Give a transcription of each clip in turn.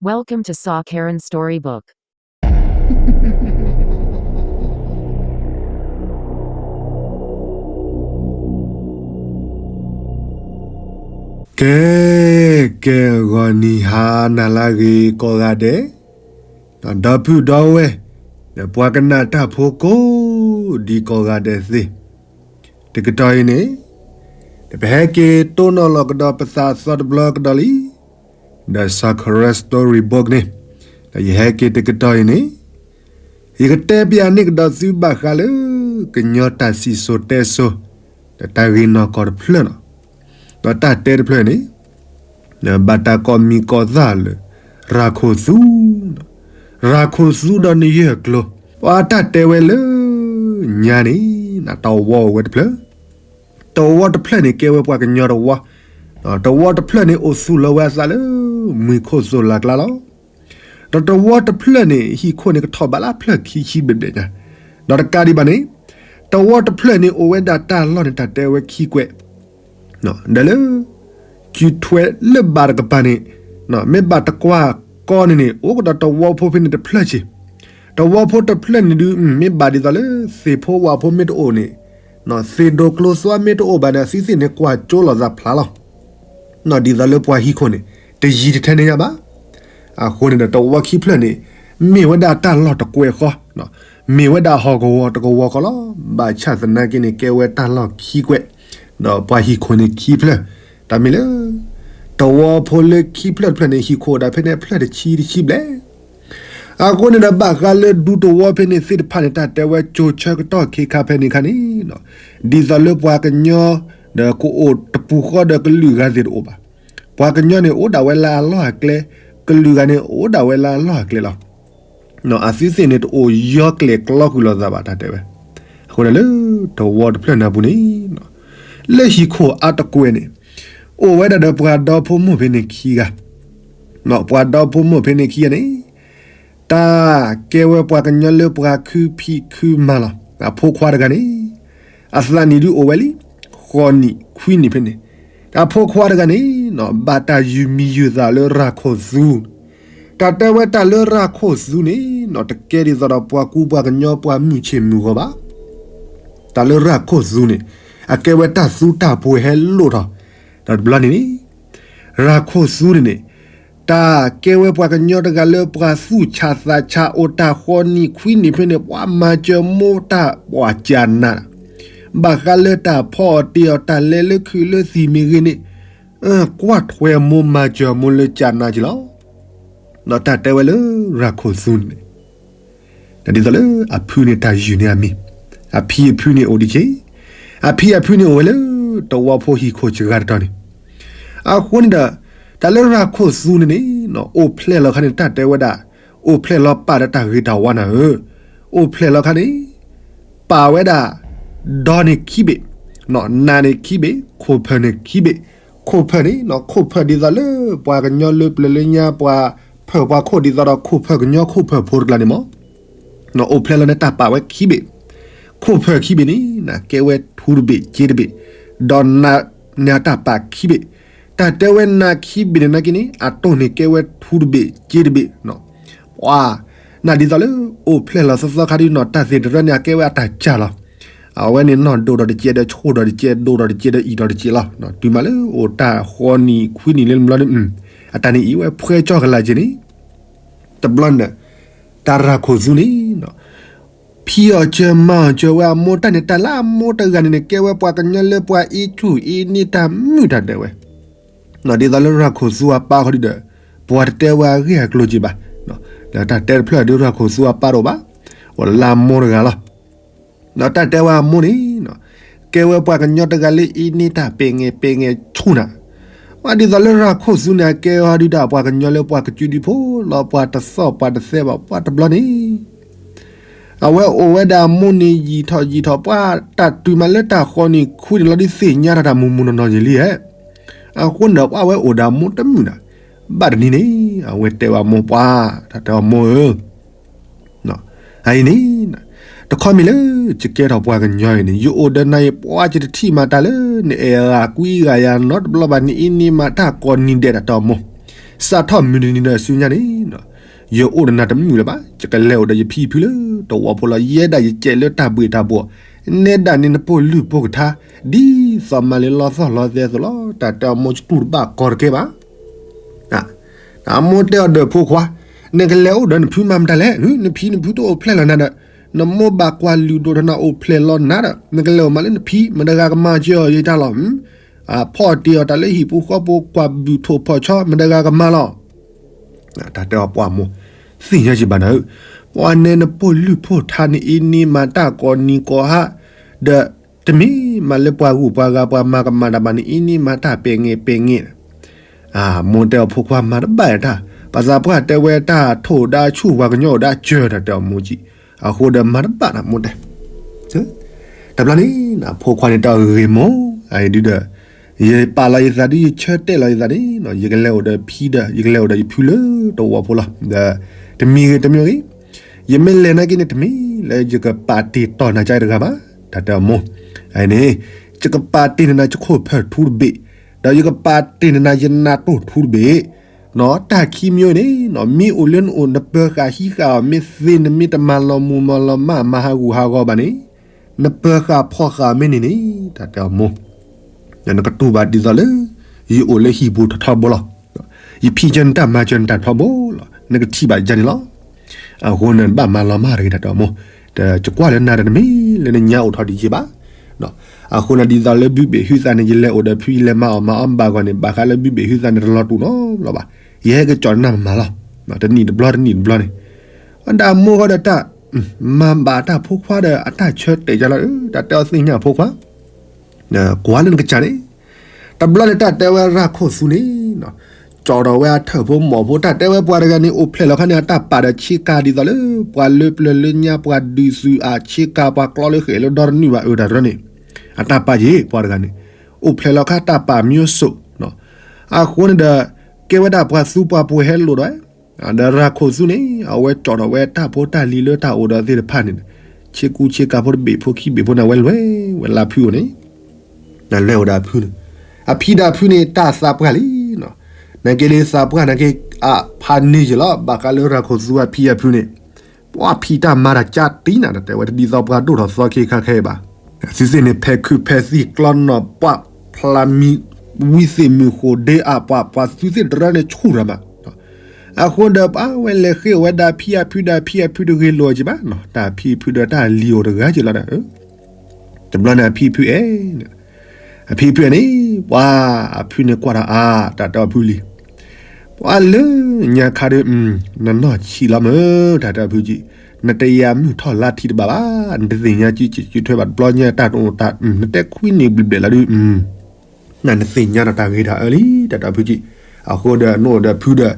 Welcome to Saw Karen Storybook. ကဲ ကဲ ဂီၤနံၤဟါနၤလၢအဂ့ၤကိးဂၤဒဲး, ဒီပုၢ်ဒီဝဲၢ် ဒီးပှၤကနၣ်တၢ်ဖိကိးဒံကိးဂၤဒဲးသ့ၣ်, တကတီၢ်အံၤန့ၣ် ဒီးပဟဲက့ၤတိၢ်နီၣ်လီၤကဒီးပသးအသီတဘျီကဒီးလံ, ဒီး Saw Karen Storybook န့ၣ်, ဒီးယဟဲက့ၤတကတီၢ်အံၤန့ၣ် ယကတဲပျးန့ၢ်ကဒီးသုဘၣ်ဃးလၢ ကညီတၢ်စံၣ်စိၤတဲစိၤ ဒီးတၢ်ဂ့ၢ်နီၢ်ကီၢ်တဖျၢၣ်လီၤ. ဒီးတၢ်တဲတဖျၢၣ်န့ၣ် ဘၣ်တၢ်ကိးမံၤကိးသၣ်လၢ ရၤခိၣ်သူ, ရၤခိၣ်သူဒီးနယဲၢ်ကျိၤ, ပှၤတၢ်တဲဝဲလၢ ညါန့ၣ် တဝီအိၣ်ဝဲတဖျၢၣ်, တဝီတဖျၢၣ်န့ၣ် ကဲဝဲပှၤကညီတဝီ, တဝီတဖျၢၣ်န့ၣ် အိၣ်သူၣ်လီၤဝဲအသးလၢ မုၢ်ခိၣ်သိၣ်လၤကျါလီၤ. ဒီးတဝီတဖျၢၣ်န့ၣ် ဟံၣ်ခိၣ်န့ၣ် ကထီၣ်ဘးလၢဖျၢၣ်ခံဆံဘျဲၣ်ဘျဲၣ်ညါ, ဒီးတကးဒံးဘၣ်န့ၣ် တဝီတဖျၢၣ်န့ၣ် အိၣ်ဝဲဒၣ်တၢ်လီၢ်န့ၣ် တၢ်တဲဝဲခံကွဲး, ဒီးလၢ စုထွဲလၢဘးတကပၤန့ၣ် မ့ၢ်ဘၣ်တကွၢ်ကီန့ၣ်န့ၣ် အိၣ်ကဒီးတဝီဖိဖဲန့ၣ်တဖျၢၣ်ဆံး, တဝီဖိတဖျၢၣ်န့ၣ်ဒုး မ့ၢ်ဘၣ်ဒ်သိးလၢ သ့ၣ်ဖိဝၣ်ဖိမ့ၢ်တအိၣ်န့ၣ်, သ့ၣ်ဒိၣ်ကျိသွါမ့ၢ်တအိၣ်ဘၣ်န့ၣ် အသုသ့ၣ်န့ၣ် ကွၢ်ကၠိလိာ်သးဖျါလီၤ. ဒ်သိးလၢပှၤဟံၣ်ခိၣ်န့ၣ် တယံၤတထဲန့ၣ်ညါဘၣ်. အဃိန့ၣ်ဒီး တဝီခံဖျၢၣ်န့ၣ် မ့ၢ်ဝဲဒၣ်တၢ်လီၢ်တကွဲးဃီ, မ့ၢ်ဝဲဒၣ်ဟီၣ်ကဝီၤတကဝီၤဃီလီၤ. ဘၣ်ဆၣ်သနာ်က့န့ၣ် ကဲဝဲတၢ်လီၢ်ခံကွဲး, ဒီးပှၤဟံၣ်ခိၣ်န့ၣ်ခံဖျၢၣ်, တၢ်မ့ၢ်လၢ တဝီဖိလၢခံဖျၢၣ်တဖျၢၣ်န့ၣ် ဟံၣ်ခိၣ်ဒၣ်ဖဲန့ၣ် ဖျၢၣ်တဆံတဆံဘျဲၣ်. အဃိန့ၣ်ဒီး ဘၣ်ဃးလၢဒူတဝီဖဲန့ၣ်သ့ၣ်တဖၣ်န့ၣ် တၢ်တဲဝဲကၠိဆၢကတီၢ်ခဲခါဖဲန့ၣ်ခါန့ၣ်, ဒ်သိးလၢပှၤကညီ ဒီးကအိၣ်တပူၤဃီဒီးကလုာ်ဂၤသ့ၣ်တအိၣ်ဘၣ်. ပှၤကညီန့ၣ် အိၣ်ဒၣ်ဝဲလၢအလီၢ်အကျဲ, ကလုာ်ဂၤန့ၣ် အိၣ်ဒၣ်ဝဲလၢအလီၢ်အကျဲလီၤ. အသုသ့ၣ်န့ၣ် တအိၣ်ယီကျဲၤကျီကွံာ်လိာ်သးဘၣ် တၢ်တဲဝဲ. အဃိန့ၣ်လၢ တဝီတဖျၢၣ်န့ၣ်အပူၤန့ၣ် လၢဟံၣ်ခိၣ်အါတကွဲးန့ၣ် အိၣ်ဝဲဒၣ်ဒီးပှၤဒီဖိမိၢ်ဖဲန့ၣ်ခံဂၤ, ပှၤဒီဖိမိၢ်ဖဲန့ၣ်ခံဂၤန့ၣ် တၢ်ကဲဝဲပှၤကညီလၢပှၤခုဖံးခုမၤလီၤ. အဖိခွါတဂၤန့ၣ် အသးနံၣ်ဒုးအိၣ်ဝဲလံ ဃိးနံၣ်ခွံနံၣ်ဖဲန့ၣ်, အဖိခွါတဂၤန့ၣ် ဘၣ်တၢ်ယုၢ်မံၤယုၢ်သးလၢရၤခိၣ်သူ, တၢ်တဲဝဲတၢ်လၢရၤခိၣ်သူန့ၣ် တကဲဒ်သိးဒီးပှၤကူပှၤကညီပှၤမုၢ်ဆ့ၣ်မုၢ်ဂီၤဘၣ်. တၢ်လၢရၤခိၣ်သူန့ၣ် အကဲဝဲတၢ်သူတၢ်ပှဲၤဟဲလိၣ်ထီၣ်, ဒီးတဘျီန့ၣ်န့ၣ် ရၤခိၣ်သူန့ၣ်န့ၣ် တၢ်ကဲဝဲပှၤကညီတဂၤလၢပှၤသူၣ်ဆးသးဆးအိၣ်တၢ်ဃိးနံၣ်ခွံနံၣ်ဖဲန့ၣ် ပှၤမၤစၢၤမိၢ်တၢ်ပှၤကနး, ဘၣ်ဃးလၢတၢ်ဖီအီၣ်တ့ၢ်အီၣ်တၢ်လဲၤလၢခုးလၢသံၣ်မ့ၢ်ဂ့ၤန့ၣ်, ကွၢ်ထွဲမိၢ်မၤစၢၤမိၢ်လၢကနးက့လီၤ. ဒီးတၢ်တဲဝဲလၢရၤခိၣ်သူန့ၣ်န့ၣ် ဒ်သိးလၢအဖုန့ၣ်တၢ်ယုၢ်န့ၢ်အမံၤ, အဖံအဖုန့ၣ်အိၣ်ဒံးက့ၤ, အဖံအဖုန့ၣ်အိၣ်ဝဲလၢ တဝီဖိဟံၣ်ခိၣ်စှၤတတီၤန့ၣ်, အဃိန့ၣ်ဒီး တၢ်လၢရၤခိၣ်သူန့ၣ်န့ၣ် အိၣ်ဖျဲၣ်လီၤခါန့ၣ် တၢ်တဲဝဲဒၣ် အိၣ်ဖျဲၣ်လီၤပာ်ဒီးတၢ်ဂ့ၤတၢ်ဝါနၤဧၢ, အိၣ်ဖျဲၣ်လီၤခါန့ၣ် ပာ်ဝဲဒၣ် ဒီန့ၣ်ခံဘ့ၣ်, နးန့ၣ်ခံဘ့ၣ်, ခိၣ်ဖၢၣ်န့ၣ်ခံဘ့ၣ်, ခိၣ်ဖၢၣ်န့ၣ် ခိၣ်ဖၢၣ်ဒ်သိးလၢ ပှၤကညီလၢပျၢၤလၢညါ ပှၤဖၢၣ်ပှၤခိၣ်ဒ်သိးဒီး ခိၣ်ဖၢၣ်ကညီခိၣ်ဖၢၣ်ဖိတကျါန့ၣ်မ့ၢ် အိၣ်ဖျဲၣ်လီၤန့ၣ် တၢ်ပာ်ဝဲခံဘ့ၣ်, ခိၣ်ဖၢၣ်ခံဘ့ၣ်န့ၣ် ကဲဝဲထူတဘ့ၣ်စ့တဘ့ၣ်, ဒီးနးန့ၣ်အတၢ်ပာ်ခံဘ့ၣ်, တၢ်တဲဝဲနးခံဘ့ၣ်န့ၣ်နာ်က့န့ၣ် အတိၢ်န့ၣ်ကဲဝဲထူတဘ့ၣ်စ့တဘ့ၣ်, ပှၤ နးဒ်သိးလၢ အိၣ်ဖျဲၣ်လီၤသီသီခါဒုးနီၤ တၢ်သ့ၣ်တရၢန့ၣ် အကဲဝဲအတၢ်စၢ်လီၤ. အဝဲန့ၣ်နီၢ်ဒိၣ်ဒီးတကဲဒီး ဆိၣ်ဒီးတကဲ ဒိၣ်ဒီးတကဲဒီးအံၣ်ဒီးတကဲလီၤ. တုၤမးလၢအိၣ်တၢ်ဃိးနံၣ်ခွံနံၣ်လၢဘျီန့ၣ် အတၢ်န့ၣ်အံၤဝဲဖှဲကၠီကလာ်က့န့ၣ် တဘျီန့ၣ် တၢ်ရၤခိၣ်သူန့ၣ် ဖံးအီၣ်စၢၤမၤအီၣ်စၢၤဝဲအမိၢ်တၢ်န့ၣ် တၢ်လၢအမိၢ်တဂၤန့ၣ်န့ၣ် ကဲဝဲပှၤကညီလၢပှၤအ့ဆူၣ်အ့န့ၢ်တၢ်မုာ်တၢ်ဒဲးဝဲ, ဒ်သိးလၢရၤခိၣ်သူအပၢ်ဃီဒုဒီး ပှၤတတဲဝဲအဂ့ၢ်အကျိၤက့ဘၣ်, ဒီးတၢ်တဲတဖျၢၣ်ဒုးရၤခိၣ်သူအပၢ်တအိၣ်ဘၣ်, အိၣ်လၢအမိၢ်တဂၤလီၤ. ဒီးတၢ်တဲဝဲအမိၢ်န့ၣ် ကဲဝဲပှၤကညီတဂၤလၢအ့န့ၢ်တၢ်ပဲာ်ငဲာ်ပဲာ်ငဲာ်ဆူၣ်နၤ, ပှၤဒ်သိးလၢရၤခိၣ်သူန့ၣ် အကဲဝဲဒုဒီးပှၤကညီလၢပှၤကစုဒုဖိလီၤ ပှၤတသီၣ်ပှၤတသဲဘၣ် ပှၤတဘျီန့ၣ် အဝဲအိၣ်ဝဲဒၣ်အမိၢ်န့ၣ်ယံာ်ထီၣ်ယံာ်ထီၣ် ပှၤတၢ်တုၤမးလၢတၢ်ဃိးနံၣ်ခွံနံၣ်လီၤဒုး သ့ၣ်ညါတၢ်တၢ်မုာ်မုာ်နီၢ်နီၢ်ယံာ်လံဧါ. အဃိန့ၣ်ဒီး ပှၤဝဲအိၣ်ဒီးအမိၢ်တမုာ်နၤ, ဘၣ်တနံၤန့ၣ် အဝဲတဲဝဲအမိၢ်ပှၤ တၢ်တဲအမိၢ်ဧၢ အအံၤန့ၣ် တခီမ့ၢ်လၢ ယကဲထီၣ်ပှၤကညီအံၤန့ၣ် ယအိၣ်ဒီးနၤအံၤ ပှၤယတထံၣ်မးတၢ်လၢ နအဲၣ်ဂၤကွံဂၤယၤနီတဘျီဘၣ် နအ့န့ၢ်မးတၢ်ကိးနံၤဒဲး တၢ်တဲအမိၢ်, စးထီၣ်မုၢ်တနံၤဒီးဆူညါန့ၣ်, ယအိၣ်ဒီးနၤတမုာ်လၢၤဘၣ်, ယကလဲၤအိၣ်ဒီးယဖံယဖုလၢတဝီဖိလီၤ. ယဲဒၣ်ယစဲးလၢတၢ်ဘှ့ၣ်တၢ်ဘှီၣ်, နဲဒၣ်န့ၣ်နပိာ်လုၢ်ပိာ်ကထါ, ဒ်သိးမၤလၢလီသီၣ်လီသဲအသိးလီၤ. တၢ်တဲအီၤမိၢ် ယတူၢ်တဘၣ်ကီတကဲဘၣ်. အမိၢ်တဲအီၤဒီး ဖိခွါ, နကလဲၤအိၣ်ဒီးနဖုမၤမတၤလဲၣ်, နဖံနဖုတအိၣ်ဖျဲၣ်လီၤနၤဒီး, နမိၢ်ဘၣ်ကွၢ်လုၢ်ဒိၣ်ထီၣ်နၤအိၣ်ဖျဲၣ်လီၤနၤဒီး နကလဲၤအိၣ်မးလၢနဖံ မတဂၤကမၤစၢၤအီၤယတၢ်လီၤ. အဖီၣ်တ့ၢ်အီၤတၢ်လၢဟံၣ်ပူၤဃီပူၤ ကွၢ်ဘုၣ်ထိၣ်ဖီၣ်ဆီ မတဂၤကမၤလီၤ. တၢ်တဲအီၤပှၤမိၢ်, သ့ၣ်ညါက့ၤဘၣ်နၤဧၢ, ပှၤနဲနပိာ်လုၢ်ပိာ်ထါ နအ့န့မၤတၢ်ကိးနံၤကိးဟါ, ဒီးတမ့ၢ်မၤလၢပှၤဂုၤပှၤဂၤပှၤမၤကမၣ်တၢ်ဘၣ် နအ့န့မၤတၢ်ပဲာ်ငဲပဲာ်ငဲ. မိၢ်တဲအီၤ ဖိခွါမၤတဘၣ်တၢ်, ပှၤသးပှၢ်တဲဝဲတၢ်ထိၣ်ဒါဆူၣ် ပှၤကညီအိၣ်ဒါစၢၤ တၢ်တဲအီၤမိၢ်ကံ, အဃိဒီးမၤတဘၣ်တၢ်မိၢ်တဲ တဘျီန့ၣ် ဖိခွါန့ၣ်တဲအီၤဂ့ၤမိၢ်, အအံၤဒုဒီး ယပာ်လီၤယသးဒ် ယဆၢတဲာ်လီၤယသးန့ၣ် ယကလဲၤအိၣ်ဒီးဖံဒီး ယကလဲၤအိၣ်ဒီးယဖုလၢတဝီဖိလီၤ. ဒီးတမံၤဂ့ၤတမံၤဂ့ၤ ယမ့ၢ်လဲၤနာ်က့န့ၣ် တမ့ၢ်လၢယကပာ်တ့ၢ်တီၢ်နၤကါတဂၤဘၣ်, တၢ်တဲအီၤမိၢ်, အန့ၣ် ယကပာ်တ့ၢ်နၤ ယခိၣ်ဖၢၣ်ထူတဘ့ၣ်, ဒီးယကပာ်တ့ၢ်နၤ ယနးတိၢ်ထူတဘ့ၣ်, တၢ်ခံမံၤန့ၣ် မ့ၢ်အိၣ်လၢနအိၣ် နပၢၤဃာ်ဟံးဃာ်အီၤ မ့ၢ်သ့ နမ့ၢ်တမၤလီၤမူၤမၤလီၤမၢ် မၤဟးဂူာ်ဟးဂီၤဘၣ်န့ၣ်, နပၢၤဃာ်ဖီၣ်ဃာ်မ့ၢ်န့ၣ်န့ၣ် တၢ်တဲအီၤမိၢ် နကတူၢ်ဘၣ်ဒ်သိးလၢ ယအိၣ်လၢဟံၣ်ပူၤထီထီဘိလီၤ. ယဖံးစၢၤနတၢ်မၤစၢၤနတၢ်ထီဘိလီၤ. နကထံၣ်ဘၣ်ယၤန့ၣ်လီၤ. အဃိန့ၣ် နဘၣ်မၤလီၤမၢ်တဂ့ၤ တၢ်တဲအီၤမိၢ်, ယကွၢ်လၢနၤဒီး တမ့ၢ်လၢနညါအိၣ်ထီၣ်ဒံးက့ဘၣ်. အဃိန့ၣ် ဒ်သိးလၢဘုဘ့ၣ်ဟုသးန့ၣ် ယလဲၤအိၣ်ဒီးဖု ယလဲၤမၤအီၣ်မၤအီဘၣ်ဂီၢ်န့ၣ် ဘၣ်ဃးလၢဘုဘ့ၣ်ဟုသးန့ၣ် တလီၤတူာ်နီတဘျီဘၣ်. ယဟဲကကၠီၣ်နၤမၤလီၤ. တနံၣ်တဘျီတနံၣ်တဘျီန့ၣ်, အဒၣ်မိၢ်ဃီဒီးတၢ် မၤဘၣ်တၢ်ဖိခွါဒီးအတၢ်ဆၢတဲာ်ယၤလီၤ. တၢ်တဲအီၤသ့ၣ်ညါဖိခွါ ကွၢ်လၢနကစၢ်န့ၣ်, တဘျီန့ၣ် တၢ်တဲဝဲရၤခိၣ်သူန့ၣ် ကၠီၣ်ထီၣ်ဝဲအထၢၣ်ဖိမီၢ်ဖိ တၢ်တဲဝဲပှၤတဂၤန့ၣ် အိၣ်ဖျဲၣ်လီၤခါန့ၣ် အတၢ်ပာ်ဒီးဆ့ကၤဒ်သိးလၢ ပှၤလၢပျၢၤလၢညါ ပှၤဒုးသုးအဆ့ကၤ ပှၤကျီလၢဃဲၣ်လၢဒီတနုာ်ဘၣ်အၢ တၢ်တရၢန့ၣ်, အတၢ်ပာ်က့ၤပှၤတဂၤန့ၣ် အိၣ်ဖျဲၣ်လီၤခါတၢ်ပာ်မံၤစိး, အဃိန့ၣ်ဒီး ကဲဝဲဒၣ်ပှၤသူပှၤပှဲၤဟဲလိာ်ဒီး ဒီးရၤခိၣ်သူန့ၣ် အဝဲကၠီၣ်ထီၣ်ဝဲတၢ်ဖိတၢ်လံၤလၢတၢ်အိၣ်ဒီးသ့ၣ်တဖၣ်န့ၣ်, ဆ့ကူဆ့ကၤဖိတဘ့ၣ်ဖိခံဘ့ၣ်ဖိန့ၣ် အဝဲလဲၤဝဲလၢအဖုအိၣ်န့ၣ်, လဲၤအိၣ်ဒီးအဖုန့ၣ်, အဖံဒီးအဖုန့ၣ် တၢ်သးပှၢ်လံ, နက့လံသးပှၢ်နက့ အဖးန့ၢ်ယလီၤ ဘၣ်ဃးလၢရၤခိၣ်သူအဖံအဖုန့ၣ်, ပှၤဖံးတၢ်မၤတၢ်ကၢတံၢ်နၤ တၢ်တဲဝဲတဒ်သိးပှၤဒိၣ်ထီၣ်သီခ့ခါခဲအံၤဘၣ်. သုသ့ၣ်န့ၣ်ဖဲးခုးဖဲးသံၣ်ကျီနီၣ်ပှၢ်ဖျါမံၤ, ဝံသ့ၣ်မုၢ်ဃိၣ်ဒ့အပှၤ ပှၤသုသ့ၣ်တရၢန့ၣ်ဆူၣ်ရၤမး, အဃိဒီးပှၤဝဲလဲၤဃ့ၢ်ဝဲဒၣ်ဖံအဖုဒီး ဖံအဖုတဂ့ၤလိာ်က့ၤဘၣ်နီၤ တၢ်ဖံအဖုဒီးတၢ်လံၤအိၣ်တဂၤက့ၤလီၤဒီး, တဘျီန့ၣ်အဖံအဖုအဲၣ်, အဖံအဖုန့ၣ်, ပှၤအဖုန့ၣ်ကွၢ်ဒီးအါ တၢ်တဲအီၤဖုလံၤ, ပှၤလၢညါခါဒီး, နနီၢ်ဆံးလီၤမး တၢ်တဲအီၤဖုကံ, နတယၤမုၢ်ထီၣ်လါထံးတဘၣ်ဘၣ်, နတသ့ၣ်ညါကံကံထွဲဘၣ်တဘျီညါတၢ်တအိၣ်တၢ်, နတဲခွံနံၣ်ဘျဲၣ်ဘျဲၣ်လီၤဒုး နနသ့ၣ်ညါဒီးတၢ်ဂ့ၤတၢ်အၢလံ တၢ်တဲအီၤဖုကံ, အဃိဒီးနအိၣ်ဒီးဖုဒီး,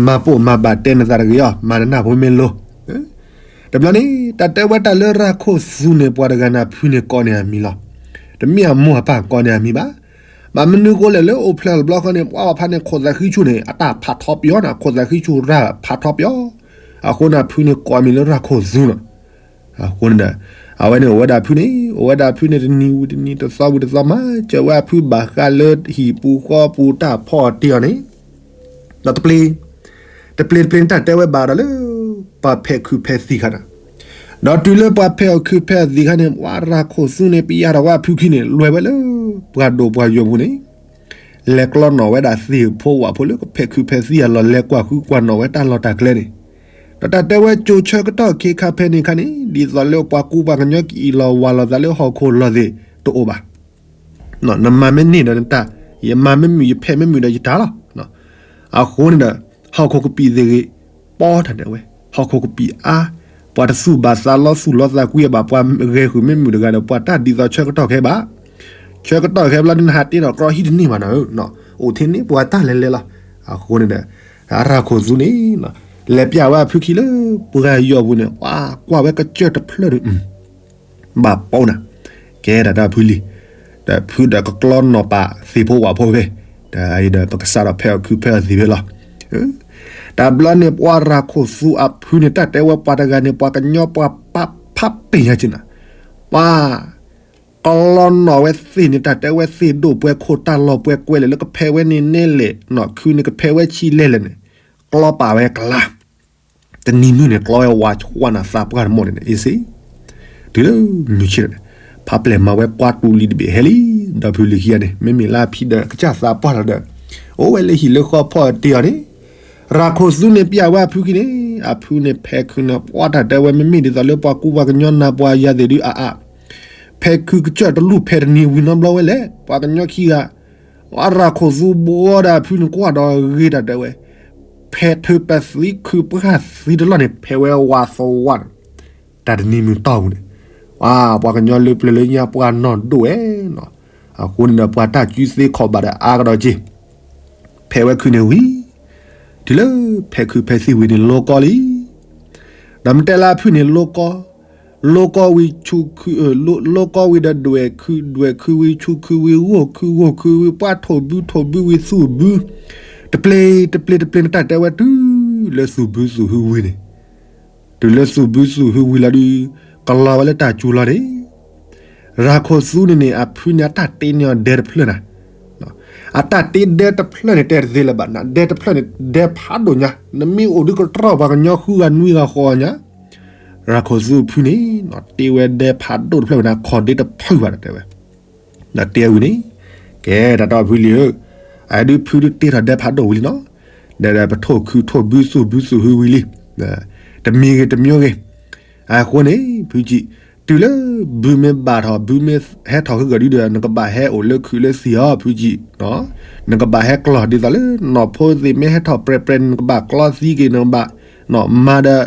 မၤပိာ်မၤဘၣ်တဲနသးတဂ့ၤအီၤ မၤနနၢ်ဖိမ့ၢ်လိၤ, တဘျီန့ၣ် တၢ်တဲဝဲတၢ်လၢရၤခိၣ်သူန့ၣ် ပှၤတဂၤန့ၣ်အဖုန့ၣ်ကိးန့ၢ်အမံၤလီၤ, တမ့ၢ်အမိၢ်အပၢ်ကိးန့ၢ်အမံၤဘၣ်, ဘၣ်မနုၤဃိလဲၣ်လၢအိၣ်ဖျဲၣ်တဘျီဃီန့ၣ် ပှၤဘၣ်ဖးန့ၣ်ခိၣ်သးဃံဆူၣ်န့ၣ် အတၢ်ဖးထီပယီၤန့ၣ် ခိၣ်သးဃံဆူၣ်ရၤဖးထီပယီၤ, အဃိန့ၣ်အဖုန့ၣ်ကိးအမံၤလၢရၤခိၣ်သူလီၤ. အဃိန့ၣ်ဒီး, အဝဲန့ၣ်အိၣ်ဝဲဒၣ်ဖုန့ၣ် အိၣ်ဝဲဒၣ်ဖုန့ၣ်တနံၤဝံၤတနံၤ တသီဝံၤတသီ မၤစၢၤဝဲအဖုဘၣ်ဃးလၢဟံၣ်ပူၤဃီပူၤတၢ်ဖီၣ်တ့ၢ်အီၤန့ၣ်, ဒီးတပျ့ၤ, တပျ့ၤတပျ့ၤန့ၣ် တၢ်တဲဝဲဘၣ်ဒီးလၢ ပှၤဖဲးခုးဖဲးသံၣ်ခါန့ၣ်, ဒီးတုၤလၢပှၤဖဲးအီၣ်ခုးဖဲးအီၣ်သံၣ်ခါန့ၣ် ပှၤရၤခိၣ်သူန့ၣ် ပယါထီၣ်ဝဲအဖုခံန့ၣ် လဲၤဝဲလၢ ပှၤဒိၣ်ပှၤယိာ်ပူၤန့ၣ် လဲၤကျီနီၣ်ဝဲဒၣ်သ့ၣ်ဖိဝၣ်ဖိလၢကဖဲးခုးဖဲးသံၣ်အလီၢ် လဲၤကွၢ်ဃုကွၢ်နီၣ်ဝဲတၢ်လီၢ်တၢ်ကျဲန့ၣ်, ဒီးတၢ်တဲဝဲကၠိဆၢကတီၢ်ခ့ခါဖဲန့ၣ်ခါန့ၣ် ဒ်သိးလၢပှၤကူပှၤကညီကအံးလီၤဝၤလီၤသးလၢဟီၣ်ခိၣ်လီၢ်သ့ၣ်တအိၣ်ဘၣ်. နမၤမ့ၢ်န့ၢ်ဒီးနတၢ်, ယမၤမ့ၢ်မုာ် ယဖဲးမ့ၢ်မုာ်ဒီးယတၢ်လီၤ. အဃိန့ၣ်ဒီး ဟီၣ်ခိၣ်ကပံာ်သ့ၣ်ဂ့ၤ, ပီတၢ်ဒၣ်ဝဲ, ဟီၣ်ခိၣ်ကပံာ်အါ, ပှၤတသူၣ်ဘၣ်သးလီသူၣ်လီသးကွံအဘၣ် ပှၤဂဲၤဃုာ်မ့ၢ်မုာ်တဂၤဒီး ပှၤတၢ်ဒ်သိးဆၢကတီၢ်ခဲဘၣ်. ဆၢကတီၢ်ခဲဘျီဒ်နဟးတ့ထီၣ်ကြီဟံၣ်တန့ၢ်ဘၣ်နီၤ, အိၣ်ထဲန့ၣ်ပှၤတၢ်လဲၤလဲၤလီၤ. အဃိန့ၣ်ဒီး အရၤခိၣ်သူန့ၣ် လဲၤပျၢ်ဝဲအဖုခံလၢ ပှၤယီၢ်ပူၤန့ၣ် ပှၤကွၢ်ဝဲကစၢၢ်တဖျၢၣ်ဒီး ဘၣ်ပီနၤ, ကဲဒၣ်တၢ်ဖုလံၤ, ဒီးဖုဒီးကကျီနီၣ်ပာ်သ့ၣ်ဖိဝၣ်ဖိဖဲ, ဒီးအံၤဒီးပကစးဒီးဖဲးအီၣ်ခုးဖဲးအီၣ်သံၣ်ဖဲလီၤ. တၢ်ဘျီန့ၣ် ပှၤရၤခိၣ်သူအဖုန့ၣ် တၢ်တဲဝဲပှၤတဂၤန့ၣ် ပှၤကညီပှၤပာ်ဖးပ့ၢ်ညါက့နၤ, ပှၤ ကျီနီၣ်ဝဲသ့ၣ်န့ၣ် တၢ်တဲဝဲသ့ၣ်ဒိၣ်ပှဲၤခိၣ်တၢ်လီၢ်ပှဲၤကွဲလဲၣ် လၢကဖဲးဝဲန့ၣ်နဲလဲၣ် နီၢ်ခုန့ၣ်ကဖဲးဝဲဆံလဲၣ်လဲၣ်န့ၣ် ကျီပာ်ဝဲကလါ တနံၤမုၢ်န့ၣ် ကျီဝဲဝါဆှါနၤသးပှၢ်တမီၢ်န့ၣ် အ့စ့ တုၤလၢမုၢ်ဆ့ၣ်န့ၣ် ဖးပျဲၢ်မၤဝဲကွၢ်တူၢ်လံတဘ့ၣ်ဟဲလံ ဒီးဖုလံၤခံဂၤန့ၣ် မ့မ့ၢ်လၢအဖံဒီးကစၢ်သးပှၢ်လီၤဒီး အိၣ်ဝဲလၢဟံၣ်လၢဃီဖီၣ်တ့ၢ်အီၤန့ၣ် ရၤခိၣ်သူန့ၣ်ပျဲဝဲအဖုခံန့ၣ် အဖုန့ၣ်ဖဲးခုန့ၣ် ပှၤတၢ်တဲဝဲမ့မ့ၢ်ဒ်သိးလၢပှၤကူပှၤကညီနၤပှၤယၤသ့ၣ်ဒုးအါအါ ဖဲးခုကစၢၢ်တလူၢ်ဖဲးတနံၤဝံၤနီတဘျီဝဲလဲၣ် ပှၤကညီခံဂၤ အရၤခိၣ်သူဘှီဒီးအဖုန့ၣ်ကွၢ်ဒီးဂ့ၤတၢ်တဲဝဲ ဖဲးထုးပသံခုပှၢ်သံတလီၢ်န့ၣ် ဖဲးဝဲဝါသဝါန့ၣ် တၢ်တနံၤမုၢ်တီၢ်ပူၤန့ၣ် ပှၤကညီလၢပျၢၤလၢညါပှၤနီၢ်ဒိၣ်ဝဲနီၤ အဃိန့ၣ်ဒီးပှၤတၢ်ကူသ့ခီၣ်ဘၣ်ဒီးအါကဒီးက့ၤ ဖဲးဝဲခုန့ၣ်ဝံၤ တုၤလၢဖဲးခုဖဲးသံဝံၤန့ၣ် လိကီလံ ဒီးမ့ၢ်တဲလၢအဖုန့ၣ် လိကီ လိကီဝံၤဆူ လိကီဝံၤဒီးဒွဲၣ်ခု ဒွဲၣ်ခုဝံၤဆူခုဝံၤ ဂိၢ်ခု ဂိၢ်ခုဝံၤ ပှၤထိၣ်ဘု ထိၣ်ဘုဝံၤသူၣ်ဘု တပျ့ၤ တပျ့ၤ တပျ့ၤန့ၣ် တၢ်တဲဝဲတုၤလၢသူၣ်ဘုသူၣ်ဟုဝံၤန့ၣ် တုၤလၢသူၣ်ဘုသူၣ်ဟုဝံၤလီၤဒုး ကလီၤဝဲလၢတၢ်စူၤလီၤန့ၣ် ရၤခိၣ်သူန့ၣ်န့ၣ် အဖုန့ၣ်အတၢ်တ့န့ၢ်အီၤဒဲတဖျၢၣ်နၤ အတၢ်တ့ဒဲတဖျၢၣ်န့ၣ် တဲတသ့လၢၤဘၣ်နၤ ဒဲတဖျၢၣ်န့ၣ် ဒဲဖးဒိၣ်ညါ နမ့ၢ်အိၣ်ဒုးကတြီၢ်ပှၤကညီဃုဂၤနွံဂၤဃိးဂၤညါ ရၤခိၣ်သူဖုန့ၣ် တ့ဝဲဒဲဖးဒိၣ်တဖျၢၣ်ဝဲဒၣ် ခီၣ်ဒ့တဖျၢၣ်ဘၣ်တဲဝဲ ဒီးတဲဝံၤန့ၣ် ကဲတၢ်တီဖုလံၤဧၢ, အဒုးဖုဒုးတ့ထီၣ်ဒဲဖးဒိၣ်ဝံၤလံနီၤ, ဒီးပထိၣ်ခုထိၣ်ဘုသူၣ်ဘုသူၣ်ဟုဝံၤလံ, တမံၤဂ့ၤတမံၤဂ့ၤ, အဃိန့ၣ် ဖုကံ, တုၤလၢဘုမ့ၢ်ဘၣ်ထီၣ် ဘုမ့ၢ်ဟဲထီၣ်ဟုကီၤဒုဒီး နကဘၣ်ဟဲအိၣ်လၢခုးလၢသံၣ်အီၤ ဖုကံ, နကဘၣ်ဟဲကျီၢ်ဒ်သိးလၢနီၢ်ဖိသ့ၣ်မ့ၢ်ဟဲထီၣ်ပြဲပြဲန့ၣ် နကဘၣ်ကျီသံက့ၤ နကဘၣ်မၤဒီး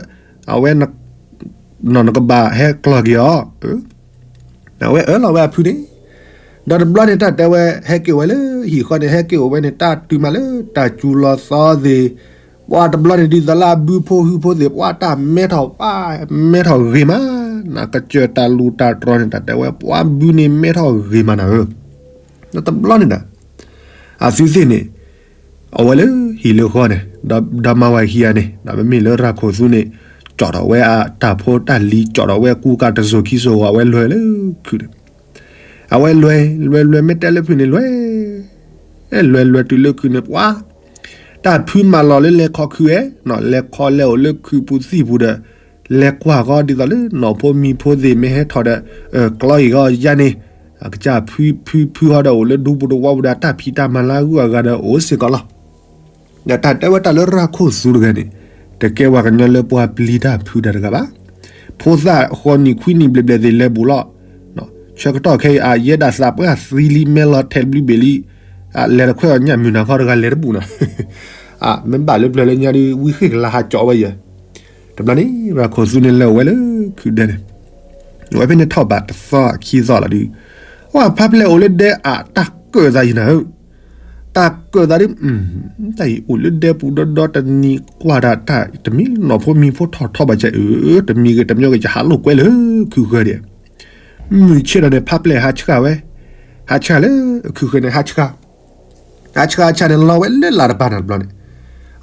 အဝဲ နီၢ်နကဘၣ်ဟဲကျီၢ်က့ၤအီၤ, အဝဲအၢၣ်လီၤဝဲအဖုန့ၣ်, ဒီးတဘျီန့ၣ် တၢ်တဲဝဲ ဟဲက့ၤဝဲလၢဟံၣ်ဃီန့ၣ် ဟဲက့ၤအိၣ်ဝဲန့ၣ် တၢ်တုၤမးလၢတၢ်စူၤလီၤသီသ့ၣ်, ပှၤတဘျီန့ၣ် ဒ်သိးလၢအဘုဖိဟုဖိသ့ၣ် ပှၤတၢ်မဲထီၣ်ပၢ် မဲထီၣ်ဂ့ၤမး, နကစၢၢ်တၢ်လူၤတၢ်တြီၤန့ၣ် တၢ်တဲဝဲ ပှၤဘုန့ၣ်မဲထီၣ်ဂ့ၤမးနၤဧၢ, ဒီးတဘျီန့ၣ်ဒီး အသုသ့ၣ်န့ၣ် အဝဲလၢဟံၣ်လၢဃီန့ၣ် ဒီးမၤဝဲခံဂၤန့ၣ် ဒီးမ့မ့ၢ်လၢရၤခိၣ်သူန့ၣ် ကၠီၣ်ထီၣ်ဝဲအတၢ်ဖိတၢ်လံၤ ကၠီၣ်ထီၣ်ဝဲကူကၤတစိၤခံစိၤဂီၤ အဝဲလဲၤလၢခုးန့ၣ်, အဝဲလဲၤ လဲၤလဲၤမ့ၢ်တဲလၢဖုန့ၣ်လဲၤ, လဲၤလဲၤတုၤလၢခုးန့ၣ် ပှၤ တၢ်ဖုမၤလီၤလၢလဲၤခီခုးဝဲ, လဲၤခီလဲၤအိၣ်လၢခုးပူၤသံၣ်ပူၤဒီး လဲၤကွၢ်ဃီဒ်သိးလၢနီၢ်ဖိမံၤဖိသ့ၣ်မ့ၢ်ဟဲထီၣ်ဒီး ကျီအံၤဃီယါန့ၣ် အကစၢ်ဖုဖုဖုဃီဒီးအိၣ်လၢဒူပူၤတဝီပူၤဒီး တၢ်ဖံးတၢ်မၤလၢအဂုၤအဂၤဒီးအိၣ်စ့ၢ်ကီးလီၤ. ဒီးတၢ်တဲဝဲတၢ်လၢရၤခိၣ်သူတဂၤန့ၣ် တကဲပှၤကညီလၢပှၤပျံၤတၢ်ဖုးတၢ်တဂၤဘၣ်. ဖိသၣ်ဃိးနံၣ်ခွံနံၣ်ဘျဲၣ်ဘျဲၣ်သ့ၣ်လဲၤဘူးလီၤ. ဆၢကတီၢ်ခဲအံၤ အယဲဒၣ်သးပှၢ်သံလံ မဲလီၤထဲတဘျုးဘ့ၣ်လံ, လဲၤတခွဲအီၤညၣ်မုၢ်နၤခီတဂၤလဲၤတဘူးနီၤ, မ့ၢ်ဘၣ်လၢပျၢၤလၢညါဒုး ဝံဃ့ၢ်ကလါဟးကၠီဝဲယဲၢ်, တဘျီန့ၣ် ရၤခိၣ်သူန့ၣ်လဲၤအိၣ်ဝဲလၢခုးဒဲန့ၣ် အဝဲဖဲန့ၣ်ထီၣ်ဘးတသီခံသီလီၤဒုး, အဖါပျဲၢ်အိၣ်လၢဒဲအတၢ်ကၢၣ်သးယံၤနၤဧၢ, တၢ်ကၢၣ်သးဒုး, တၢ်အံၤအိၣ်လၢဒဲပူၤဒီဒီတနံၤကွၢ်တၢ်တၢ် တမ့ၢ်နီၢ်ဖိမံၤဖိထီၣ်ထီဘၣ်ကဲအၢ, တမံၤဂ့ၤတမံၤဂ့ၤ ယဟးလိာ်ကွဲလၢခုးဃၢၤဒဲး, မုၢ်ဆ့ၣ်ဒီးန့ၣ် ဖါပျဲၢ်ဟးဆှၣ်ဝဲ, ဟးဆှၣ်လၢခုးဃၢၤန့ၣ် ဟးဆှၣ် အဆှၣ်အဆှၣ်န့ၣ် လီၤဝဲလၢလာ်တပၤန့ၣ်တဘျီန့ၣ်,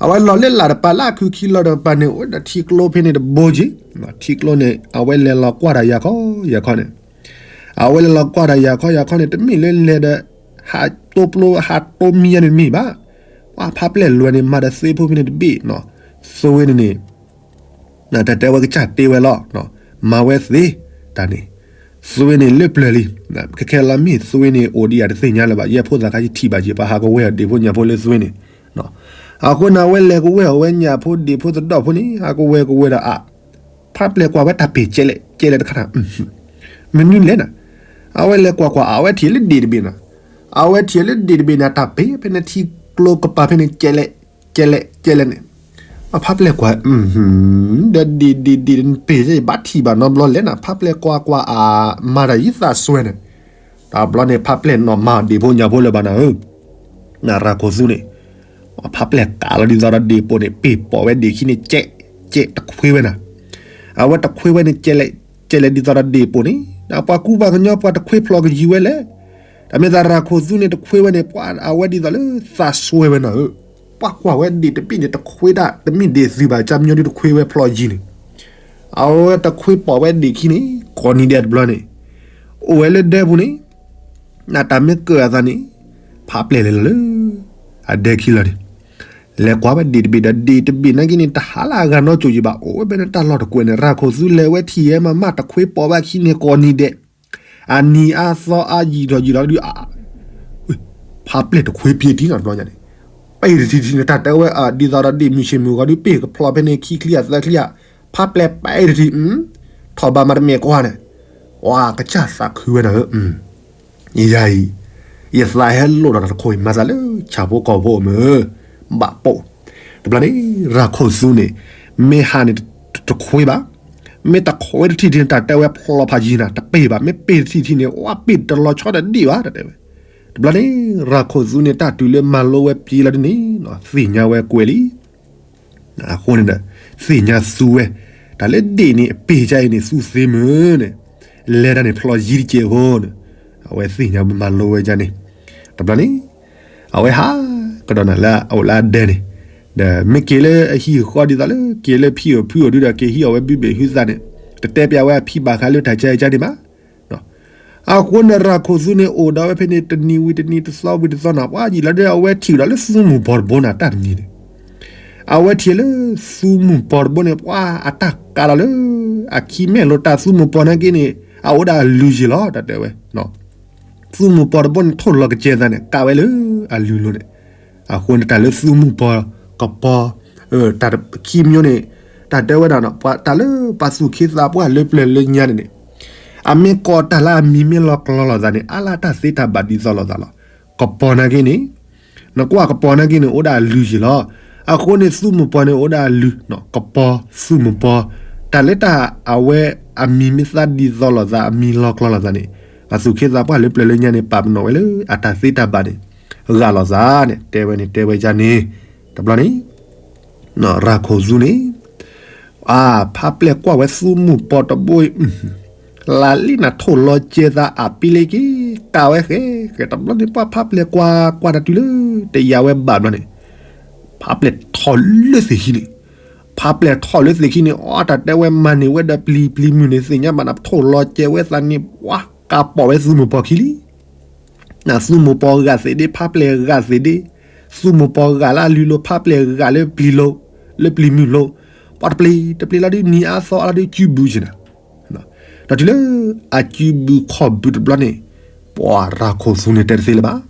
အဝဲလီၤလၢလာ်တပၤလၢအခုခံလီၤတပၤန့ၣ် အိၣ်ဒီးထံကျိဖဲန့ၣ်တဘိက့ၤ, ထံကျိန့ၣ် အဝဲလဲၤလီၤကွၢ်တၢ်ယၤခီယၤခီန့ၣ်, အဝဲလဲၤလီၤကွၢ်တၢ်ယၤခီယၤခီန့ၣ် တမ့ၢ်လၢလဲၤဒီး ဟးတိပျိဟးတိမံယါန့ၣ်တမ့ၢ်ဘၣ်, ပှၤဖါပျဲၢ်လွဲန့ၣ် မၤဒီးသ့ဖိဖဲန့ၣ်တဘ့ၣ်နီၤ, သ့ဝဲန့ၣ်န့ၣ် တၢ်တဲဝဲကစၢ်တ့ဝဲလီၤ, မၤဝဲသ့တၢ်န့ၣ်, သ့ဝဲန့ၣ်လၢပျၢၤလံ, ခဲခဲလီၤမ့ၢ်သ့ဝဲန့ၣ် အိၣ်ဒံးယၤတသ့ၣ်ညါလၢၤဘၣ်, ယဲၢ်ဖိသၣ်ခါယထံၣ်ဘၣ်က့ၤ ပှၤဟးကဝဲၢ်အီၤဒ့ၣ်ဖိညၣ်ဖိလၢသ့န့ၣ်, အဃိန့ၣ် အဝဲလဲၤကဝဲၢ်အီၤဝဲညၣ်ဖိဒ့ၣ်ဖိသဒီၣ်ဖိန့ၣ် ဟးကဝဲၢ်ကဝဲၢ်ဒီးအ ဖါပျဲၢ်ကွၢ်ဝဲတၢ်ပ့ၢ်ကဲလဲၣ်ကဲလဲၣ်တခါနၤ, မနုၤလဲၣ်နၤ, အဝဲလဲၤကွၢ်ကွၢ် အဝဲထံၣ်လၢဒ့ၣ်တဘ့ၣ်နၤ, အဝဲထံၣ်လၢဒ့ၣ်တဘ့ၣ်န့ၣ် တၢ်ပ့ၢ်ဖဲန့ၣ်ထံကျိကပၤဖဲန့ၣ် ကဲလဲၣ် ကဲလဲၣ် ကဲလဲၣ်န့ၣ်, အဖါပျဲၢ်ကွၢ် ဒီးဒ့ၣ်ဒ့ၣ်ဒ့ၣ်ပ့ၢ်ယဘၣ်ထံၣ်ဘၣ်နီတဘျီလဲၣ်နၤ, ဖါပျဲၢ်ကွၢ်ကွၢ်အါ မၤတၢ်ယသးစွဲန့ၣ်, တဘျီန့ၣ် ဖါပျဲၢ်နီၢ်မၤဒ့ၣ်ဖိညၣ်ဖိလၢၤဘၣ်နၤဧၢ, နရၤခိၣ်သူန့ၣ် ဖါပျဲၢ်ကးလီၤဒ်သိးဒီးဒ့ၣ်ပိာ်န့ၣ် ပ့ၢ်ပိာ်ဝဲဒ့ၣ်ခံန့ၣ် ကဲ ကဲတခွ့ဝဲနၤ, အဝဲတခွ့ဝဲန့ၣ် ကဲလဲၣ် ကဲလဲၣ်ဒ်သိးဒီးဒ့ၣ်ပိာ်န့ၣ် ဒီးပှၤကူပှၤကညီပှၤတခွ့ဖျိးကယံၤဝဲလဲၣ်, တမ့ၢ်သးရၤခိၣ်သူန့ၣ်တခွ့ဝဲန့ၣ် ပှၤအဝဲဒ်သိးလၢသးစွဲဝဲနၤဧၢ, ပှၤကွၢ်ဝဲဒ့ၣ်တဘ့ၣ်န့ၣ် တခွ့ဒၣ် တမ့ၢ်ဒ့ၣ်သုးဘၣ် ကၢ်မညီဒုးတခွ့ဝဲဖျိးယံၤန့ၣ်, အဝဲတခွ့ပိာ်ဝဲဒ့ၣ်ခံန့ၣ် ကိးနံၤဒဲးတဘျီန့ၣ်, အိၣ်ဝဲလၢဒဲပူၤန့ၣ်, နတၢ်မ့ၢ်ကၢၣ်အသးန့ၣ်, ဖးပျဲၢ်လဲၤလီၤလၢအဒဲခံလီၤန့ၣ်, လဲၤကွၢ်ဝဲဒ့ၣ်တဘ့ၣ်ဒီး ဒ့ၣ်တဘ့ၣ်နာ်က့န့ၣ် တဟါလၢအဂၤနီတစိၤယံၤဘၣ်, အိၣ်ဝဲဖဲန့ၣ်တၢ်လီၢ်တကွဲးန့ၣ်, ရၤခိၣ်သူလဲၤဝဲထံၣ်ဝဲမးမး တခွ့ပိာ်ဝဲအခံန့ၣ် ကိးနံၤဒဲး, အနံၤအါသီအါ ယံာ်ထီၣ်ယံာ်ထီၣ်ဒုး ဖးပျဲၢ်တခွ့ပ့ၤတံၢ်နီတဘျီညါန့ၣ်, ပ့ၢ်တထံၣ်တထံၣ်န့ၣ် တၢ်တဲဝဲ ဒ်သိးဒီးဒ့ၣ်မုၢ်ဆ့ၣ်မုၢ်ဂီၤဒုး ပ့ၢ်ကဖျိးဖဲန့ၣ် ခံချံအသၢချံဧါ, ဖးပျဲၢ်ပ့ၢ်တထံၣ်, ထီၣ်ဘးမၤတမ့ၢ်ကွၢ်န့ၣ်, ဝါကစၢ်သးခုဝဲနၤဧၢ, ယၤအံၤ, ယသးဟဲလိာ်ဒီးတၢ်တခိၣ်အံၤ မၤသးလၢဆၣ်ဖိကီၢ်ဖိမ့ၢ်, ဘၣ်ပိာ်, တဘျီန့ၣ် ရၤခိၣ်သူန့ၣ်, မ့ၢ်ဟးန့ၣ်တခွ့ဘၣ်, မ့ၢ်တခွ့တထံၣ်ထံၣ်န့ၣ် တၢ်တဲဝဲဖျိးဖးယံၤနၤ တပ့ၢ်ဘၣ်, မ့ၢ်ပ့ၢ်တထံၣ်ထံၣ်န့ၣ် ဝါပ့ၢ်တလီၤဆီတဒ့ၣ်ဘၣ် တၢ်တဲဝဲ, တဘျီန့ၣ် ရၤခိၣ်သူန့ၣ် တၢ်တုၤလၢမၤလိဝဲပျ့ၤလီၤဒ်န့ၣ်, သ့ၣ်ညါဝဲကွဲးလံ အဃိန့ၣ်ဒီး, သ့ၣ်ညါသူဝဲ, တၢ်လၢဒ့ၣ်န့ၣ်အပ့ၢ်ကအံၤန့ၣ် သူသ့မ့ၢ်န့ၣ်, လဲၤတၢ်န့ၣ်ဖျိးယံၤတကဲးဖိန့ၣ်, အဝဲသ့ၣ်ညါဝဲမၤလိဝဲဒ်န့ၣ်, တဘျီန့ၣ်, အဝဲဟးကဒီးနၤလၢအအိၣ်လၢအဒဲန့ၣ်, ဒီးမ့ၢ်က့ၤလၢအဟံၣ်အဃီဒ်သိးလၢ က့ၤလၢဖံအိၣ်ဖုအိၣ်ဒုဒီး က့ၤဟံးအီၣ်ဝဲဘုဘ့ၣ်ဟုသးန့ၣ်, တတဲပျးဝဲအဖံဘၣ်ဃးလၢတၢ်ကဲကဲန့ၣ်ဘၣ် အဃိန့ၣ် ရၤခိၣ်သူန့ၣ်အိၣ်ဒီးဝဲဖဲန့ၣ် တနံၤဝံၤတနံၤ တသီဝံၤတသီန့ၣ် ပှၤယံာ်လီၤဒီးအဝဲထံၣ်ဒီးလၢသူမုၢ်ပီၢ်တဘိန့ၣ် တၢ်တနံၤန့ၣ်, အဝဲထံၣ်လၢသူမုၢ်ပီၢ်တဘိန့ၣ် ပှၤအတၢ်ကးလီၤလၢ အခံမဲာ်လိာ်တၢ်သူမုၢ်ပီၢ်နာ်က့န့ၣ် အအိၣ်ဒၣ်အလုၢ်ယံၤလီၤ တၢ်တဲဝဲ သူမုၢ်ပီၢ်တဘိန့ၣ် ထိၣ်လီၤကစဲသးန့ၣ် ကးဝဲလၢအလုၢ်လိၤန့ၣ်, အဃိန့ၣ် တၢ်လၢသူမုၢ်ပီၢ်ကပီၤ, တၢ်ခံမံၤန့ၣ်, တၢ်တဲဝဲဒၣ် တၢ်လၢပှၤသူၣ်က့သးပှၢ်လၢပျၢၤလၢညါန့ၣ်န့ၣ်, အမ့ၢ်ကိးတၢ်လၢအမံၤမ့ၢ်လီၤကျီလိာ်သးန့ၣ် အါလၢအတၢ်သ့တၢ်ဘၣ်ဒ်သိးလိာ်သးလီၤ. ကပီၤနာ်က့န့ၣ်, နကွၢ်ကပီၤနာ်က့န့ၣ် အိၣ်ဒၣ်အလုၢ်ယံၤလီၤ. အဃိန့ၣ် သူမုၢ်ပီၢ်န့ၣ်အိၣ်ဒၣ်အလုၢ်, ကပီၤ, သူမုၢ်ပီၢ်, တၢ်လၢတၢ်အဝဲအမံၤမ့ၢ်သးဒ်သိးလိာ်သး အမံၤလီၤကျီလိာ်သးန့ၣ်, အသူၣ်က့သးပှၢ်လၢပျၢၤလၢညါန့ၣ် ပာ်ပနီၣ်ဝဲလၢအတၢ်သ့တၢ်ဘၣ်န့ၣ် ဂာ်လိာ်သးန့ၣ် တဲဝဲန့ၣ် တဲဝဲဒ်န့ၣ်, တဘျီန့ၣ် ရၤခိၣ်သူန့ၣ် အဖးပျဲၢ်ကွၢ်ဝဲသူမုၢ်ပီၢ်တဘိအံၤ, လၢလံနၤထိၣ်လီၤကဲသးအပ့ၢ်လ့က့ၤ, ကးဝဲဃဲဃဲ တဘျီန့ၣ် ပှၤဖးပျဲၢ်ကွၢ်ကွၢ်တၢ်တုၤလၢ တယၤဝဲဘၣ်ဘျီန့ၣ်, ဖးပျဲၢ်ထီၣ်လၢသ့ၣ်ခံန့ၣ်, ဖးပျဲၢ်ထီၣ်လၢသ့ၣ်ခံန့ၣ် အတၢ်တဲဝဲမၤန့ၢ်ဝဲဒီးပျံၤပျံၤမုၢ်န့ၣ် သ့ၣ်ညါဘၣ်နၤ ထိၣ်လီၤကဲဝဲသးန့ၣ် ပှၤကးပိာ်ဝဲသူမုၢ်ပီၢ်ခံလံ. နသူမုၢ်ပီၢ်ဂာ်သ့ၣ်ဒ့ ဖးပျဲၢ်ဂာ်သ့ၣ်ဒ့, သူမုၢ်ပီၢ်ဂာ်လၢအလုၢ်လိၤ ဖးပျဲၢ်ဂာ်လၢပျံၤလိၤ, လၢပျံၤမုၢ်လိၤ, ပှၤတပျံၤတပျံၤလီၤဒုး နံၤအါသီအါလီၤဒုး စုဘုးက့ၤနၤ, ဒီးတုၤလၢအစုဘုးခီၣ်ဘုးတဘျီန့ၣ်, ပှၤရၤခိၣ်သူန့ၣ်တဲတသ့လၢၤဘၣ်.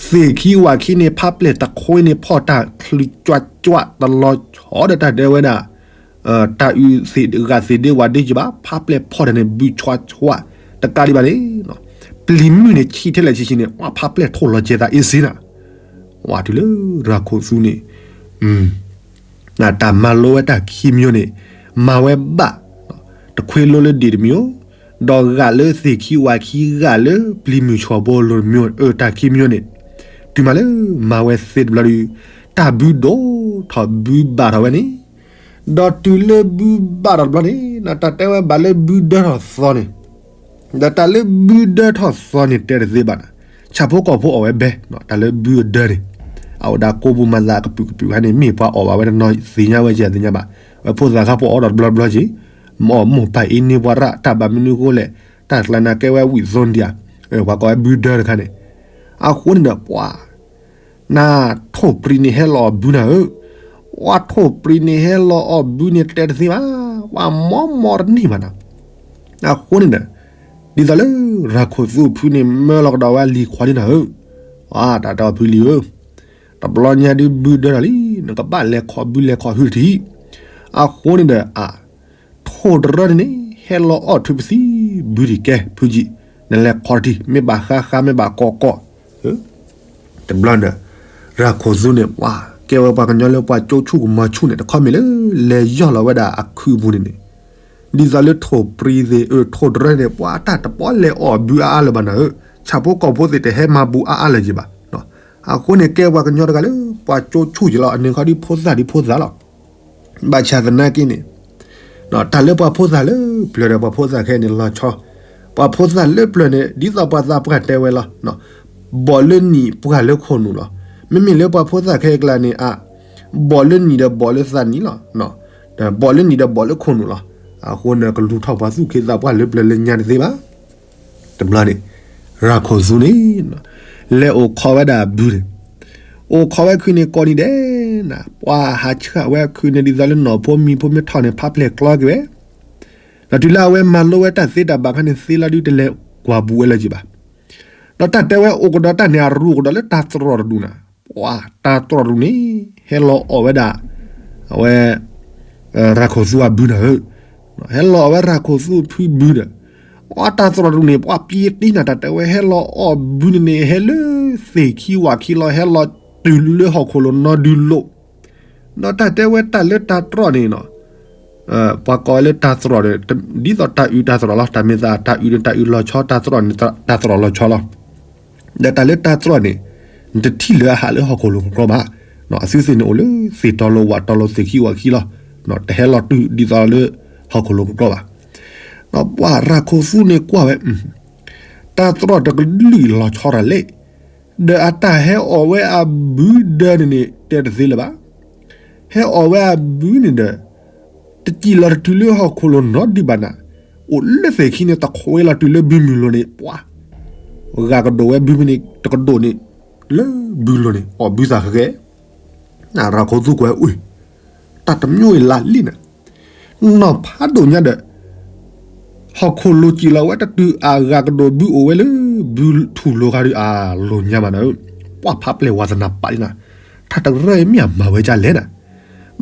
သ့ၣ်ခံဝၣ်ခံန့ၣ် ဖးပျဲၢ်တခွ့န့ၣ် ဖီၣ်တၢ်ချုးကွၢ်ကွၢ် တလီၤဆီဒီးတၢ်တဲဝဲဒၣ် တၢ်အုၣ်သ့ၣ်ဂာ်သ့ၣ်ဒ့ဝဲဒၣ်က့ၤဘၣ် ဖးပျဲၢ်ဖီၣ်တၢ်န့ၣ် ဘုးဆွါဆွါ တကးဒံးဘၣ်န့ၣ်, ပျံၤမုၢ်န့ၣ် ဆံးထဲလဲၣ်ဆံးဆံးန့ၣ် ဝဲဖးပျဲၢ်ထိၣ်လီၤကဲသးအ့စ့နၤ, ဝဲတုၤလၢရၤခိၣ်သူန့ၣ် တၢ်မၤလိဝဲတၢ်ခံမံၤန့ၣ် မၤဝဲဘၣ် တခွ့လိလၢဒ့ၣ်တမံၤ, ဒီးဂာ်လၢသ့ၣ်ခံဝၣ်ခံ ဂာ်လၢပျံၤမုၢ်ဆီၣ်ဘိလိၤတမံၤ အတၢ်ခံမံၤန့ၣ်, တုၤမးလၢမၤဝဲသ့တဘျီဒီး တၢ်ဘုဒိၣ်ထီၣ်ဘုဘၣ်ထီၣ်ဝဲန့ၣ်, ဒီးတုၤလၢဘုဘၣ်ထီၣ်တဘျီန့ၣ် တၢ်တဲဝဲဘၣ်လၢဘုဒၢထီၣ်သီန့ၣ်, ဒီးတၢ်လၢဘုဒၢထီၣ်သီန့ၣ် တဲတသ့ဘၣ်နၤ, ဆၣ်ဖိကီၢ်ဖိအီၣ်ဝဲဘဲ တၢ်လၢဘုအဒၢန့ၣ်, အအိၣ်ဒၣ်ကိးပူၤမၤသးကပုာ်ကပုာ်ခါန့ၣ် မ့ၢ်ပှၤအီၣ်ဘၣ်ဝဲတနီၤ သ့ၣ်ညါဝဲကဲသ့ၣ်ညါဘၣ်, ဝဲဖိသၣ်ခါဖိအီၣ်ဒီးတဘျီဘျီက့ၤ, မ့ၢ်အီၣ်မိၢ်ပၢ်အ့န့ၢ်ပှၤရၣ် တၢ်ဘၣ်မနုၤဃိလဲၣ်, တၢ်ကျါနၤကဲဝဲဝံၣ်သိဒံးဧါ, ပှၤကိးဝဲဘုဒၢတခါန့ၣ်, အဃိန့ၣ်ဒီးပှၤ နထိၣ်ပြံၤန့ၣ်ဟဲလီၤအီၣ်ဘုနၤဧၢ, ပှၤထိၣ်ပြံၤန့ၣ်ဟဲလီၤအီၣ်ဘုန့ၣ်တဲတသ့ဘၣ်, ပှၤမီမီတန့ၢ်ဘၣ်နၤ, အဃိန့ၣ်ဒီး ဒ်သိးလၢရၤခိၣ်သူဖုန့ၣ် မၢလီၤကဒီးဝဲလံၤခွါဒ်နၤဧၢ, တၢ်တဲအီၤဖုလံၤဧၢ, တဘျီညါဒုးဘုဒၢထီၣ်လံ, နကဘၣ်လဲၤခီၣ်ဘုလဲၤခီၣ်ဟုတထံၣ်, အဃိန့ၣ်ဒီး အ ထိၣ်တရၢန့ၣ်န့ၣ် ဟဲလီၤအီၣ်ထုးပသံဘုတံၢ်ကဲ ဖုကံ, နလဲၤခီၣ်တထံၣ် မ့ၢ်ဘၣ်ဃါဃါ မ့ၢ်ဘၣ်ကီၢ်ကီၢ်, တဘျီဒီး ရၤခိၣ်သူန့ၣ် ပှၤကဲဝဲပှၤကညီလၢပှၤကၠိဆူၣ်ကမီၤဆူၣ်န့ၣ် တခီမ့ၢ်လၢ လဲၤယီၢ်လီၤဝဲဒၣ်အခုးပူၤန့ၣ်န့ၣ်, ဒ်သိးလၢထိၣ်ပြံၤသ့ၣ် အၢ ထိၣ်တရၢန့ၣ် ပှၤတၢ်တပီလဲၤအီၣ်ဘုအါအါလၢၤဘၣ်နၤဧၢ, ဆၣ်ဖိကီၢ်ဖိသ့ၣ်တဟဲမၤဘူးအါအါလၢၤယံၤဘၣ်, အဃိန့ၣ် ကဲပှၤကညီတဂၤလၢ ပှၤကၠိဆူၣ်ယံၤလီၤ အန့ၣ်ခီဒ်ဖိသၣ်ဒ်ဖိသၣ်လီၤ ဘၣ်ဆၣ်သနာ်က့န့ၣ်, တၢ်လၢပှၤဖိသၣ်လၢပျၢၤဒီးပှၤဖိသၣ်ခဲအံၤန့ၣ်လီၤဆီ, ပှၤဖိသၣ်လၢပျၢၤန့ၣ် ဒ်သိးပှၤသးပှၢ်တဲဝဲလီၤ, ဘီၣ်လၢနံၣ်ပှၢ်လၢခိၣ်နူာ်လီၤ. မ့မ့ၢ်လၢပှၤဖိသၣ်ခဲအံၤအကျါန့ၣ် အါ, ဘီၣ်လၢနံၣ်ဒီးဘီၣ်လၢသးနံၣ်လီၤ. ဘီၣ်လၢနံၣ်ဒီးဘီၣ်လၢခိၣ်နူာ်လီၤ. အဃိန့ၣ် ကလူၤထီၣ်ပှၤသူၣ်က့သးပှၢ်လၢပျၢၤလၢညါတသ့ဘၣ်. တဘျီန့ၣ် ရၤခိၣ်သူန့ၣ် လဲၤအိၣ်ခိးဝဲဒၣ်အဘုန့ၣ်, အိၣ်ခိးဝဲခုန့ၣ်ကိးနံၤဒဲးနၤ, ပှၤဟးဆှၢဝဲခုန့ၣ်ဒ်သိးလၢနီၢ်ဖိမံၤဖိမ့ၢ်ထီၣ်န့ၣ် ဖးပျဲၢ်ကျီက့ၤဝဲ, ဒီးတုၤလၢအဝဲမၤလိဝဲတၢ်သ့တၢ်ဘၣ်ခါန့ၣ် သ့လီၤဒုးတလဲၤကွၢ်ဘူးဝဲလၢၤက့ၤဘၣ်. ဒီးတၢ်တဲဝဲအိၣ်ကဒီးတၢ်န့ၣ် အရူအိၣ်ကဒီးလၢတၢ်သရိာ်တဒူၣ်နၤ, ပှၤတၢ်သရိာ်တဒူၣ်န့ၣ် ဟဲလီၤအီၣ်ဝဲဒၣ် အဝဲ ရၤခိၣ်သူအဘုနၤဧၢ, ဟဲလီၤအီၣ်ဝဲရၤခိၣ်သူအဖုဘုဒီး, ပှၤတၢ်သရိာ်တဒူၣ်န့ၣ် ပှၤပံတံနၤတၢ်တဲဝဲ ဟဲလီၤအီၣ်ဘုန့ၣ်န့ၣ် ဟဲလၢသ့ၣ်ခံဝၣ်ခံလီၤ ဟဲလီၤတုၤလၢဟီၣ်ခိၣ်လိၤနီဒုးလိၤ, ဒီးတၢ်တဲဝဲတၢ်လၢတၢ်သရိာ်န့ၣ်နီၤ ပှၤကိးဝဲလၢတၢ်သရိာ်ဒီး ဒ်သိးတၢ်အုးတၢ်သရိာ်လီၤ, တၢ်မ့ၢ်သးတၢ်အုးန့ၣ် တၢ်အုးလီၤဆီ, တၢ်သရိာ်န့ၣ် တၢ်သရိာ်လီၤဆီလီၤ. ဒီးတၢ်လၢတၢ်သရိာ်န့ၣ် နတထံၣ်လၢအဟးလၢဟီၣ်ခိၣ်လိၤကကြီဘၣ်. အစုသ့ၣ်န့ၣ်အိၣ်လၢသ့ၣ်တီလိၤဝၣ်တီလိၤသ့ၣ်ခံဝၣ်ခံလီၤ. တဟဲလီၤတုၤဒ်သိးလၢဟီၣ်ခိၣ်လိၤကကြီဘၣ်. ပှၤရၤခိၣ်သူန့ၣ်ကွၢ်ဝဲ တၢ်သရိာ်တကလုာ်လီၤဆီတၢ်လဲၣ်, ဒီးအတၢ်ဟဲအီၣ်ဝဲအဘုဒၢန့ၣ်န့ၣ် တဲတသ့လၢၤဘၣ်. ဟဲအီၣ်ဝဲအဘုန့ၣ်ဒီး တစံၣ်လီၤတတုၤလၢဟီၣ်ခိၣ်လိၤနီဒုးဘၣ်နၤ, အိၣ်လၢသ့ၣ်ခံန့ၣ် တခွဲးလီၤတုၤလၢဘုမုၢ်လိၤန့ၣ် ပှၤ ဂၤကဒိၣ်ဝဲဘုမုၢ်န့ၣ် တကဒိၣ်န့ၣ် လၢဘုလိၤန့ၣ် အီၣ်ဘုသးဃဲၤဃဲၤ, ရၤခိၣ်သူကွၢ် အု တၢ်တမံၤအံၤလၢာ်လံနၤ, နီၢ်ဖးဒိၣ်ညါဒီး ဟီၣ်ခိၣ်လိၤစံၣ်လီၤဝဲတတုၤအဂၤကဒိၣ်ဘုအိၣ်ဝဲလၢ ဘုထူၣ်လိၤခါဒီး အလိၤညါဘၣ်နၤဧၢ, ပှၤဖးပျဲၢ်ဝးသနၢ်ပာ်လံနၤ, တၢ်တရၢအံၤမ့ၢ်အမၤဝဲဒ်လဲၣ်နၤ,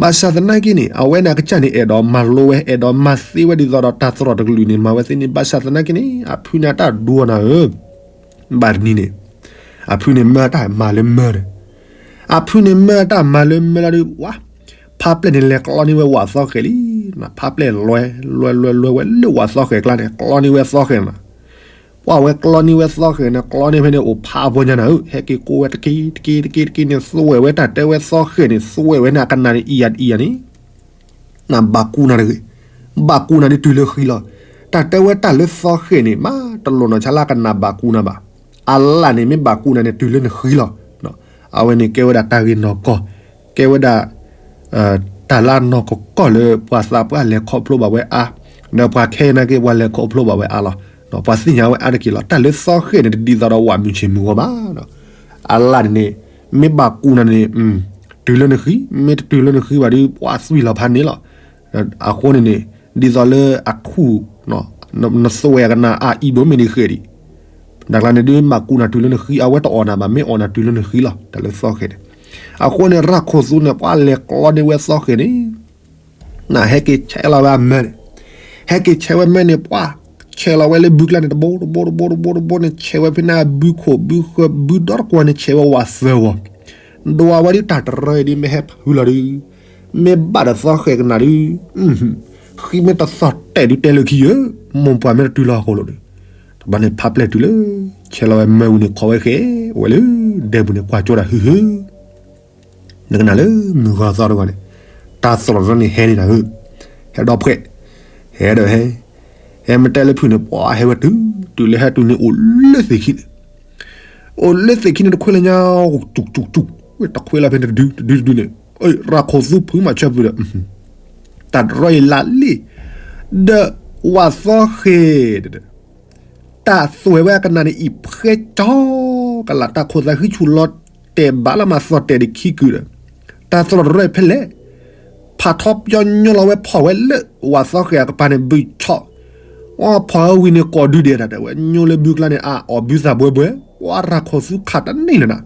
ဘၣ်ဆၣ်သနာ်က့န့ၣ် အဝဲန့ၣ်အကစၢ်န့ၣ် အဲၣ်ဒိးမၤလိဝဲ အဲၣ်ဒိးမၤသ့ဝဲဒ်သိးဒီးတၢ်သရိာ်တကလုာ်န့ၣ် မၤဝဲသ့န့ၣ် ဘၣ်ဆၣ်သနာ်က့န့ၣ် အဖုန့ၣ်အတၢ်ဒိနၤဧၢ, ဘၣ်တနံၤန့ၣ် အဖုန့ၣ်မၢတၢ်မၤလၢမၢဒီး အဖုန့ၣ်မၢတၢ်မၤလၢမၢလီၤဒီး ဝါ ဖးပျဲၢ်န့ၣ်လဲၤကျီန့ၢ်ဝဲဝၣ်သီဃဲၤလံ, ဖးပျဲၢ်လွဲ လွဲ လွဲ လွဲဝဲလၢဝၣ်သီဃဲၤကျါန့ၣ် ကျီန့ၢ်ဝဲသီဃဲၤနၤ, ပှၤဝဲကျီန့ၢ်ဝဲသီဃဲၤန့ၣ် ကျီန့ၢ်ဖဲန့ၣ်အိၣ်ဖးအဖီညါနၤဧၢ, ဟဲက့ၤကိးဝဲတက့ၢ်တက့ၢ်တက့ၢ်တက့ၢ်န့ၣ် သွဲၣ်ဝဲတၢ်တဲဝဲသီဃဲၤန့ၣ် သွဲၣ်ဝဲန့ၣ် အကနၣ်န့ၣ် အံၤယၤအံၤယၤန့ၣ် နဘၣ်ကူနၤတဂ့ၤ, ဘၣ်ကူနၤန့ၣ်တုၤလၢဃံလီၤ, တၢ်တဲဝဲတၢ်လၢသီဃဲၤန့ၣ် မ့ၢ်တလိၣ်နီၢ်ဆါလၢကနၣ်ဘၣ်ကူနၤဘၣ်, အလၣ်န့ၣ် မ့ၢ်ဘၣ်ကူနၤန့ၣ် တုၤလၢနဃံလီၤ, အဝဲန့ၣ်ကဲဝဲဒၣ်တၢ်ဂ့ၢ်နီၢ်ကီၢ်, ကဲဝဲဒၣ် တၢ်လၢအနီၢ်ကီၢ်ကီၢ်လၢပှၤသးပှၢ်လဲၤခီဖျိဘၣ်ဝဲအါ, ဒီးပှၤခဲအံၤနာ်က့ ပှၤလဲၤခီဖျိဘၣ်ဝဲအါလီၤ, ပှၤသ့ၣ်ညါဝဲအါတက့ၢ်လီၤ, တၢ်လၢသီဃဲၤန့ၣ် တဒ်သိးဒီးဝၣ်မုၢ်ဆ့ၣ်မုၢ်ဂီၤဘၣ်, အလၣ်န့ၣ်န့ၣ် မ့ၢ်ဘၣ်ကူနၤန့ၣ် တုၤလၢနဃံ, မ့ၢ်တတုၤလၢနဃံဘၣ်ဒီး ပှၤသွံၣ်လီၤဖးန့ၣ်လီၤ, အဃိန့ၣ်န့ၣ် ဒ်သိးလၢအခူၣ် နသွဲၣ်အကနၣ်အအံၤဒိၣ်မ့ၢ်န့ၣ်ဃဲၤဒံး, တၢ်ကျါန့ၣ်ဒုး မ့ၢ်ဘၣ်ကူနၤတုၤလၢနဃံ အဝဲတအီၣ်နၤဘၣ်, မ့ၢ်အီၣ်နၤတုၤလၢနဃံလီၤ, တၢ်လၢသီဃဲၤန့ၣ်, အဃိန့ၣ် ရၤခိၣ်သူန့ၣ် ပှၤလဲၤကျီန့ၢ်ဝဲသီဃဲၤန့ၣ် နဟဲက့ၤဆဲးလီၤဝဲအမၢန့ၣ်, ဟဲက့ၤဆဲးဝဲမၢန့ၣ် ပှၤဆဲးလီၤဝဲလၢဘုကျါန့ၣ် တဘိတဘိတဘိတဘိတဘိန့ၣ် ဆဲးဝဲဖဲန့ၣ် ဘုခိၣ်ဘုဃၢၤဘုဒီတကွီၤန့ၣ် ဆဲးဝဲဝးသၢဝီၤ, ဒွးဝဲဒုးတၢ်တရၢအံၤဒ်မ့ၢ်ဟဲဖုလီၤဒုး, မ့ၢ်ဘၣ်ဒီးသီဃဲၤကနၣ်ဒုး, ဃံမ့ၢ်တသီၣ်တဲာ်ဒုးတဲလၢခံဧၢ, မိၢ်ပှၢ်မ့ၢ်တတုၤလီၤဟီၣ်ခိၣ်လိၤဒီး, တဘျီန့ၣ်ဖးပျဲၢ်တုၤလၢ ဆဲးလီၤဝဲမၢဝံၤန့ၣ် ခိးဝဲဃဲၤဝဲလၢဒဲပူၤန့ၣ် ကွၢ်ကၠိတၢ်ဟုဟု နကနၣ်လၢမုၢ်ဂီၤသီတဂီၤန့ၣ်, တၢ်သရိာ်တရၢန့ၣ်ဟဲန့ၣ်နၤဧၢ, ဟဲဒီးဖှဲး, ဟဲဒီးဟဲ, ဟဲမ့ၢ်တဲလၢဖုန့ၣ် ပှၤဟဲဝဲတုၤ, တုၤလၢဟဲတုၤန့ၣ်အိၣ်လၢသ့ၣ်ခံန့ၣ်, အိၣ်လၢသ့ၣ်ခံန့ၣ်တခွဲးလၢညါ, တူၢ်တူၢ်တူၢ်, ဝဲတခွဲးလၢဖဲန့ၣ်တဒုတဒုတဒုန့ၣ်, ရၤခိၣ်သူဖုမၤဆၢဖုဒီး, တၢ်တရီအံၤလၢလံ, ဒီးဝၣ်သီဃဲၤ တၢ်သွဲၣ်ဝဲအကနၣ်န့ၣ် အံၤဖှဲကၠီကလး တၢ်ခိၣ်သးဃံဆူၣ်လီၤတဲာ်ဘၣ်လၢမၤသီၣ်တဲာ်ဒံးခံကုာ်ဒီး, တၢ်သရိာ်တရၢအံၤဖဲလဲၣ်, ဖးထီပၠီညိလီၤဝဲဖီၣ်ဝဲလၢ ဝၣ်သီဃဲၤအကပၤန့ၣ် ဘုၣ်ဆီၣ်, အီဖီၣ်ဝဲဝံၤန့ၣ် ကိးဒုဒဲးတၢ်တဲဝဲ ညိလၢဘုကျါန့ၣ် အအီၣ်ဘုသးဘှဲဘှဲ, ပှၤရၤခိၣ်သူခးတန့ၢ်လၢၤနၤ,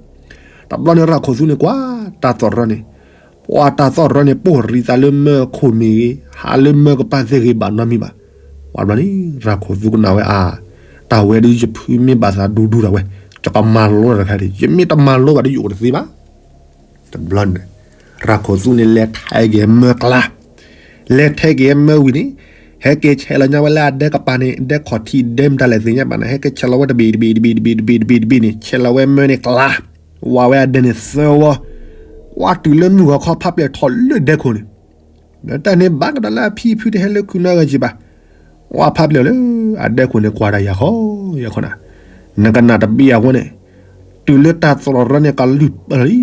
တဘျီန့ၣ်ရၤခိၣ်သူန့ၣ်ကွၢ် တၢ်သီၣ်တရၢန့ၣ် ပှၤတၢ်သီၣ်တရၢန့ၣ် ပိၢ်ရံးသးလၢမၢခိၣ်မ့ၢ်ဂ့ၤ, ဟးလၢမၢကပၤသ့ၣ်ဂ့ၤဘၣ်နီတမံၤဘၣ်. ပှၤဘျီန့ၣ် ရၤခိၣ်သူကနၣ်ဝဲအါ, တၢ်ဝဲဒုးယဖုမ့ၢ်ဘၣ်သးဒူဒူတၢ်ဝဲ, ယကမၤလိတၢ်တခါဒံး, ယမ့ၢ်တမၤလိဘၣ်ဒီးယအိၣ်တသ့ဘၣ်. တဘျီန့ၣ် ရၤခိၣ်သူန့ၣ် လဲၤထဲးက့ၤမၢကျါ, လဲၤထဲးက့ၤမၢဝံၤန့ၣ် ဟဲက့ၤဆဲးလီၤညါဝဲလၢအဒဲကပၤန့ၣ် ဒဲခီၣ်ထံး ဒဲမတၤလဲၣ်သ့ၣ်ညါဘၣ်န့ၣ် ဟဲက့ၤဆဲးလီၤဝဲတဘ့ၣ်တဘ့ၣ်တဘ့ၣ်တဘ့ၣ်တဘ့ၣ်တဘ့ၣ်တဘ့ၣ်န့ၣ် ဆဲးလီၤဝဲမၢန့ၣ်ကျါ, ဝးဝဲအဒဲန့ၣ်သၢဝီ, ဝးတုၤလၢမုၢ်ဂီၤခီဖးပျဲၢ်ထီၣ်လၢဒဲခိၣ်န့ၣ်, ဒီးတၢ်န့ၣ်ဘၣ်ကဒီးလၢအဖံအဖုတဟဲလၢခုနီတဂၤက့ၤဘၣ်. ဝးဖးပျဲၢ်လၢအဒဲခိၣ်န့ၣ် ကွၢ်တၢ်ယၤဃီယၤဃီနၤ, နကနၣ်တဘ့ၣ်အဃိန့ၣ်, တုၤလၢတၢ်သရိာ်တရၢန့ၣ်ကလူၢ်ပၢၢ်လံ,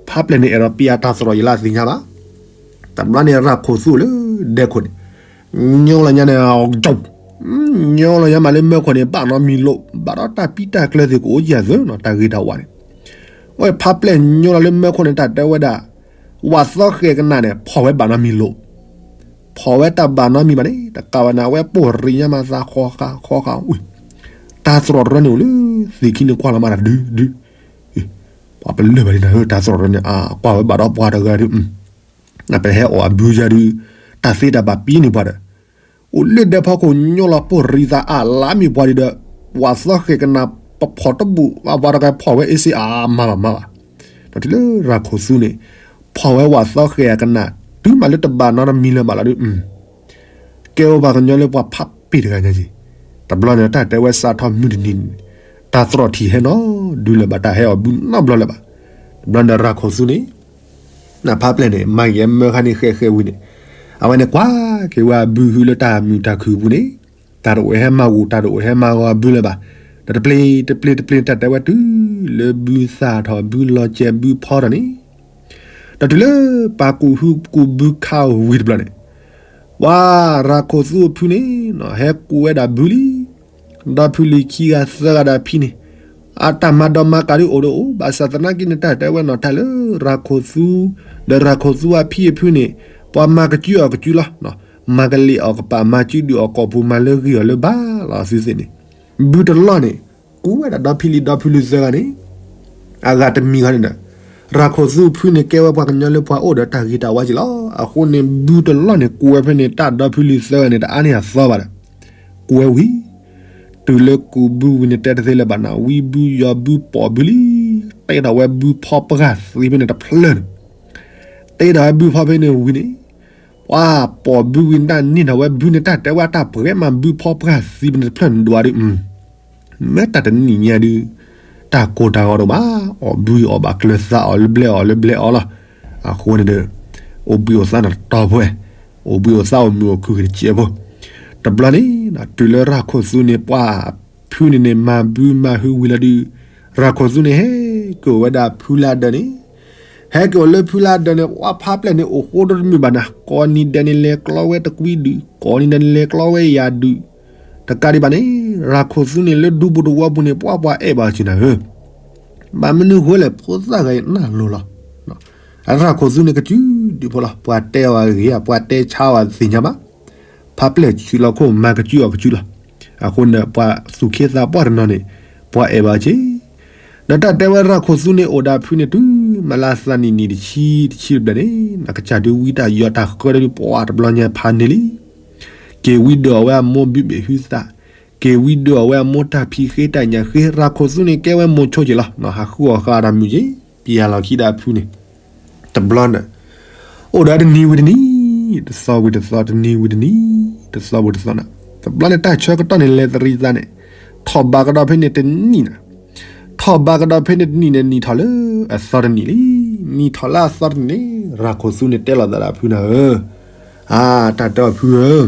ဖးပျဲၢ်န့ၣ်အဲၣ်ဒိးပျဲတၢ်သရိာ်ယလၢအသ့ၣ်ညါဘၣ်. တဘျီန့ၣ်ရၤခိၣ်သူလၢဒဲခိၣ်န့ၣ်, ညိလီၤညါန့ၣ် ကၠိ ညီလီၤညါမးလၢမၢခိၣ်န့ၣ် ဘၣ်နီတမံၤလိာ်, ဘၣ်ဒီးတၢ်ပံတၢ်ကျၢၤသ့ၣ်ကအိၣ်ယၤသၢနီၤ တၢ်ဂ့ၤတၢ်ဝါန့ၣ်. အဝဲဖးပျဲၢ်ညီလီၤလၢမၢခိၣ်န့ၣ် တၢ်တဲဝဲဒၣ်, ဝးသီဃဲၤကနၣ်န့ၣ် ဖီၣ်ဝဲဘၣ်နီတမံၤလိာ်, ဖီၣ်ဝဲတၢ်ဘၣ်နီတမံၤဘၣ်န့ၣ် တကးဘၣ်န့ၣ် အဝဲပိၢ်ရံၣ်ညါမးသးဃီဃာ်ဃီဃာ်ဝံၤ, တၢ်သရိာ်တရၢန့ၣ်အိၣ်လၢ သ့ၣ်ခံန့ၣ်ကွၢ်လီၤမးတၢ်ဒုဒု ပှၤပလၢၢ်ဘၣ်ဒ်နၤဧၢ တၢ်သရိာ်တရၢန့ၣ် အကွၢ်ဝဲဘၣ်ဒီးပှၤတဂၤဒု ပဟဲအီၣ်အဘုယၤဒု တၢ်သ့တၢ်ဘၣ်ပံန့ၢ်ပှၤဒီး အိၣ်လၢဒဲဖီခိၣ်ညီလီၤပိၢ်ရံၣ်သးအါလါမ့ၢ်ပှၤဒုဒီး ဝးသီဃဲၤကနၣ်ပဖီၣ်တဘူၣ် ပှၤတဂၤဖီၣ်ဝဲအ့စ့အါမၤဘၣ်မၤဘၣ်. ဒီးတုၤလၢရၤခိၣ်သူန့ၣ် ဖီၣ်ဝဲဝးသီဃဲၤအကနၣ် တုၤမးလၢတဘၣ်နီတမံၤလၢၤဘၣ်လီၤဒု ကဲဝဲပှၤကညီလၢပှၤဖးပ့ၢ်တဂၤညါက့ၤ, တဘျီန့ၣ် တၢ်တဲဝဲစးထီၣ်မုၢ်တနံၤန့ၣ် တၢ်သရိာ်ထံၣ်ဟဲနီၢ်ဒုလၢၤဘၣ် တၢ်ဟဲအီၣ်ဘုနီတဘျီလၢၤဘၣ်. တဘျီန့ၣ် ရၤခိၣ်သူန့ၣ် နဖးပျဲၢ်န့ၣ် မၤက့ၤမၢခါန့ၣ်ဃဲးဃဲးဝံၤန့ၣ် အဝဲန့ၣ်ကွၢ်က့ၤဝဲအဘုဟုလၢတၢ်မုာ်တၢ်ခုၣ်အပူၤန့ၣ် တၢ်တအိၣ်ဟဲမၤဂီၤ တၢ်တအိၣ်ဟဲမၤဂီၤအဘုလၢၤဘၣ်. ဒီးတပျ့ၤတပျ့ၤတပျ့ၤန့ၣ် တၢ်တဲဝဲတုၤလၢဘုသၣ်ထီၣ် ဘုလီၤစဲး ဘုဖီထီၣ်န့ၣ် ဒီးတုၤလၢပှၤကူးဟုကူးဘုခါဝံၤတဘျီန့ၣ် ပှၤရၤခိၣ်သူအဖုန့ၣ် ဟဲကူးဝဲဒၣ်ဘုလံ. ဒီဖုလံၤခံဂၤသၢဂၤဒီးဖံန့ၣ် အတၢ်မၤဒီးမၤကးဒုအိၣ်ဒီးအိၣ် ဘၣ်ဆၣ်သနာ်က့န့ၣ် တၢ်တဲဝဲနီၤ တၢ်လၢရၤခိၣ်သူ ဒီးရၤခိၣ်သူအဖံအဖုန့ၣ် ပှၤမၤကစုအီၣ်ကစုလီၤ. မၤကလ့ၣ်အီၣ်ကပာ် မၤစုဒုးအီၣ်ကိာ်ပူၤ မၤလၢဂ့ၢ်အီၤလၢဘါလီၤသုသ့ၣ်န့ၣ် ဘုတလီၢ်န့ၣ် ကူးဝဲဒၣ်ဒီဖံလံၤဒီဖုလံၤသၢဂၤန့ၣ် အဂၤတမံၤဂၤန့ၣ်ဒီး ရၤခိၣ်သူဖုန့ၣ် ကဲဝဲပှၤကညီလၢပှၤအိၣ်ဒီးတၢ်ဂ့ၤတၢ်ဝါက့ၤလီၤ. အဃိန့ၣ် ဘုတလီၢ်န့ၣ် ကူးဝဲဖဲန့ၣ် တၢ်ဒီဖုလံၤသၢဂၤန့ၣ် တအါန့ၢ်အသီဘၣ်ဒီး ကူးဝဲဝံၤ တုၤလၢကူးဘုဝံၤန့ၣ် တဲတသ့လၢၤဘၣ်နၤ ဝံဘုယီၤဘုပိာ်ဘုလံ. တဲထီၣ်ဝဲဘုဖီပှၢ်သံဖဲန့ၣ်တဖျၢၣ်န့ၣ် တဲထီၣ်ဝဲဘုဖီဖဲန့ၣ်ဝံၤန့ၣ် ပှၤပိာ်ဘုဝံၤန့ၣ် တၢ်န့ၢ်ထီၣ်ဝဲဘုန့ၣ် တၢ်တဲဝဲတၢ်ပှဲၤမး ဘုဖီပှၢ်သံဖဲန့ၣ်တဖျၢၣ်န့ၣ်ဒွးဒု မ့ၢ်တၢ်တနံၣ်ညါဒု တၢ်ကိၢ်တၢ်ဂီၤဒိၣ်မး အီၣ်ဘုအီၣ်ဘၣ်ကျၢၤသးအီၣ်လၢဘျဲအီၣ်လၢဘျဲအီၣ်လီၤ. အဃိန့ၣ်ဒီး အိၣ်ဘှံးအိၣ်သါန့ၣ်တတီၤဖိ အိၣ်ဘှံးအိၣ်သါအိၣ်မုာ်အိၣ်ခုၣ်က့ၤတစဲးဖိ တဘျီန့ၣ် တုၤလၢရၤခိၣ်သူန့ၣ် ပှၤဖုန့ၣ်န့ၣ် မၤဘုမၤဟုဝံၤလီၤဒု ရၤခိၣ်သူန့ၣ် ဟဲက့ၤအိၣ်ဝဲဒၣ်ဖုလၢဒၢးန့ၣ် ဟဲက့ၤအိၣ်လၢဖုလၢဒၢးန့ၣ် ပှၤဖးပျဲၢ်န့ၣ် အိၣ်ဃိဒီတမုာ်ဘၣ်နၤ ကိးနံၤဒဲးန့ၣ်လဲၤကျီဝဲတကွံဒုး ကိးနံၤဒဲးန့ၣ်လဲၤကျီဝဲယၤဒုး တကးဒံးဘၣ်န့ၣ် ရၤခိၣ်သူန့ၣ်လၢဒူပူၤသဝီပူၤန့ၣ် ပှၤပှၤအဲၣ်ဘၣ်စၢၤနၤဧၢ ဘၣ်မနုၤဃိလဲၣ် ဖိသၣ်ဂၤအံၤနၢ်လိၤလီၤ. အရၤခိၣ်သူန့ၣ်ကစုဒုဖိလီၤ ပှၤတဲအီၤအဂ့ၤ ပှၤတဲဆါအီၤသ့ၣ်ညါဘၣ်. ဖးပျဲၢ်ဆူးလီၤခိၣ် မၤကစုအီၣ်ကစုလီၤ. အဃိန့ၣ် ပှၤသူၣ်က့သးပှၢ်တနီၤန့ၣ် ပှၤအဲၣ်ဘၣ်စ့ၢ် ဒီးတၢ်တဲဝဲရၤခိၣ်သူန့ၣ် အိၣ်ဒီးဖုန့ၣ်တုၤမးလၢသးနံၣ်နံၣ်တဆံတဆံတဘျဲၣ်န့ၣ် နကစၢ်ဒုးဝံတၢ်ယီၤတၢ်ဃၢဒုးပှၤတဘျီညါဖးန့ၢ်လံ က့ၤဝံဒုးအီၣ်ဝဲအမိၢ်ဘုဘ့ၣ်ဟုသး, က့ၤဝံဒုးအီၣ်ဝဲအမိၢ်တၢ်ဖံးဃ့တၢ်ညၣ်ဃ့, ရၤခိၣ်သူန့ၣ် ကဲဝဲမိၤဆိက့ၤလီၤ. ဟးဃုအီၣ်ဃာ်တၢ်မုာ်က့ၤ, ပျၢ်လီၤခံဒီးအဖုန့ၣ်, တဘျီန့ၣ်, အိၣ်ဒီးတနံၤဝံၤတနံၤ, တသီဝံၤတသီ, တနံၤဝံၤတနံၤ, တသီဝံၤတသီန့ၣ်, တဘျီန့ၣ် တၢ်ဆၢကတီၢ်န့ၣ်လဲၤတရံးသးန့ၣ်, ထီၣ်ဘးကဒီးဖဲန့ၣ်တနံၣ်န့ၣ်, ထီၣ်ဘးကဒီးဖဲန့ၣ်တနံၣ်န့ၣ် နံၣ်ထီၣ်လၢအသီတနံၣ်လံ. နံၣ်ထီၣ်လၢအသီတနံၣ်န့ၣ် ရၤခိၣ်သူန့ၣ်တဲလိာ်သးဒီးအဖုန့ၣ်ဧၢ, အါ, တၢ်တဲအီၤဖုဧၢ,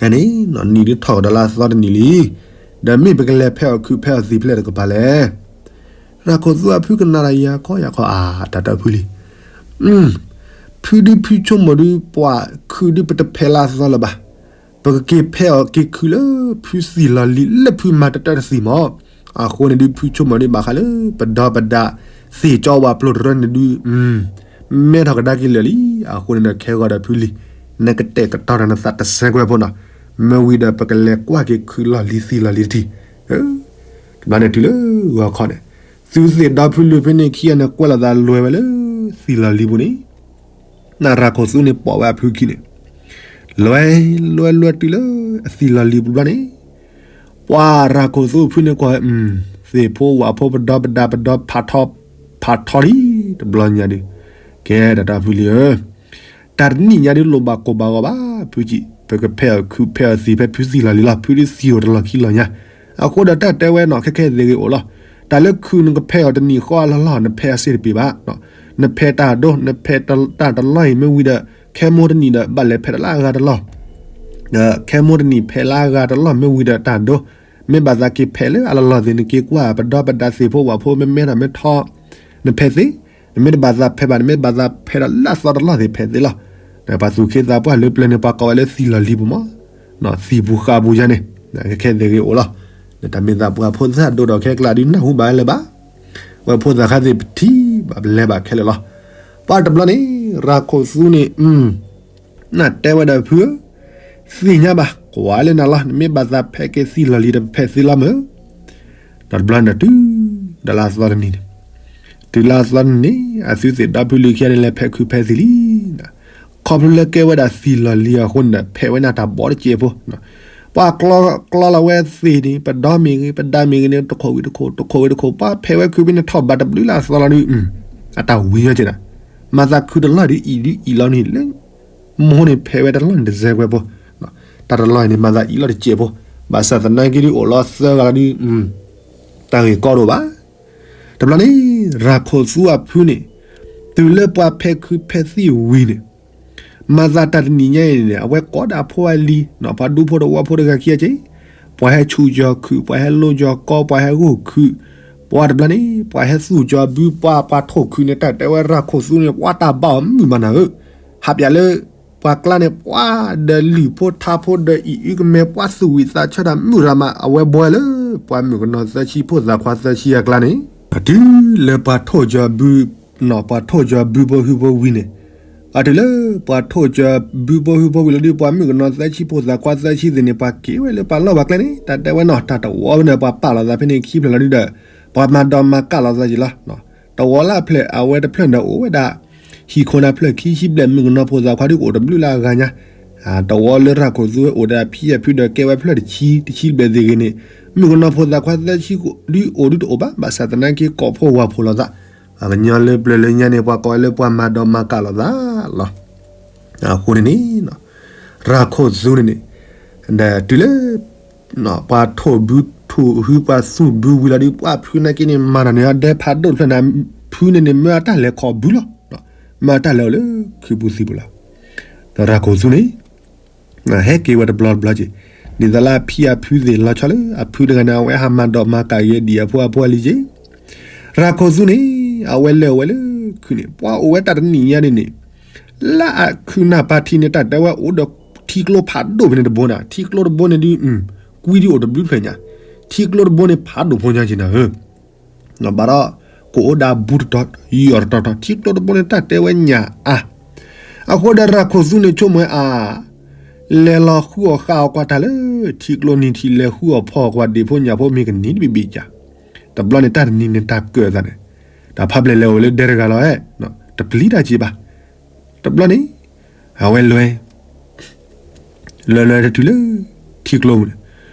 န့ၣ်, နံၣ်ဒုးထီၣ်ကဒီးလၢအသီတနံၣ်လံ, ဒီးမ့ၢ်ပကလဲၤဖဲးအီၤခုးဖဲးအီၤသံးဖဲလဲၣ်တကပၤလဲၣ်. ရၤခိၣ်သူအဖုကနၣ်ဒီးယၤခီယၤခီ အါ, တၢ်တဲအီၤဖုလံ. ဖုဒုးဖုဆိကမိၣ်ဒုး ပှၤခုးဒုးပတဖဲးလၢအသီလၢၤဘၣ်. ပကက့ၤဖဲးအီၤက့ၤခုးလၢဖုသံးလီၤလံၤလၢဖုမၤတတၢတသံးမး. အဃိန့ၣ်ဒုး ဖုဆိကမိၣ်ဒုးဘၣ်ဃးလၢပဒီပဒါသ့ၣ်ကၠီဝၤပျိတရၢန့ၣ်ဒုး မဲထီၣ်ကဒါက့ၤလၢာ်လံ. အဃိန့ၣ်ဒီးခဲဂီၤဒီးဖုလံၤ, နကတဲာ်ကတီၤတၢ်နသးတစဲးကွဲးဖိနီၤ, မ့ၢ်ဝံၤဒီးပကလဲၤကွၢ်က့ၤခုးလီၢ်လံၤသံးလီၤလံၤတထံၣ်. တဘျီန့ၣ်တုၤလၢဂီၤခီန့ၣ်, သုသ့ၣ်ဒီဖုလံၤဖဲန့ၣ်ခံဂၤန့ၣ် ကွဲးလိာ်သးလွဲၢ်ဝဲလၢသံးလီၤလံၤပူၤန့ၣ်, နရၤခိၣ်သူန့ၣ်ပိာ်ဝဲအဖုခံန့ၣ်, လွဲၢ်လွဲၢ်လွဲၢ်တုၤလၢအသံးလီၤလံၤပူၤတဘျီန့ၣ်, ပှၤရၤခိၣ်သူဖုန့ၣ်ကွၢ်ဝဲ, သ့ၣ်ဖိဝၣ်ဖိ ပဒီပဒါပဒီဖးထီ, ဖးထီလံ, တဘျီညါဒုး, ကဲတၢ်တဲအီၤဖုလံၤဧၢ, တၢ်တနံၣ်ညါဒုးလိၣ်ဘၣ်ကိၢ်ဘၣ်ဂီၤဘၣ်, ဖုကံ, ပကဖဲးအီၤခုးဖဲးအီၤသံးဖဲဖုသံးလီၤလံၤလီၤ, ဖုဒုးသံးအိၣ်တလီၢ်ခံလီၢ်ညါ. အဃိဒီးတၢ်တဲဝဲနီၤ ခဲခဲသ့ၣ်ဂ့ၤအိၣ်လီၤ. တၢ်လၢခုးနကဖဲးအီၤတနံၣ်ဃီအလီၢ်လီၢ် နဖဲးအစ့ၣ်တပ့ၤဘၣ်. နဖဲးတၢ်ဒိ နဖဲးတၢ်တလီၢ်အံၤ မ့ၢ်ဝံၤဒီး ခဲမိၢ်တနံၣ်ဒီး ဘၣ်လဲၤဖဲးတၢ်လၢအဂၤတလီၢ်, ဒီးခဲမိၢ်တနံၣ်ဖဲးလၢအဂၤတလီၢ် မ့ၢ်ဝံၤဒီးတၢ်ဒိ, မ့ၢ်ဘၣ်သးက့ၤဖဲးလၢအလီၢ်လီၢ်သ့ၣ် နက့ၤကွၢ်ပဒီပဒါသ့ၣ်ဖိဝၣ်ဖိ မ့ၢ်မဲထီၣ်မ့ၢ်ထီ, နဖဲးသ့, နမ့ၢ်တဘၣ်သးဖဲးဘၣ် နမ့ၢ်ဘၣ်သးဖဲးဒီးလၢအသီတလီၢ်သ့ၣ်ဖဲးသ့လီၤ. ပှၤသူၣ်က့သးပှၢ်လၢပျၢၤန့ၣ် ပှၤကိးဝဲလၢသံးလီၤလံၤပူၤမး. သံၣ်ပူၤဃာ်ပူၤယါန့ၣ် ခဲခဲသ့ၣ်ဂ့ၤအိၣ်လီၤ. တၢ်မ့ၢ်သးပှၤဖိသၣ်ဒိၣ်ဒီးခဲကျါဒုးနၢ်ဟူဘၣ်လၢၤဘၣ်. ဝဲဖိသၣ်ခါသ့ၣ်ပထံၣ်ဘၣ်ပလဲၤဘၣ်ခဲလၢာ်လီၤ. ပှၤတဘျီန့ၣ် ရၤခိၣ်သူန့ၣ် နတဲဝဲဒၣ်ဖုဧၢ, သ့ၣ်ညါဘၣ် ကွၢ်လၢနၤလီၤ, နမ့ၢ်ဘၣ်သးဖဲးက့ၤသံၣ်လီၢ်လံၤဒီး ပဖဲးသ့လီၤမၢ်. ဒီးတဘျီန့ၣ်တုၤ ဒီးလၢအသီတနံၤန့ၣ်, တုၤလၢအသီတနံၤန့ၣ် အသုသ့ၣ်ဒီဖုလံၤခံဂၤန့ၣ် လဲၤဖဲးခုးဖဲးသံၣ်လံ. ခီဖျိလၢကဲဝဲဒၣ်သံၣ်လီၢ်လံၤအဃိန့ၣ်ဒီး ဖဲးဝဲန့ၣ်တၢ်ဘီတစဲးဖိ ပှၤကျီလီၤဝဲသ့ၣ်န့ၣ် ပဒီမ့ၢ်ဂ့ၤ ပဒါမ့ၢ်ဂ့ၤန့ၣ် တခိၣ်ဝံၤတခိၣ် တခိၣ်ဝံၤတခိၣ် ပှၤဖဲးဝဲခုးဖဲန့ၣ်ထီၣ်ဘးတဘျုးလၢအသီလီၤဒုး အတၢ်ဝံၤညီက့နၤ, မၤသးခုးတလီၢ်ဒုးအံၤဒုးအံၤလီၤန့ၣ်လၢ မိၢ်န့ၣ်ဖဲးဝဲတလီၢ်န့ၣ်တစဲးကွဲးဖိ, တၢ်တလီၢ်အံၤန့ၣ် မၤသးအံၤလီၤတစဲးဖိ, ဘၣ်ဆၣ်သနာ်က့ဒုးအိၣ်လီၤသၢဂၤလီၤဒုး တၢ်ဂ့ၢ်ကီတအိၣ်ဘၣ်. တဘျီန့ၣ် ရၤခိၣ်သူအဖုန့ၣ် တုၤလၢပှၤဖဲးခုးဖဲးသံၣ်ဝံၤန့ၣ် မၤသးတၢ်တနံၤညါအံၤန့ၣ် အဝဲကိးဒၣ်ဖိအလံၤ ပှၤဒူဖိတဝီဖိတဂၤခံဂၤက့, ပှၤဟဲဆူၣ်ကၠီၤခုး ပှၤဟဲလိကၠီၤကီ ပှၤဟဲဂိၢ်ခုး, ပှၤတဘျီန့ၣ် ပှၤဟဲသူၣ်ကၠီၤဘု ပှၤပှၤထိၣ်ခုးန့ၣ် တၢ်တဲဝဲရၤခိၣ်သူန့ၣ် ပှၤတၢ်ဘၣ်အီၤမုာ်မးနၤဧၢ, ဟးပၠးလၢ ပှၤကျါန့ၣ် ပှၤဒီးလုၢ်ဖိထါဖိဒီးအံၤအုကမဲ ပှၤသူၣ်ဝံၣ်သးဆၢတၢ်မုၢ်ရၤမး အဝဲဘှီလၢ ပှၤမုၣ်ကနီၤသၢဆံဖိသၣ်ခွါသၢဆံအကျါန့ၣ် တုၤလၢပှၤထိၣ်ကၠီၤဘု ပှၤထိၣ်ကၠီၤဘုဖိဟုဖိဝံၤန့ၣ်, အတုၤလၢပှၤထိၣ်ကၠီၤဘုဖိဟုဖိဝံၤလီၤဒုး ပှၤမုၣ်ကနီၤသၢဆံဖိသၣ်ခွါသၢဆံသ့ၣ်န့ၣ် ပှၤက့ၤဝဲလၢပှၤလီၢ်ပှၤကျဲန့ၣ် တၢ်တဲဝဲနီၤ တၢ်တဝီဖဲန့ၣ် ခံဖျၢၣ်လီၤသးဖဲန့ၣ်ခံဖျၢၣ်လီၤဒုးဒီး ပှၤမၤဒီးမၤကၣ်လီၤသးက့ၤလီၤ. တဝီလၢအဖျၢၣ် အဝဲတဖျၢၣ်န့ၣ်အိၣ်ဝဲဒၣ် ဟံၣ်ခိၣ်န့ၣ်ဖျၢၣ်ခံဆံဘျဲၣ် မုၣ်ကနီၤဖိသၣ်ခွါဒုးအိၣ်တဘျုးလၢအဂၤညါ, တဝီလၢရၤခိၣ်သူအိၣ်ဒီးအဖံအဖုဒီးကဲဝဲဖျၢၣ်တဆံ တဆံဘျဲၣ်သ့ၣ်ဂ့ၤန့ၣ်, မုၣ်ကနီၤဖိသၣ်ခွါသၢဆံဒုးအိၣ်ဒုးတအိၣ်ဘၣ် ဘၣ်ဆၣ်သနာ်က့ကိးဖှိၣ်ဝၤဖှိၣ်လိာ်သး, ပှၤကညီလၢပျၢၤလၢညါန့ၣ် ပှၤကိးဝဲလၢပှၤမၤဒီးမၤကၣ်လိာ်သးလီၤ. အဃိန့ၣ်န့ၣ် ရၤခိၣ်သူန့ၣ်န့ၣ် ဒီးတုၤလၢ ပှၤထိၣ်ဘုထိၣ်ဟု ပှၤသူၣ်ဘုဝံၤလီၤဒုး ပှၤဖုနာ်က့န့ၣ် မၤတၢ်န့ၣ် အဒဲဖးဒိၣ်တဖျၢၣ်န့ၣ် ဖုန့ၣ်န့ၣ် မၢအတၢ်လဲၤခီၣ်ဘုလီၤ. မၢအတၢ်လဲၤအိၣ်လၢခုးပူၤသံၣ်ပူၤလီၤ. ဒီးရၤခိၣ်သူန့ၣ် ဟဲက့ၤဝဲတဘျီတဘျီက့ၤ, ဒ်သိးလၢအဖံအဖုသ့ၣ်လီၤဆီလၢ အဖုတဂၤန့ၣ် အဝဲဟးမၤဒီးမၤကၣ်က့ၤဒံၣ်အဖိအဖိအလံၤက့ၤ, ရၤခိၣ်သူန့ၣ် အဝဲလဲၤအိၣ်ဝဲလၢခုးန့ၣ် ပှၤအိၣ်ဝဲတၢ်တနံၣ်ညါန့ၣ်န့ၣ် လၢအခုးနၢ်ပၢ်ထံန့ၣ် တၢ်တဲဝဲအိၣ်ဒီးထံကျိဖးဒိၣ်ဖဲန့ၣ်တဘိန့ၣ်, ထံကျိတဘိန့ၣ်ဒုး ကွံဒုးအိၣ်တဘျုးဖျၢၣ်ညါ, ထံကျိတဘိန့ၣ်ဖးဒိၣ်ဖိညါက့ၤနၤဧၢ, ဘၣ်ဒီး ကအိၣ်ဒၣ်ဘူးတတီၤ ယီၢ်တတီၤတီၤ ထံကျိတဘိန့ၣ် တၢ်တဲဝဲညၣ်အါ, အဃိဒီးရၤခိၣ်သူန့ၣ်ဆိကမိၣ်ဝဲအါ လဲၤလီၤဃုအီၣ်ဃုအီကွၢ်တၢ်လၢ ထံကျိနံၤထံး လဲၤဃုအီၣ်ဖီအီၣ်ကွၢ်ဒံၣ်ဖိညၣ်ဖိမ့ၢ်ကနံၤတဘ့ၣ်ဘ့ၣ်ကၢ်, တဘျီန့ၣ်တၢ်တနံၤန့ၣ်တၢ်ကၢၣ်သးန့ၣ်, တၢ်ဖးပျဲၢ်လဲၤအိၣ်ဝဲလၢဒဲတဂၤလီၤ, တပျံၤတၢ်က့ၤဘၣ်, တဘျီန့ၣ် အဝဲလဲၤ လဲၤလဲၤတတုၤလၢ ထံကျိပူၤန့ၣ်,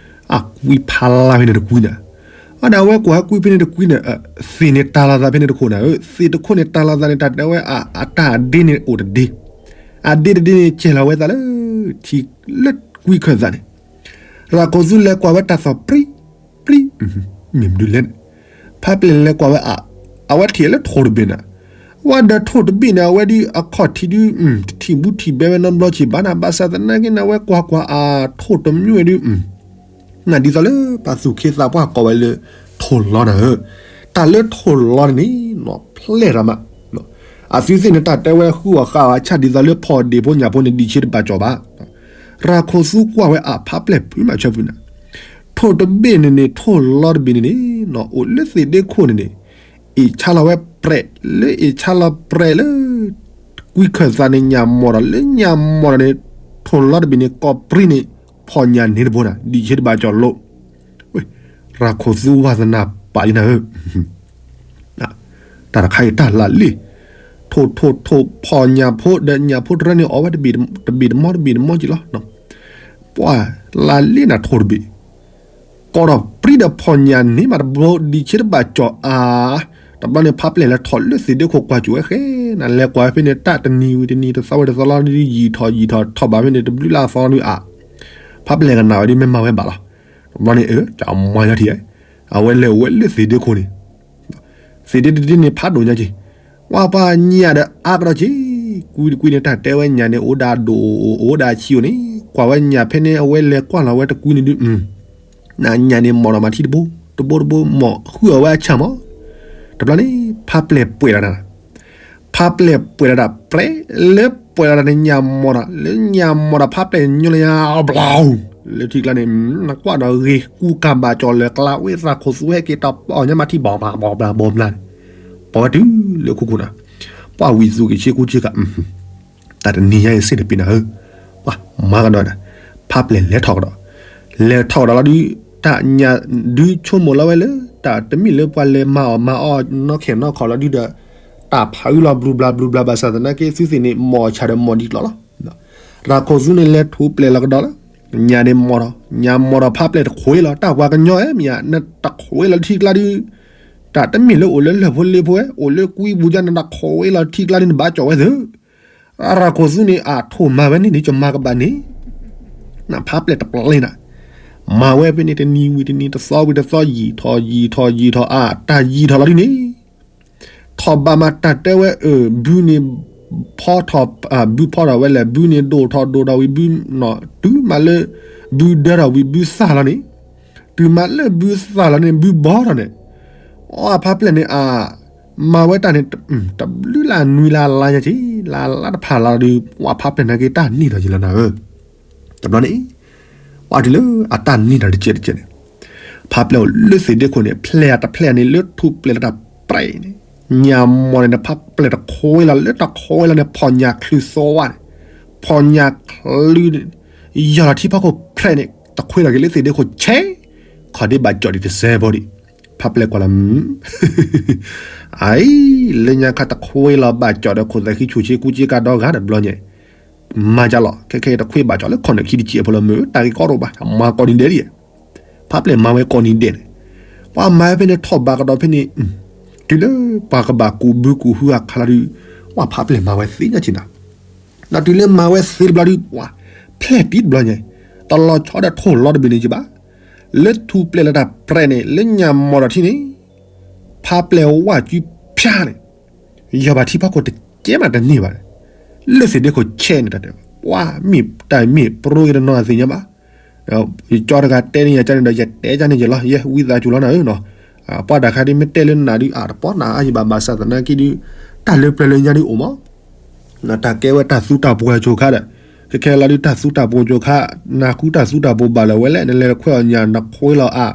အကွံဖးလၢ်ဖဲန့ၣ်တကွံန့ၣ်, အဒီးအဝဲကွၢ်ကွံဖဲန့ၣ်တကွံန့ၣ်, သ့ၣ်န့ၣ်တၢ်လီၤသးဖဲန့ၣ်တခိၣ်နၤဧၢ, သ့ၣ်တခိၣ်န့ၣ်တၢ်လီၤသးန့ၣ် တၢ်တဲဝဲ အတၢ်အဒ့န့ၣ်အိၣ်တဒ့, အဒ့တဒ့န့ၣ် ကဲၤလီၤဝဲသးလၢ ထံလၢကွံခၢၣ်သးန့ၣ်, ရၤခိၣ်သူလဲၤကွၢ်ဝဲတၢ်သီၣ်ပြံပြံ, မ့ၢ်မနုၤလဲၣ်န့ၣ်, ဖးပျဲၢ်လဲၤကွၢ်ဝဲအါ, အဝဲထံၣ်လၢထိၣ်တဘ့ၣ်န့ၣ်, ဝဲဒီးထိၣ်တဘ့ၣ်န့ၣ် အဝဲဒုးအခီၣ်ထံးဒုး တထံၣ်ဘူးထံၣ်ဘဲဝဲနီတဘျီက့ၤဘၣ်န့ၣ်, ဘၣ်ဆၣ်သနာ်က့န့ၣ် အဝဲကွၢ်ကွၢ်အါထိၣ်တမံၤဝဲဒုး နဒ်သိးလၢပှၤသူၣ်က့သးပှၢ်ကိးဝဲလၢ ထိၣ်လီၤနၤဧၢ, တၢ်လၢထိၣ်လီၤန့ၣ်န့ၣ် နီၢ်ဖျဲၣ်ရၤမး, အသုသ့ၣ်န့ၣ် တၢ်တဲဝဲဃုအီၣ်ဃုအီအဆၣ်ဒ်သိးလၢဖီၣ်ဒံၣ်ဖိညၣ်ဖိန့ၣ် ဒံၣ်ဆ့တဘၣ်ကၠီၣ်ဘၣ်, ရၤခိၣ်သူကွၢ်ဝဲအါဖးပျဲၢ်ဖုမးဆၢဖုနၤ, ထိၣ်တဘ့ၣ်န့ၣ်န့ၣ် ထိၣ်လီၤတဘ့ၣ်န့ၣ်န့ၣ် နီၢ်အိၣ်လၢသ့ၣ်ဒ့ခိၣ်န့ၣ်န့ၣ် အ့ၣ်ဆါလီၤဝဲပြဲး လၢအ့ၣ်ဆါလီၤပြဲးလၢ ကွံခၢၣ်သးန့ၣ်ညၣ်မီၢ်ဒီး လၢညၣ်မီၢ်ဒီးန့ၣ် ထိၣ်လီၤတဘ့ၣ်န့ၣ် ကိးပြံန့ၣ် ဖီၣ်ညၣ်န့ၣ်တဘိနၤ ဒံၣ်ဆ့တဘၣ်ကၠီၣ်လိာ်, ရၤခိၣ်သူဝါသနၢ်ပာ်လံနၤဧၢ, တၢ်တခါအံၤတၢ်လၢလံ, ထိၣ်ထိၣ်ထိၣ်ဖီၣ်ညၣ်ဖိဒီးညၣ်ဖိတရၢန့ၣ် အီၣ်ဝဲတဘ့ၣ်တမီတဘ့ၣ်တမီက့ၤလီၤ, ပှၤလၢလံနၤထိၣ်တဘ့ၣ် ကိးထီၣ်ပြံဒီးဖီၣ်ညၣ်န့ၣ်မးတဘိ ဒံၣ်ဆ့တဘၣ်ကၠီၣ်အါ, တဘျီန့ၣ်ဖးပျဲၢ်လဲၤထီၣ်လၢသ့ၣ်ဒ့ခိၣ်ကွၢ်ကၠိဝဲဃဲ, နလဲၤကွၢ်ဖဲန့ၣ် တၢ်တနံၤဝံၤတနံၤ တသီဝံၤတသီလီၤဒုး ယံာ်ထီၣ်ယံာ်ထီၣ်ထီၣ်ဘးဖဲန့ၣ် တဘျုးလၢအသီဒုးအါ, ဖးပျဲၢ်ကနၣ်ဝဲဒုးမ့ၢ်မၤဝဲဘၣ်လီၤ, တဘျီန့ၣ် အၢ တၢ်မၤယါထံၣ်, အဝဲလဲၤအိၣ်ဝဲလၢသ့ၣ်ဒ့ခိၣ်န့ၣ် သ့ၣ်ဒ့တဒ့န့ၣ် ဖးဒိၣ်ညါက့ၤ, ဝဲပှၤညၣ်ဒီးအါကဒီးက့ၤ, ကွံတကွံန့ၣ် တၢ်တဲဝဲညၣ်န့ၣ် အိၣ်ဒၣ်ဒိၣ်အိၣ်ဒၣ်ဆံးအိၣ်န့ၣ်, ကွၢ်ဝဲညၣ်ဖဲန့ၣ် အဝဲလဲၤကွၢ်လီၤဝဲတကွံန့ၣ်ဒုး, နညၣ်န့ၣ်မီၢ်ဒီးမၤထံတဘိ, တဘိတဘိ မီၢ်ဃုအီၣ်ဝဲအဆၣ်မီၢ်, တဘျီန့ၣ် ဖးပျဲၢ်ပှဲၤလီၤတၢ်, ဖးပျဲၢ်ပှဲၤလီၤတၢ်ပြဲး, လၢပှဲၤလီၤတၢ်န့ၣ်ညၣ်မီၢ်ဒီး လၢညၣ်မီၢ်ဒီးဖးပျဲၢ်ညိလၢညါ ဘျီ လၢထံကျါန့ၣ် နကွၢ်ဒီးဂ့ၤကူကၤဘၣ်ကၠီၣ်လၢကျါဝဲ ရၤခိၣ်သူဟဲက့ၤတပီၢ်ညါမးထံဘီၣ်ဘီၣ်ဘီၣ်ဘီၣ်ဘျါန့ၣ်, ပဝဲတုၤလၢခိခိၣ်နၤ, ပှၢ်ဝံၤသူက့ၤဆ့ကူဆ့ကၤ တၢ်တနံၤညါအံၤစ့ၢ်တပ့ၤနၤဧၢ, ပှၤမၤကဒီးနၤ, ဖးပျဲၢ်လဲၤထီၣ်ကဒီး, လဲၤထီၣ်ကဒီးလီၤဒုး, တၢ်ညါဒုးဆိကမိၣ်လီၤဝဲလၢ တၢ်တမ့ၢ်လၢပှၤလဲၤမၤအီၣ်မၤအီနီၢ်ခဲနီၢ်ခီၣ်လီၤဒုးဒီး, တၢ်ဖးအုလီၤဘျူးဘျါဘျူးဘျါဘၣ်ဆၣ်သနာ်က့ သုသ့ၣ်န့ၣ် မီၢ်ဆၣ်ဒီးမီၢ်ဒံးကျိာ်လီၤ. ရၤခိၣ်သူန့ၣ်လဲၤထူးပျဲၢ်လီၤကဒီးလီၤ, ညါန့ၣ်မီၢ်ထီၣ် ညါမီၢ်ထီၣ်ဖးပျဲၢ်တခွ့လီၤ တၢ်ပှၤကညီဧၢ မ့ၢ်ဧါ နတခွ့လီၤထံကျါဒုး, တၢ်တမ့ၢ်လၢအိၣ်လၢလၢၢ်ဖိလ့ဖိဝဲ အိၣ်လၢကွံပူၤကၢ် နတခွ့လီၤထံကျါဒုးနဘၣ်ကၠီၣ်ဝဲသ့ၣ်, ရၤခိၣ်သူန့ၣ် အထိၣ်မၤဝဲန့ၣ်န့ၣ် ကမၤကဘၣ်န့ၣ်, နဖးပျဲၢ်တပျဲၢ်နၤ, မၤဝဲဖဲန့ၣ် တနံၤဝံၤတနံၤ တသီဝံၤတသီ ယံာ်ထီၣ်ယံာ်ထီၣ်ယံာ်ထီၣ်အါ တၢ်ယံာ်ထီၣ်လီၤဒ်န့ၣ်, ထီၣ်ဘးမးတၢ်တဲဝဲအၢ ဘုန့ၣ် ဖီထီၣ်, ဘုဖီထီၣ်ဝဲလဲၣ် ဘုန့ၣ်ဒိၣ်ထီၣ်ဒိၣ်ထီၣ်ဝံၤဘုနီၤ တုၤမးလၢ ဘုဒၢထီၣ်ဝံၤဘုသၣ်လီၤန့ၣ်, တုၤမးလၢဘုသၣ်လီၤန့ၣ် ဘုဘီထီၣ်န့ၣ်, အဖးပျဲၢ်န့ၣ်အါ မၤဝဲတၢ်န့ၣ် တဘျုးလၢနွံလၢလါညါက့ၤ လါလါတဖၣ်လါဒီး ပှၤဖးပျဲၢ်နာ်က့ၤတၢ်န့ၢ်ထီၣ်က့ၤလီၤနၤဧၢ, တဘျီန့ၣ် ပှၤတုၤလၢအတၢ်န့ၢ်ထီၣ်တကဲးတကဲးန့ၣ်, ဖးပျဲၢ်အိၣ်လၢသ့ၣ်ဒ့ခိၣ်န့ၣ် ဖျဲၣ်တဖျဲၣ်န့ၣ် လၢထူးပျဲၢ်လၢတၢ်ပြဲးန့ၣ်, ညါမီၢ်န့ၣ် နဖးပျဲၢ်တခွ့လီၤ လၢတခွ့လီၤန့ၣ် ဖီၣ်ညၣ်ချုးသီဝါန့ၣ်, ဖီၣ်ညၣ်ချုး ယီၢ်လီၤထံဖီခိၣ်ဖြဲးန့ၣ် တခွ့လီၤက့ၤလၢသ့ၣ်ဒ့ခိၣ်ဆဲး, ခီၣ်ဒ့ဘၣ်ကၠီၣ်ဒံးတစဲးဖိဒံး, ဖးပျဲၢ်ကွၢ်လီၤ အအံၤ လၢညါခါတခွ့လီၤဘၣ်ကၠီၣ်ဒီး ခိၣ်သးခံဆူၣ်ဆ့ကူဆ့ကၤဒီဂၤတဘျီညါ, မၤကၢ်လီၤ ခဲခဲတခွ့ဘၣ်ကၠီၣ်လၢခီၣ်နၢၣ်ခံတစဲးဖိလီၤ မ့ၢ်တၢ်ဂ့ၢ်ကီတအိၣ်ဘၣ် မၤကိးနံၤဒဲးဒံး, ဖးပျဲၢ်မၤဝဲကိးနံၤဒဲးန့ၣ်, ပှၤမၤဝဲဖဲန့ၣ် ထီၣ်ဘးကဒီးဖဲန့ၣ်, တုၤလၢပှၤကဘၣ်ကူးဘုကူးဟုအခါလီၤဒုး, ပှၤဖးပျဲၢ်မၤဝဲသ့ညါက့ၤနၤ, ဒီးတုၤလၢမၤဝဲသ့တဘျီဒုး ပှၤဖျဲၣ်တံၢ်တဘျီညါ, တလီၤဆီဒီးထိၣ်လီၤတဘ့ၣ်န့ၣ်က့ၤဘၣ်, လၢထူးပျဲၢ်လၢတၢ်ပြဲးန့ၣ် လၢညါမီၢ်ဒီးထံန့ၣ်, ဖးပျဲၢ်ဝၣ်ကုဖၠါန့ၣ်, ယီၢ်ဘၣ်ထံဖီခိၣ်တကဲးမးတန့ၢ်ဘၣ်, လၢသ့ၣ်ဒ့ခိၣ်ဆဲးန့ၣ်တၢ်တဲ, ပှၤမ့ၢ်တၢ်မ့ၢ်ပြိယတနီၤသ့ၣ်ညါဘၣ် ယကၠီတဂၤတဲန့ၢ်ယၤကန့ၣ်ဒီး ယတဲကန့ၣ်ယလီၤ ယဲဝံသးစူၤလီၤနၤဧၢနီၤ, ပှၤတၢ်ခါဒ်မ့ၢ်တဲလၢနၤဒုး အတပီၢ်နၤအါယဘၣ်ဘၣ်ဆၣ်သနာ်က့ဒုး, တၢ်လၢပျၢၤလၢညါဒုးအိၣ်မး, တၢ်ကဲဝဲတၢ်သူတၢ်ပှဲၤကိၤခါဒီး, ခဲခဲလီၤဒုးတၢ်သူတၢ်ပှဲၤကိၤခါ, နဃုတၢ်သူတၢ်ပှဲၤဘၣ်လၢၤဝဲလဲၣ် နလဲၤတခွ့အီၤညါ နခွ့လီၤအါ,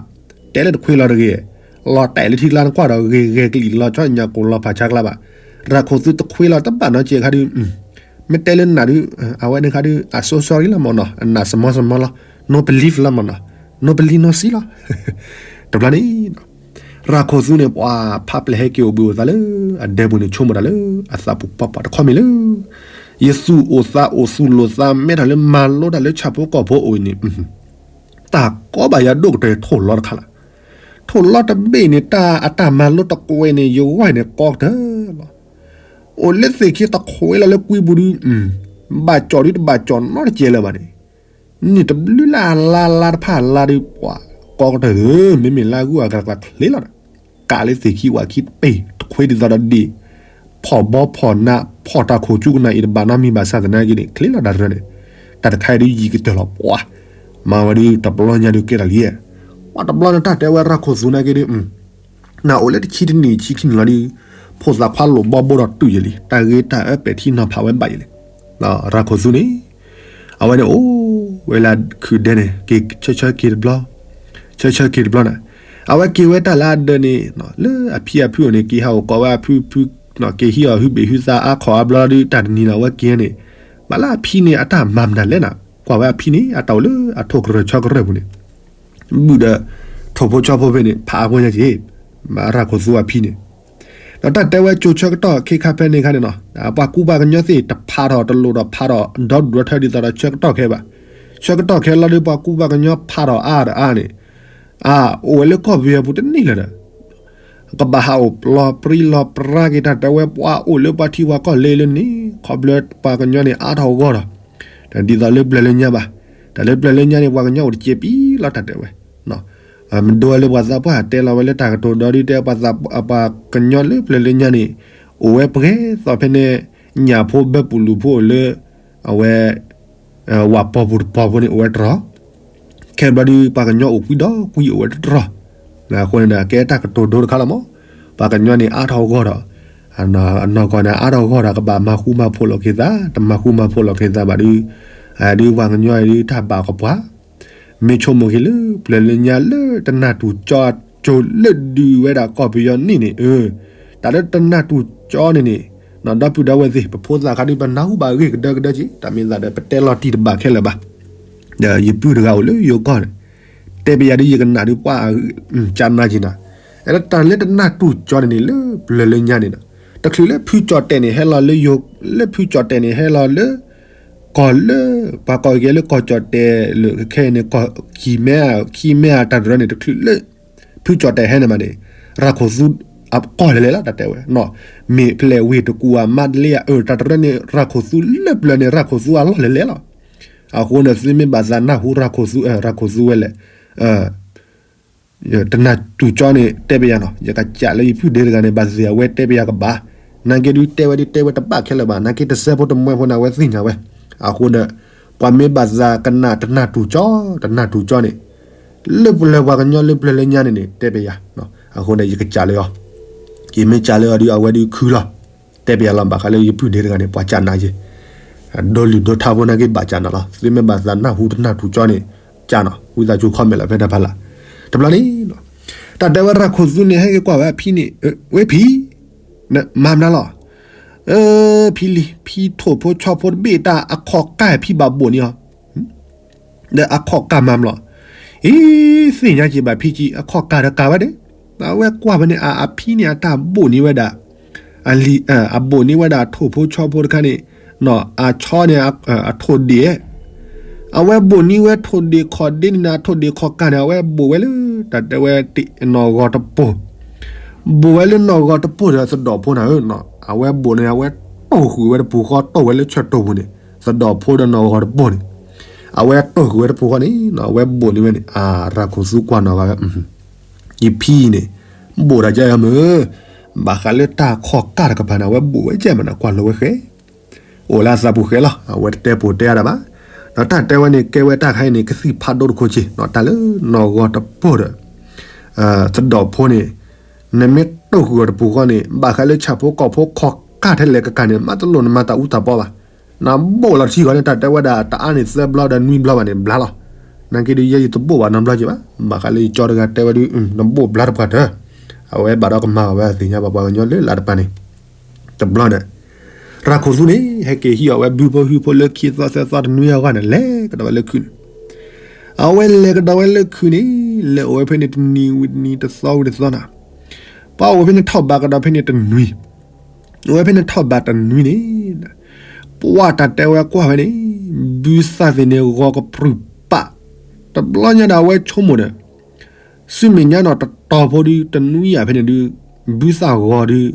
တဲလၢတခွ့လီၤတဂ့ၤ, လီၤတဲာ်လၢထံကျါနကွၢ်ဒီးဂ့ၤဂဲၤကလံၣ်လီၤဆီညါကိၢ်လီၤဖးဆါကျါဘၣ်, ရၤခိၣ်သူတခွ့လီၤတဘၣ်နီတကဲးခါဒုး မ့ၢ်တဲလၢနၤဒုး, အဝဲန့ၣ်ခါဒုး အ so sorry လီၤမၢ်နီၤ အနၢ်စမီစမီလီၤ, no believe လီၤမၢ်နီၤ, no believe no see လီၤ, တဘျီန့ၣ်, ရၤခိၣ်သူန့ၣ် ပှၤဖးပျဲၢ်ဟဲက့ၤအိၣ်ဘှံးအိၣ်သါလၢအဒဲပူၤန့ၣ် ဆိကမိၣ်တၢ်လၢအသးပူၤပှၤပှၤတခီမ့ၢ်လၢ ယသူၣ်အိၣ်သးအိၣ်သူၣ်လိာ်သးမဲထီၣ်လၢမၤလိတၢ်လၢဆၣ်ဖိကီၢ်ဖိအိၣ်အံၤန့ၣ်, တၢ်ကီဘၣ်ယၤဒိၣ်ကတၢၢ်ထိၣ်လီၤတခါလီၤ, ထိၣ်လီၤတဘ့ၣ်န့ၣ် တၢ်အတၢ်မၤလိတကွဲးန့ၣ် ယဝဲန့ၣ်ကီကတၢၢ်လီၤ အိၣ်လၢသ့ၣ်ခံတခွ့လီၤလၢကွံပူၤဒုး, ဘၣ်ကၠီၣ်ဒုးတဘၣ်ကၠီၣ်နီတကဲးလၢၤဘၣ်န့ၣ်, န့ၣ်တဘျုးလၢ်လါလါတဖၣ်လါဒုး ပှၤကီကတၢၢ်ဧၢ, မ့မ့ၢ်လၢအဂုၤအဂၤတကျါချ့လီၤဒီး, ကးလၢသ့ၣ်ခံဝၣ်ခံပ့ၢ်တခွ့ဒ်သိးဒီးဒ့ၣ်, ဖီၣ်ဘီဖီၣ်နး ဖီၣ်တၢ်ခိၣ်ကၠူကနၣ်အံၤတဘၣ်နီတမံၤဘၣ်ဆၣ်သနာ်က့န့ၣ် ချ့လီၤတၢ်တရၢန့ၣ်, တၢ်တခါအံၤဒုးယံာ်ကတၢၢ်လီၤပှၤ, မၤဝဲဒုးတဘျီညါဒုးကဲတၢ်လံ, ပှၤတဘျီန့ၣ်တၢ်တဲဝဲရၤခိၣ်သူနာ်က့ဒုး နအိၣ်လၢတဆံတနံၣ်ဆံခံနံၣ်လီၤဒုး, ဖိသၣ်ခွါလိၣ်ဘီဘိဒီးတုၤယလံ, တၢ်ဂ့ၤတၢ်အၢပဲာ်ထံနီၤဖးဝဲဘၣ်ယလံ, ရၤခိၣ်သူန့ၣ်, အဝဲန့ၣ်အိၣ်ဝဲလၢခုၣ်ဒဲန့ၣ် က့ၤဆၢဆၢက့ၤတဘျီ, ဆၢဆၢက့ၤတဘျီန့ၣ်, အဝဲက့ၤဝဲတၢ်လၢအဒၢးန့ၣ်, လၢအဖံအဖုအိၣ်န့ၣ် က့ၤဟးအိၣ်ကိးဝဲအဖုဖု, က့ၤဟံးအီၤဟုဘ့ၣ်ဟုသးအါခီၣ်အါဘျီဒုး တၢ်တနံၤန့ၣ် အဝဲက့ၤန့ၣ်, ဘၣ်လၢအဖံန့ၣ် အတၢ်မၤမနုၤလဲၣ်နၤ, ကွၢ်ဝဲအဖံန့ၣ် အတၢ်အိၣ်လၢအထိၣ်ကရၢၢ်ဆၢကရၢၢ်ပူၤန့ၣ် ဘုၣ်ဒီး ထိၣ်ဖိဆီဖိဖဲန့ၣ် ဖးအါဖိညါက့ၤ, မၤရၤခိၣ်သူအဖံန့ၣ်, ဒီးတၢ်တဲဝဲကၠိဆၢကတီၢ်ခ့ခါဖဲန့ၣ်ခါန့ၣ်နီၤ, ပှၤကူပှၤကညီသ့ၣ်တဖးထီၣ်တလိၣ်ဒီးဖးထီၣ်ဒီဒူၣ်ဒီထၢဒ်သိးဒီးဆၢကတီၢ်ခဲဘၣ်, ဆၢကတီၢ်ခဲလီၤဒုးပှၤကူပှၤကညီဖးထီၣ်အါဒီးအါန့ၣ်, အအိၣ်ဝဲလၢကီၢ်ပယီၤပူၤတန့ၢ်လၢၤဒီး ကဘၣ်ဟးအိၣ်လီၤပြံလီၤပြါက့ၤတၢ်တဲဝဲပှၤအိၣ်လၢပှၤထံပှၤကီၢ်လဲၤလၢန့ၣ် ခီဖျိပှၤကညီန့ၣ်အါထီၣ်ဂီၢ်ထီၣ်, ဒ်သိးလၢပျၢၤလၢညါဘၣ်, တၢ်လၢပျၢၤလၢညါန့ၣ် ပှၤကညီအိၣ်တစဲးပံလီၤတၢ်တဲဝဲ, မဒိဝဲလၢပှၤသးပှၢ်တဲလီၤဝဲလၢတၢ်ကတိၤဒီဒုတဲပှၤသးပှၢ်ကညီလၢပျၢၤလၢညါန့ၣ်, အိၣ်ဝဲပှဲၤသိးဖဲန့ၣ်, ညၣ်ဖိဘၢပူၤလူၤဖိအိၣ်လၢ, အဝဲ ဝၣ်ပီၤပူၤတပီၤဖိန့ၣ်အိၣ်ဝဲတြီၤ, ခဲဘျီဒုးပှၤကညီအိၣ်ကွံဒီးကွံအိၣ်ဝဲတတြီၤ, အဃိန့ၣ်ဒီး ကဲတၢ်ကတိၤဒိတခါလီၤမး, ပှၤကညီန့ၣ်အါထီၣ်ဂီၢ်ဒီး, အနီၢ်ကီၢ်န့ၣ်အါထီၣ်ဂီၢ်ဒီးကဘၣ်မၤဃူမၤဖိးလိာ်က့ၤသး တမၤဃူမၤဖိးလိာ်က့ၤသးဘၣ်ဒုး, ဒုးပှၤကညီဒုးတၢ်ဘၣ်ကပှၢ်, မ့ၢ်ဆိကမိၣ်က့ၤလၢပျၢၤလၢညါလၢတနၢ်တူၢ်ကၠီကၠိလၢဒုးဝဲဒၣ်ကီၢ်ပယီၤန့ၣ်န့ၣ်, တၢ်လၢတနၢ်တူၢ်ကၠီန့ၣ်န့ၣ်, ဒီပုၢ်ဒီဝဲၢ်သ့ၣ် ပဖိသၣ်ခါဒုး ပနၢ်ဟူဘၣ်အဂ့ၢ်ကဒၢကဒၢက့ၤ, တၢ်မ့ၢ်သးဒီး ပတဲလီၤတံၢ်တဘၣ်ခဲလၢာ်ဘၣ်. ဒီးယပုၢ်တဂၤအိၣ်လၢယိၤကီၢ်န့ၣ်, တဲပယၤဒုး ယကနၣ်ဒုးပှၤကနၣ်က့ၤနၤ, တၢ်လၢတနၢ်တူၢ်ကၠီန့ၣ်န့ၣ် လၢပျၢၤလၢညါန့ၣ်ဒီး, တချုးလၢဖုကၠီၣ်တဲၣ်န့ၣ်ဟဲလီၤလၢယိၤ, လၢဖုကၠီၣ်တဲၣ်န့ၣ်ဟဲလီၤလၢ ကီၢ်လၢ ပှၤကိးက့ၤလၢကီၢ်ကၠီၣ်တဲၣ်လၢခဲအံၤန့ၣ် ကီၢ်ခံမဲ, ခံမဲအတၢ်တရၢန့ၣ် တချုးလၢ ဖုကၠီၣ်တဲၣ်ဟဲန့ၣ်မးန့ၣ်, ရၢ်ခိၣ်သူ အကီၢ်လဲၤလဲၤလီၤ တၢ်တဲဝဲ, မ့ၢ်ဖျဲးဝ့ၢ်တကူၣ်အမါတလ့ဧါ, တၢ်တရၢန့ၣ် ရၢ်ခိၣ်သူလၢပျၢၤန့ၣ် ရၢ်ခိၣ်သူအလီၢ်လဲၤလဲၤလီၤ. အဃိန့ၣ် သုမ့ၢ်ဘၣ်သးနၢ်ဟူရၢ်ခိၣ်သူ, ရၢ်ခိၣ်သူဝဲလဲၣ် တနၢ်တူၢ်ကၠီန့ၣ် တဲပယၤနီၤ, ယကစးလၢယပုၢ်ဒ့တဂၤန့ၣ် ဘၣ်သ့ၣ်အဝဲတဲပယၤကဘၣ်, နာ်က့ဒုးတဲဝဲဒုးတဲဝဲတဘၣ်ခဲလၢာ်ဘၣ်, နာ်က့တစဲးဖိတမှဲဖိန့ၣ် အဝဲသ့ၣ်ညါဝဲ. အဃိဒီး ပှၤမ့ၢ်ဘၣ်သးကနၣ်တနၢ်တူၢ်ကၠီ, တနၢ်တူၢ်ကၠီန့ၣ် လၢပျၢၤပှၤကညီလၢပျၢၤလၢညါန့ၣ်န့ၣ် တဲပယၤ, အဃိဒီးယကစးလၢအီၤ, ယမ့ၢ်စးလၢအီၤဒုး အဝဲဒုးခုလီၤ. တဲပယၤလီၤ ဘၣ်ဃးလၢယပုၢ်ဒ့တဂၤန့ၣ် ပှၤစးနၤယ့ၣ် ဒိလုၢ်ဒိထါဖိနာ်က့ဘၣ်စးနၤလီၤ. သုမ့ၢ်ဘၣ်သးနၢ်ဟူတနၢ်တူၢ်ကၠီန့ၣ် ကၠီနီၤ, ဝံသးစူၤ comment လီၤဖဲတၢ်ဖးလၢ်. တဘျီန့ၣ် တၢ်တဲဝဲရၢ်ခိၣ်သူန့ၣ် ဟဲက့ၤကွၢ်ဝဲအဖံန့ၣ်, ဝဲဖံ, မၤမနုၤလီၤ. ဖံလံၤ, ဖံထိၣ်ဖိဆီဖိတဘ့ၣ်တၢ်အခီၣ်ကၢ်ဖံဘၣ်ဘိၣ်န့ၢ်အီၤ ဒီးအခီၣ်ကၢ်မၤမလီၤ. အ့ သ့ၣ်ညါက့ၤဘၣ်ဖံကံ အခီၣ်ကၢ်ဒီးကၢ်ဝဲဒၣ်, အဝဲကွၢ်ဖဲန့ၣ် အဖံန့ၣ် အတၢ်ဘိၣ်န့ၢ်ဝဲဒၣ်, အလံၤ, အဘိၣ်န့ၢ်ဝဲဒၣ်ထိၣ်ဖိဆီဖိတခါန့ၣ်, အဆီန့ၣ်, အထိၣ်ဒ့ၣ်, အဝဲဘိၣ်န့ၢ်ဝဲထိၣ်ဒ့ၣ်ခီၣ်ဒ့န့ၣ် အထိၣ်ဒ့ၣ်ခီၣ်ကၢ်န့ၣ် အဝဲဘိၣ်ဝဲလၢ တၢ်တဲဝဲ နီၢ်ဂီၤတပိၢ် ဘိၣ်ဝဲလၢနီၢ်ဂီၤတပိၢ်ဒီးသဒီၣ်ဖိန့ၣ်ဧၢ, အဝဲဘိၣ်န့ၣ် အဝဲတိၢ်ဃုာ်ဝဲတပူၤဃီ တိၢ်ဝဲလၢဆၢၣ်တီၢ်ပူၤန့ၣ်, သဒီၣ်ဖိဒီးနီၢ်ဂီၤတပိၢ်န့ၣ်, အဝဲတိၢ်ဃုာ်ဝဲတပူၤဃီန့ၣ် အဝဲဘိၣ်န့ၢ်ဝဲန့ၣ်, အရၢ်ခိၣ်သူကွၢ်နီၢ်ဂၤဝဲ, ယဖံန့ၣ် ဘိၣ်တၢ်ကဲယမုၢ်, ဘၣ်ဃးလၢတၢ်ခီၣ်ကၢ်တကပၤန့ၣ် အဝဲဘိၣ်ဝဲကဲမနၤ ကွၢ်လီၤဝဲဃဲ အိၣ်လၢအသးပူၤဃဲလီၤ. အဝဲတတဲပိာ်တဲအါဒၣ်ဘၣ်. ဒီးတၢ်တဲဝဲန့ၣ် ကဲဝဲတၢ်ခါအံၤန့ၣ် ကသံၣ်ဖးဒိၣ်တခိၣ်က့ၤ, တၢ်လၢနီၢ်ဂီၤတပိၢ်ဒီး သဒီၣ်ဖိန့ၣ်, နမ့ၢ်တိၢ်ဃုာ်အီၤတပူၤဃီန့ၣ် ဘၣ်ဃးလၢဆၣ်ဖိကီၢ်ဖိခီၣ်ကၢ်ထဲလဲၣ်ကကၤန့ၣ် မ့ၢ်တလိၣ်နမၤတၢ်အူတၢ်ပီဘၣ်. နဘိၣ်လီၤထံဂီၤန့ၣ် တၢ်တဲဝဲဒၣ် တအါန့ၣ်သၢဘျီဒီးနွံဘျီဘၣ်န့ၣ် ဘျါလီၤ. နာ်က့ဒုး ယဲယတဘိၣ်ဘၣ်နီတဘျီက့ၤဘၣ်. ဘၣ်ဃးလၢယကၠီတဂၤတဲဝဲဒုး နဘိၣ်ဘျါတပှၢ်တၢၢ်, အဝဲဘၣ်ဒီးကမၤဘၣ်ဝဲသ့ၣ်ညါဘၣ်ပှၤကညီလၢလၢတပၤန့ၣ် တဘျီဒီး ရၢ်ခိၣ်သူန့ၣ် ဟဲက့ၤဟံးအီၣ်ဝဲဘုဖိဟုဖိလၢခံသီသၢသီတနွံအဂီၢ်န့ၣ် လဲၤကဒီးဝဲလၢခုးန့ၣ်, အဝဲလဲၤကဒီးဝဲလၢခုးန့ၣ် လဲၤအိၣ်ဝဲဖဲန့ၣ်တနံၤဝံၤတနံၤ တသီဝံၤတသီနၤ, ပှၤအိၣ်ဖဲန့ၣ်ထီၣ်ဘးကဒီးဖဲန့ၣ်တနွံ, အိၣ်ဝဲဖဲန့ၣ်ထီၣ်ဘးတနွံန့ၣ်, ပှၤတၢ်တဲဝဲကွၢ်ဝဲန့ၣ် ဘုသၣ်သ့ၣ်န့ၣ် ဂီၤကပြုၢ်ပာ်, တဘျီညါဒီးအဝဲဆိကမိၣ်ဒီး ဆူမဲာ်ညါနီၢ်တတီၤဖိဒုး တနွံယၤဖဲန့ၣ်ဒုး ဘုသၣ်ဂီၤဒုး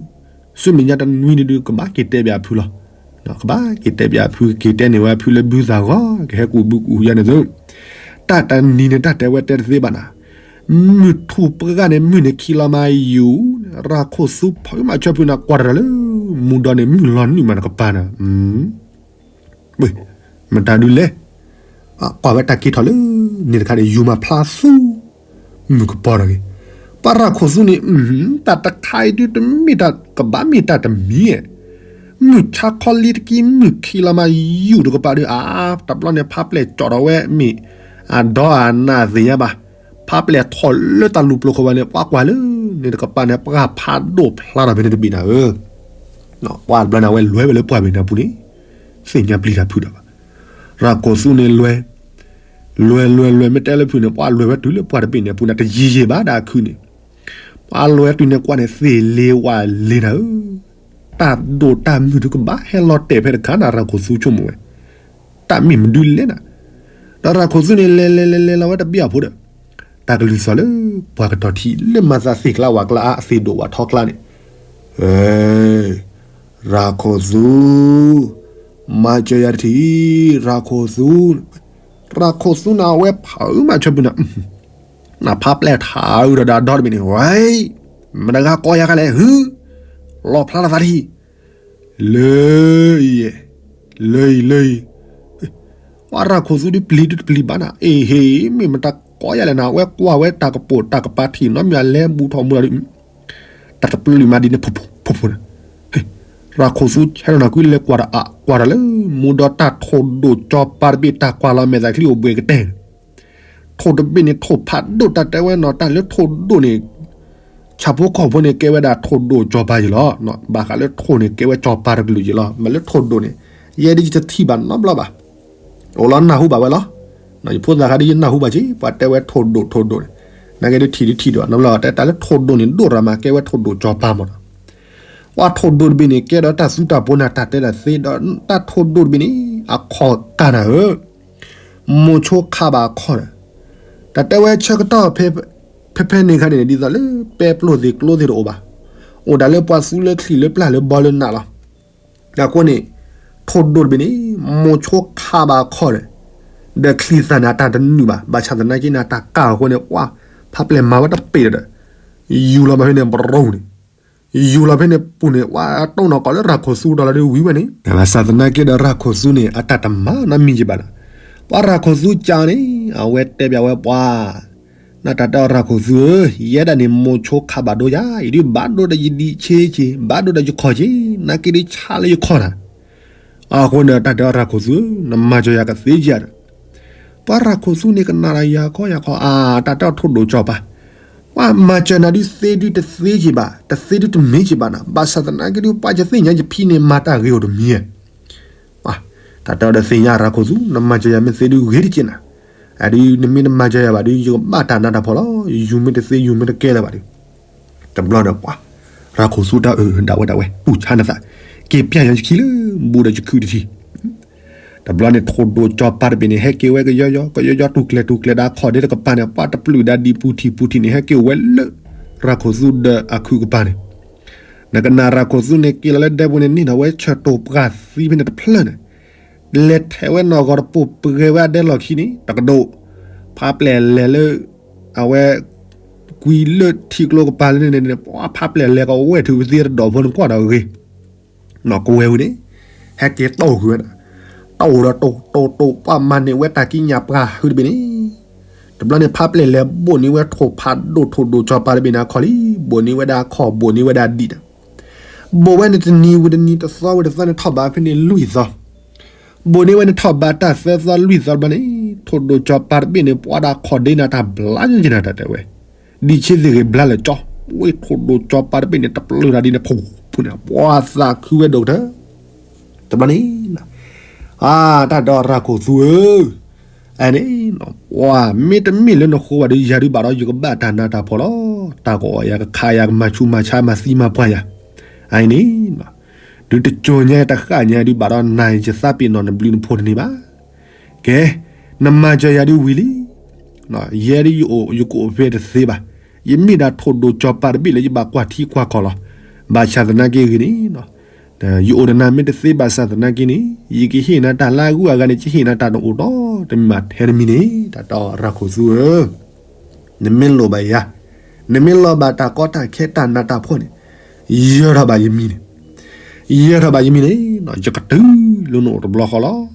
ဆူမဲာ်ညါတနွံဒုး ကဘၣ်က့ၤတဲပၠးအဖုလီၤ. ကဘၣ်က့ၤတဲပၠးအဖု က့ၤတဲန့ၢ်ဝဲအဖုလၢဘုသၣ်ဂီၤ ကဟဲကူၣ်ဘုကူၣ်ယါန့ၣ်သု, တၢ်တနံၤန့ၣ် တၢ်တဲဝဲတဲတသ့ဘၣ်နၤ, မုၢ်ထူၣ်ပှၢ်န့ၣ် မုၢ်န့ၣ်ခံလီၤမးယူၤ, ရၢ်ခိၣ်သူဖီမးဆၢဖုနၤ ကွၢ်တၢ်လၢ မူဒီးန့ၣ် မုၢ်လီၤနုာ်မးတကပၤနၤ မတၤဒုးလဲၣ်, ကွၢ်ဝဲတၢ်က့ၤထီၣ်လၢ န့ၣ်တခါန့ၣ် ယူၤမၤဖျါသူ မုၢ်ကပီၤထီၣ်က့ၤ, ပှၤရၢ်ခိၣ်သူန့ၣ် တၢ်တခါအံၤဒုးတမ့ၢ်တၢ်ကဘၣ်မ့ၢ်တၢ်တမံၤဧါ, မုၢ်ဆါခီလံတကံ မုၢ်ခံလီၤမးယူၤတကပၤဒုး အါ တဘျီန့ၣ် ဖးပျဲၢ်ကၠီၣ်ထီၣ်ဝဲမ့ၢ် အဒီးအနၢ်သ့ၣ်ညါဘၣ်, ဖးပျဲၢ်ထီၣ်လၢတၢ်လူၤပျိၤခိၣ်ဘၣ်န့ၣ် ပှၤကွၢ်လၢ န့ၣ်တကပၤန့ၣ် ပှၤဖးဒိၣ်ဖျါထီၣ်ဖဲန့ၣ်တဘ့ၣ်နၤဧၢ, ပှၤတဘျီန့ၣ် အဝဲလဲၤဝဲလၢပှၢ်ဘ့ၣ်နၢ်ပူၤန့ၣ် သ့ၣ်ညါပျံၤတၢ်ဖုးဒီးဘၣ်. ရၢ်ခိၣ်သူန့ၣ်လဲၤ, လဲၤ လဲၤ လဲၤ မ့ၢ်တဲလၢဖုးန့ၣ် ပှၤလဲၤဝဲတုၤလၢပှၢ်တဘ့ၣ်န့ၣ်အပူၤန့ၣ် တယံာ်ယံာ်ဘၣ်ဒၣ်အခုန့ၣ်, ပှၤလဲၤဝဲတုၤန့ၣ်ကွၢ်န့ၣ် သ့ၣ်လ့ဝၣ်လ့နၤဧၢ, တၢ်ဒိၣ်တၢ်မုၢ်ဒုးကဘၣ်ဟဲလီၤတဲာ်ဖဲတခါနၤ ရၢ်ခိၣ်သူဆိကမိၣ်ဝဲ, တၢ်မ့ၢ်မနုၤလဲၣ်နၤ, ဒီးရၢ်ခိၣ်သူန့ၣ် လဲၤ လဲၤ လဲၤ လဲၤလီၤဝဲတဘ့ၣ်အဖိဒီး တၢ်ကလုၢ်သီၣ်လၢ ပှၤကတီၤထံးလၢမၤသးသ့ၣ်ကျါဝၣ်ကျါအါ အသ့ၣ်ဒိၣ်ဝၣ်ထီကျါန့ၣ်, ရၢ်ခိၣ်သူ, မၤစၢၤယၤတထံၣ်, ရၢ်ခိၣ်သူ, ရၢ်ခိၣ်သူနၤဝဲဖးအုးမးဆၢဖုးနၤ, နဖးပျဲၢ်ထးအုးဒီးဒီတဘ့ၣ်န့ၣ် ဝဲ, မတဂၤကိးယၤခါလဲၣ် ဟု, လီၣ်ဖျါလီၤသးတထံၣ် လၢ, လၢအံၤ လၢအံၤ, ပှၤရၢ်ခိၣ်သူဒုးပျံၤဒုးတပျံၤဘၣ်နၤ, အ့ဟ့ၣ် မ့ၢ်မတၤကိးယၤလဲၣ်နၤ, အဝဲကွၢ်ဝဲတၢ်ကပိာ်တၢ်ကပၤထံၣ်နီတမံၤ အလဲၤဘူးထီၣ်မူဒီးဒုး, တၢ်တပျုာ်မးဒ်န့ၣ် ဖိဖိဖိဖိန့ၣ်, ရၢ်ခိၣ်သူဆဲးထီၣ်နၤကွံာ်လဲၤကွၢ်တၢ်အါ ကွၢ်တၢ်လၢ မူဒီးတၢ်ထိၣ်ဒိၣ်ကၠီပၤတဘ့ၣ် တၢ်ကွၢ်လီၤမဲာ်သးချံအိၣ်ဘှံးကတဲာ်န့ၣ် ထိၣ်တဘ့ၣ်န့ၣ် ထိၣ်ဖးဒိၣ် တၢ်တဲဝဲနီၤ တၢ်လၢထိၣ်ဒိၣ်န့ၣ် ဆၣ်ဖိကီၢ်ဖိန့ၣ် ကဲဝဲဒၣ်ထိၣ်ဒိၣ်စီၤပၤယံၤလီၤ. ဘၣ်ဃးလၢထိၣ်န့ၣ် ကဲဝဲစီၤပၤတကလုာ်ယံၤလီၤ. မ့ၢ်လၢထိၣ်ဒိၣ်န့ၣ် ယဲဒ်ယတထံၣ်ဘၣ်နီတဘျီဘၣ်. အိၣ်လီၤနၢ်ဟူဘၣ်ဝဲလီၤ. ယဖိသၣ်ခါဒ်ယနၢ်ဟူဘၣ်က့ၤ ပှၤတဲဝဲထိၣ်ဒိၣ်ထိၣ်ဒိၣ်န့ၣ် နာ်က့ဒ်ထံၣ်ဒ်ထံၣ်ဒိၣ်နီတဘျီ တဲတၢ်လၢထိၣ်ဒိၣ်န့ၣ် ဒိၣ်ရၤမး ကဲဝဲထိၣ်ဒိၣ်စီၤပၤမးနီၤ. ပှၤထိၣ်ဒိၣ်တဘ့ၣ်န့ၣ် ကဲဒီးတၢ်သူတၢ်ပှီၤနၤ တၢ်တဲတၢ်သ့ဒီး တၢ်ထိၣ်ဒိၣ်တဘ့ၣ်န့ၣ် အခီၣ်ကၢ်နၤဧၢ မိၤဆိခးဘၣ်အခီၣ်ဒီး တၢ်တဲဝဲဆၢကတီၢ် ဖဲဖဲန့ၣ်ခါန့ၣ် ဒ်သိးလၢပဲပျိၢ်သ့ၣ်ကျိသ့ၣ်တအိၣ်ဘၣ်. အိၣ်ဒၣ်လၢပှၤသူလၢချံၣ်လၢပျၢ်လၢဘီလၢနးလီၤ. အဃိန့ၣ် ထိၣ်ဒိၣ်တဘ့ၣ်န့ၣ် မိၤဆိခးဘၣ်အခီၣ်ဒီး ဒီးချံၣ်သၣ်န့ၣ် အတၢ်တနုာ်ဘၣ်. ဘၣ်ဆၣ်သနာ်က့န့ၣ် တၢ်ကၢ်အဃိန့ၣ် ပှၤဖးပျဲၢ်မၤဝဲတပ့ၤဒီး ယူၤလီၤဘၣ်ဖဲန့ၣ် ဘြူၤန့ၣ် ယူၤလီၤဖဲန့ၣ်ပူၤန့ၣ် ပှၤတိၢ်နီၣ်ကီးလၢရၤခိၣ်သူဒီးလီၤဒီးဝံၤဝဲန့ၣ် ဘၣ်ဆၣ်သနာ်က့ဒီးရၤခိၣ်သူန့ၣ် အတၢ်တမၤနီတမံၤက့ၤဘၣ်ဒီး ပှၤရၤခိၣ်သူကၢ်န့ၣ် အဝဲတဲဘၣ်ဝဲပှၤ နတၢ်တဲအီၤရၤခိၣ်သူဧၢ, ယဲဒၣ်န့ၣ်မိၤဆိခးဘၣ်ဒိယၤ, ယဒုးဘၣ်ဒိဒီးယဒံးဆ့က့ၤ, ဘၣ်ဒိဒီးယခီၣ်က့ၤ, နာ်က့ဒုးဆါလၢယခီၣ်နၤ. အဃိန့ၣ် တၢ်တဲအီၤရၤခိၣ်သူဧၢ, နမၤစၢၤယၤကသ့ဧါဒီး ပှၤရၤခိၣ်သူန့ၣ်ကနၣ်ဒီးယၤခီယၤခီ, အါ, တၢ်တဲအီၤထိၣ်ဒိၣ်စီၤပၤ, ပှၤမၤစၢၤနၤဒုးသ့ဒုးတသ့က့ၤဘၣ်, တသ့ဒုးတမ့ၢ်က့ၤဘၣ်နၤ, ဘၣ်ဆၣ်သနာ်က့ဒုး ပှၤယသ့ၣ်ညါယဖံန့ၣ်မၤတၢ်ဂ့ၤအိၣ်တမံၤဧါ. တၢ်တဲအီၤဒီးသ့ၣ်ညါရၤခိၣ်သူ, နမၤစၢၤယၤမ့ၢ်သ့ဒုးဂ့ၤတက့ၢ်နၤ, အဒုးနမ့ၢ်တမၤစၢၤယၤဘၣ်ဒုး ယကဘၣ်တၢ်နးတၢ်ဖှီၣ်လီၤ, ယူၤမ့ၢ်တသ့ယူၤမ့ၢ်တကဲလၢၤဘၣ်ဒုး တဘျီဒီးပှၤ ရၤခိၣ်သူတၢ်အၢၣ်ဒၣ်ဝဲဒၣ်ဝဲ တူၢ်ဆါနသး, က့ၤပျၢ်ညါယခံလၢဘူးဒီးယခုၣ်တထံး. တဘျီန့ၣ်ထိၣ်ဒိၣ်စီၤပၤတဘ့ၣ်န့ၣ် ဟဲက့ၤဝဲကယီယီ ကယီယီတူၢ်ကျဲၤတူၢ်ကျဲၤဒီးခီၣ်ဒ့တကပၤန့ၣ် ပှၤတပျုၢ်ဒၣ်ဒံးပူၤထံၣ်ပူၤထံၣ်န့ၣ် ဟဲက့ၤဝဲလၢ ရၤခိၣ်သူဒီးအခုၣ်ကပၤန့ၣ် နကနၣ်ရၤခိၣ်သူန့ၣ် က့ၤလီၤလၢဒဲပူၤန့ၣ် န့ၢ်ဒီးဝဲဆၢၣ်တိၢ်ပှၢ်သံဖဲန့ၣ်တဖျၢၣ်န့ၣ်, လဲၤထဲးဝဲနီၢ်ဂီၤတပိာ်ပှဲၤဝဲအဒဲလီၢ်ခံန့ၣ် တကဒိၣ်, ဖးပျဲၢ်လဲၤလၢ အဝဲ ကွံာ်လၢထံကျိကပၤလၢန့ၣ်န့ၣ် ပှၤဖးပျဲၢ်လဲၤကဝဲၢ်ထုးပသ့တဒီၣ်ဖိန့ၣ်ကွၢ်ဒီးဂ့ၤ, နီၢ်ကဝဲၤဝံၤန့ၣ် ဟဲက့ၤတီၢ်ဃုာ်ဝဲဒၣ်, တီၢ်ဒီးတိၢ်တိၢ်တိၢ် ပှၤမၤန့ၢ်ဝဲတၢ်ကံးညာ်ပှၤဟုတဘ့ၣ်န့ၣ် တဘျီန့ၣ် ဖးပျဲၢ်လဲၤဘိၣ်န့ၢ်ဝဲထိၣ်ဖးဒိၣ်ထိၣ်ဒိၣ်စီၤပၤတဘ့ၣ်န့ၣ်အခီၣ်လံ, ဘိၣ်န့ၢ်ဝဲဒၣ်အခီၣ် ဘိၣ်န့ၢ်ဝဲဒၣ်အဒံးဒီး ဘိၣ်ဝဲန့ၣ်တနံၤဝံၤတနံၤ တသီဝံၤတသီန့ၣ် ထီၣ်ဘးဖဲန့ၣ်လွံၢ်သီ, ဘိၣ်န့ၢ်ဝဲန့ၣ်ထီၣ်ဘးတၢ်သၢသီလွံၢ်သီတဘျီန့ၣ် ထိၣ်ဒိၣ်စီၤပၤတဘ့ၣ်န့ၣ် ပှၤဒီးခီၣ်ဒ့န့ၣ်တၢ်ဘျါညါက့ၤနၤတၢ်တဲဝဲ, ဒံးဆ့သ့ၣ်ဂ့ၤဘျါလၢာ်ကၠီ, ဝဲထိၣ်ဒိၣ်စီၤပၤတဘ့ၣ်န့ၣ် တပျုၢ်တၢ်ဒ်န့ၣ် ဖူဖူန့ၣ် ပှၤသးခုဝဲဒိၣ်ကတၢၢ် တဘျီန့ၣ် အါ တၢ်ဒီးရၤခိၣ်သူဧၢ, အန့ၣ် ပှၤမ့တမ့ၢ်လၢနဃိဘၣ်ဒီး ယၤဒုးဘၣ်ဒီးယကဘၣ်တၢ်နးတၢ်ဖှီၣ်လီၤ, တၢ်ကအီၣ်ယၤကခးယၤ ကမၤဆူးမၤဆါမၤသံမၤပှၢ်ယၤ, အအံၤန့ၣ် ဒုးတစိၤညါတဃၣ်ညါဒုးဘၣ်ဒီးနၤယသးပ့ၤနီၣ်နဘျုးနဖှိၣ်တန့ၢ်ဘၣ်, ကဲ နမၤစၢၤယၤဒုးဝံၤလံ, ယဲဒၣ်ယအိၣ်ယကအိၣ်ဖဲတသ့ဘၣ်, ယမ့ၢ်ဒၣ်ထိၣ်ဒိၣ်စီၤပၤတဘ့ၣ်လၢယဘၣ်ကွၢ်ထံကွၢ်ကီၢ်လီၤ, ဘၣ်ဆၣ်သနာ်က့ဂ့ၤန့ၣ် ယအိၣ်ဒီးနၤမ့ၢ်တသ့ဘၣ်ဆၣ်သနာ်က့န့ၣ် ယကဟ့ၣ်နၤတၢ်လၢအဂုၤအဂၤန့ၣ် ယဟ့ၣ်နၤတၢ်တအိၣ်ဒီးတမံၤမးထဲတမံၤန့ၣ် တၢ်တဲအီၤရၤခိၣ်သူဧၢ, နမ့ၢ်လိၣ်ဘၣ်ယၤ, နမ့ၢ်လိၣ်ဘၣ်တၢ်ကီတၢ်ခဲတၢ်နးတၢ်ဖှီၣ်န့ၣ် ယၢၤထီၣ်ဘၣ်ယမံၤန့ၣ်, ယၢၤထီၣ်ဘၣ်ယမံၤန့ၣ် ယကတုၤလၢနအိၣ်တဘျီဃီလီၤ.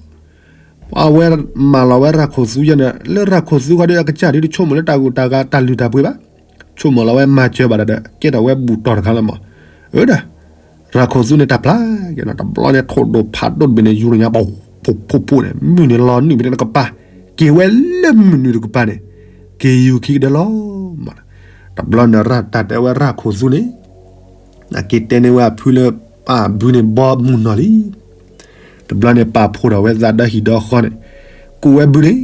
အဝဲမၢလီၤဝဲရၤခိၣ်သူယဲန့ၣ် လၢရၤခိၣ်သူခီဒီးအကစၢ်ဒုးတဆိကမိၣ်လၢတၢ်ဂုၤတၢ်ဂၤတၢ်လုၢ်တၢ်ပှ့ၤဘၣ်, ဆိကမိၣ်လီၤဝဲမၤစၢၤဘၣ်ဒီး ကဲထီၣ်ဝဲဘူၣ်တီၢ်တခါလီၤမး, အၢဒီး ရၤခိၣ်သူန့ၣ်တၢ်ပျၢ်က့ၤနီၤ တဘျီန့ၣ်ထိၣ်ဒိၣ်ဖးဒိၣ်တဘ့ၣ်န့ၣ် ယူၤလီၤညါပှၤ ဖိဖိဖိန့ၣ် မုၢ်န့ၣ်လီၤနုာ်ဖဲန့ၣ်တကပၤ, က့ၤဝဲလၢမုၢ်နုာ်တကပၤန့ၣ် က့ၤယူၤခံကဒၢလီၤမး, တဘျီန့ၣ်တၢ်တဲဝဲရၤခိၣ်သူန့ၣ် အက့ၤတဲန့ၢ်ဝဲအဖုလၢ ပၢ်ဘုန့ၣ်ဘီမုၢ်နီၢ်လံ, တဘျီန့ၣ်ပာ်ဖှိၣ်ထီၣ်ဝဲသးဒီဟံၣ်ဒီဃီန့ၣ်, ကူၣ်ဝဲဘုန့ၣ်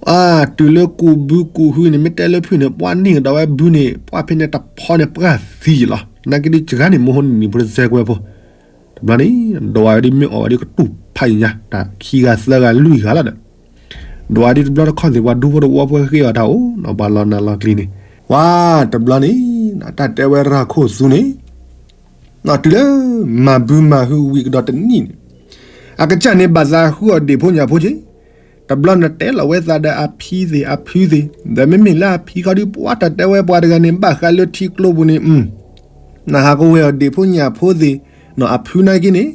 အါ တုၤလၢကူၣ်ဘုကူၣ်ဟုန့ၣ် မ့ၢ်တဲလၢဖုန့ၣ် ပှၤန့ၢ်ကဒီးဝဲဘုန့ၣ် ပှၤဖဲန့ၣ်တဖီန့ၣ်ပှၢ်သံယံၤလီၤ, နာ်က့ဒုးစှၤန့ၣ် မိၢ်ဟိန့ၣ်နံၣ်ဖိတစဲးကွဲဖိ, တဘျီန့ၣ် ဒိးဝဲဒုးမ့ၢ်အီၣ်ဝဲဒုးကတူၢ်ဖးယံၤညါ တၢ်ခံဂၤသၢဂၤလွံၢ်ဂၤလီၤဒီး ဒိးဝဲဒုးတဘျီတခီၣ်သ့ၣ် ပှၤဒူဖိတဝီဖိဃ့အီၣ်တၢ်အိၣ်နီၤ ပှၤလီၤနၤလီၤကျံၤန့ၣ်, ပှၤတဘျီန့ၣ် တၢ်တဲဝဲရၤခိၣ်သူန့ၣ် တုၤလၢ မၤဘုမၤဟုဝံၤကဒီးတနံၣ်န့ၣ်, အကစၢ်န့ၣ်ဘၣ်သးဃုအီၣ်ဒ့ၣ်ဖိညၣ်ဖိက့ၤ, တဘျီနတဲလီၤဝဲသးဒီးအဖံသ့ၣ်, ဒီးမ့မ့ၢ်လၢအဖံခီဒုး ပှၤတၢ်တဲဝဲပှၤတဂၤန့ၣ် ဘၣ်ဃးလၢထံကျိပူၤန့ၣ် နဟးကဝဲၢ်အီၣ်ဒ့ၣ်ဖိညၣ်ဖိသ့ၣ်, အဖုနာ်က့န့ၣ်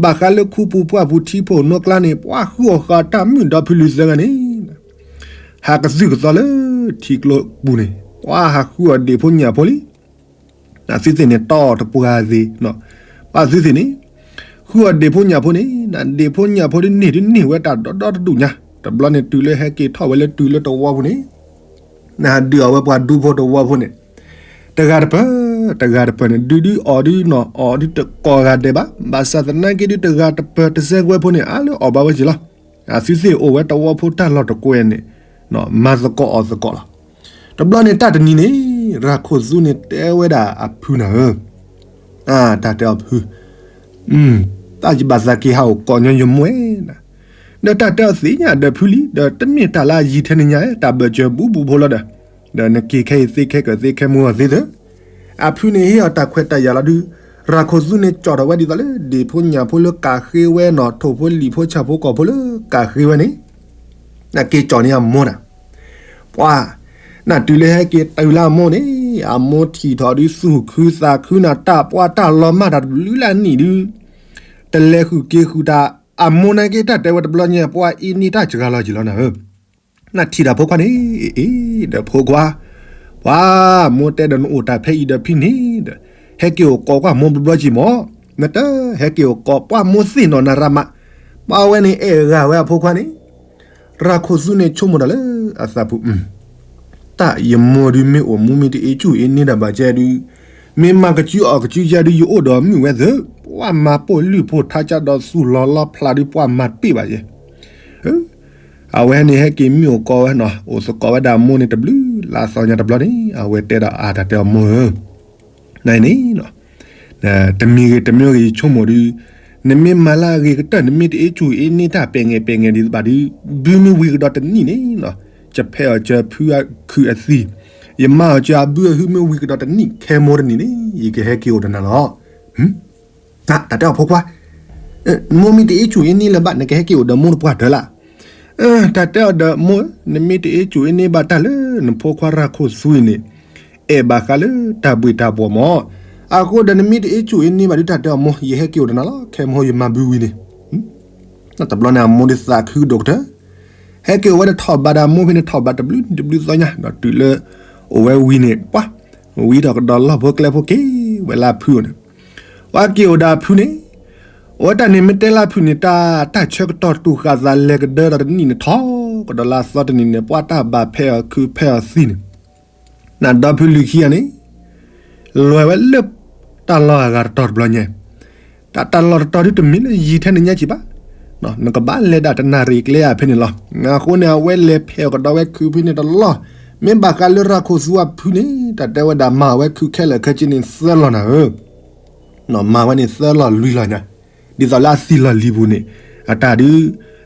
ဘၣ်ဃးလၢခူပူၤပှၢ်ပူၤထံဖိနီကျါန့ၣ် ပှၤဃုအီၣ်ဃာ်တၢ်မုၣ်ဒီဖုလူၤသၢဂၤန့ၣ် ဟးကသုၣ်ကသီလၢထံကျိပူၤန့ၣ် ပှၤဟးဃုအီၣ်ဒ့ၣ်ဖိညၣ်ဖိလံ. သုသ့ၣ်န့ၣ်တီၢ်တပှၢ်သ့ၣ်, ပှၤသုသ့ၣ်န့ၣ် ဃုအီၣ်ဒ့ၣ်ဖိညၣ်ဖိန့ၣ် ဒ့ၣ်ဖိညၣ်ဖိဒုးန့ၢ်ဒုးန့ၢ်ဝဲတၢ်ဒီဒီတဒူၣ်ညါ တဘျီန့ၣ်တုၤလၢဟဲက့ၤထီၣ်ဝဲလၢတုၤလၢတဝီပူၤန့ၣ် နဟးဒုးအီၤဝဲပှၤဒူဖိတဝီဖိန့ၣ် တဂၤတပၢၢ် တဂၤတပၢၢ်န့ၣ် ဒုးဒုးအီၣ်ဒုးနီၢ် အီၣ်ဒုးတကိးဂၤဒဲးဘၣ်. ဘၣ်ဆၣ်သနာ်က့ဒုးတဂၤတပၢၢ်တစဲးကွဲဖိန့ၣ် အါလၢအီၣ်ဘၣ်ဝဲက့ၤလီၤ. အသုသ့ၣ်အိၣ်ဝဲတဝီဖိတၢ်လီၢ်တကွဲၤန့ၣ် မၤသကိးအီၣ်သကိးလီၤ. တဘျီန့ၣ်တၢ်တနံၤန့ၣ် ရၤခိၣ်သူန့ၣ်တဲဝဲဒၣ်အဖုနၤဧၢ, တၢ်တဲအီၤဖု တၢ်ယဘၣ်သးက့ၤဟးအိၣ်ကိးညီယမိၢ်နၤ, ဒီးတၢ်တဲအီၤသ့ၣ်ညါဒီးဖုလံ ဒီးတမ့ၢ်တၢ်လၢအယံၤထဲန့ၣ်ညါ တၢ်ဘၢၣ်စၢၤဘူးဘူးဖိလီၤဒီး, ဒီးနက့ၤခဲအံၤသ့ခဲကၢၢ်သ့ခဲမုၢ်ဂီၤသ့သၢ. အဖုန့ၣ်ဟ့ၣ်အီၤတၢ်ခွဲးတၢ်ယာ်လီၤဒုး, ရၤခိၣ်သူန့ၣ်ကၠီၣ်ထီၣ်ဝဲဒ်သိးလၢ ဒ့ၣ်ဖိညၣ်ဖိလၢကးဃ့ဝဲနီၢ် ထိၣ်ဖိလံၣ်ဖိဆၣ်ဖိကီၢ်ဖိလၢကးဃ့ဝဲန့ၣ် နက့ၤကၠီၣ်န့ၢ်အမိၢ်နၤ, ပှၤ နတုၤလၢဟဲက့ၤတုၤလၢအမိၢ်န့ၣ် အမိၢ်ထံၣ်ထီၣ်ဒုးသူၣ်ခုသးခုနၤ တၢ်ပှၢ်တၢ်လီၤမၢ်တၢ်တဘျုးလၢအနံၣ်ဒုး, တလဲၤဃုာ်က့ၤဃုာ်တၢ်, အမိၢ်နာ်က့တၢ်တဲဝဲတဘျီညါ ပှၤအ့န့ၢ်တၢ်စှၤလီၤက့ၤလီၤနၤဧၢ, နထံၣ်တၢ်ဖိခွါန့ၣ် အ့ ဒီးဖိခွါ, ပှၤ မိၢ်တဲဒီးနအိၣ်တၢ်ဖဲအံၤဒီးဖဲန့ၣ်ဒီး, ဟဲက့ၤအိၣ်ကိးကွၢ်မိၢ်ဘျီဘျီက့ၤမၢ်, နတဟဲက့ၤအိၣ်ကိးပှၢ်မိၢ်သ့ၣ်နီၢ်နၤရးမး, ပှၤဝဲန့ၣ်အဲၣ်ဂၤဝဲအဖိခွါန့ၣ် ရၤခိၣ်သူန့ၣ်ဆိကမိၣ်တၢ်လၢအသးပူၤ, တၢ်ယမိၢ်ဒုးမ့ၢ်အိၣ်မူမ့ၢ်တအ့ၣ်ကူၣ်အ့ၣ်န့ၢ်တၢ်ဘၣ်ကဲဒုး, မ့ၢ်မၤကစုအီၣ်ကစုယဲဒုး ယအိၣ်ဒီးမုၢ်ဝဲသၢ, ပှၤမၤပိာ်လုၢ်ဖိထါကဒီးသူၣ်လီၤလီဖျးဒုး ပှၤမၤတ့ၢ်ဘၣ်ယဲ, အဝဲန့ၣ်ဟဲက့ၤမ့ၢ်အိၣ်ကိးဝဲနီၤ အိၣ်သကိးဝဲဒၣ်အမိၢ်န့ၣ်တဘျုးလါသီညါတဘျီန့ၣ် အဝဲတဲဒီးအတၢ်တဲအီၤမိၢ်ဧၢ, နန့ၣ် တမံၤဂ့ၤတမံၤဂ့ၤ ယဆိကမိၣ်ဒုး, နမ့ၢ်မၤလၢအဂ့ၤကတၢၢ် နမ့ၢ်တအ့ၣ်ကူၣ်အ့ၣ်န့ၢ်တၢ်ပဲာ်ငဲာ်ပဲာ်ငဲာ်ဒံးဘၣ်ဒုး, ဘုမ့ၢ်ဝံၤကဒီးတနံၣ်န့ၣ်နီၤ, ယဖဲးအီၤစၢၤဖုခုးအသံၣ်, ယမၤအီၤစၢၤအဘုအဟုမ့ၢ်ဝံၤကဒီးတနံၣ် ခဲမိၢ်တနံၤန့ၣ် ယကဟဲက့ၤအိၣ်ဒီးနၤလီၤ. တၢ်တဲအီၤဖိခွါ, မိၢ်မ့ၢ်တအ့ၣ်ကူၣ်အ့ၣ်န့ၢ်လၢၤဘၣ် နကဟဲက့ၤအိၣ်ဒီးမိၢ်တပှၢ်တၢၢ်လၢ် တၢ်တဲအီၤဒီးမိၢ်ဧၢ, နမ့ၢ်တအ့ၣ်ကူၣ်အ့ၣ်န့ၢ်ဘၣ်တၢ်လၢနဖိခွါရၤခိၣ်သူအံၤန့ၣ်, အဲၣ်ဘၣ်ဃးလၢတၢ်ဘှ့ၣ်တၢ်ဘှီၣ်မၢ်, အဃိဒီးနမ့ၢ်တအ့ၣ်ကူၣ်အ့ၣ်န့ၢ်ဘၣ်ဒုး တၢ်တဲအီၤမိၢ် ယဟဲက့ၤအိၣ်ဒီးနၤလီၤ ခဲမိၢ်ယမၤဘုဝံၤန့ၣ်, တဘျီန့ၣ်အမိၢ်ဒုးသးခုကဒီးကတၢၢ်, ဟဲက့ၤအိၣ်ဝဲဒီးထီၣ်ဘးဒီးအမိၢ်ဖဲန့ၣ် ထီၣ်ဘးတဘျုးနံၤတဘျုးသီညါ ဒီးတုၤလၢ အိၣ်ဝဲဝံၤန့ၣ် ပှၤ ဝံထီၣ်ကဒီးလီၢ်ဖိကျဲဖိက့ၤဝဲလၢအဖုန့ၣ်, ပှၤက့ၤအိၣ်ဒီးအဖုန့ၣ်, အဝဲတၢ်န့ၣ်မ့ၢ်တဲလၢအဖုန့ၣ် တၢ် တၢ်ဆၢကတီၢ်တူၢ်ဃာ်သးလဲၤကဒၢဒီးတနံၣ်န့ၣ် ထီၣ်ကဒီးလၢအသီတနံၣ်န့ၣ် ပှၤတၢ်ဘၣ်ဖဲးအီၤခုးဖဲးအီၤသံၣ်န့ၣ်, နဒီဖုလုၢ်ခံဂၤန့ၣ် လဲၤဝဲလၢ တၢ်လီၢ်အဂၤတတီၤတဘျီညါ, တၢ်တၢ်လီၢ်တတီၤဒုးတမ့ၢ်လၢယံၤထဲန့ၣ်ညါက့ၤဘၣ်, နကဘၣ်လဲၤဒၣ်တနၣ်ရံၣ်ကျဲဧါဖဲန့ၣ်လီၤ. အဃိန့ၣ် အဝဲလဲၤဖဲးအီၤကဒီးဝဲခုးဖဲန့ၣ်တလီၢ်, မ့ၢ်ဘၣ်ဃးလၢရၤခိၣ်သူအဖုန့ၣ် တၢ်တဲဝဲဒၣ်မၤဝဲခုးခဲလၢာ်ခဲဆ့န့ၣ်သၢလီၢ်နၤဧၢ မၤဝဲန့ၣ်သၢလီၢ်လွံၢ်လီၢ်ညါ, ဒ်သိးလၢအသံၣ်လီၢ်လံၤပူၤန့ၣ်, အတၢ်ဒုး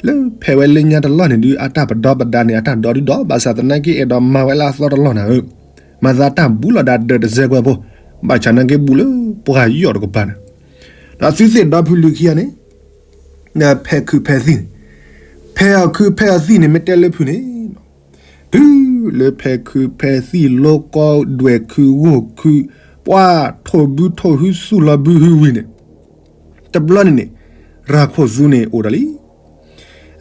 လၢဖဲးဝဲလၢညါတလီၢ်န့ၣ်ဒုး အတၢ်ပဒီပဒါန့ၣ် အတၢ်ဒီဒုဒီး ဘၣ်ဆၣ်သနာ်က့အဲၣ်ဒိးမၤဝဲလၢအသီတလီၢ်နၤဧၢ, မၤသးတၢ်ဘူးလီၤဒၣ်ဒၢးတစဲးကွဲဖိ, ဘၣ်ဆၣ်သနာ်က့ဘူးလၢပှၤယီၢ်တကပၤန့ၣ်, ဒီးသုသ့ၣ်ဒီဖုလုၢ်ခံဂၤန့ၣ် ဖဲးခုးဖဲးသံၣ်န့ၣ်, ဖဲးအီၤခုးဖဲးအီၤသံၣ်န့ၣ် မ့ၢ်တဲလၢဖုန့ၣ် တုၤလၢဖဲးခုးဖဲးသံၣ်လိကီဒွဲၣ်ခုးဂိၢ်ခုး, ပှၤထိၣ်ဘုထိၣ်ဟုသူၣ်လီၤဘုဟုဝံၤန့ၣ်, တဘျီန့ၣ်န့ၣ် ရၤခိၣ်သူန့ၣ်အိၣ်ဒီးလံ.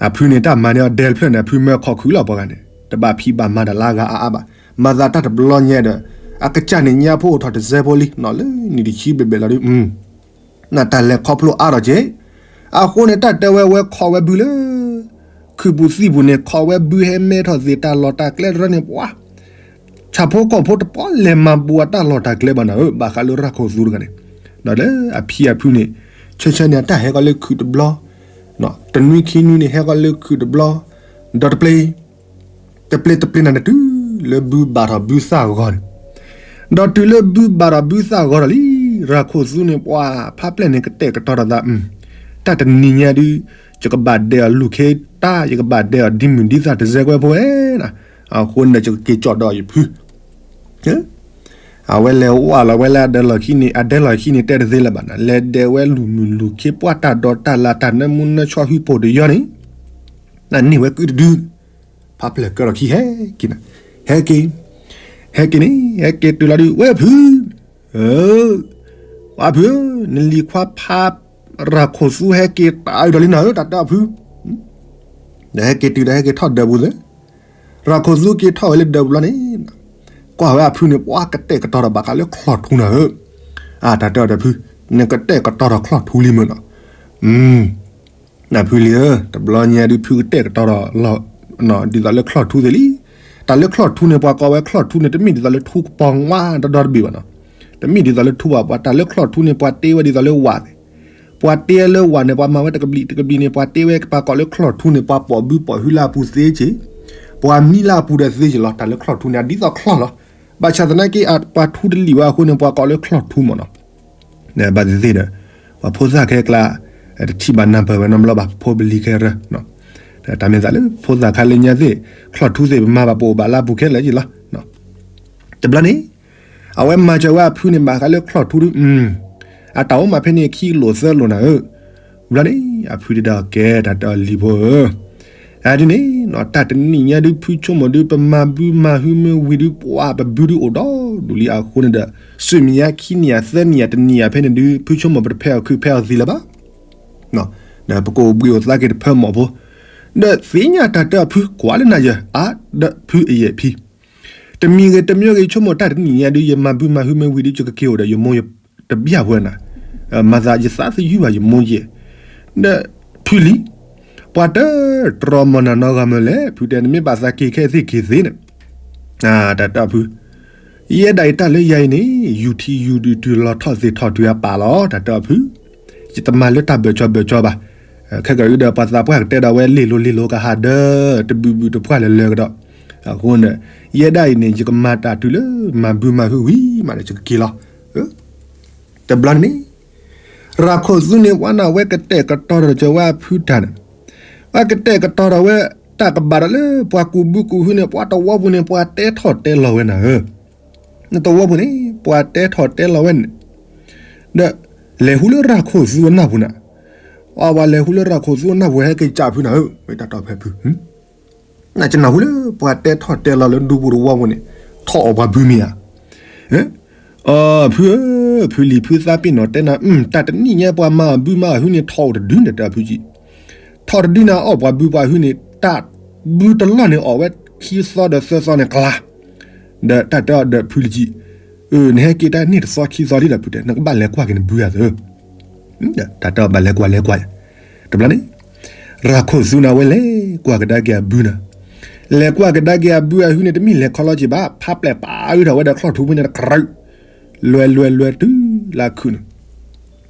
အဖုန့ၣ်တၢ်မၤန့ၢ်အီၤဒဲးတဖျၢၣ်န့ၣ် အဖုမၢခီၣ်ခုးလီၤပှၤဂၤန့ၣ် တဘၣ်ဖံးဘၣ်မၤတၢ်လၢအဂၤအါအါဘၣ်. မၤသးတၢ်တဘျီညါဒီး အကစၢ်န့ၣ်ညါဖိအိၣ်ထီၣ်တစဲးဖိလံနီၤ လၢနံၣ်တဆံဘျဲၣ်ဘျဲၣ်လီၤဒုး နတၢ်လဲၤခီဖျိအါထီၣ်က့ၤ, အဃိန့ၣ် တၢ်တဲဝဲဝဲခီဝဲဘုလၢ ခုးပူၤသံၣ်ပူၤန့ၣ် ခီဝဲဘုဟဲမဲထီၣ်သ့ၣ်တၢ်လီၢ်တၢ်ကျဲတရၢန့ၣ် ပှၤ ဆၣ်ဖိကီၢ်ဖိတပီၢ်လဲၤမၤဘူးအတၢ်လီၢ်တၢ်ကျဲဘၣ်နၤဧၢ, ဘၣ်ဃးလၢရၤခိၣ်သူတဂၤန့ၣ်, ဒီးလၢအဖံအဖုန့ၣ် ဆၢဆၢန့ၣ် အတၢ်ဟဲဃီၤလၢခုးတဘျီ, တနွံခံနွံန့ၣ် ဟဲဃီၤလၢခုးတဘျီ, ဒီးတပျ့ၤ တပျ့ၤတပျ့ၤနၤန့ၣ် တုၤလၢဘုဘၣ်ထီၣ်ဘုသၣ်ဂီၤန့ၣ်, ဒီးတုၤလၢဘုဘၣ်ထီၣ်ဘုသၣ်ဂီၤဒီးလံ, ရၤခိၣ်သူန့ၣ် ပှၤဖးပျဲၢ်န့ၣ် ကတဲာ်ကတီၤထီၣ်သး, တၢ်တနံၤညါဒုး ယကဘၣ်ဒဲးအီၤလူၢ်ခ့တၢ်, ယကဘၣ်ဒဲးအီၤဒ်မုၢ်ဒ်သၣ်တစဲးကွဲဖိဝဲ, အဃိန့ၣ်ဒီး ယကက့ၤကၠီၣ်ဒီးယဖု အဝဲလဲၤဝးလီၤဝဲလၢအဒဲလီၢ်ခံန့ၣ်, အဒဲလီၢ်ခံန့ၣ် တဲတသ့လၢၤဘၣ်နၤ, လဲၤဒဲးဝဲလူၢ်မုၢ်လူၢ်ခ့ ပှၢ်တၢ်ဒီးတၢ်လၢတၢ်နၢမူနၢဆှီဟုပိာ်တယီန့ၣ်, နန့ၢ်ဝဲကုတဒု, ဖးပျဲၢ်ကၢလီၤခံဟဲက့ၤနၤ, ဟဲက့ၤ, ဟဲက့ၤန့ၣ် ဟဲက့ၤတုၤလီၤဒုး ဝဲဖု, ဝဲဖု, နလံၤခွါဖး ရၤခိၣ်သူဟဲက့ၤတၢ်အုးဒီးလံနၤဧၢ တၢ်တဲအီၤဖု ဒီးဟဲက့ၤတုၤဒီးဟဲက့ၤထီၣ်ဒၢးပူၤသ့, ရၤခိၣ်သူက့ၤထီၣ်ဝဲလၢဒၢးပူၤလီၤန့ၣ်, ကွၢ်ဝဲအဖုန့ၣ် ပှၤကတဲာ်ကတီၤထီၣ်ဘၣ်ဃးလၢချီၣ်ထူနၤဧၢ, အတၢ်တဲအီၤဒီးဖု, နကတဲာ်ကတီၤထီၣ်ချီၣ်ထူလံမ့ၢ်နီၤ, နဖုလံဧၢ, တဘျီညါဒုးဖုကတဲာ်ကတီၤဒီးလီၤ, ဒ်သိးလၢချီၣ်ထူသ့ၣ်လံ. တၢ်လၢချီၣ်ထူန့ၣ် ပှၤကိးဝဲချီၣ်ထူန့ၣ် တမ့ၢ်ဒ်သိးလၢထူကပီၤဝါဒီဒီတဘ့ၣ်ဘၣ်နီၤ. တမ့ၢ်ဒ်သိးလၢထူဘၣ်, ပှၤတၢ်လၢချီၣ်ထူန့ၣ် ပှၤတ့ဝဲဒ်သိးလၢဝၣ်သ့ၣ်, ပှၤတ့လၢဝၣ်န့ၣ် ပှၤမၤဝဲတကဘျံးတကဘျံးန့ၣ် ပှၤတ့ဝဲ ပှၤကိးလၢချီၣ်ထူန့ၣ် ပှၤပိာ်ဘုပိာ်ဟုလၢအပူၤသ့က့ၢ်, ပှၤမံလၢအပူၤဒီးသ့က့ၢ်လီၤ. တၢ်လၢချီၣ်ထူန့ၣ် အဒ်သိးချီၣ်လီၤ. ဘၣ်ဆၣ်သနာ်က့ ပှၤထူတလံာ်ဝဲအဃိန့ၣ် ပှၤကိးလၢချီၣ်ထူမ့ၢ်နီၤ. ဘၣ်သ့ၣ်သ့ၣ်ဒီး ပှၤဖိသၣ်ခဲကျါ တထံၣ်ဘၣ်နၢ်ပၢၢ်ဝဲနီတဘျီဘၣ် ဖိပလံၤခဲရၢ်, တၢ်မ့ၢ်သးလၢဖိသၣ်ခါလၢညါသ့ၣ် ချီၣ်ထူသ့ၣ် ပမၤဘၣ်ပအိၣ်ဘၣ်လၢအပူၤခဲလၢာ်က့ၢ်လီၤ. တဘျီန့ၣ် အဝဲမၤစၢၤဝဲအဖုန့ၣ်ဘၣ်ဃးလၢချီၣ်ထူဒုး, အတၢ်အိၣ်မးဖဲန့ၣ်ခံကလိာ်သၢလိာ်နၤဧၢ. တဘျီန့ၣ် အဖုတဲဒီး ကဲ တၢ်တဲအီၤလံၤဖိဧၢ, အဒ်န့ၣ် တၢ်တနံၣ်ညါဒုး ဖုဆိကမိၣ်ဒုး ပမၤဘုမၤဟုမ့ၢ်ဝံၤဒုး ပှၤပဘုဒုးအိၣ်ဒီဒူၣ်လံအဃိန့ၣ်ဒီး ဆူမဲာ်ညါခံနံၣ်ယၤသၢနံၣ်ယၤတနံၣ်ယၤဖဲန့ၣ်ဒုး ဖုဆိကမိၣ်ပတဖဲအီၣ်ခုးဖဲအီၣ်သံလၢၤဘၣ်. ဒီးပကအိၣ်ဘှံးအိၣ်သါက့ၤတဖၢမီၢ်ဖိ, ဒီးသ့ၣ်ညါတၢ်တဲအီၤဖု ကွၢ်လၢနၤယၤ အါ ဒီးဖုအယဲၢ်ဖံ တမံၤဂ့ၤတမံၤဂ့ၤ ဆိကမိၣ်တၢ်တနံၣ်ညါဒုး ယမၤဘုမၤဟုမ့ၢ်ဝံၤဒုး ယကက့ၤအိၣ်ဒီးယမိၢ်ယတဘျၢ်ဝဲနၤ, မၤသးယသးသယုဘၣ်ယမိၢ်ယဲၢ်, ဒီးဖုလံၤ, ပှၤတတြီမၤနၤနီတဂၤမ့ၢ်လဲၣ်, ဖုတဲ နမ့ၢ်ဘၣ်သးက့ၤခဲသ့ၣ်က့ၤသ့န့ၣ်, တၢ်တဲအီၤဖု ယဲဒၣ်အံၤတၢ်လၢယၤအံၤန့ၣ် ယူၤထံယူၤဒုးတုၤလီၤထီၣ်သ့ၣ်ထီၣ်တုၤအပာ်လီၤ တၢ်တဲအီၤဖု, ယတမၤလၢတၢ်ဘၢၣ်စီဘၢၣ်စီဘၣ်, ခဲကီးဒုးဒီးပှၤသးပှၢ်ကတဲဒီးဝဲလ့ၢ်လိၤလ့ၢ်လိၤကဟးဒၢး တဘုးဘုးတပှၢ်လၢၤလၢၤကဒီး, အဃိန့ၣ် ယဲဒၣ်အံၤန့ၣ် ယကမၤတၢ်တုၤလၢမၤဘုမၤဟုဝံၤမးဒီးယကက့ၤလီၤ. တဘျီန့ၣ် ရၤခိၣ်သူန့ၣ် ပှၤနၢ်ဝဲကတဲာ်ကတီၤဒီးစၢၤဝဲအဖုတၢ်န့ၣ်, ပှၤကတဲာ်ကတီၤဒီးဝဲ တၢ်ကဘၣ်ဒီးလၢပှၤကူးဘုကူးဟုန့ၣ် ပှၤတဝီပူၤန့ၣ် ပှၤတဲထီၣ်တဲလီၤဝဲနၤဧၢ, နတဝီပူၤန့ၣ် ပှၤတဲထီၣ်တဲလီၤဝဲန့ၣ်, ဒီး လဲၤဟူလၢရၤခိၣ်သူအနၢ်ပူၤနၤ, အဝဲလဲၤဟူလၢရၤခိၣ်သူအနၢ်ပူၤ ဟဲက့ၤကးဖုနၤဧၢ, တၢ်တဲအီၤဖဲဖု နကနၢ်ဟူလၢပှၤတဲထီၣ်တဲလီၤလၢဒူပူၤတဝီပူၤန့ၣ် ထီၣ်အီၣ်ပှၤဘုမ့ၢ်ဧါ, အဖုဧၢ, ဖုလံၤဖုသးပ့ၤနီၣ်တဲနၤ, တၢ်တနံၣ်ညါပှၤမၤအီၣ်ဘုမၤအီၣ်ဟုန့ၣ် ထီၣ်အိၣ်တဒုန့ၣ် တၢ်တဲအီၤဖုကံ, ထီၣ်တဒုန့ၣ် အီၣ်ပှၤဘုပှၤဟုန့ၣ် တၢ်ဘုတလီၢ်န့ၣ် အီၣ်ဝဲခံသီဒီးသၢသီန့ၣ်ကျါ, ဒီးတၢ်တဲအီၤဒီးဖုလံၤကံ, နဟဲက့ၤတၢ်န့ၣ်တသီခံသီလံဒီးဖုတဲ နကဘၣ်လဲၤကွၢ်က့ၤနဘုဧါသၢ တၢ်တဲအီၤဘၣ်လဲၤကွၢ်လဲၤကွၢ်, တဘျီန့ၣ် ရၤခိၣ်သူန့ၣ်ဝဲလဲၤကွၢ်ကဒါက့ၤအဘုနၤ, လဲၤကွၢ်ကဒါက့ၤအဘုအဟုန့ၣ် တမ့ၢ်လဲၤခီလီၤက့ၤဘၣ် ဖးပျဲၢ်ပာ်အုးထီၣ်ဝဲဒီးချီၣ်ထူဖဲန့ၣ်တကြၢး, လဲၤလဲၤလဲၤတုၤလၢခုးန့ၣ်,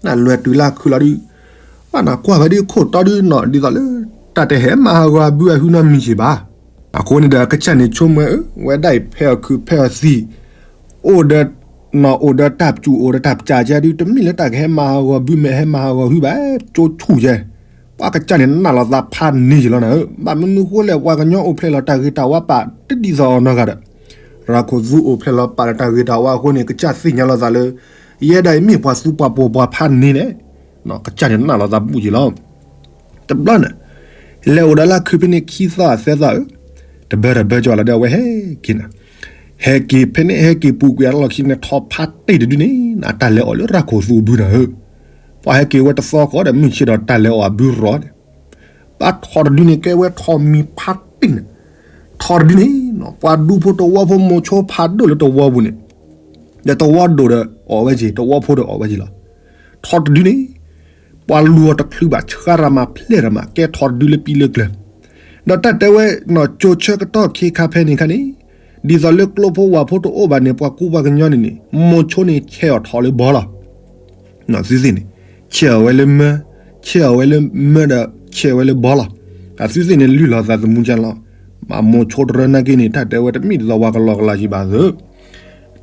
နလဲၤတုၤလၢခုးလီၤဒုး, ဘၣ်နကွၢ်ဖဲဒုးခိၣ်တီဒုးနီၢ်ဒ်သိးလၢ တၢ်တဟဲမၤဟးဂီၤအဘုအဟုနီတမံၤက့ၤဘၣ်, အဃိန့ၣ်ဒီးကစၢ်န့ၣ်ဆိကမိၣ်ဝဲ ဝဲဒၣ်အံၤဖဲအီၣ်ခုးဖဲအီၣ်သံ အိၣ်ဒီး နီၢ်အိၣ်ဒီးတၢ်ပစူၣ်အိၣ်ဒီးတၢ်ပစၢ်ကဲဒုး တမ့ၢ်လၢတၢ်ကဟဲမၤဟးဂီၤဘုမ့ၢ်ဟဲမၤဟးဂီၤဟုဘၣ်, ကၠိဆူၣ်ယဲ, ပှၤကစၢ်န့ၣ်နာ်လီၤသးဖးန့ၢ်ယံၤလီၤနၤဧၢ, ဘၣ်မနုၤဃိလဲၣ် ပှၤကညီအိၣ်ဖျဲၣ်လီၤတၢ်ဂ့ၤတၢ်ဝါပာ်တဒ်သိးအီၤနီတဂၤဒီး, ရၤခိၣ်သူအိၣ်ဖျဲၣ်လီၤပာ်ဒီးတၢ်ဂ့ၤတၢ်ဝါအဃိန့ၣ် ကစၢ်သ့ၣ်ညါလီၤသးလၢ ယဲဒၣ်အံၤမ့ၢ်ပှၤသူပှၤပိာ်ပှၤဖးန့ၢ်န့ၣ်, ကစၢ်န့ၣ်နာ်လီၤသးဘူၣ်ယံၤလီၤ. တဘျီန့ၣ် လဲၤအိၣ်ဒီးလၢခုးဖဲန့ၣ်ခံသီသၢသီဧၢ, တဘၢတဘၢကီလီၤဒီးအဝဲဟဲက့ၤနၤ, ဟဲက့ၤဖဲန့ၣ် ဟဲက့ၤပူၤကွံာ်အလီၢ်ခံန့ၣ် ထီၣ်ဖးတ့ၢ်တဒုန့ၣ် အတၢ်လဲၤအီၣ်လၢရၤခိၣ်သူအဘုနၤဧၢ, ပှၤဟဲက့ၤဝဲတသီဃီဒီးမုၢ်ဆ့ၣ်ဒီးတၢ်လဲၤအီၣ်အဘုရီန့ၣ်, ဘၣ်ထီၣ်တဒုန့ၣ် ကဲဝဲထီၣ်မံၤဖးတ့ၢ်န့ၣ်, ထီၣ်တဒုန့ၣ် ပှၤဒူဖိတဝီဖိမိၤဆိဖးဒိၣ်လၢတဝီပူၤန့ၣ်, ဒီးတဝီဒိၣ်ဒီးအီၣ်ဝဲက့ၤ တဝီဖိဒီးအီၣ်ဝဲက့ၤလီၤ. ထီၣ်တဒုန့ၣ် ပှၤလူၤအီၤတချုးဘၣ် ဆှါရၤမးဖျဲၣ်ရၤမး ကဲထီၣ်တဒုလၢပံလၢကျၢၤ, ဒီးတၢ်တဲဝဲ နီၢ်ကၠိဆၢကတီၢ်ခ့ခါဖဲန့ၣ်ခါန့ၣ်, ဒ်သိးလၢကျိဖိဝၣ်ဖိတအိၣ်ဘၣ်န့ၣ် ပှၤကူပှၤကညီန့ၣ်န့ၣ် မိၤဆိန့ၣ် ဆဲးအီၣ်ထီၣ်လၢဘီလီၤ. သုသ့ၣ်န့ၣ် ဆဲးအီၣ်ဝဲလၢမၢ, ဆဲးအီၣ်ဝဲလၢမၢဒီးဆဲးဝဲလၢဘီလီၤ. အသုသ့ၣ်န့ၣ် လုၢ်လီၤသးသမူကလီၤ. မိၤဆိတရၢနာ်က့န့ၣ် တၢ်တဲဝဲတမ့ၢ်ဒ်သိးပှၤကလီကလီယံၤဘၣ်သၢ,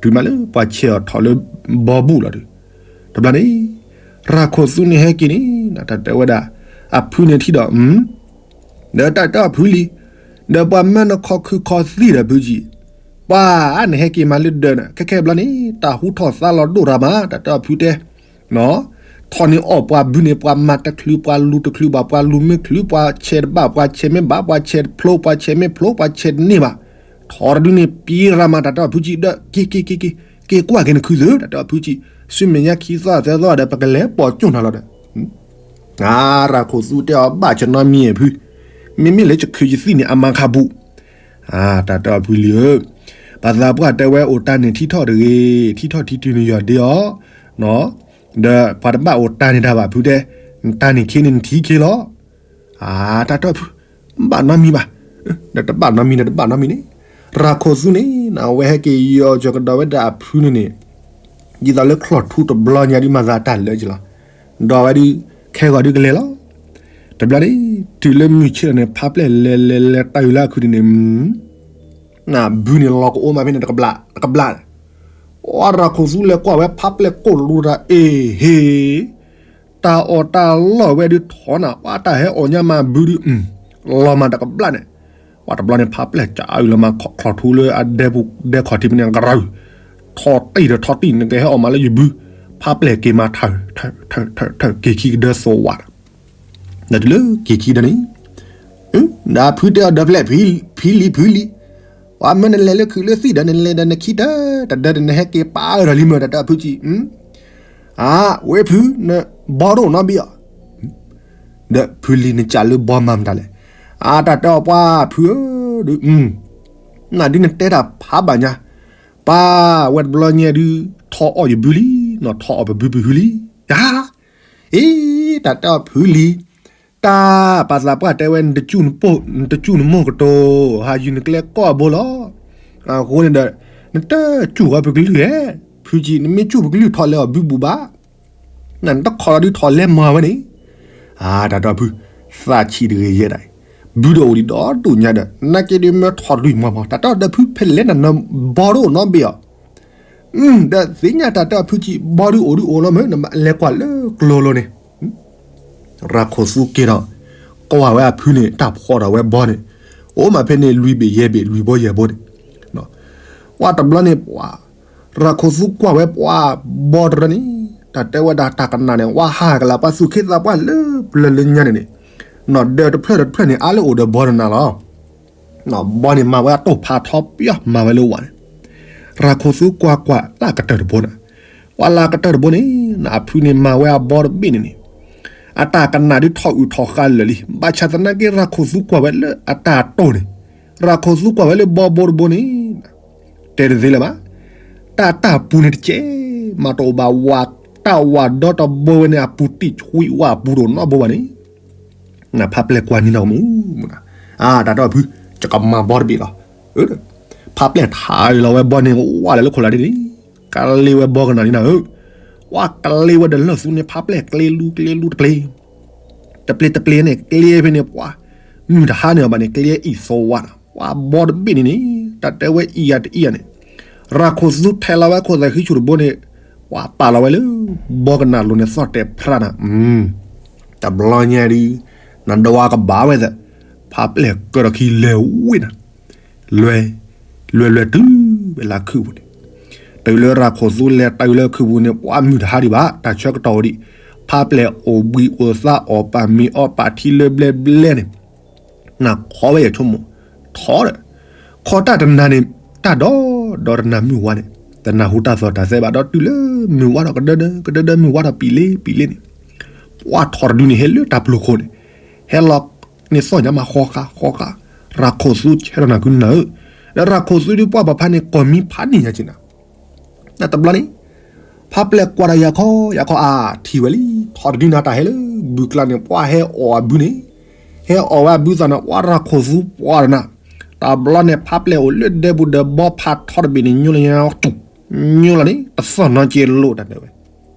တုၤမးလၢပှၤဆဲးအီၣ်ထီၣ်လၢဘီဘူၣ်လီၤဒီး, တဘျီန့ၣ် ရၤခိၣ်သူန့ၣ်ဟဲက့ၤန့ၣ် တၢ်တဲဝဲဒၣ် အဖုန့ၣ်ထံၣ်ဒီး ဒီးတၢ်တဲအီၤဖုလံ, ဒီးပှၤမၢနခီၣ်ခုၣ်ခီၣ်သံဒီးဖုကံ, ပှၤနဟဲက့ၤမၤလၢဒၢးန့ၣ် ခဲခဲဘျီန့ၣ် တၢ်ဟူထီၣ်သါလီၤဒိၣ်ရၤမး တၢ်တဲအီၤဖုတဲ ထီၣ်န့ၣ်အီၣ်ပှၤဘုန့ၣ် ပှၤမၤတချုးပှၤလူၤတချုးဘၣ် ပှၤလူၤမ့ၢ်ချုး ပှၤဆဲးတဘၣ် ပှၤဆဲးမ့ၢ်ဘၣ် ပှၤဆဲးတဖျိ ပှၤဆဲးမ့ၢ်ဖျိ ပှၤဆဲးတန့ၢ်ဘၣ်, ထီၣ်တဒုန့ၣ် ပံၤရၤမး တၢ်တဲအီၤဖုကံ ဒီးက့ၤက့ၤက့ၤက့ၤ က့ၤကွၢ်က့ၤနခုသၢ တၢ်တဲအီၤဖုကံ, ဆူမဲာ်ညါခံသီသၢသီဒီး ပကလဲၤပိာ်ကၠိၣ်နၤလီၤဒီး ရၤခိၣ်သူတဲအီၤဘၣ် ယနီတမံၤဖု, မ့မ့ၢ်လၢယခုးယသံၣ်န့ၣ် အမၤခးဘူး, တၢ်တဲအီၤဖုလံဧၢ, ပှၤသးပှၢ်တဲဝဲအိၣ်တၢ်န့ၣ်ထံထီၣ်တဂ့ၤ, ထံထီၣ်ထံတုၤန့ၣ်ယီၤဒ့အီၤ, ဒီးပှၤတဘၣ်အိၣ်တၢ်န့ၣ်တၢ်ဘၣ်ဖုတဲ, နတၢ်န့ၣ်ခ့န့ၣ်နထံခ့လီၤ. တၢ်တဲအီၤဖု, ဘၣ်နီတမံၤဘၣ်, ဒီးတဘၣ်နီတမံၤဒီးတဘၣ်နီတမံၤန့ၣ်, ရၤခိၣ်သူန့ၣ် အဝဲဟဲက့ၤယီၤကၠီၤကဒီးဝဲဒၣ်အဖုန့ၣ်န့ၣ်, ဒ်သိးလၢချီၣ်ထူတဘျီညါဒုးမၤသးတၢ်လၢက့ၤလီၤ, ဒီးဝဲဒုး ခဲဂီၤဒုးကလဲၤလီၤ, တဘျီန့ၣ် တုၤလၢမုၢ်ဆ့ၣ်ထီၣ်န့ၣ် ဖါပျဲၢ်လဲၤလဲၤလဲၤတၢ်အုးလၢအခုဒုးန့ၣ် ဘုန့ၣ်လီၤကအိၣ်မးဖဲန့ၣ် တကဘျး, တကဘျး, အရၤခိၣ်သူလဲၤကွၢ်ဝဲဖါပျဲၢ်ကိၣ်လိတၢ် အ့ဟ့, တၢ်အီၣ်တၢ်လီၢ်ဝဲဒုးထီၣ်နၤ ပှၤတၢ်ဟဲအီၣ်ညါမးဘုဒုး, လီၤမးတကဘျးန့ၣ်, ပှၤတဘျီန့ၣ် ဖါပျဲၢ်ကအုးလီၤမးချီၣ်ထူလၢအဒဲပူၤဒဲခီၣ်ထံးဖဲန့ၣ် ကရၢ, ထီၣ်တံၢ်ဒီးထီၣ်တံၢ် နကဟဲအီၣ်မးလၢယဘု, ဖါပျဲၢ်က့ၤမးထၢၣ်, ထၢၣ်ထၢၣ်ထၢၣ်ထၢၣ် က့ၤခံကဒၢသိးဝး ဒီးတုၤလၢက့ၤခံကဒၢန့ၣ်, ဒီးဖုတဲအီၤဒီးဖျဲၣ် ဖံလံၤ ဖုလံၤ, ပှၤမၢနလဲၤလၢခုးလၢသံၣ်ဒီးနလဲၤဒီးနခံတၢ်, တဒၢဒီးနဟဲက့ၤပာ်အၢၣ်ဒီးလံမၢ် တၢ်တဲအီၤဖုကံ, အါ, ဝဲဖု, နဘီတအိၣ်နီတဘ့ၣ်အီၤ, ဒီးဖုလံၤနကးလၢဘီမၤမတၤလဲၣ်, အါ တၢ်တဲအီၤပှၤဖုဧၢ, ဒုး, နဒုးနတဲတၢ်ဖးဘၣ်ညါ, ပၢ်ဝဲတဘျီညါဒုး, ထီၣ်အီၣ်ယဘုလံ, နီၢ်ထီၣ်အီၣ်ပဘုပဟုလံ, ယၤ အ့, တၢ်တဲအီၤဖုလံၤ, တၢ်ပာ်သးပှၢ်တဲဝဲ နတစူၢ်နမိၢ်ကတိၤ, ဟးယုာ်နကျဲကိးအဘိလီၤ, အဃိန့ၣ်ဒီး, နတစူၢ်ဃီပကလုၢ်ဧဲ, ဖုကံ နမ့ၢ်စူၢ်ပကလုၢ်ထီၣ်လဲၤအီၣ်ဘုဘူးဘၣ်, နတခီလီၤဒုးထီၣ်လဲၤမၤဝဲန့ၣ်, အါ တၢ်တဲအီၤဖု, သးဆံးတဂ့ၤယဲဒၣ်အံၤ, ဘုဒီးအိၣ်ဒံးဒီဒိၣ်ညါဒီး နာ်က့ဒုးမၢထီၣ်တဒုမၤမၤ တၢ်တဲအီၤဒီးဖုဖဲလဲၣ်နၤ နဘီတအိၣ်နီတဘ့ၣ်အီၤ ဒီးသ့ၣ်ညါတၢ်တဲအီၤဖုကံ ဘီဒုးအိၣ်ဒုးအိၣ်လီၤမ့ၢ် နလဲၤကွၢ်လၢကျိလိၤန့ၣ်, ရၤခိၣ်သူက့ၤဒီး, ကွၢ်ဝဲအဖုန့ၣ် တၢ်ဖီၣ်ဒီးဝဲဘီန့ၣ်, အိၣ်မးဖဲန့ၣ်လွံၢ်ဘ့ၣ်ယဲၢ်ဘ့ၣ်လွံၢ်ဘိယဲၢ်ဘိန့ၣ်, ပှၤတဘျီန့ၣ်ပှၤ, ရၤခိၣ်သူကွၢ်ဝဲပှၤဘီတရၢန့ၣ်, တၢ်တဲဝဲဒၣ်တၢ်ကနၣ်န့ၣ် ဝဲဟးကလၤပှၤသူၣ်ခ့သးပှၢ်လၢပျၢၤလၢညါန့ၣ်န့ၣ်, နီၢ်ဒၢးတဖျၢၣ်တဖျၢၣ်န့ၣ် အါလၢအိၣ်ဒီးဘီတနၤလီၤ ဘီန့ၣ်မၤဝဲအတိၢ်ဖးထီပယီၤမၤဝဲလၢဝးန့ၣ်, ရၤခိၣ်သူကွၢ်ကွၢ်တၢ်ကတၢၢ်တဘိန့ၣ်, ပှၤလၢကတၢၢ်တဘိန့ၣ် နအဖုန့ၣ်မၤဝဲအဘီတဘ့ၣ်န့ၣ်န့ၣ်, အတၢ်ကနၣ်ဒုးထီၣ်အုၣ်ထီၣ်ဃာ်လၢာ်လံ ဘၣ်ဆၣ်သနာ်က့ရၤခိၣ်သူကွၢ်ဝဲလၢအတၢ်တိၢ်န့ၣ်, ရၤခိၣ်သူကွၢ်ဝဲလၢဘီဘိတဘိန့ၣ်, တဲတသ့လၢၤဘၣ်, တၢ်တၢ်ပူၤန့ၣ်တကဲး, မၤတအိၣ်ဘၣ်ဝး, တၢ်ဝးဒီတဘိဝဲန့ၣ် အပူၤတံၢ်ဆှံဝဲအပူၤတအိၣ်နီတဘိဘၣ်န့ၣ် နဖါပျဲၢ်ကွၢ်န့ၣ်နီၢ်မူ, အါ တၢ်တဲအီၤဖု, ယကမၤဘီတဘ့ၣ်လီၤ, ဖါပျဲၢ်ထးလီၤဝဲဘီန့ၣ် ဝးလၢလၢခိၣ်လၢ်ဒ်န့ၣ်, ကလ့ဝဲဘီကနၣ်န့ၣ်နၤဧၢ, ဝးကလ့ဝဲဒီးလၢၢ်သူန့ၣ် ဖါပျဲၢ်ကျ့လူကျ့လူတပျ့ၤ, တပျ့ၤတပျ့ၤန့ၣ် ကျ့ဖဲန့ၣ်ပှၤ, မုၢ်တဟါန့ၣ်အဘၣ်န့ၣ် ကျ့အံၣ်သိဝးနၤ, ဝးဘီတဘ့ၣ်န့ၣ်န့ၣ်, တၢ်တဲဝဲအံၣ်ယၤတအံၣ်ယၤန့ၣ်, ရၤခိၣ်သူထဲလီၤဝဲခိၣ်သဲးဃံဆူၣ်တဘိန့ၣ်, ဝးပာ်လီၤဝဲလၢ, ဘီကနၣ်လိၤန့ၣ်သီၣ်တဲာ်ဖြးနၤ တဘျီညါဒုး, နဒွးကဘၣ်ဝဲသး, ဖါပျဲၢ်ကၢထီၣ်ခံလဲၤဝ့ၢ်နၤ, လွဲ, လွဲလွဲတုၤဝဲလၢခုၣ်ပူၤန့ၣ်, တုၤလၢရၤခိၣ်သူလဲၤတုၤလၢခုၣ်ပူၤန့ၣ် ပှၤမုၢ်တဟါဒံးဘၣ် တၢ်ဆၢကတီၢ်ဝဲဒံး, ဖါပျဲၢ်အိၣ်ဘှံးအိၣ်သါအီၣ်ပာ်မ့ၤအီၣ်ပာ်ထံလၢဘျဲဘျဲန့ၣ် နခီဝဲယဆိကမိၣ်, ထီဒီး, ခီတၢ်တနၤန့ၣ်, တၢ်ဒီ, ဒီတနၤမုၢ်ဝါန့ၣ်, တနၢ်ဟူတၢ်သီၣ်တၢ်သဲဘၣ်ဒီးတုၤလၢမုၢ်ဝါဒီးကဒၢဒၢ, ကဒၢဒၢမုၢ်ဝါဒီးပံာ်လ့ပံာ်လ့န့ၣ်, ပှၤထီၣ်တဒုန့ၣ်ဟဲလၢတၢ်ပျိၤခိၣ်န့ၣ်, ဟဲလီၤန့ၣ်သီၣ်ညါမးဃီဃာ်ဃီဃာ်, ရၤခိၣ်သူဆဲးထီၣ်နၤကုနၤဧၢ, ဒီးရၤခိၣ်သူဒုးပှၢ်ပဖါန့ၣ် ကိးမံဖးန့ၢ်ညါက့နၤ တဘျီန့ၣ်, ဖါပျဲၢ်ကွၢ်ဒီးယၤခီ, ယၤခီအါ, ထံၣ်ဝဲလံ, ထီၣ်တဒုနၤတၢ်ဟဲလၢ, ဘုကျါန့ၣ် ပှၤဟဲအီၣ်အဘုန့ၣ်, ဟဲအီၣ်ဝဲအဘုသးန့ၣ် ပှၤရၤခိၣ်သူပှၢ်တနၤ, တဘျီန့ၣ် ဖါပျဲၢ်အိၣ်လၢဒဲပူၤဒီးဘီဖးထီတဘ့ၣ်န့ၣ် ညိလၢညါတူၢ်, ညိလီၤန့ၣ် တသီၣ်နီက့လိာ်တၢ်တဲဝဲ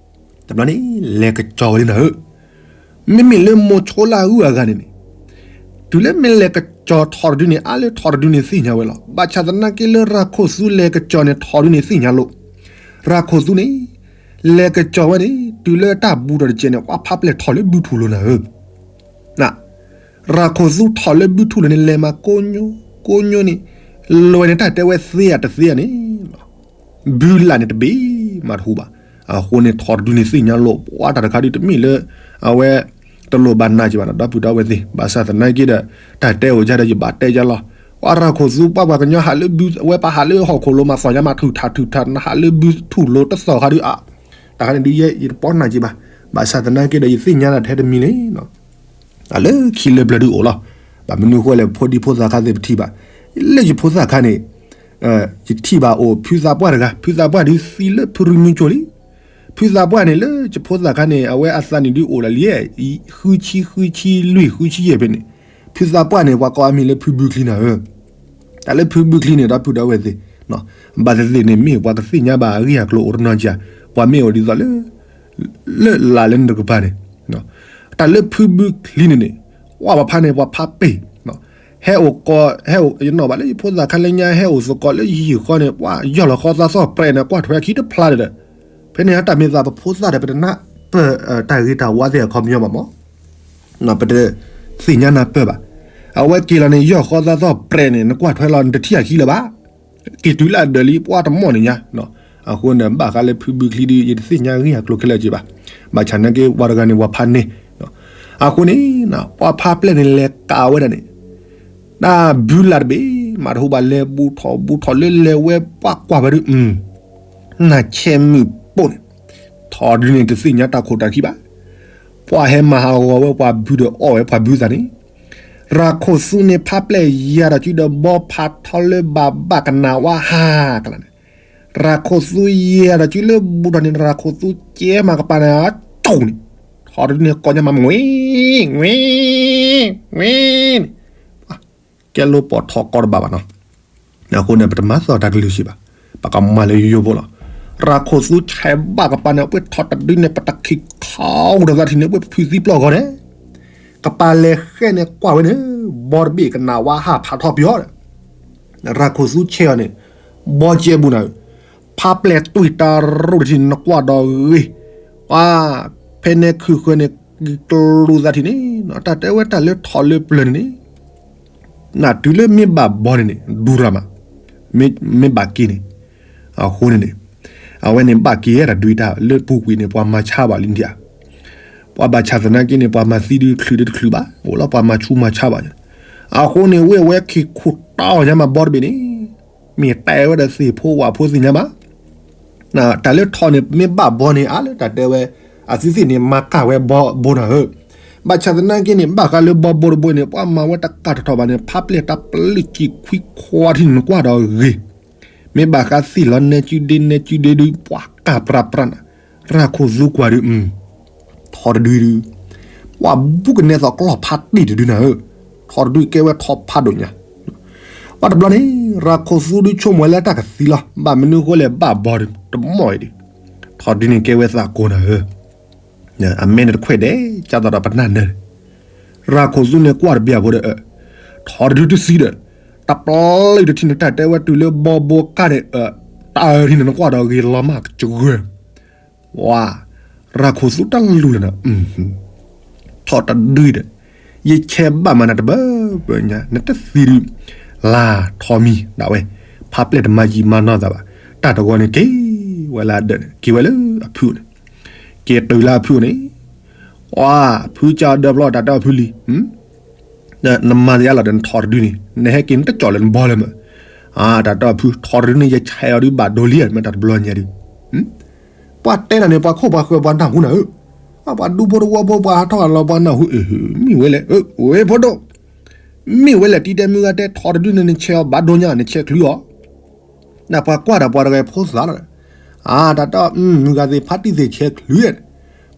တဘျီန့ၣ် လဲၤကစီၤဝဲလံနၤဧၢ, မ့မ့ၢ်လၢမိၤဆိလၢအဂုၤအဂၤန့ၣ်န့ၣ်, တုၤလၢမ့ၢ်လဲၤကစီၤထီၣ်တဒုန့ၣ် အါလၢထီၣ်တဒုန့ၣ်သ့ၣ်ညါဝဲလီၤ. ဘၣ်ဆၣ်သနာ်က့လၢရၤခိၣ်သူလဲၤကစီၤန့ၣ် ထီၣ်တဒုန့ၣ်သ့ၣ်ညါလိာ်. ရၤခိၣ်သူန့ၣ် လဲၤကစီၤဝဲန့ၣ် တုၤလၢတၢ်ဘူးထီၣ်တစဲးန့ၣ် ပှၤဖါပျဲၢ်ထီၣ်လၢဘုထူၣ်လိၤနၤဧၢ ရၤခိၣ်သူထီၣ်လၢဘုထူၣ်လိၤန့ၣ် လဲၤမၤကိညိ, ကိညိန့ၣ်, လွဲန့ၣ်တၢ်တဲဝဲသ့ဧါတသ့ဧါန့ၣ်, ဘုလၢ်န့ၣ်တဘ့ၣ်မးတဟူဘၣ်. အဃိန့ၣ် ထီၣ်တဒုန့ၣ်သ့ၣ်ညါလိာ် ပှၤတၢ်တခါဒုးတမ့ၢ်လၢ အဝဲ တလိၣ်ဘၣ်နာ်က့ၤဘၣ်နီၤ ဒီပုၢ်ဒီဝဲၢ်သ့ၣ်, ဘၣ်ဆၣ်သနာ်က့ဒီး တၢ်တဲအိၣ်ယၤဒီးယဘၣ်တဲယၤလီၤ. ပှၤရၤခိၣ်သူ ပှၤပှၤကညီဟးလၢဘု အဝဲပဟးလၢဟီၣ်ခိၣ်လိၤမးသီၣ်ညါမး ထုၣ်ထးထုၣ်ထး နဟးလၢဘုထူၣ်လိၤတသီၣ်ခါဒုးအါ, တၢ်ခါန့ၣ်ဒုးယဲ ယတပီၢ်နာ်က့ၤဘၣ်. ဘၣ်ဆၣ်သနာ်က့ဒီး ယသ့ၣ်ညါနၤထဲတမံၤန့ၣ် အလၢခံလၢပျၢၤဒုးအိၣ်လီၤ. ဘၣ်မနုၤအဃိလဲၣ် ဖိဒံဖိသၣ်ခါသ့ၣ်ပထံၣ်ဘၣ်. လၢယဖိသၣ်ခါန့ၣ် ယထံၣ်ဘၣ်အိၣ်ဖုသးပှၢ်တဂၤ, ဖုသးပှၢ်ဒုးသံလၢဖုရူမုကၠိလံ. ဖုသးပှၢ်န့ၣ်လၢယဖိသၣ်ခါန့ၣ် အဝဲအသးနံၣ်ဒုးအိၣ်လီၤလံ, ဃုဆံ ဃုဆံလွံၢ် ဃုဆံယဲၢ်ဖဲန့ၣ်, ဖုသးပှၢ်န့ၣ် ပှၤကိးအမံၤလၢဖုဘုချံနၤဧၢ, တၢ်လၢဖုဘုချံန့ၣ် ဒီပုၢ်ဒီဝဲၢ်သ့ၣ်, ဘၣ်သ့ၣ်သ့ၣ်န့ၣ် မ့ၢ်ပှၤကသ့ၣ်ညါဘၣ်အဂ့ၢ်အကျိၤအိၣ်တနီၤစ့ၢ်, ပှၤမ့ၢ်အိၣ်ဒ်သိးလၢ လၢလၢ်လၢနတကပၤန့ၣ်, တၢ်လၢဖုဘုချံန့ၣ်န့ၣ်, ဝဲပဖါန့ၣ် ပှၤဖါပ့ၢ်, ဟဲအိၣ်ကီး ဟဲအိၣ်ယနီၣ်ဘၣ်လၢယဖိသၣ်ခါလၢညါ ဟဲအိၣ်သကိးလၢယဟံၣ်ဃီန့ၣ် ပှၤယီၢ်လီၤဃီသးသီၣ်ပြဲးန့ၣ် ကွၢ်ထွဲခံတဖျါဒီး, ဖဲန့ၣ်တၢ်မ့ၢ်သးပဖိသၣ်ဒီး ပတနၢ်ပၢၢ်တၢ်ဂ့ၤတၢ်ဝါသ့ၣ်အခီပညီဘၣ်မး ပတသ့ၣ်ညါနၢ်ပၢၢ်ဘၣ်. အဝဲက့ၤလီၤန့ၣ် ယီၢ်ဃီသးသီၣ်ပြဲးန့ၣ် နကွၢ်ထွဲလီၤ နတထံၣ်အခံလၢၤဘၣ်. က့ၤတုၤလၢအဒၢးလံ ပှၤတမီၢ်န့ၣ်ညါ. အဃိန့ၣ် ဘၣ်ဃးလၢဖုဘုချံဒုး ယတသ့ၣ်ညါဂ့ၢ်အကျိၤခဲလၢာ်က့ၤဘၣ်. ဘၣ်ဆၣ်နာ်က့ ပှၤတဂၤန့ၣ် ပှၤဖါန့ၢ်. အဃိန့ၣ် ပှၤဖါပျဲၢ်န့ၣ် လဲၤကးဝဲဒၣ်န့ၣ် တၢ်ဘုလၢ်တဘ့ၣ် မၤတဟူဘၣ် လဲၤဘူးထီၣ်ဘူးထီၣ်လၢလဲၤဝဲ ပှၤကွၢ်ဝဲဒုး နၢ်ဆဲမုၢ်ပိၢ်န့ၣ် ထီၣ်တဒုန့ၣ် တသ့ၣ်ညါတၢ်ခိၣ်တၢ်ခံဘၣ်. ပှၤဟဲမၤဟးဂီၤဝဲပှၤဘုဒီးအီၣ်ဝဲပှၤဘုသးန့ၣ်, ရၤခိၣ်သူန့ၣ် ဖါပျဲၢ်ယၤဒီးစုဒီး ဘီဖးထီလၢဘၣ်ဘၣ်ကနၣ်ဝါဟးကလါန့ၣ်, ရၤခိၣ်သူယၤဒီးစုလၢဘူးထီၣ်န့ၣ် ရၤခိၣ်သူကဲမၤကပၤန့ၣ် အကၠိၣ်န့ၣ်, ထီၣ်တဒုန့ၣ် ကိးညါမး ငွ့ ငွ့ ငွ့န့ၣ် ကဲလိပီၣ်ထီၣ်ကီတဘၣ်ဘၣ်နီၤ. အဃိန့ၣ် ပတမၤသီၣ်တၢ်ကလုၢ်စ့ၢ်ဘၣ်. ပကမၤလၢယိယိဖိလီၤ. ရၤခိၣ်သူဆဲးဘၣ်ကပၤန့ၣ် အဝဲထီၣ်တဒုန့ၣ် ပတၢ်ခံးခီတသးထံၣ်န့ၣ် အဝဲဖုသံပျီၢ်ဂီၤန့ၣ်, ကပၤလဲၤဃဲန့ၣ်ကွၢ်ဝဲန့ၣ်, ဘီတဘ့ၣ်ကနၣ်ဝါဟးဖးထီပယီၤဒီး ရၤခိၣ်သူဆဲးအီၤန့ၣ်, ဘီကဲဘူးနၤဧၢ, ဖါပျဲၢ်တွံၢ်တၢ်ရူၣ်တထံၣ်န့ၣ် နကွၢ်ဒီးဂ့ၤ, ပှၤ ဖဲန့ၣ်ခုၣ်ဃၢၤန့ၣ် ကကျိသးထံၣ်န့ၣ်, တၢ်တဲဝဲတၢ်လၢထီၣ်လၢပျၢၤန့ၣ်န့ၣ် နတုၤလၢမ့ၢ်ဘၣ်ဘီန့ၣ်န့ၣ် ဒူရၤမး, မ့ၢ်ဘၣ်က့ၤန့ၣ်, အဃိန့ၣ်န့ၣ်, အဝဲန့ၣ်ဘၣ်က့ၤဝဲဒၣ်ဒုးတၢ်လၢပူၤကွံာ်န့ၣ် ပှၤမၤဆါဘၣ်လံဒံးဧါ, ပှၤဘၣ်ဆၣ်သနာ်က့န့ၣ် ပှၤမၤသံဒုးချုးဒုးတချုးဘၣ်, အိၣ်လီၤပှၤမၤဆူးမၤဆါဘၣ်, အဃိန့ၣ် ဝ့ၢ်ဝဲခံခူၣ်တီညါမးဘီတဘ့ၣ်န့ၣ်, မ့ၢ်တဲဝဲဒီးသ့ၣ်ဖိဝၣ်ဖိသ့ၣ်ညါဘၣ် တၢ်လၢထီၣ်န့ၣ် မ့ၢ်ဘၣ်ဘီန့ၣ် အါလၢတၢ်တဲဝဲ, အသုသ့ၣ်န့ၣ် မၤကၢ်ဝဲဘီဘိနၤဧၢ, ဘၣ်ဆၣ်သနာ်က့န့ၣ် ဘၣ်ဃးလၢဘီဘိတဘိန့ၣ် ပှၤမၤဝဲတကးထီၣ်ထီၣ်ဘၣ်န့ၣ် ဖါပျဲၢ်တၢ်ပျုၢ်စံၣ်ခွံခွါထံၣ်န့ၣ် နကွၢ်ဒီးဂ့ၤ, မ့ၢ်ဘၣ်ဃးသ့ၣ်လီၤနဲကုဒ့နဲကုဒ့ဒုး ပှၤကၢ်ပြးပြးနၤ, ရၤခိၣ်သူကွၢ်ဒုး ထီၣ်တဒုဒုး, ပှၤဘူးကနဲသိးကျီၢ်ဖးတ့ၢ်တဒုနၤဧၢ, ထီၣ်တဒုကဲဝဲထီၣ်ဖးဒိၣ်ညါ, ပှၤတဘျီန့ၣ် ရၤခိၣ်သူဒုးဆိကမိၣ်ဝဲလၢတၢ်ကသံလီၤ, ဘၣ်မနုၤဃိလဲၣ်ဘၣ်ဘီတမီၢ်အံၤဒုး, ထီၣ်တဒုန့ၣ်ကဲဝဲသးကိးနၤဧၢ, အမဲာ်န့ၣ်တခွဲးဒဲး ကၢ်သိးဒီးပနၢ်နၢၤန့ၣ်, ရၤခိၣ်သူန့ၣ်ကွၢ်တဘျီဖိဒီး, ထီၣ်တဒုတသံဒီး, တပျုၢ်တထံၣ်န့ၣ် တၢ်တဲဝဲတုၤလၢဘီဘိကၢ်န့ၣ်, တၢ်အၢထံၣ်န့ၣ် နကွၢ်ဒီးဂ့ၤလီၤမးကစၢၢ် ဝါ, ရၤခိၣ်သူတလူၤလၢၤနၤ, ထီၣ်တဒုဒီး, ယဆဲးဘၣ်မးနၤတဘၢဘၢညါ နတသံဒုး, လါထီၣ်မံၤဒၣ်ဝဲ, ဖါပျဲၢ်တမၤယံာ်မၤနီၢ်သးဘၣ်, တၢ်တဂီၤန့ၣ်က့ၤဝဲလၢအဒၢးန့ၣ် က့ၤဝဲလၢအဖုန့ၣ်, က့ၤတုၤလၢအဖုန့ၣ်, ဝါ, ဖုကၢ်ဒီဖျီတၢ်တဲအဖုလံ နမၤသယါလီၤဒီးနထီၣ်တဒုန့ၣ် နဟဲက့ၤနတကၠီၣ်လၢနဘီလၢမး, တၢ်တဲအဖု ထီၣ်တဒုန့ၣ် ယဆဲးအီၤဒုးဘၣ်ဒိလံမး တၢ်တဘျီညါဒုး, ပှၤတဲနၤန့ၣ် ပှၤခိၣ်ပှၤဃၢၤပှၤနၢ်ဟူနၤဧၢ, ပှၤဒူဖိတဝီဖိပှၤဟးထီၣ်လီၤပှၤနၢ်ဟူ, မ့ၢ်ဝဲလဲၣ်, ဝဲဖိဒိၣ်, မ့ၢ်ဝဲလဲၣ် တံၤတဲမုၢ်ဂၤတဲထီၣ်တဒုန့ၣ် နဆဲးအီၤဘၣ်ဒိညါ နဆဲးချုးအီၤ နပှၤကွၢ်ဒီးပှၤတဂၤဖိသၣ်လီၤ, အါ တၢ်တဲအီၤ မုၢ်ဂၤသ့ၣ်ဖါတံၢ်သ့ၣ်ဆဲးချုး,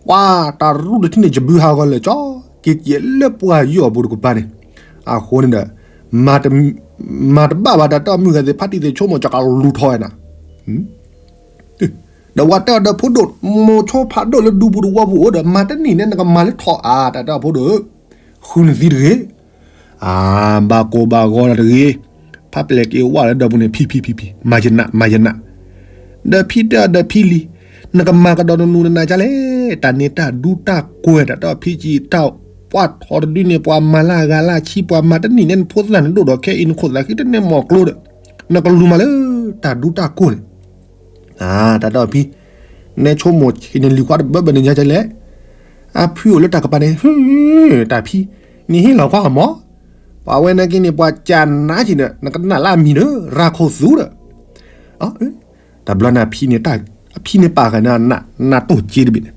ပှၤတၢ်ရူၣ်တထံၣ်န့ၣ် ယဘုဟးဂီၤလၢာ်ကၠီ, က့ၤကဲလၢပှၤယီၢ်ပူၤတကပၤန့ၣ်, အဃိန့ၣ်ဒီး, မၤတဘၣ်ဘၣ် တၢ်တဲအီၤ မုၢ်ဂၤသ့ၣ်ဖါတံၢ်သ့ၣ်ဆိကမိၣ် ကကလူၤထီၣ်ဝဲနၤ ဒီးဝဲတဲအီၤဒီးဖိဒိၣ်, မိၤဆိဖးဒိၣ်လၢဒူပူၤတဝီပူၤအိၣ်ဒီး မၤတနံၣ်န့ၣ် နကမၤလၢထီၣ်အါ တၢ်တဲအီၤဖိဒိၣ်ဧၢ, ဃုနသံတဂ့ၤ, အါ, ဘၣ်ကိၢ်ဘၣ်ဂီၤဒီးတဂ့ၤ, ဖးပျဲၢ်က့ၤဝဲလၢဒီပူၤန့ၣ် ဖံဖံဖံဖံ, မၤယနး မၤယနး, ဒီးဖံတဲအီၤဒီးဖံလံ, နကမၤကဒီးနနူၤနနၤဒ်လဲၣ်, တၢ်န့ၣ်တၢ်ဒူတၢ်ကွဲၤ တၢ်တဲအီၤဖံကံတၢ်, ပှၤထီၣ်တဒုန့ၣ် ပှၤမၤလၢအဂၤလၢအဆံ ပှၤမၤတနံၣ်န့ၣ် နဖိသၣ်န့ၣ်ဒိၣ်ဒီးခဲအံၤ နခိၣ်သးဃံတန့ၢ်မီၢ်ကျိဒီး, နကလူၤမၤလၢတၢ်ဒူတၢ်ကွဲၤန့ၣ် အါ, တၢ်တဲအီၤဖံ, နဲဆိကမိၣ်ဆံးန့ၣ်လံၤခွါတဘၢဘၢန့ၣ်ညါဒ်လဲၣ်, အဖုအိၣ်လၢတၢ်ကပၤန့ၣ်, တၢ်ဖံ, နဟ့ၣ်လီၤကွၢ်အမီၢ်, ပှၤဝဲနာ်က့န့ၣ် ပှၤကနၣ်ဆံးဒီး နကနၣ်လၢအမံၤဒီး ရၤခိၣ်သူဒီး တဘျီန့ၣ်ဖံန့ၣ်, အဖံန့ၣ်ပာ်ဃာ်န့ၣ် နၢ်တိၢ်စ့တဘ့ၣ်န့ၣ်,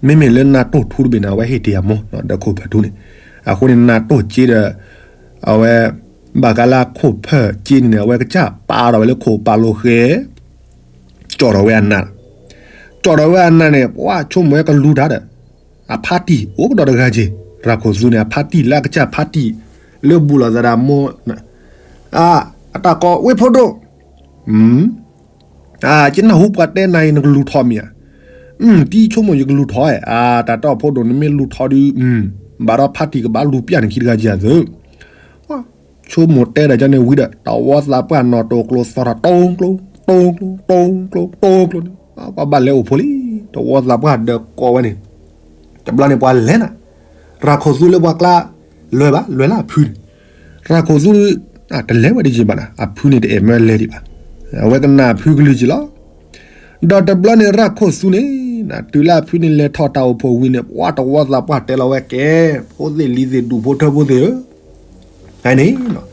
မ့မ့ၢ်လၢနၢ်တိၢ်ထူတဘ့ၣ်န့ၣ် အဝဲဟ့ၣ်တ့ၢ်အမိၢ် ဒီးခိၣ်ဖၢၣ်ထူန့ၣ်, အဃိန့ၣ် နၢ်တိၢ်စ့ဒီး အဝဲ ဘၣ်ဃးလၢအခိၣ်ဖၢၣ်စ့န့ၣ်န့ၣ် အဝဲကစၢ်ပာ်ဒီးဝဲလၢခိၣ်ပာ်လိာ်ဃဲ ကၠီၣ်ထီၣ်ဝဲအနၢ်, ကၠီၣ်ဒီးဝဲအနးန့ၣ် ပှၤဆိကမိၣ်ဝဲကလူၤတၢ်ဒီး အဖါတံၢ်အိၣ်ကဒီးတဂၤက့ၤ, ရၤခိၣ်သူန့ၣ် အဖါတံၢ်လၢအကစၢ်ဖါတံၢ် လၢဘူးလိာ်သးဒီးမိၢ် အတၢ်ကိးဝဲဖိဒိၣ်, ကနၢ်ဟူပှၤတဲနၤအံၤ နကလူၤထီၣ်မ့ၢ်ဧါ, တံၤဆိကမိၣ်ယကလူၤထီၣ်ဧါ, တၢ်တဲအီၤဖိဒိၣ် နမ့ၢ်လူၤထီၣ်ဒုး ဘၣ်ဒီးဖါတံၢ်ကဘၣ်လူၤပျၢ်နခံတဂၤက့ၤအသိး ဆိကမိၣ်တဲဒၣ်ကန့ၣ်ဝံၤဒီး တဝီသးပှၢ်နီၣ်တိာ်ကျိသီထီၣ် တိကျိ တိကျိ တိကျိ တိကျိန့ၣ် ပှၤဘၣ်လဲၤအိၣ်ဖိလံ, တဝီသးပှၢ်ဒီးကိးဝဲန့ၣ်, တဘျီန့ၣ်ပှၤလဲၤနၤ, ရၤခိၣ်သူလၢပှၤကျါ, လဲၤဘၣ် လဲၤလၢအဖုန့ၣ်, ရၤခိၣ်သူ တလဲၤဝဲဒ်ယံၤဘၣ်နၤ, အဖုန့ၣ်တအဲၣ်မၢလဲၤဒံးဘၣ်, အဝဲကနၣ်အဖုကလုၢ်က့ၤလီၤ. ဒီးတဘျီန့ၣ်ရၤခိၣ်သူန့ၣ် တုၤလၢအဖုန့ၣ်လဲၤထီၣ်တၢ်အိၣ်ဖှိၣ်ဝံၤန့ၣ် ပှၤတဝီသးပှၢ်တဲလီၤဝဲကဲ, ဖိသ့ၣ်လံၤသ့ၣ်ဒူၣ်ဖိထၢဖိသ့ၣ်ဧၢ, န့ၣ် ဒ်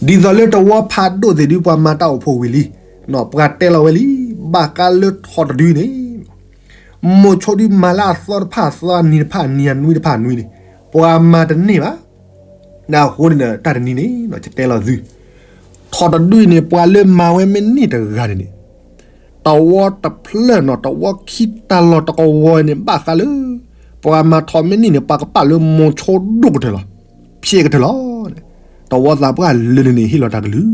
သိးလၢတဝီဖးဒိၣ်သ့ၣ်ဒုးပှၤမၤတၢ်အိၣ်ဖှိၣ်ဝံၤလံ, ပှၤတဲလီၤဝဲလံ, ဘၣ်ဃးလၢထီၣ်တဒုန့ၣ် မိၤဆိဒုးမၤလၢအသီတဖၣ်အသီ အနံၤတဖၣ်အနံၤ အနွံတဖၣ်အနွံန့ၣ် ပှၤမၤတန့ၢ်ဘၣ်, အဃိန့ၣ်ဒီး တၢ်တနံၤန့ၣ် ယတဲလီၤသု, ထီၣ်တဒုန့ၣ် ပှၤလၢမၤဝဲမ့ၢ်န့ၢ်တဂၤန့ၣ်န့ၣ် တဝီတဖျၢၣ်နီၣ် တဝီခံတၢ်လီၢ်တကဝီၤန့ၣ် ဘၣ်ဃးလၢ ပှၤမၤထီၣ်မ့ၢ်န့ၢ်န့ၣ် ပှၤကပာ်လၢမိၤဆိဒိၣ်ကတၢၢ်လီၤ, ဖျဲးကတၢၢ်လီၤ, တဝီသးပှၢ်လၢန့ၣ်န့ၣ် ဟ့ၣ်လီၤတၢ်ကလုၢ်,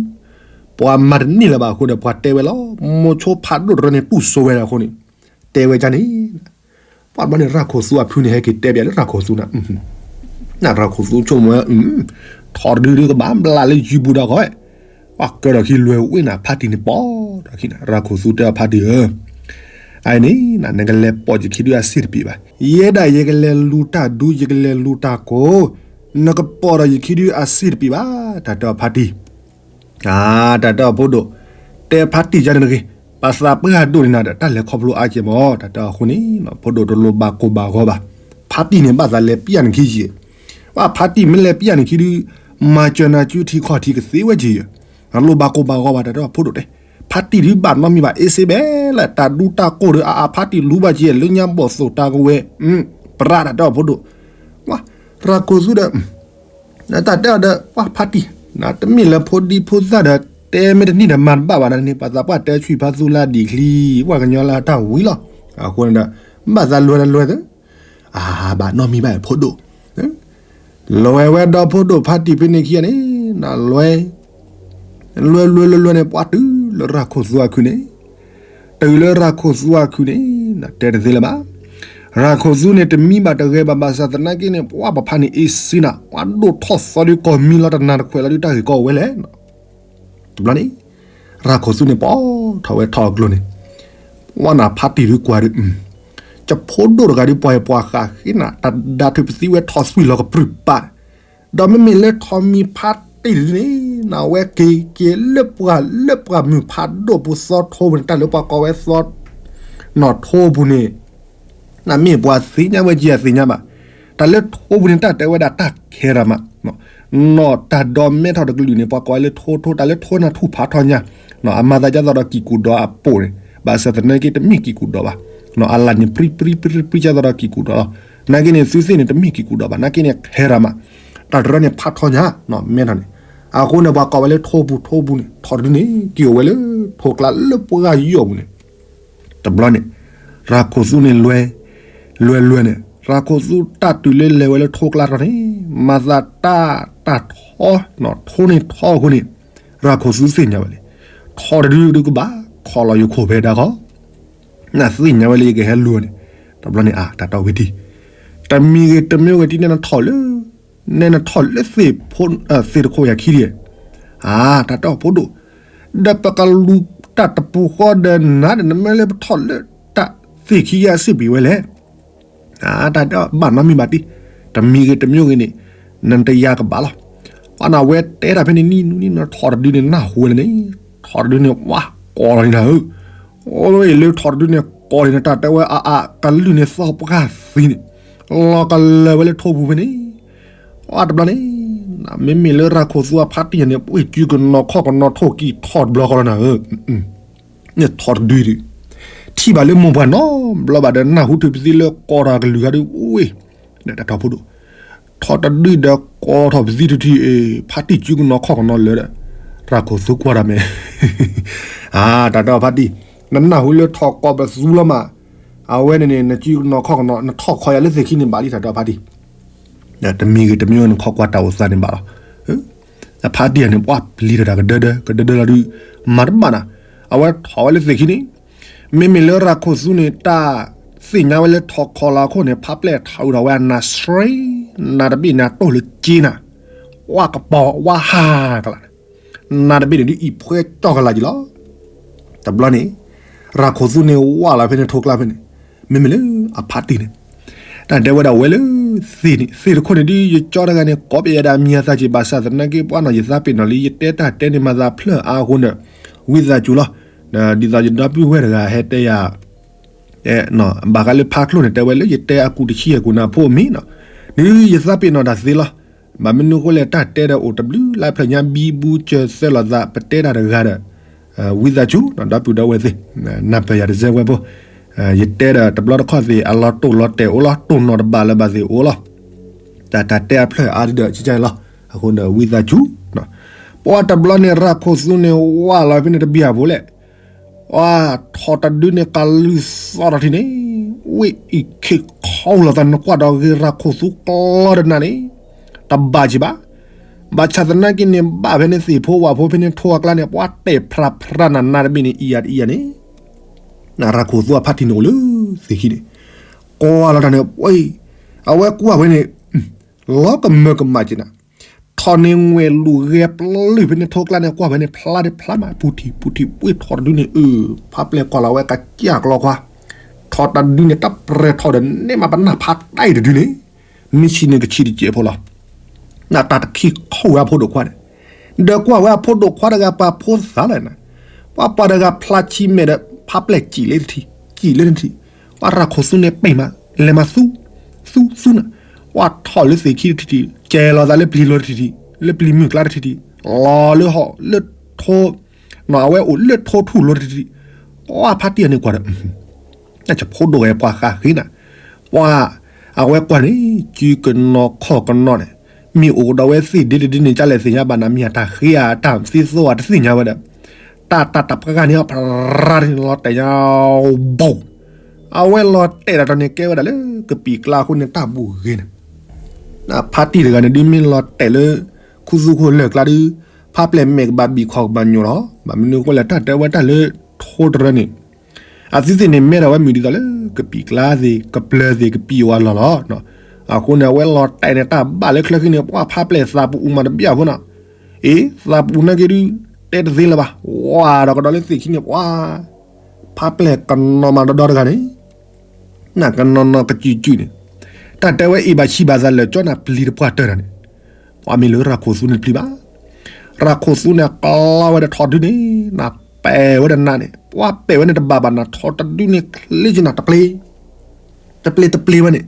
ပှၤမၤတန့ၢ်လၢၤဘၣ်အဃိဒီး ပှၤတဲဝဲလီၤ, မိၤဆိဖးဒိၣ်တရၢန့ၣ် တူၢ်စိဝဲဒၣ်အဃိန့ၣ် တဲဝဲဒ်န့ၣ်, ပှၤဘျီန့ၣ် ရၤခိၣ်သူအဖုန့ၣ် ဟဲက့ၤတဲဘၣ်လၢရၤခိၣ်သူနၤ, ရၤခိၣ်သူဆိကမိၣ်ဝဲ ထီၣ်တဒုဒုးကဘၣ်ဘျးလၢယုၢ်ပူၤဒီးဂီၢ်, ပှၤကၢထီၣ်ခံလွဲၤဝ့ၢ်နၤ ဖါတံၢ်န့ၣ်ပိာ်ထီၣ်ခံန့ၣ်, ရၤခိၣ်သူတဲအီၤဖါတံၢ်ဧၢ, အအံၤန့ၣ် နကလဲၤပိာ်ယခံဒုးအစ့ၣ်တပံၤဘၣ်, ယဲဒၣ်ယကလဲၤလူၤတၢ်ဒူ ယကလဲၤလူၤတၢ်ကိၢ်, နကပိာ်ထီၣ်ယခံဒုးအစ့ၣ်တပံၤဘၣ်, တၢ်တဲအီၤဖါတံၢ် တၢ်တဲအီၤဖိဒိၣ်, တဲဖါတံၢ်ယါန့ၣ်တဂ့ၤ, ပှၤသးပှၢ်ဒိၣ်န့ၣ်နၤဒီး တၢ်လဲၤခီဖျိအါကဲမး, တၢ်တဲအီၤအဃိန့ၣ် ဖိဒိၣ်တလိၣ်ဘၣ်ကိၢ်ဘၣ်ဂီၤဘၣ်, ဖါတံၢ်န့ၣ်ဘၣ်သးလဲၤပျၢ်နခံယံၤ, ဘၣ်ဖါတံၢ်မ့ၢ်လဲၤပျၢ်နခံဒုး မၤစၢၤနၤကၠူထံခီၣ်ထံးကသ့ဝဲက့ၤယံၤ, တလိၣ်ဘၣ်ကိၢ်ဘၣ်ဂီၤဘၣ် တၢ်တဲအီၤဖိဒိၣ်တဲ, ဖါတံၢ်ဒုးဘၣ်နီတမံၤဘၣ် အ့စ့ဘဲလၢ တၢ်ဒူတၢ်ကိၢ်ဒီးအအါ ဖါတံၢ်လူၤဘၣ်က့ၤလၢညါဘီၣ်သိၣ်တၢ်ကဝဲၤ, ပရၣ် တၢ်တဲအီၤဖိဒိၣ်, ရၤခိၣ်သူဒီး တၢ်တဲအီၤဒီး ပှၤဖါတံၢ်, တမ့ၢ်လၢဖိဒံဖိသၣ်ဒီး တဲမ့ၢ်တန့ၢ်ဒီးမၤတဘၣ်ဘၣ်န့ၣ် ပှၤသးပှၢ်တဲဆူၣ်ဖးသူလၢဒံၣ်ချံ, ပှၤကညီလၢတၢ်ဝံၤလီၤ, အဃိန့ၣ်ဒီး ဘၣ်သးလွဲၤတလွဲၤသ့, အဘၣ်နီတမံၤဘၣ်ဖိဒိၣ်, လွဲၤဝဲဒီးဖိဒိၣ်ဖါတံၢ်ဖဲန့ၣ်ခံဂၤန့ၣ် လွဲၤ လွဲၤလွဲၤလွဲၤလွဲၤန့ၣ် ပှၤတုၤလၢရၤခိၣ်သူအခုန့ၣ်, တုၤလၢရၤခိၣ်သူအခုန့ၣ် တဲတသ့လၢၤဘၣ်, ရၤခိၣ်သူန့ၣ် တမံဘၣ်တဂဲၤဘၣ် ဘၣ်ဆၣ်သနာ်က့န့ၣ် ပှၤပဖါန့ၣ်အ့စ့နၤ ပှၤဒိၣ်ထီၣ်သီဒုးကီၢ်မံလီၤတနၤတခွဲးလီၤဒုး တၢ်ဂ့ၢ်ကီဝဲလဲၣ်, တဘျီန့ၣ် ရၤခိၣ်သူန့ၣ် ပိာ်ထီၣ်ဝဲထီၣ်အကျိၤန့ၣ်, ဝဲနၤဖါတံၢ်ဒုးကွၢ်ဒုး, ကဖိဒိၣ်တဂၤဒုး ပှၤဟဲပှၤဃးဃ့နၤ တၢ်ဒၣ်ထုးပသံဝဲထီၣ်သွံၣ်လီၤကပြုၢ်ပာ်, ဒီးမ့မ့ၢ်လၢထီၣ်မံၤဖါတံၢ်ဒုးန့ၣ် နဝဲက့ၤက့ၤလၢပှၤလၢပှၤမုၢ်ဖးဒိၣ်ပူၤသီထိပူၤန့ၣ် တၢ်လၢပှၤကိးဝဲသီ နီၣ်ထိပူၤန့ၣ် နမ့ၢ်ပှၤသ့ၣ်ညါဝဲက့ၤအသ့ၣ်ညါဘၣ်, တၢ်လၢထိပူၤန့ၣ် တၢ်တဲဝဲဒၣ်တၢ်ခဲရၤမး, နီၣ်တၢ်ဒီမဲထီၣ်တကလုာ်န့ၣ် ပှၤကိးဝဲလၢထိထိ တၢ်လၢထိနၢ်ထူၣ်ဖးထီညါ, အမၤသးဒ်သိးဒီးကံၢ်ကူၣ်ဒီးအပိာ်န့ၣ် ဘၣ်ဆၣ်သနာ်က့တမ့ၢ်ကံၢ်ကူၣ်ဒီးဘၣ်, အလၢ်န့ၣ် ပြံပြံပြံပြံဒ်သိးဒီးကံၢ်ကူၣ်ဒီးလီၤ, နာ်က့န့ၣ် သုသ့ၣ်န့ၣ် တမ့ၢ်ကံၢ်ကူၣ်ဒီးဘၣ် နာ်က့န့ၣ် ခဲရၤမး, တၢ်တရၢန့ၣ်ဖးထီညါ မဲထီၣ်န့ၣ်, အဃိန့ၣ် ပှၤကိးဝဲလၢထိပူၤ ထိပူၤန့ၣ် ထီၣ်တဒုန့ၣ် က့ၤအိၣ်ဝဲလၢထိကျါလၢပှၤယီၢ်ပူၤန့ၣ် တဘျီန့ၣ် ရၤခိၣ်သူန့ၣ်လွဲၤ, လွဲၤလွဲၤန့ၣ် ရၤခိၣ်သူတၢ်တုၤလၢလဲၤဝဲလၢထိကျါတဘျီန့ၣ် မၤသးတၢ်တၢ်ထီ, ထိန့ၣ်ထီအဃိန့ၣ် ရၤခိၣ်သူသ့ၣ်ညါဝဲလံ, ထီတဒုဒုကဘၣ် ခီလီၤယခိၣ်ဖဲဒၣ်ခီ, နသ့ၣ်ညါဝဲလၢယကဟဲလူၤန့ၣ်, တဘျီန့ၣ်အါ တၢ်တီဝဲတံၢ်, တမံၤဂ့ၤတမံၤဂ့ၤတံၢ်န့ၣ်နထီၣ်လၢ နဲနထီၣ်လၢသ့ၣ်တခိၣ်ယၤခံဒံး, အါ တၢ်တဲအီၤဖိဒိၣ်, ဒီးပကလူၤတၢ်တပူၤဃီဒီးနၤဒီး နမ့ၢ်လၢပထီၣ်လၢတၢ်သ့ၣ်ခံယၤစ့ၣ်ပံၤဝဲလဲၣ်, အါ တၢ်တဲအီၤဘၣ်နီတမံၤဘၣ်တံၢ်, တမံၤဂ့ၤတမံၤဂ့ၤန့ၣ် နတယၤကဘၣ်လီၤ, အါ နဝဲတဲတၢ်ဖဲန့ၣ်နံၣ်နံၣ်နထီၣ်တဒုန့ၣ် နၢ်ဟူဝဲလၢန့ၣ်, ထီၣ်တဒုန့ၣ် ဝါ ကိးထီၣ်န့ၣ်နၤဧၢ, အိၣ်လၢထီၣ်တဒုန့ၣ်ကိးန့ၣ် တၢ်တဲဝဲအါအါ ကလုၢ်န့ၣ်သီပှၢ်သံန့ၣ် လီၤကလၢာ်ဝဲလၢထိပူၤဖဲန့ၣ်, အါ တဘျီန့ၣ် မ့မ့ၢ်လၢရၤခိၣ်သူအဖါတံၢ်န့ၣ် ပှ့ၤစုကနီၤခီၣ်ကနီၤထိၣ်ကံၢ်ထီၣ်တဘျီဃီလီၤနၤဧၢ, နထီၣ်တဒုဒုး, ထံၣ်ဘၣ်လၢမိၢ်ပှၢ်နီတဘျီဘၣ်ဒီး နၢ်ဟူထုးပသံလၢကိးထီၣ်ကလုၢ်ဂၤဒုး ဝ့ၢ် တၢ်တီဖိဒိၣ်, ထီၣ်တဒုဒီးကိးထီၣ်ပသံထူထံ ဖါတံၢ်စုကနီၤခီၣ်ကနီၤလၢာ်ဒီး ရၤခိၣ်သူကွၢ်တၢ်မဲာ်, အါ တၢ်တဲအီၤဖါတံၢ်, နနၢ်ဟူလၢထီၣ်ကိးပသူလီၤမး, အဝဲန့ၣ်န့ၣ် နစုကနီၤခီၣ်ကနီၤ နထီၣ်ခီယၤလၢသ့ၣ်ခံန့ၣ်ဘၣ်လံတၢ်ဒီးဖါတံၢ်, တမံၤဂ့ၤတမံၤဂ့ၤ နခီကွၢ်တၢ်အိၣ်သးန့ၣ်ဘၣ်လီၤ. အဖါတံၢ်န့ၣ် ပှၢ်ပျံၤထီၣ်တၢ်ကဒၢဒၢ ကဒၢဒၢလီၤဒုး မၤတဘၣ်နၤ, အဝဲထီၣ်ဝဲလၢသ့ၣ်ခံန့ၣ်, မ့မ့ၢ်လၢရၤခိၣ်သူန့ၣ် တၢ်သ့ၣ်ညါဝဲလၢထီၣ်ခီၣ်လီၤအခိၣ်န့ၣ် ဖါပျဲၢ်ထီၣ်အုးထီၣ်ဝဲအနၢ်ဆှံ, နၢ်တဘ့ၣ်န့ၣ် အတိၢ်လၢက့နၤ, ဝါကပီၤဝါဟးကလး, နၢ်တဘ့ၣ်န့ၣ်ဒုးအံၤဖှဲကၠီကလးက့ၤလီၤ. တဘျီန့ၣ် ရၤခိၣ်သူန့ၣ် ဝၢ်လီၤဖဲန့ၣ်ထိကျါဖဲန့ၣ်, မ့မ့ၢ်လၢအဖါတံၢ်န့ၣ် တၢ်တဲဝဲဒၣ်ဝဲလၢသ့ၣ်န့ၣ် သ့ၣ်တခိၣ်န့ၣ်ဒုး ယကၠီတဂၤန့ၣ် ကိးပယဲဒၣ်မံၤအသးက့ၤ ဘၣ်ဆၣ်သနာ်က့ ပှၤနီၢ်ယသးပ့ၤနီၣ်လံ ယတဲတၢ်တဲန့ၣ်မၤသးဖျၢၣ်အါအဃိန့ၣ် ဝံသးစူၤလီၤ. ဒ်သိးယဒီပုၢ်ဝဲၢ်တဂၤဟဲတဲယၤ ဘၣ်ဃးလၢဖါချိၣ်န့ၣ် တဲဝဲလၢယတဲအကူာ်တဆံအကူာ်နၤဖိအမံၤနီၤ, ဒုးယသးပ့ၤနီၣ်တၢ်သ့လီၤ. ဘၣ်မနုၤအဃိလဲၣ် တၢ်တဲဒီးအိၣ်တဘျုးလါဖျၢၣ်ညါ ဘံဘူစၢၤသၢလီၤသး ပတဲတၢ်တဂၤဒီး ဝံသးစူၤ ဒီပုၢ်ဒီဝဲၢ်သ့ၣ် နၢ်ပၢၢ်ယၤတစဲးဝဲဖိ, ယတဲဒီးတဘျီတခီၣ်သ့ၣ် အလီၤတိၢ်လီၤတဲာ်အိၣ်လီၤ တိၢ်နီၣ်တဘၣ်လၢၤဘၣ်သ့ၣ်အိၣ်လီၤ. တၢ်တၢ်တဲအဖျၢၣ်အါဒ်ဒီး ကကလီၤ အဃိဒီးဝံသးစူၤ ပှၤတဘျီန့ၣ် ရၤခိၣ်သူန့ၣ် ဝၢ်လီၤဖဲန့ၣ်တဘံၣ်အဖိလဲၣ်, ပှၤထီၣ်တဒုန့ၣ် ကလုၢ်သီထီၣ်ထံန့ၣ်, ဝ့ၢ်အံၤခ့ခီလီၤသး နကွၢ်ဒီးဂ့ၤရၤခိၣ်သူကျီဒီးနၤန့ၣ် တဘၣ်က့ၤဘၣ်. ဘၣ်ဆၣ်သနာ်က့န့ၣ် ဘၣ်ဖဲန့ၣ်သ့ၣ်ဖိဝၣ်ဖိဖဲန့ၣ်ထိအကျါန့ၣ် ပှၤတဲာ်ဖြးဖြးနၤ နၢ်တဘ့ၣ်န့ၣ် အံၤယၤတအံၤယၤန့ၣ် နရၤခိၣ်သူအဖါတံၢ်န့ၣ်အိၣ်လၢသ့ၣ်ခံန့ၣ်, ကွၢ်လီၤတၢ်န့ၣ် အဝဲကွၢ်ဝဲန့ၣ် လီၤကမၢကမၣ်က့ၤနၤ, ထီၣ်န့ၣ်ငွဲၢ်လူၤဂဲၤပျုၢ်ဖဲန့ၣ်ထိကျါန့ၣ် ကွၢ်ဝဲန့ၣ် ဖျါဒံးဖျါမး ပူၤထံၣ်ပူၤထံၣ် ပှ့ၤထီၣ်တဒုန့ၣ် အၢ ဖါပျဲၢ်ကွၢ်လီၤဝဲကစၢ်ကျီခွါ, ထီၣ်တဒုန့ၣ် တၢ်ပြဲၤထီၣ်ဒီးန့ၣ်မး ပနၢ်ဖးတၢ်အံၤတဒုန့ၣ် မ့ၢ်ဆံးန့ၣ်ကဆံးတစဲးဖိလီၤ. နတၢ်တခံခီဝဲအဖိဒိၣ်ခွါန့ၣ်, ဒီးကွၢ်ဝဲအဖိဒိၣ်ခွါတဂၤပှၤဖိသၣ်လၢနၤ, ပှၤပှၤတဂၤဖျါဆံးမဲာ်ဒီး ဖါပျဲၢ်စံၣ်လၢတထံၣ် စံၣ်လၢတထံၣ်, ပှၤရၤခိၣ်သူန့ၣ်ပ့ၢ်မး လဲၤမၤသူ သူသူနၤ, ပှၤထီၣ်လၢသ့ၣ်ခံတထံၣ်ထံၣ် ကဲလီၤသးလၢပျံၤလိၤတထံၣ်ထံၣ် လၢပျံၤမုၢ်ကျါတထံၣ်ထံၣ်, လီၤလၢဟီၣ်လၢထိ နီၢ်အဝဲအိၣ်လၢထိထူၣ်လိၤတထံၣ်ထံၣ်, ပှၤဖါတံၢ်အန့ၣ်ကွၢ်ဒီး တၢ်ဖိဒိၣ်ဝဲပှၤဃးဃ့နၤ, ပှၤ အဝဲကွၢ်န့ၣ် စုကနီၤခီၣ်ကနီၤန့ၣ် မ့ၢ်အိၣ်ကဒီးဝဲသ့ၣ်ဒ့တဒ့န့ၣ် ကလဲၣ်သ့ၣ်ညါဘၣ်နၤ မ့ၢ်အတၢ်ဃ့ဧါ တၢ်သ့သိးဧါ တသ့ၣ်ညါဝဲဒီး တၢ်တၢ်တပှၢ်န့ၣ် အဖရၣ်န့ၣ်လီၤတဲာ်ညါ ဘီၣ် အဝဲလီၤတဲာ်တၢ်တၢ်န့ၣ် ကဲဝဲဒၣ်လၢကပံာ်ကျါအဃိန့ၣ် တၢ်ဘူၣ်ဂ့ၤန့ၣ် ဖါတံၢ်တဂၤန့ၣ် ဒ်မ့ၢ်လီၤတဲာ်လၢ ခူသူၣ်ခိၣ်လၢၢ်ကျါဒီး ဖါပျဲၢ်မဲာ်ကဘၣ်ဘံၣ်ခီၣ်ကဘၣ်ညိၣ်လီၤ. ဘၣ်မနုၤအဃိလဲၣ် တၢ်တဲဝဲတၢ်လၢထိတရၢန့ၣ် အသုသ့ၣ်န့ၣ် မဲထီၣ်ဝဲမုၢ်ဒ်သိးလၢ ကပံာ်ကျါသ့ၣ် ကပျၢၤသ့ၣ် ကပံာ်အီၤအလီၢ်လီၤ. အဃိန့ၣ် အဝဲလီၤတဲာ်န့ၣ် တၢ်ဘၣ်လၢချၢဃံန့ၣ် ပှၤဖါပျဲၢ်သးပူၤမးတဘျီအဃိနီၤ, အ့ သးပူၤနာ်က့ဒုး တဲတသ့လၢၤဘၣ်, ဝါဒီးကဒီးလၢသ့ၣ်ခံန့ၣ် ပှၤ ဖါပျဲၢ်ကနီၤမးဒီဒီတဂၤန့ၣ် နကနီၤနီၤကစုာ်စုာ်န့ၣ်, တၢ်တဲဝဲအ့ၣ်ဘၣ်ဆံးဘၣ်သးလၢာ်ကၠီနၤပျံၤတပှၢ်တၢၢ်တၢ်န့ၣ်, ပှၤမ့ၢ်လၢရၤခိၣ်သူန့ၣ်တပျံၤဘၣ်. ရၤခိၣ်သူန့ၣ် ကျီဝဲဒီးထီၣ်တဒုန့ၣ် နပဲာ်ဝဲဒီးနၤန့ၣ် ပှၤပဲာ်ဝဲန့ၣ်တဘၣ်ဘၣ်နၤ ထီၣ်တဒုန့ၣ်ချ့က့ၤနၤတပျ့ၤ တပျ့ၤတပျ့ၤဝဲန့ၣ်,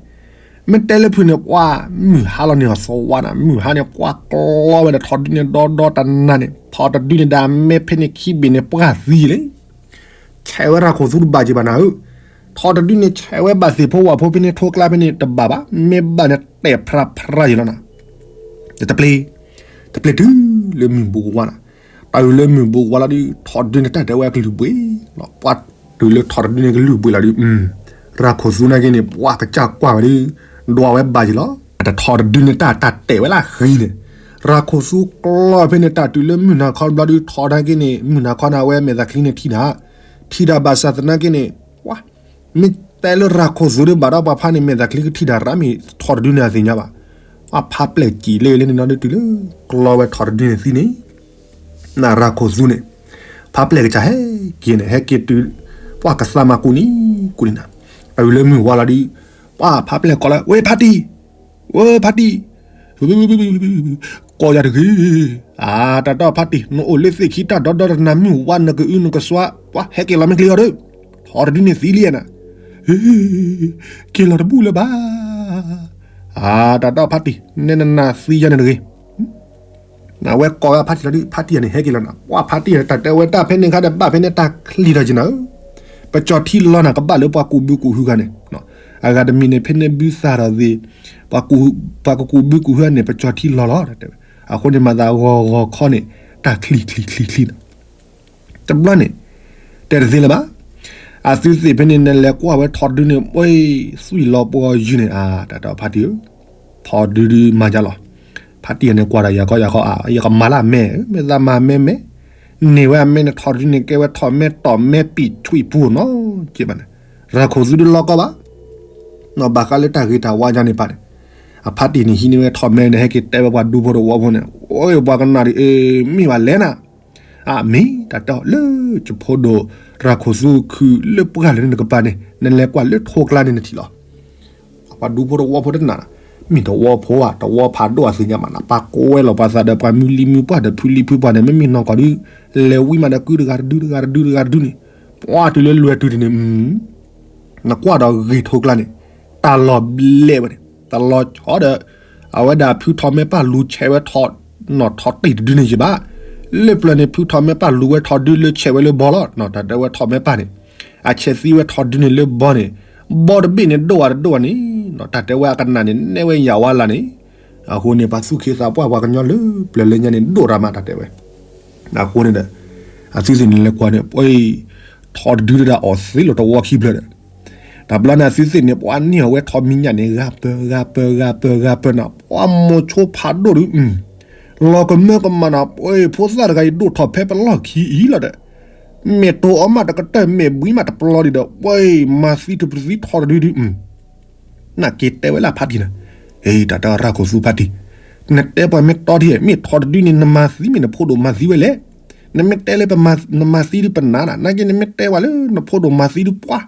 မ့ၢ်တဲလၢဖုးန့ၣ် ပှၤမုၢ်ဟါလီၤန့ၣ်အသဝါနၤ မုၢ်ဟါန့ၣ် ပှၤကျီဝဲဒီးထီၣ်တဒုန့ၣ်ဒီဒီတနၤန့ၣ် ထီၣ်တဒုန့ၣ်ဒၣ်မဲဖဲန့ၣ်ခံဘ့ၣ်န့ၣ် ပှၤသံလံ ဆဲးဝဲရၤခိၣ်သူတဘၣ်က့ၤဘၣ်နၤဧၢ, ထီၣ်တဒုန့ၣ်ဆဲးဝဲဘၣ်သ့ၣ်ဖိဝၣ်ဖိဖဲန့ၣ်ထိကျါဖဲန့ၣ်တဘၣ်ဘၣ်, မ့ၢ်ဘၣ်န့ၣ်တဲာ်ဖြးဖြးယံၤလီၤနၤ, တပျ့ၤ, တပျ့ၤတုၤလၢမုၢ်ဘူးကဝါနၤ, ပာ်ဝဲလၢမုၢ်ဘူးကဝါလီၤဒုး ထီၣ်တဒုန့ၣ်တၢ်တဲဝဲကလုၢ်ဘှ့ၣ်လီၤ, ပှၤတုၤလၢထီၣ်တဒုန့ၣ်ကလုၢ်ဘှ့ၣ်လီၤဒုး, ရၤခိၣ်သူနာ်က့န့ၣ် ပှၤကစၢ်ကွၢ်ဝဲဒုး ဒွးဝဲဘၣ်ယံၤလီၤ, တထီၣ်တဒုန့ၣ်တၢ်တၢ်တဲာ်ဝဲလၢဃံန့ၣ် ရၤခိၣ်သူကျီဖဲန့ၣ် တၢ်တုၤလၢမုၢ်နၤခီတဘျီဒုး ထီၣ်နာ်က့န့ၣ် မုၢ်နၤခီန့ၣ် အဝဲမဲာ်သးချံန့ၣ်ထံၣ်နၤ, ထံၣ်တၢ်ဘၣ်ဆၣ်သနာ်က့န့ၣ် ပှၤ မ့ၢ်တဲလၢရၤခိၣ်သူဒုးဘၣ်ဒီးပှၤဖါန့ၣ် မဲာ်သးချံကထံၣ်တၢ်ရၣ်မ့ၢ်ထီၣ်တဒုန့ၣ်အသ့ၣ်ညါဘၣ်, ပှၤဖါပျဲၢ်စံၣ်လၢလၢန့ၣ်နီၤဒုးတုၤလၢ ကျီဝဲထီၣ်တဒုန့ၣ်သံန့ၣ် နရၤခိၣ်သူန့ၣ် ဖါပျဲၢ်ကစၢ်ဟဲက့ၤန့ၣ် ဟဲက့ၤတုၤ ပှၤကသးမၤကူၣ်နံၤကူၣ်နံၤနၤ, အဝဲလၢမုၢ်ဝါလီၤဒုး ပှၤဖါပျဲၢ်ကိးလီၤ ဝဲဖါတံၢ် ဝဲဖါတံၢ် ကိးယၤတဂ့ၤ, အတၢ်ဒီးဖါတံၢ် နအိၣ်လၢသ့ၣ်ခံတၢ်ဒီဒီတနၤမုၢ်ဝါနကအုနကစွါ ပှၤဟဲက့ၤလီၤမ့ၢ်ချ့အီၤဒီး ထီၣ်တဒုန့ၣ်သံလံနၤ, က့ၤလီၤတဘူၣ်လၢၤဘၣ်, အတၢ်ဒီးဖါတံၢ် နဲနနၤသံယၤန့ၣ်တဂ့ၤ နဝဲကိးဝဲဖါတံၢ်လီၤဒုး ဖါတံၢ်ယၤန့ၣ် ဟဲက့ၤလီၤနၤ ပှၤဖါတံၢ်ယၤန့ၣ် တၢ်တဲဝဲတၢ်ဖဲန့ၣ်ခါဒီး ဘၣ်ဖဲန့ၣ်တၢ်ချံထီၣ်က့ၤနၤဧၢ, ပကၠီၤထံလီၤနၤ ကဘၣ်လၢပှၤကူးဘုကူးဟုဂၤန့ၣ်, အဂၤတမံၤန့ၣ် ဖဲန့ၣ်ဘုသၣ်ထီၣ်သ့ၣ်, ပှၤကူးဘုကူးဟုဂၤန့ၣ် ပကၠီၤထံလီၤလီၤ တဲဝဲ, အဃိန့ၣ်မၤသးဂီၤဂီၤခီန့ၣ် တၢ်ချံချံချံချံနၤ တဘျီန့ၣ် တဲတသ့လၢၤဘၣ်. အသုသ့ၣ်ဖဲန့ၣ် နလဲၤကွၢ်ဝဲထီဒုန့ၣ် ပှဲၤသွံၣ်လီၤပှီၢ်ယုၢ်န့ၣ် အါ တၢ်တဲအီၤဖါတံၢ်ဧၢ, ထီဒုဒုမၤယါလီၤ. ဖါတံၢ်န့ၣ်ကွၢ်ဒီးယၤခီယၤခီ အါ ယကမၤလၢအမဲၢ် မ့ၢ်သးမၤမဲမဲ, န့ၢ်ဝဲအမဲၢ်န့ၣ် ထီဒုန့ၣ် ကဲဝဲထီၣ်မဲတီၢ်မဲပံာ်ထွံၣ်ပူၤနီၤ က့ဘၣ်န့ၣ်, ရၤခိၣ်သူဒုလီၢ်ကီဘၣ် ဘၣ်ဃးလၢတၢ်ဂ့ၤတၢ်ဝါယါန့ၣ်ပၣ်န့ၣ်, အဖါတံၢ်န့ၣ်ဟံးန့ၢ်ဝဲထီၣ်မဲန့ၣ် ဟဲက့ၤတဲဝဲပှၤဒူဖိတဝီဖိန့ၣ်, အိ ပှၤကနၣ်ဒ်အံၤ မ့ၢ်ဘၣ်လဲၣ်နၤ, အမ့ၢ်တၢ်တဲအီၤလၢ ယဖိဒိၣ်ရၤခိၣ်သူခုၣ်လၢပှၢ်လၢနကပၤန့ၣ် နလဲၤကွၢ်လၢထိကျါန့ၣ်နထံၣ်လီၤ. ပှၤဒူဖိတဝီဖိတနၣ်, မ့ၢ်တဝီဖိဧါ တဝီဖးဒိၣ်အသ့ၣ်ညါမးနၤ, ပှၤကိးဝဲလီၤပှၤသးဒီးပှၤမုၢ်လံမုၢ်ပှၢ်ဒီး မ့မ့ၢ်နီၢ်ကီၢ်ဒု, လဲၤဝံၤမးဒီးကုတဂၤတဒုတဂၤတဒုတဂၤတဒုတဂၤတဒုန့ၣ်, ပှၤတုၤလၢလွဲၤတုၤတန့ၣ် နကွၢ်ဒီးဂ့ၤထိကျါန့ၣ်, တၢ်လီၤဘျဲးဝဲန့ၣ် တၢ်လီၤဆီဒီး အဝဲဒၣ်ဖုထီၣ်မဲပၢ်လူၤဆဲးဝဲထီၣ်, နီၢ်ထီၣ်တ့ၢ်တဒုန့ၣ်ယဘၣ်, လၢပျၢၤန့ၣ် ဖုထီၣ်မဲပၢ်လူၤဝဲထီၣ်ဒုလၢဆဲးဝဲလၢဘီလီၤ. တၢ်တဲဝဲထီၣ်မဲပၢ်န့ၣ် အဆဲးသံဝဲထီၣ်ဒုန့ၣ်လၢဘီန့ၣ်, ဘီတဘ့ၣ်န့ၣ်ဒိၣ်ဝဲတဒိၣ်ဝဲန့ၣ်, တၢ်တဲဝဲအကနၣ်န့ၣ် နဲၣ်ဝဲယၤဝါလၢ်န့ၣ်, အဃိန့ၣ် ပှၤသူၣ်က့သးပှၢ်ပှၤကညီလၢပျၢၤလၢညါန့ၣ် ဒိၣ်ရၤမးတၢ်တဲဝဲ အဃိန့ၣ်ဒီး အသုသ့ၣ်န့ၣ်လဲၤကွၢ်န့ၣ် ပှၤ ထီၣ်တဒုတဒၣ်အီၣ်သ့လီၤတဝီခံဖျၢၣ်ဒီး, တဘျီန့ၣ်အသုသ့ၣ်န့ၣ် ပှၤန့ၢ်အီၤဝဲထီၣ်မံၤညၣ်န့ၣ် ဂၤပၢၤဂၤပၢၤဂၤပၢၤဂၤပၢၤနၤ, ပှၤမိၤဆိဖးဒိၣ်ဒု, လီၤကမၢကမၣ်နၤ, ပှၤဖိသၣ်တဂၤအံၤဒိၣ်ထီၣ်ဖဲပလီၢ်ခံအံၤလီၤဒီး, မဲာ်တိၤအီၤမးတကတၢၢ် မဲာ်ဘှံးမးတပျီဒံးဒီး ပှၤမၤသံတပသံထီၣ်တဒုဒု နက့ၤတဲဝဲလၢဖါတံၢ်နၤ, တၢ်တဲရၤခိၣ်သူဖါတံၢ်, နတဲပှၤမ့ၢ်တီထံၣ် မ့ၢ်ထီၣ်တဒုန့ၣ် နမၤသံမ့ၢ်နဖိဒိၣ်မၤသံဝဲလဲၣ်, နမ့ၢ်တဲလၢနမၤသံဒုပနၤနၤ, နာ်က့နမ့ၢ်တဲဝဲလၢနဖိဒိၣ်မၤသံဒုပှၤ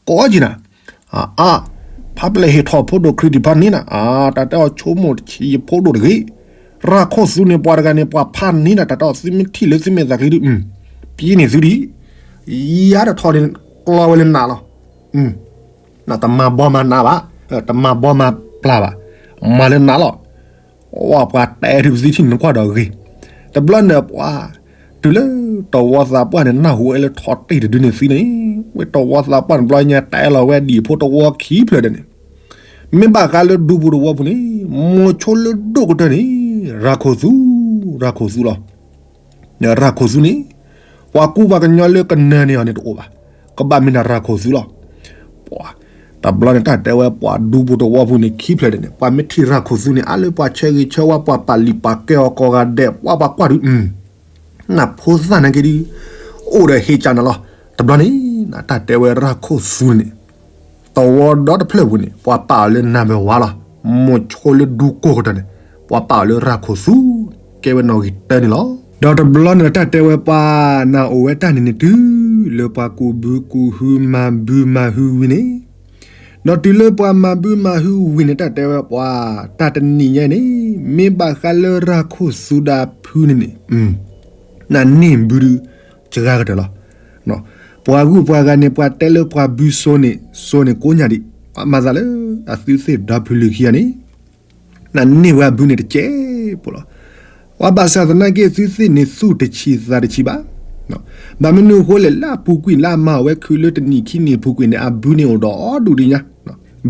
ကိးက့ၤနၤ, အါ, ဖါပျဲၢ်ဟ့ၣ်ထီၣ်ဖိဒိၣ်ခရံာ်တဖၣ်န့ၣ်နၤ, အါ, တၢ်တဲအီၤဆိကမိၣ်တဆံးယဖိဒိၣ်တဂ့ၤ, ရၤခိၣ်သူန့ၣ်ပှၤတဂၤန့ၣ် ပှၤဖးန့ၣ်နၤ, တၢ်တဲအီၤသုမ့ၢ်ထံၣ်လၢသုမဲာ်သးက့ဒု, ပံန့ၣ်သုဒံး, ယၤတထီၣ်န့ၣ် ကျီဝဲလၢနးလီၤ တမၤဘီမၤနးဘၣ်, တမၤဘီမၤပျၢ်ဘၣ်, မၤလၢနးလီၤ, ဝဲပှၤတဲဒုပသံထံၣ်န့ၣ်ကွၢ်ဒီးဂ့ၤ, တဘျီန့ၣ်ပှၤ, တုၤလၢတဝီသးပှၢ်န့ၣ် နၢ်ဟူဝဲလၢထီၣ်တ့ၢ်တဒုန့ၣ်သံန့ၣ်, ဝဲတဝီသးပှၢ်န့ၣ်ဘျီညါတဲလီၤဝဲဒံၣ်ဖိတဝီခံဖျၢၣ်ဒီးန့ၣ်, မ့ၢ်ဘၣ်ဃးလၢဒူပူၤတဝီပူၤန့ၣ်, မိၤဆိလၢဒိၣ်ကတၢၢ်န့ၣ်, ရၤခိၣ်သူ, ရၤခိၣ်သူလီၤ ရၤခိၣ်သူန့ၣ်, ပှၤကူပှၤကညီလၢကနၢၤန့ၢ်အီၤန့ၣ်တအိၣ်ဘၣ်, ကဘၣ်မ့ၢ်ဒၣ်ရၤခိၣ်သူလီၤ, ပှၤ, တဘျီန့ၣ်တၢ်တဲဝဲပှၤဒူပူၤတဝီပူၤန့ၣ်ခံဖျၢၣ်ဒဲးန့ၣ် ပှၤမ့ၢ်ထံၣ်ရၤခိၣ်သူန့ၣ် အါလၢပှၤဆၢဂ့ၤဆၢဝါ ပှၤပာ်လုၢ်ပာ်ကဲအီၤကိးဂၤဒဲး ပှၤပှၤကွၢ်ဒုး နဖိသၣ်နာ်က့ဒုး, အိၣ်ဒီးဟ့ၣ်ကၢ်နၤလီၤ, တဘျီန့ၣ်, တၢ်တဲဝဲရၤခိၣ်သူန့ၣ်, တဝီဒီတဖျၢၣ်ပူၤန့ၣ် ပှၤပာ်အီၤလၢနၢ်မ့ၢ်ဝါလီၤ, မိၤဆိလၢဒူကိၢ်ကတၢၢ်န့ၣ်, ပှၤပာ်အီၤလၢရၤခိၣ်သူ, ကဲဝဲနီၣ်ဂံၢ်တၢန့ၣ်လီၤ. ဒီးတဘျီန့ၣ်တၢ်တဲဝဲပှၤနၢ်အိၣ်ဝဲတၢ်န့ၣ်န့ၣ်တုၤ, လၢပှၤကူၣ်ဘုကူၣ်ဟုမၤဘုမၤဟုဝံၤန့ၣ် ဒီးတုၤလၢပှၤမၤဘုမၤဟုဝံၤန့ၣ် တၢ်တဲဝဲပှၤ, တၢ်တနံၤညါန့ၣ်, မ့ၢ်ဘၣ်ဃးလၢရၤခိၣ်သူဒီးဖုန့ၣ်န့ၣ်, နန့ၢ်ဘုဒုး, စှၤကတၢၢ်လီၤ. ပှၤဂုၤပှၤဂၤန့ၣ် ပှၤတဲလၢပှၤဘုစိန့ၣ်, စိန့ၣ်ကိးညါဒံး, မၤသးလၢအသုသ့ၣ်ဒီဖုလုၢ်ခံဂၤန့ၣ် နန့ၢ်ဝဲအဘုန့ၣ်တကဲးဖိလီၤ. ပှၤဘၣ်ဆၣ်သနာ်က့ သုသ့ၣ်န့ၣ်သူၣ်တဆံးသးတဆံးဘၣ်. ဘၣ်မနုၤအဃိလဲၣ် လၢအပူၤကွံာ်လၢအမၤဝဲခုလၢတနံၣ်ခံနံၣ်အပူၤကွံာ်န့ၣ် အဘုန့ၣ်အိၣ်ဒီးအီၤဒူၣ်ဒံးညါ,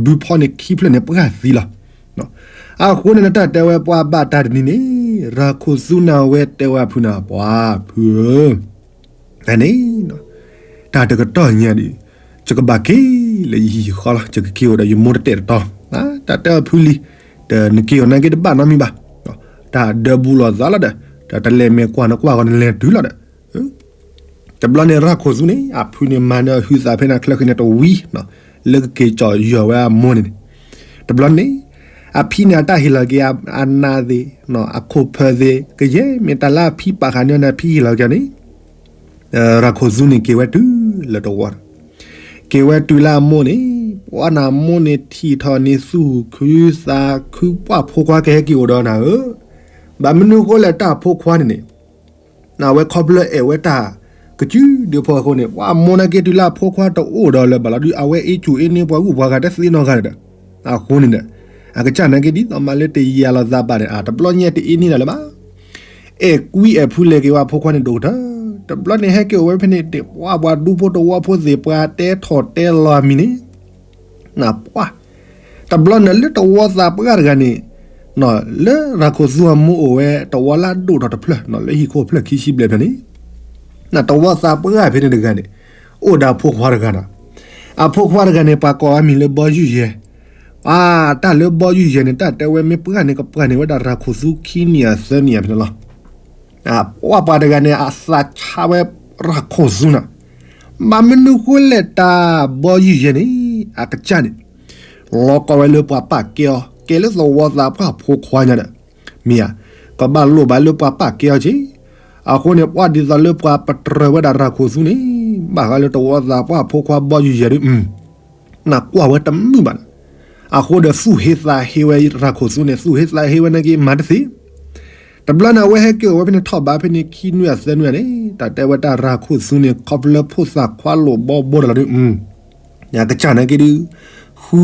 ဘုဖီန့ၣ်ခံဖျၢၣ်န့ၣ်ပှၢ်သံလီၤ. အဃိန့ၣ် တၢ်တဲဝဲပှၤဘၣ်တၢ်တနံၤန့ၣ် ရၤခိၣ်သူနၤဝဲတဲဝဲအဖုန့ၣ် ပှၤဖုဧၢ န့ၣ်, တၢ်တကတီၢ်ညါဒီး, ယကဘၣ်က့ၤလၢယဟံၣ်ယဃီလီၤ, ယကက့ၤအိၣ်ဒီးယမိၢ်တတဲာ်တတီၤ, တၢ်တဲအီၤဖုလံ, ဒီးနက့ၤအီၤနာ်က့တဘၣ်နီတမံၤဘၣ်, တၢ်ဒၢဘူးလိာ်သးလီၤဒီး, တၢ်တလဲၤမဲာ်ကွၢ်နကွၢ်ဂီၤနလဲၤတုၤလီၤဒီး, တဘျီန့ၣ်ရၤခိၣ်သူန့ၣ် အဖုန့ၣ်မၤနၢၤဟုသးဖဲန့ၣ်ချၢဃီန့ၣ်တဝံၤ, လၢကက့ၤကၠီၣ်ယီၢ်ဝဲအမိၢ်န့ၣ်န့ၣ်, တဘျီန့ၣ်, အဖံန့ၣ်အတၢ်ဟ့ၣ်လီၤက့ၤအနးသ့ၣ်, အခိၣ်ဖၢသ့ၣ် ကယဲၢ်မ့ၢ်တၢ်လၢအဖံပာ်ဃာ်န့ၢ်အီၤန့ၣ် အဖံဟ့ၣ်လီၤက့ၤန့ၣ်, ရၤခိၣ်သူန့ၣ်က့ၤဝဲတုၤလၢတဝီန့ၣ်, က့ၤဝဲတုၤလၢအမိၢ်န့ၣ်, ပှၤနမိၢ်န့ၣ်ထံၣ်ထီၣ်န့ၢ်သူၣ်ခုသးခုပှၢ်ဖိခွါကဟဲက့ၤအိၣ်ဒီးနၤဧၢ, ဘၣ်မနုၤအဃိလဲၣ်တၢ်ဖိခွါန့ၣ်န့ၣ် အဝဲခီဖျိအဲၣ်ဝဲတၢ်ကစုဒုဖိအဃိန့ၣ် ပှၤမိၢ်နာ်က့တုၤလၢအဖိခွါတအိၣ်ဒီးလၢၤဘၣ်လီၤဒုး အဝဲအ့ၣ်ကူၣ်အ့ၣ်န့ၢ်ပှၤဂုၤပှၤဂၤတသ့နီတဂၤဒီး, အဃိန့ၣ်ဒီး, အကစၢ်နာ်က့ဒ်သိးမးလၢတယာ်လိာ်သးဘၣ်န့ၣ် တဘျီညါတအ့ၣ်န့ၢ်ဒၣ်လၢၤဘၣ်. အဲၣ်ကွံအဲၣ်ဖုလဲၤက့ၤဝဲအဖိခွါန့ၣ်ဒိၣ်ကတၢၢ်, တဘျီန့ၣ်ဟဲက့ၤအိၣ်ဝဲဖဲန့ၣ် ပှၤပှၤဒူဖိတဝီဖိသ့ၣ်ပှၤတဲထီၣ်တဲလီၤအမံၤန့ၣ် နပှၢ်, တဘျီန့ၣ်လၢတဝီသးပှၢ်တဂၤန့ၣ်, လၢရၤခိၣ်သူအမိၢ်အိၣ်ဝဲတဝီလၢအဒိၣ်ထီၣ်တဖျၢၣ် လၢဟံၣ်ခိၣ်ဖျၢၣ်ခံဆံဘျဲၣ်ဖဲန့ၣ်, နတဝီသးပှၢ်ဖဲန့ၣ်တဂၤန့ၣ်, အိၣ်ဒီးအဖိခွါတဂၤဒီး အဖိခွါတဂၤန့ၣ် ပှၤကိးအမံၤလၢဘီယုၢ်ယဲ, အတၢ်လၢဘီယုၢ်ယဲန့ၣ် တၢ်တဲဝဲမ့ၢ်ပှၢ်န့ၣ် ကပှၢ်န့ၢ်ဝဲဒၣ်ရၤခိၣ်သူခံနံၣ်အသၢနံၣ်အဖဲန့ၣ်လီၤ. ပှၤပှၤတဂၤန့ၣ် အသးဆါဝဲရၤခိၣ်သူနီၤ, ဘၣ်မနုၤဃိလဲၣ် တၢ်ဘီယုၢ်ယဲန့ၣ် အကစၢ်န့ၣ် လီၤကီဝဲလၢပှၤပာ်ကဲအီၤ ကဲလၢသဝီသးပှၢ်ဖိခွါညါဒီး မ့ၢ်ဧါ, ကဘၣ်လိၣ်ဘၣ်လၢပှၤပာ်ကဲအီၤက့ၤ. အဃိန့ၣ် ပှၤဒ်သိးလၢပှၤပတြၢၤဝဲဒၣ်ရၤခိၣ်သူန့ၣ် ဘၣ်ဃးလၢသဝီသးပှၢ်ဖိခွါဘီယုၢ်ယဲဒီး နကွၢ်ဝဲတမုာ်ဘၣ်နီၤ. အဃိဒီးသူၣ်ဟ့သးဟ့ဝဲရၤခိၣ်သူန့ၣ် သူၣ်ဟ့သးဟ့ဝဲနာ်က့ မၤတသ့. တဘျီန့ၣ် အဝဲဟဲက့ၤအိၣ်ဝဲဖဲန့ၣ် ထီၣ်ဘးဖဲန့ၣ် ခံနွံအသၢနွံန့ၣ် တၢ်တဲဝဲတၢ်ရၤခိၣ်သူန့ၣ် ခီဖျိလၢဖိသၣ်ခွါလိာ်ဘီဘိတလီၤဒုး အကစၢ်နာ်က့ဒုး ဃု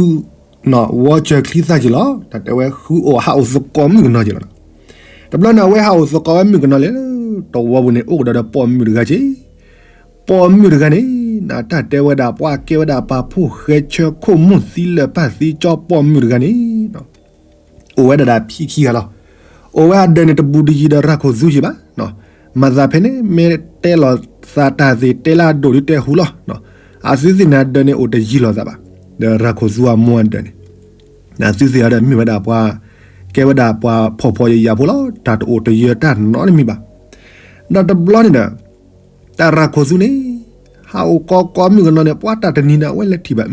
ဝီစၢၤချံသၣ်က့ၤလီၤ. တၢ်တဲဝဲဃုအိၣ်ဟးအိၣ်သကိးမုၣ်ကနီၤက့ၤလီၤ. တဘျီန့ၣ် အဝဲဟးအိၣ်သကိးဝဲမုၣ်ကနီၤလဲၣ်, တဝီပူၤန့ၣ် အိၣ်ကဒီးဒီးပိာ်မုၣ်တဂၤက့ၤ. ပိာ်မုၣ်တဂၤန့ၣ် တၢ်တဲဝဲဒၣ်ပှၤကဲဝဲဒၣ်ပှၤဖိၣ်ဃဲဆၢခိၣ်မိၢ်သံလၢာ်ပၢ်သံကၠီ ပိာ်မုၣ်တဂၤန့ၣ် အိၣ်ဝဲဒၣ်ဒီးဖံခံဂၤလီၤ. အိၣ်ဝဲအဒၢးန့ၣ် တဘူးတယံၤဒီးရၤခိၣ်သူယံၤဘၣ်. မၤသးဖဲန့ၣ် မ့ၢ်တဲလီၤသးတၢ်သ့ၣ် တဲလၢအဒိၣ်ဒုးတဲဟူလီၤ. အသုသ့ၣ်န့ၣ် အဒၢးန့ၣ် အိၣ်တယံၤလိာ်သးဘၣ်. ဒီးရၤခိၣ်သူအမိၢ်အဒၢးန့ၣ် အသုသ့ၣ်အဒၢးမ့ၢ်ဝဲဒၣ်ပှၤ ကဲဝဲဒၣ်ပှၤဖှီၣ်ဖှီၣ်ယာ်ယာ်ဖိလီၤ. တၢ်တအိၣ်တယၢၤတၢ်နီတမံၤဘၣ်. ဒီးတဘျီန့ၣ်ဒီး တၢ်ရၤခိၣ်သူန့ၣ် ဟးအိၣ်ကီကီမုၣ်ကနီၤန့ၣ် ပှၤတၢ်တနံၤန့ၣ် အဝဲလဲၤထံၣ်ဘၣ်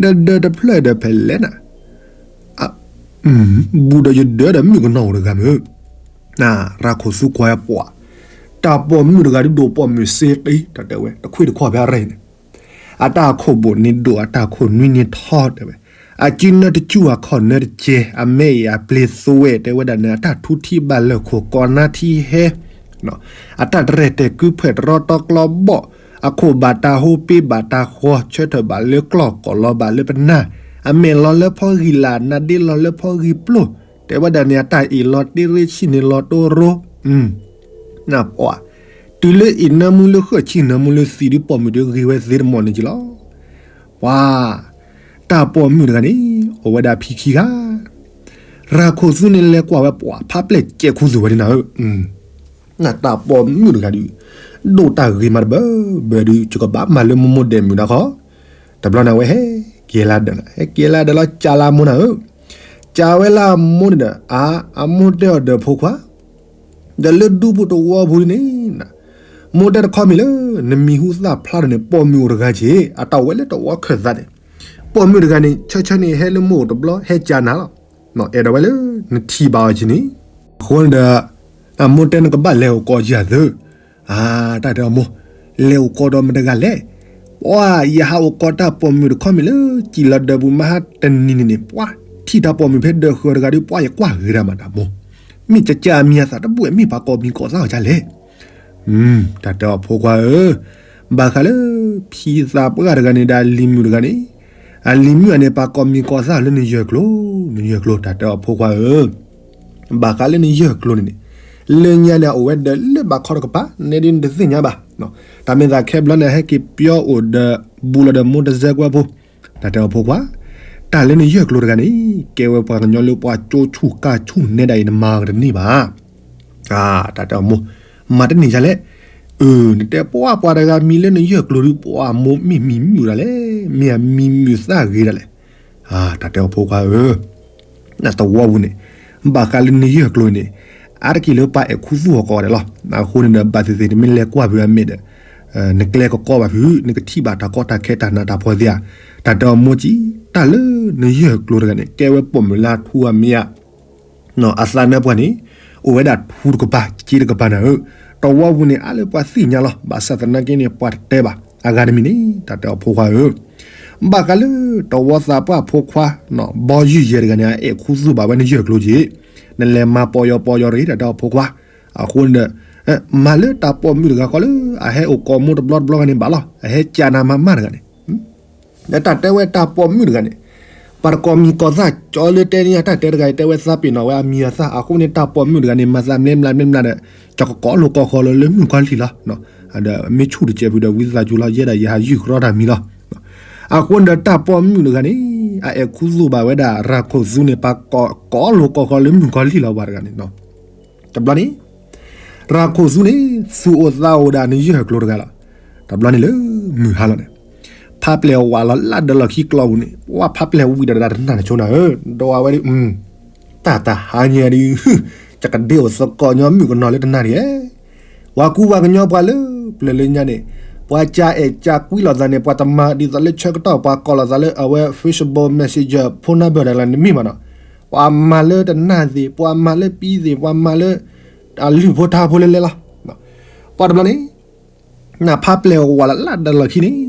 ဒီးဒၢးတဖျၢၣ်ဒီးဖဲလဲၣ်နၤ, ဘူးဒီးယဒၢးဒီးမုၣ်ကနီၤအိၣ်တဂၤမုၢ်, ရၤခိၣ်သူကွၢ်ဝဲပှၤ, တၢ်ပိာ်မုၣ်တဂၤဒုးဒိၣ်ပိာ်မုၣ်စ့တ့ တၢ်တဲဝဲ တခွံၣ်တခီၣ်ဖဲအရၢၢ်န့ၣ်, အတၢ်အခိၣ်ဘိၣ်န့ၣ်ဒိၣ် အတၢ်အခိၣ်နွံန့ၣ်ထီ တဲဝဲ, အစုနၢတစူၢ် အခီၣ်နၢတကဲ အမဲအံၤအပျ့ၤသွဲၣ် တဲဝဲဒၣ်န့ၣ် အတၢ်ထူထံဘၣ်လၢာ်ခိၣ် ကိးနါထံဟဲ အတၢ်တရဲၣ်တဲာ်ကုဖှဲၣ်တရီတီကျီဘီၣ်, အခိၣ်ဘၣ်တၢ်ဟိ ပ့ဘၣ်တၢ်ဃီ ဆၢထၢၣ်ဘၣ်လၢကျီၢ် ကိၢ်လီၤဘၣ်လၢပနၢ်, အမဲာ်လီၤလၢဖီဂံၢ်လၢ် နါဒ့လီၤလၢဖီဂံၢ်ပျိၢ်, တဲဝဲဒၣ်န့ၣ် အတၢ်အ့ၣ်လီၤတ့ရ့ဆံၣ်န့ၣ်လီၤတိရိ, နပှၤ, တုၤလၢအ့ၣ်နၢမူလၢဃၢၣ်ဆံၣ်နၢမူလၢသံဒုး ပိာ်မုၣ်ဒုးဂ့ၤဝဲသ့တမီၢ်န့ၣ်က့ၤလီၤ. ပှၤ, တၢ်ပိာ်မုၣ်တဂၤန့ၣ် အိၣ်ဝဲဒၣ်ဖံခံဂၤ, ရၤခိၣ်သူန့ၣ်လဲၤကွၢ်ဝဲပှၤ ဖးပျဲၢ်ကဲးခူသူၣ်ဝဲဒၣ်နၤဧၢ, နတၢ်ပိာ်မုၣ်တဂၤဒုး ဒိၣ်တၢ်ဂ့ၤမးတဘၢဘၢဒုး ယကဘၣ်မၤလၢမိၢ်မိၢ်ဒဲးမုၢ်ဒၣ်ခီ, တဘျီန့ၣ် အဝဲဟဲက့ၤလၢဒၢးနၤ ဟဲက့ၤလၢဒၢးလီၤ ကးလၢအမိၢ်နၤဧၢ, ကးဝဲလၢအမိၢ်န့ၣ်ဒီး အ, အမိၢ်တဲအီၤဒီးဖိခွါ ဒီးလၢဒူပူၤတဝီပူၤန့ၣ်, မိၢ်တဲတခီမ့ၢ်လၢ နမံၤဟူသၣ်ဖျါထီၣ်န့ၣ် ပိာ်မုၣ်အိၣ်တဂၤက့ၤ အတၢ်ဝဲလၢတဝီခၢၣ်သးန့ၣ်, ပိာ်မုၣ်တဂၤန့ၣ် ဆၢဆၢန့ၣ် ဟဲလၢမိၢ်အိၣ်တဘျီ ဟဲကးနၤလီၤ, အဲၣ်ဒိးဝဲလၢ နထံၣ်ဘၣ်အီၤက့ၤန့ၣ်, အဃိန့ၣ်ဒီး အမိၢ်တဲနကဘၣ်လဲၤအိၣ်ကီးယၤသု, အ, တၢ်တဲအမိၢ်, လဲၤအိၣ်ကီးဒီးမတဂၤလဲၣ်, ပှၤ ယဟးအိၣ်ကီးတၢ်ပိာ်မုၣ်တခီမ့ၢ်လၢ ကံၣ်လီၤဒၢးပူၤမဟါတနံၤန့ၣ်န့ၣ် ပှၤ ထံၣ်တၢ်ပိာ်မုၣ်ဖဲဒၢးဃၢၤတဂၤဒီး ပှၤယကွၢ်ဂ့ၤဒၣ်မးတၢ်မိၢ်, မ့ၢ်ကကးအမံၤအသးတဘူၣ် မ့ၢ်ပှၤကိးမံၤကိးသးအီၤဒ်လဲၣ်, တၢ်တဲအီၤဖိခွါဧၢ, ဘၣ်ဃးလၢ ဖံသးပှၢ်တဂၤန့ၣ်ဒီးအလံၤမုၣ်တဂၤန့ၣ်, အလံၤမုၣ်အန့ၣ် ပှၤကိးမံၤကိးသးလၢနယၢၢ်ကျိၤ, နယၢၢ်ကျိၤ တၢ်တဲအီၤဖိခွါဧၢ ဘၣ်ဃးလၢနယၢၢ်ကျိၤန့ၣ်န့ၣ်, လၢညါန့ၣ် အအိၣ်ဝဲဒၣ်လၢဘးခီတကပၤ နဲဒ်နတသ့ၣ်ညါဘၣ်, တၢ်မ့ၢ်သးခဲဘျီန့ၣ် ဟဲက့ၤပျီအိၣ်ဒီး ဘူးလီၤဒီးမိၢ်တစဲကွဲဖိ, တၢ်တဲအီၤဖိခွါ, တၢ်လၢနယၢၢ်ကျိၤတဂၤန့ၣ် ကဲဝဲပှၤကညီလၢပှၤကၠိဆူၣ်ကၢ်ဆူၣ်နဲဒၣ်အံၤ နမၤကတန့ၢ်ဘၣ် တၢ်တဲအီၤမိၢ်, မၤတန့ၢ်ယၤလဲၣ်, အၢ နတဲပှၤပှၤတဂၤမံၤလၢနယၢၢ်ကျိၤဒုး ပှၤမိၢ်မ့ၢ်မံၤမုာ်ဒၣ်လဲၣ်, မ့ၢ်အမံၤမုာ်သၣ်ဂ့ၤဒၣ်လဲၣ်, တၢ်တဲအီၤဖိခွါဧၢ, နတဝီပူၤန့ၣ်, ဘၣ်ဃးလၢနယၢၢ်ကျိၤန့ၣ်, အါတက့ၢ်လၢပှၤအဲၣ်ခူသူၣ်အီၤကိးဂၤဒဲးလီၤ, အဃိန့ၣ်ဒီး ဘၣ်သ့ၣ်သ့ၣ်နမ့ၢ်လဲၤကွၢ်ဖုးအမဲာ်ဒီး, နကျဲကကီဘၣ်ဖုး နကထံၣ်ဘၣ်တၢ်ကီတၢ်ခဲတၢ်နးတၢ်ဖှီၣ်သ့ဧါ, တၢ်တဲအီၤမိၢ်ကံ, တၢ်လၢနယၢၢ်ကျိၤတဂၤန့ၣ် ကဲဝဲပိာ်မုၣ်လၢအထူအမံၤဧါ အသးနၢပှၤန့ၣ် အိၣ်ဝဲဒၣ်ထူတကပၤ စ့တကပၤနၤဧၢ, တဝီပူၤန့ၣ် အါလၢပှၤသ့ၣ်ညါလီၤ, ဘၣ်ဆၣ်သနာ်က့န့ၣ် ပှၤတတဲဘၣ်, အဂၤတမံၤန့ၣ် တၢ်တဲအီၤဖိခွါဧၢ, ဘၣ်ဃးလၢ တဝီသးပှၢ်ဖိခွါ, ဘီယုၢ်ယဲတဂၤန့ၣ် အအဲၣ်ခူသူၣ်ဘၣ်ဝဲနယၢၢ်ကျိၤက့ၤ, နလဲၤမၤပီၢ်ယီၤပီၢ်ယီၤတဂ့ၤ တၢ်တဲအီၤဖိခွါ, အဃိန့ၣ်ဒီး, မၤလၢတၢ်ပိာ်မုၣ်တဂၤဃီလၢ အဟဲအိၣ်ကိးမိၢ်တဘျီတဘျီဂၤန့ၣ်ဘၣ်လီၤ, အဟဲကးနၤမၤမၢ်တဂၤန့ၣ် လၢတၢ်တဲဝဲတၢ်ပိာ်မုၣ်တဂၤန့ၣ်, ပှၤတကိးမံၤကိးသၣ်ကၠီလၢတဲန့ၣ် တၢ်တဲတဂၤအံၤ တဲဝဲသးပ့ၤနီၣ်ဝဲအမံၤအသၣ်, အဃိန့ၣ် တၢ်ပိာ်မုၣ်တဂၤန့ၣ် မၤသးမလဲမလးမလဲမလးဒီး, ကၠီကကိးလိာ်ကိးဃီလၢလၢမုၣ်ကီၤလံၢ်လီၤ, ဒီးမ့ၢ်ဆူၣ်တစဲးဖုးဒီး ဝံသးစူၤလီၤ ယဲဒၣ်ယဟးယုၢ်ကရီတၢ်မံၤလီၤ, အဃိန့ၣ်ဒီးတၢ်ပိာ်မုၣ်တဂၤန့ၣ်, အအဲၣ်ခူသူၣ်ဘၣ်ဝဲဒၣ် ရၤခိၣ်သူန့ၣ် ပှၤကိးလိာ်ကိးဃီလၢမုၣ်ကီၤလံၢ်လီၤ ပှၤတဂၤန့ၣ် တဘျီန့ၣ်, ရၤခိၣ်သူန့ၣ် သူၣ်အိၣ်သးအိၣ်ဒၣ်နယၢၢ်ကျိၤတဂၤလီၤ, တဘျီန့ၣ်လၢမုၢ်ဟါလီၤန့ၣ် ဖါပျဲၢ်ဝးလီၤလၢဒၢးလီၢ်ခံကျီပူၤန့ၣ် ပှၤဖါပျဲၢ်ဝံၤဒီးတနၢ်တဆိနၤဧၢ, ဒီးအဝဲဒၣ် တၢ်တဟါညါဒုး ယကဒ့အိၣ်သကိးညီမုၣ်ကနီၤလၢတနၢ်တဂ့ၤ. ပှၤကူပှၤကညီပှၤလၢ ပျၢၤလၢညါန့ၣ် ပှၤကအဲၣ်ကကွံလိာ်သးန့ၣ် ပှၤတမၤဒ်သိးလၢဆၢကတီၢ် ပှၤကိးလိာ်သးလၢအဝဲ Facebook Messenger ဖိနၢ်ဘၢၣ်တဂၤလၢနမ့ၢ်မးနီၤ, ပှၤမၤလၢတနၢ်သ့ၣ် ပှၤမၤလၢပံသ့ၣ် ပှၤမၤလၢ အလုၢ်ဖိထါဖိလၢလဲလီၤ. ပှၤတဘျီန့ၣ် နဖါပျဲၢ်ဝးလီၤလၢဒၢးလီၢ်ခံန့ၣ်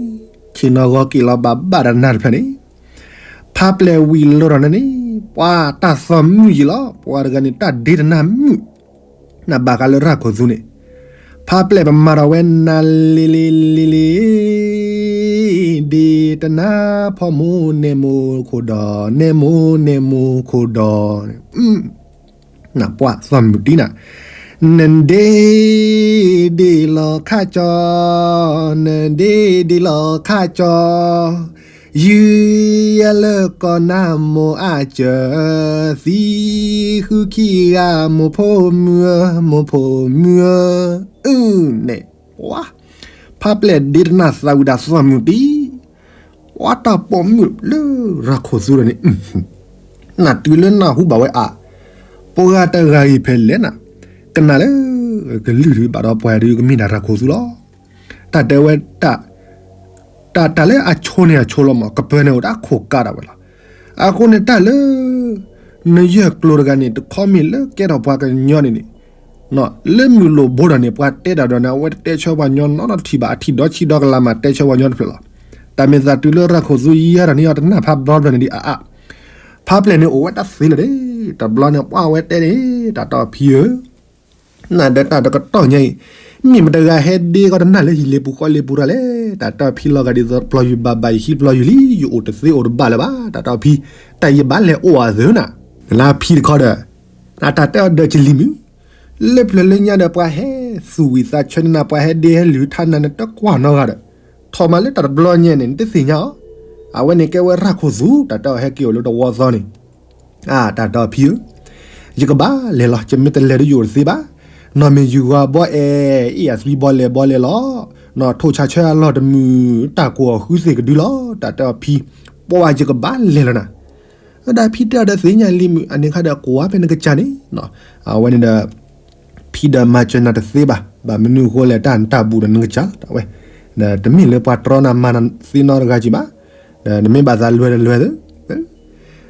ဆ့ၣ်နီၤဂီၤက့ၤလီၤဘၣ်ဘၣ်ဒီးနၢ်တဖျၢၣ်န့ၣ် ဖါပျဲၢ်ဝံၤလီၤဒီးန့ၣ် ပှၤတၢ်သီၣ်မုာ်ယံာ်လီၤ. ပှၤတဂၤန့ၣ် တၢ်ဒ့တနၢ်မုာ် နဘၣ်ဃးလၢရၢ်ခိၣ်သူန့ၣ် ဖါပျဲၢ်ပမၤဒီးဝဲနၤလ့လ့လ့လ့ ဒ့တနၢ်ဖီမိၢ်နဲမိၢ်ခိၣ်ဒီး နဲမိၢ်နဲမိၢ်ခိၣ်ဒီးန့ၣ် နပှၤသီၣ်မုာ်တံၢ်နၤ, နဒ့ဒ့လီၤခါကၠီ, နဒ့ဒ့လီၤခါကၠီ, ယုၢ်ယဲလၢကီၢ်နၢ်မိၢ်အစၢၤ, သံဃုခံဂၤမိၢ်ဖိမုၢ်ဧၢ, မိၢ်ဖိမုၢ်ဧၢ, အုန့ၣ်, ပှၤ, ဖါပျဲၢ်ဒ့တနၢ်သးဝံၤဒီးသီၣ်မုာ်တံၢ် ပှၤတၢ်ပိာ်မုၣ်လၢရၢ်ခိၣ်သူဒီးန့ၣ်, နတုၤလၢနၢ်ဟူဘၣ်ဝဲအါ, ပှၤတဂၤအံၤဖဲလဲၣ်နၤ, ကနၣ်လၢ ကလုၢ်ဒုးဘၣ်ဒီးပှၤဒုးကမ့ၢ်ဒၣ်ရၢ်ခိၣ်သူလီၤ. တၢ်တဲဝဲ တၢ်, တၢ်တၢ်လၢအဆိန့ၣ်အဆိလီၤမး ကပၢၤန့ၣ်အိၣ်တၢ်ခိၣ်ကါဒၣ်ဝဲလီၤ. အဃိန့ၣ်တၢ်လၢ နယဲၢ်ကျိၤတဂၤန့ၣ် တခီမ့ၢ်လၢကဲထီၣ်ပှၤကညီန့ၣ်န့ၣ် လၢမုၢ်လိၣ်ဘိဒီးန့ၣ် ပှၤတဲတၢ်ဒီးန့ၣ် အဝဲတတဲဆၢပှၤညီနီတထံၣ်ဘၣ် အထံၣ်ဒီဆံဒီကလးမး တဲဆၢပှၤညီတဖျၢၣ်လီၤ. တၢ်မ့ၢ်သးတုၤလၢရၢ်ခိၣ်သူယဲၢ်ဒီးန့ၣ် အတနၢ်ဖးဘျီဖျၢၣ်န့ၣ်ဒံးအါအါ, ဖါပျဲၢ်န့ၣ်အိၣ်ဝဲတၢ်သ့လၢၤဒ့, တဘျီန့ၣ်ပှၤဝဲတဲန့ၣ် တၢ်တီဖံဧၢ နဒီးတၢ်တကတီၢ်ညါအံၤ, မ့ၢ်မတဂၤဟဲဒ့ကီးတနၢ်လၢဟံၣ်လ့ပူၤဃီလ့ပူၤတၢ်လဲၣ်, တၢ်တီဖံလီၤဂာ်ဒ်သိးပျီယုာ်ဘၣ်ဘၣ်ယခံပျီယုာ်လံ, ယအိၣ်တသ့အိၣ်တဘၣ်လၢၤဘၣ်, တၢ်တီဖံ, တၢ်ယဘၣ်လဲၤအိၣ်အသၢနၤ, လၢဖံတခီဒီး, တၢ်တဲအီၤဒီးကလံၤမုၣ်, လၢပျၢၤလၢညါဒီးပှၤဟဲသူၣ်ဝံၣ်သးဆၢန့ၢ်နၤ ပှၤဟဲဒ့ဟဲလုၢ်ထါနၤနတကွၢ်နီတဂၤဒီး, ထီၣ်မးလၢတၢ်တဘျီညါန့ၣ် နတသ့ၣ်ညါအီၤ, အဝဲန့ၣ်ကဲဝဲရၢ်ခိၣ်သူ တၢ်တဲအီၤဟဲက့ၤအိၣ်လၢတဝီသီန့ၣ် အၢ တၢ်တီဖံဧၢ, ယကဘၣ်လဲၤလီၤ ယမ့ၢ်တလဲၤဒုးယအိၣ်တသ့ဘၣ်, နီၢ်မ့ၢ်ယုၢ်ဂီၤဘီအဲၣ် အ့ၣ်ယၤသွံဘီလဲၤဘီလဲၤလီၤ, နီၢ်ထိၣ်ဆါဆၢအလီၢ်တမုာ် တၢ်ကိၢ်အီၤဃုသ့ၣ်ကဒုလီၤ, တၢ်တီဖံ, ပှၤယကဘၣ်လဲၤလီၤနၤ, ဒီးဖံတဲအီၤဒီးသ့ၣ်ညါလံမုၣ် အန့ၣ်ခါဒီးကွၢ်ဖဲနကစၢ်န့ၣ်, အဝဲန့ၣ်ဒီး ဖံဒီးမၤစၢၤနၤတသ့ဘၣ်, ဘၣ်မနုၤအဃိလဲၣ် တၢ်နတၢ်ဘူၣ်ဒီးနကစၢ်လီၤ တဝဲ, ဒီးတမ့ၢ်လၢပှၤတြီနၤမၤနၤသ့နီတဂၤကံဘၣ်, ဒီးနမ့ၢ်ဘၣ်သးလွဲၢ်ဒီးလွဲၢ်သၢ,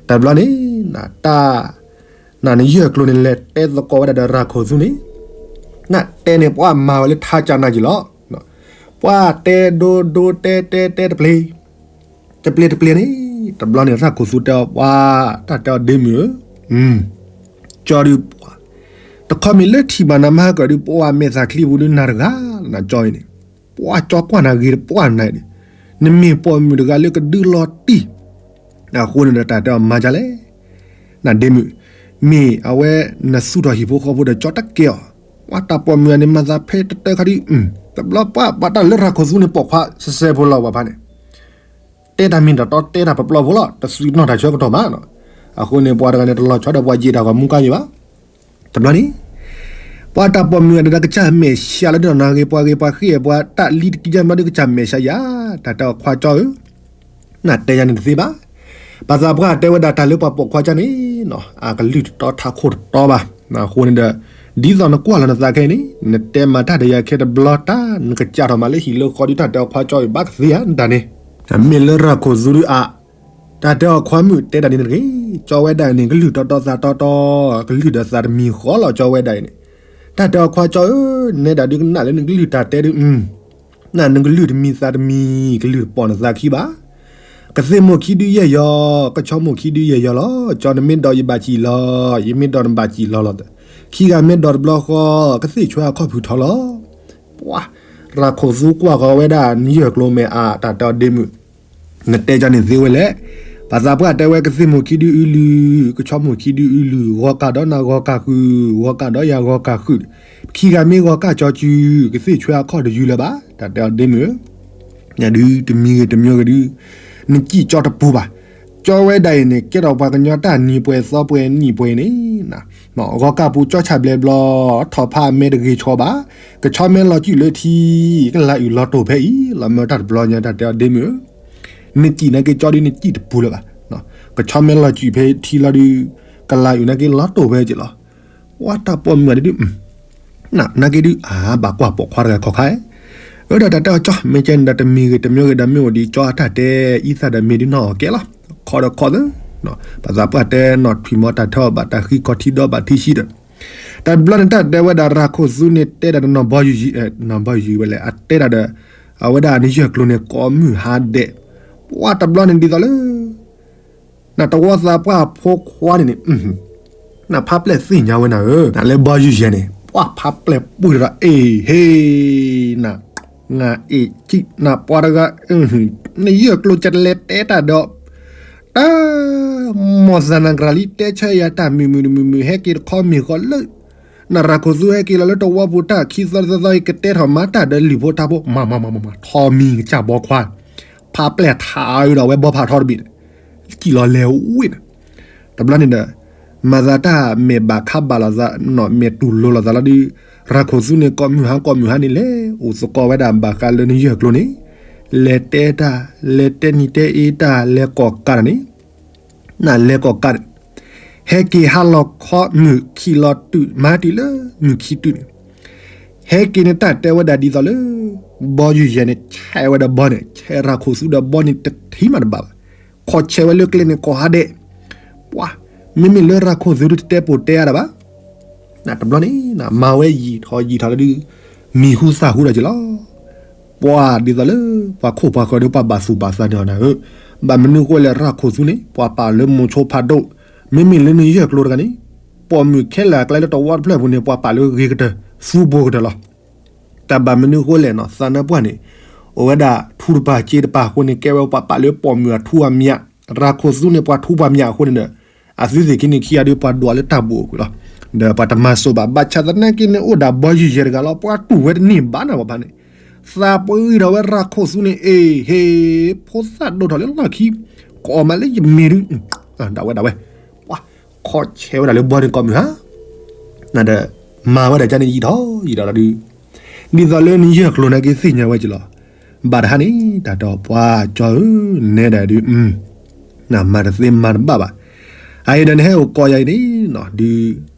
တဘျီန့ၣ်, တၢ်, နနယဲၢ်ကျိၤန့ၣ်လဲၤတဲသကိးဝဲဒၣ်ဒီးရၢ်ခိၣ်သူန့ၣ်, နတဲန့ၣ်ပှၤမၤဝဲလၢထါကၢနၤကံလီၤ, ပှၤတဲဒိဒိတဲတဲတဲတပျ့ၤ တပျ့ၤတပျ့ၤန့ၣ်, တဘျီန့ၣ်ရၢ်ခိၣ်သူတဲအီၤပှၤ, တၢ်တဲအီၤဒ့မုၣ်ဧၢ, ကၠီဒုးပှၤ, တခီမ့ၢ်လၢထံၣ်ဘၣ်နၤမၤကၢၣ်ဒုး ပှၤမဲာ်သၣ်ချံပူၤဒုးနၤတဂၤ, နကၠီအံၤန့ၣ်, ပှၤကၠီကွၢ်နၤဂ့ၤတပှၢ်နၤအံၤန့ၣ်, နမ့ၢ်ပိာ်မုၣ်တဂၤလၢကဒုလီၤတံၢ်, အဃိန့ၣ်ဒီးတၢ်တဲအီၤမၤဒ်လဲၣ် နဒ့မုၣ်, မ့ၢ်အဝဲနသူၣ်ထီၣ်ဟံၣ်ဖိဃီဖိဒီးကၠီတကဲအီၤ, ပှၤတၢ်ပိာ်မုၣ်အန့ၣ်မၤသးဖဲတတၢခါဒုး, တဘျီပှၤဘၣ်တၢ်လၢရၢ်ခိၣ်သူန့ၣ်ပိာ်ခွါစဲစဲဖိလီၤပှၤဖါန့ၣ်, တဲတၢ်မ့ၢ်တၢ်တီတဲတၢ်ပပျီဖိလီၤ တသ့ၣ်နီၣ်တၢ်ဆၢကတီၢ်မး, အဃိန့ၣ်ပှၤတဂၤန့ၣ်တလီၤဆီဒီးပှၤယံာ်တၢ်ဂီၤမူကါယံာ်ဘၣ်, တဘျီန့ၣ် ပှၤတၢ်ပိာ်မုၣ်အဒီးကစၢ်မဲာ်ဆှးလၢဒ်နီၢ်ဂ့ၤပှၤဂ့ၤပှၤဃ့ၢ်ပှၤတၢ်လံတကံၢ်မးဒုးကစၢ်မဲာ်ဆှးယၤ, တၢ်တဲအီၤခွါကၠီဧၢ နတဲယၤန့ၣ်တသ့ဘၣ်, ဘၣ်သးပှၢ်တဲဝဲဒၣ်တၢ်လၢပှၤပိာ်ခွါကၠီန့ၣ်, အကလုၢ်တတီထးခိၣ်တတီဘၣ်, အဃိန့ၣ်ဒီး, ဒ်သိးနကွၢ်လီၤနသးခဲအံၤန့ၣ်, နတဲမၤတၢ်ဒီးယၤခဲတဘျီတၢ် နကစၢ်ထီၣ်မးလၢဟံၣ်လၢဃီဒုးတၢ်တဲအီၤခွါကၠီအံၤဘၣ်ကသ့ဧါ နတၢ်န့ၣ်, မ့ၢ်လၢရၢ်ခိၣ်သူဒုးအါ, တၢ်တဲအီၤခွါမုၣ်တဲတၢ်န့ၣ်တဂ့ၤ, ကၠီဝဲဒၣ်န့ၣ် ကလုၢ်တီတီသးတီတီ, ကလုၢ်ဒီးသးတမံၤဃီလီၤကၠီဝဲဒၣ်အံၤန့ၣ်, တၢ်တဲအီၤခွါကၠီဧၢ, နဲဒၣ်ဒုးကနၣ်လၢနကလုၢ်တၢ်တဲဒုး နနကလုၢ်တမံၤသးတမံၤ ကလုၢ်တပိာ်နသးခံဘၣ်, ကသ့ၣ်မိၢ်ခံဒုးယဲၢ်ယီၤ, ကဆီမိၢ်ခံဒုးယဲၢ်ယီၤလီၤ, ကၠီနမ့ၢ်ဒိးယဘၣ်စံၣ်လီၤ, ယမ့ၢ်ဒိးနဘၣ်စံၣ်လီၤလီၤ, ခံဂၤမ့ၢ်ဒိးတဘျီဃီ, ကသ့ၣ်ဆွဲအခီၣ်ဖုးထီလီၤ, ပှၤ, ရၢ်ခိၣ်သူကွၢ်ဃီၤဝဲဒၣ် နယဲၢ်ကျိၤမဲာ်အါ တၢ်တဲအီၤဒ့မုၣ် နတဲကၠီန့ၣ်သ့ဝဲလဲၣ်, ဘၣ်သးပှၢ်တဲဝဲကသ့ၣ်မိၢ်ခံဒုးအုလုၢ်, ကဆီမိၢ်ခံဒုးအုလုၢ်, ဂီၤကၢ်ဒီးနၤဂီၤကၢ်ဃုာ်, ဂီၤကၢ်ဒီးယၤဂီၤကၢ်ဃုာ်, ခံဂၤမ့ၢ်ဂီၤကၢ်ကၠီစု, ကသ့ၣ်ဆွဲအခီၣ်တယုၢ်လၢၤဘၣ်, တၢ်တဲအီၤဒ့မုၣ်ဧၢ, နဒုးတမံၤဂ့ၤတမံၤဂ့ၤဒုး, နစံၣ်ကၠီတပူၤဘၣ်, ကၠီဝဲဒၣ်အံၤန့ၣ် ကဲထီၣ်ပှၤကညီတၢ်နံၤပှဲၤသီပှဲၤနံၣ်ပှဲၤအံၤန့ၣ်, ဂီၤကၢ်ပူၤကၠီဆၣ်ဘျဲးဘျီ, ထီၣ်ဖးအမဲတဂ့ၤဆီဘၣ်, ကဆီမဲလီၤစုၣ်လၢထံ, ကလၤအုၣ်လီၤတိာ်ဖဲအံၤလီၤ. မ့ၢ်တၢ်တဘျီညါတၢ်တဲအီၤဒ့မုၣ်ဧၢ, နစံၣ်နာ်က့ကၠီဒုနစံၣ်တပူၤလၢၤဘၣ်. ကဆီမဲလီၤစုၣ်ဖဲထံလီၤဒု, ကလၤအုၣ်နာ်က့လီၤတိာ်ဖဲက့ၤလီၤ. ပှၤတၢ်ပိာ်မုၣ်အံၤဒု နာ်က့ဒု အဘၣ်ကွၢ်ပိာ်ခွါတဂၤခီခါ, အၢ ဒီးတၢ်တဲအီၤကၠီ မ့ၢ်ကဲန့ၣ်ဒီးတမံၤဂ့ၤတမံၤဂ့ၤဒီးမ့ၢ်အိၣ်ဒံးကၠီအတၢ်တဲအံသၣ်ဒီးမ့ၢ်ဒုနီၢ်အီၤကဲလီၤ. ခီဒီးခီသၢ, ပှၤသးပှၢ်တဲနီၢ်ထွံၣ်မီၤတၢ်ထၢအီၤဘၣ်တၢ်ဃံခီထံဒီးဘၣ်ထံဆံဒီး, တဘျီန့ၣ်တၢ်တဲဝဲဒၣ်ရၤခိၣ်သူန့ၣ်တဲဒၣ်ဒီးနီၢ်ဘီယူၤယံၤ, နီၢ်ဘီယူၤယံၤဝဲလဲၣ် အတဲဒၣ်ဒီး, အဝဲဒၣ်နယဲၢ်ကျိၤန့ၣ်ကိးမုၢ်ဟါဒဲး, ပှၤတဘျီန့ၣ်ဒ်သိးလၢ နတဝီသးပှၢ်ဖိခွါန့ၣ်န့ၣ်, နဖးပျဲၢ်သ့ၣ်ညါဝဲနၤဧၢ, နလၢဘီယူၤယဲၢ်န့ၣ် ပှၤဖးပျဲၢ်ပှ့ၤဒီး အ့ၣ် ဟ့ၣ် န, နအ့ၣ်ကံၣ် နပှၤတဂၤ, နယဲၢ်ကျိၤကတလဲၤတဲတၢ်ဒီး, တၢ်, မီၢ်သးနၤကရၤလံတဲဆၢယၤတၢ်မုာ်မုာ်တမုာ်မုာ် ဟဲက့ၤတခီမ့ၢ်ဃီလၢ နရၤခိၣ်သူဟဲက့ၤလီၤလၢတဝီပူၤတၢ်ခံသီသီသီအံၤ ကတဲထီၣ်မၤတၢ်ဒီးလံာ်ဖိထါဖိ, မၤမၤမၤမၤမၤ ထီမံၤကစၢ်ဘီခွါ, ဖးပျဲၢ်ထးအုးဒီးဝဲဘီဖးထီတဘ့ၣ်န့ၣ်, စံၣ်လီၤလဲၤဝ့ၢ်န့ၣ်, တဘျီန့ၣ်ဒီး, မၤသးတၢ်မဲာ်ဘၣ်ခါဘၣ်လိာ်သးနီၣ် မဲာ်တူၢ်လိာ်လိာ်သးလီၤဒုး, ရၤခိၣ်သူန့ၣ်ကိးမုၢ်ဟါကိးမုၢ်ဟါန့ၣ် လဲၤအိၣ်သကိးဝဲဒၣ်ဘၣ်ဃးလၢနယဲၢ်ကျိၤန့ၣ်, လဲၤတဲတၢ်, လဲၤတဲနံၤတဲအ့တၢ် လဲၤကိးကးတၢ်န့ၣ် နလဲၤကိးကးန့ၣ်, ဟဲက့ၤဟါလီၤခီမုၢ်ခံလီၤတုၤ မၤတုၤလၢမုၢ်ခံတုၤန့ၣ်, ဟဲက့ၤန့ၣ်တၢ်တဲဝဲဒၣ်ဒ်သိးလၢ ဘီယူၤယဲၢ်န့ၣ် ဆဲးဝဲဒီးဘီန့ၣ် ဆဲးရၤခိၣ်သူဒီးဘီန့ၣ်တထံၣ်မးတဘၣ်ဘၣ်, ခီဆဲးဝဲလၢကျဲန့ၣ်ကိးဟါဒဲး, ပှၤ, မ့မ့ၢ်လၢရၤခိၣ်သူဒုတတဲပိာ်တဲအါတဘၣ် တဘျီန့ၣ် မၤဝဲယံာ်ထီၣ်ယံာ်ထီၣ်လၢဒုး, မံၤဟူသၣ်ဟူဒီးက့ၤလီၤ, ပှၤဒ်သိးလၢ, ပှၤခိၣ်ပှၤဃၢၤဒီးပှၤဘၣ်သူၣ်ဘၣ်သးန့ၣ်အီၤနၤဧၢ, ဘၣ်မနုၤဃိလဲၣ်ရၤခိၣ်သူန့ၣ် ပှၤပာ်လၢမိၤဆိဖးဒိၣ်, မ့မ့ၢ်လၢနယဲၢ်ကျိၤတဂၤန့ၣ်, ပိာ်မုၣ်ခဲလၢာ်အကျဲလၢတဝီတဖျၢၣ်ပူၤန့ၣ် ပှၤပာ်လၢဂ့ၤကတၢၢ်, သူပှိၤကတၢၢ်လီၤ. တၢ်ဘၣ်မနုၤဃိလဲၣ်နီၤ သးနါပှၢ်န့ၣ်, အိၣ်ဝဲဒၣ်ထူတပၤစ့တပၤအဃိန့ၣ် ကဲဝဲပှၤပာ်လၢပိာ်မုၣ်အထူအမံၤ, ရၤခိၣ်သူန့ၣ် ပှၤထူပှၤမံၤအဃိန့ၣ်ဒီး, အသုသ့ၣ်ခံန့ၣ်ခံဂၤဒုးပှၤဒွးလၢတၢ်ဘူးအပူၤလီၤ, ဒီးပှၤတမၤစိာ်ဘၣ် ဘၣ်ဆၣ်သနာ်က့န့ၣ်အိၣ်ဒၣ်ဘီယူၤယဲၢ်တဂၤလီၤ ပှၤတူၢ်ဝဲတန့ၢ်ဘၣ်နၤဘၣ်ဖးန့ၣ်, သးပှၢ်ဂံၢ်ထီၣ်ဝဲရၤခိၣ်သူန့ၣ် အ့ၣ် ဟ့ၣ်, ဖိသၣ်ဒိၣ်ထီၣ်လၢလီၢ်ခံ, ကိးမးလၢယမ့ၢ်ဒုး, ဒၣ်ဝဲဒၣ်ဝဲ, ပှၤ, ခီဆဲးဝဲဒၣ်လၢဘီန့ၣ်ကိးမုၢ်ဟါ ဒီး, မၤဝဲဒၣ်ကန့ၣ်ယံာ်ထီၣ်ယံာ်ထီၣ်လီၤဒုး, ဒ်သိးလၢနယဲၢ်ကျိၤနာ်က့သ့ၣ်ညါဝဲက့ၤလီၤ, ဘၣ်တဟါန့ၣ် တၢ်တဲအီၤပှၤကၠီဧၢ, နဲဒၣ်ဒုး, နမၤတသ့မၤတဘၣ်ဘၣ်, အအံၤဒီးနဟဲအိၣ်ကိးယၤအံၤန့ၣ်, ဒုး,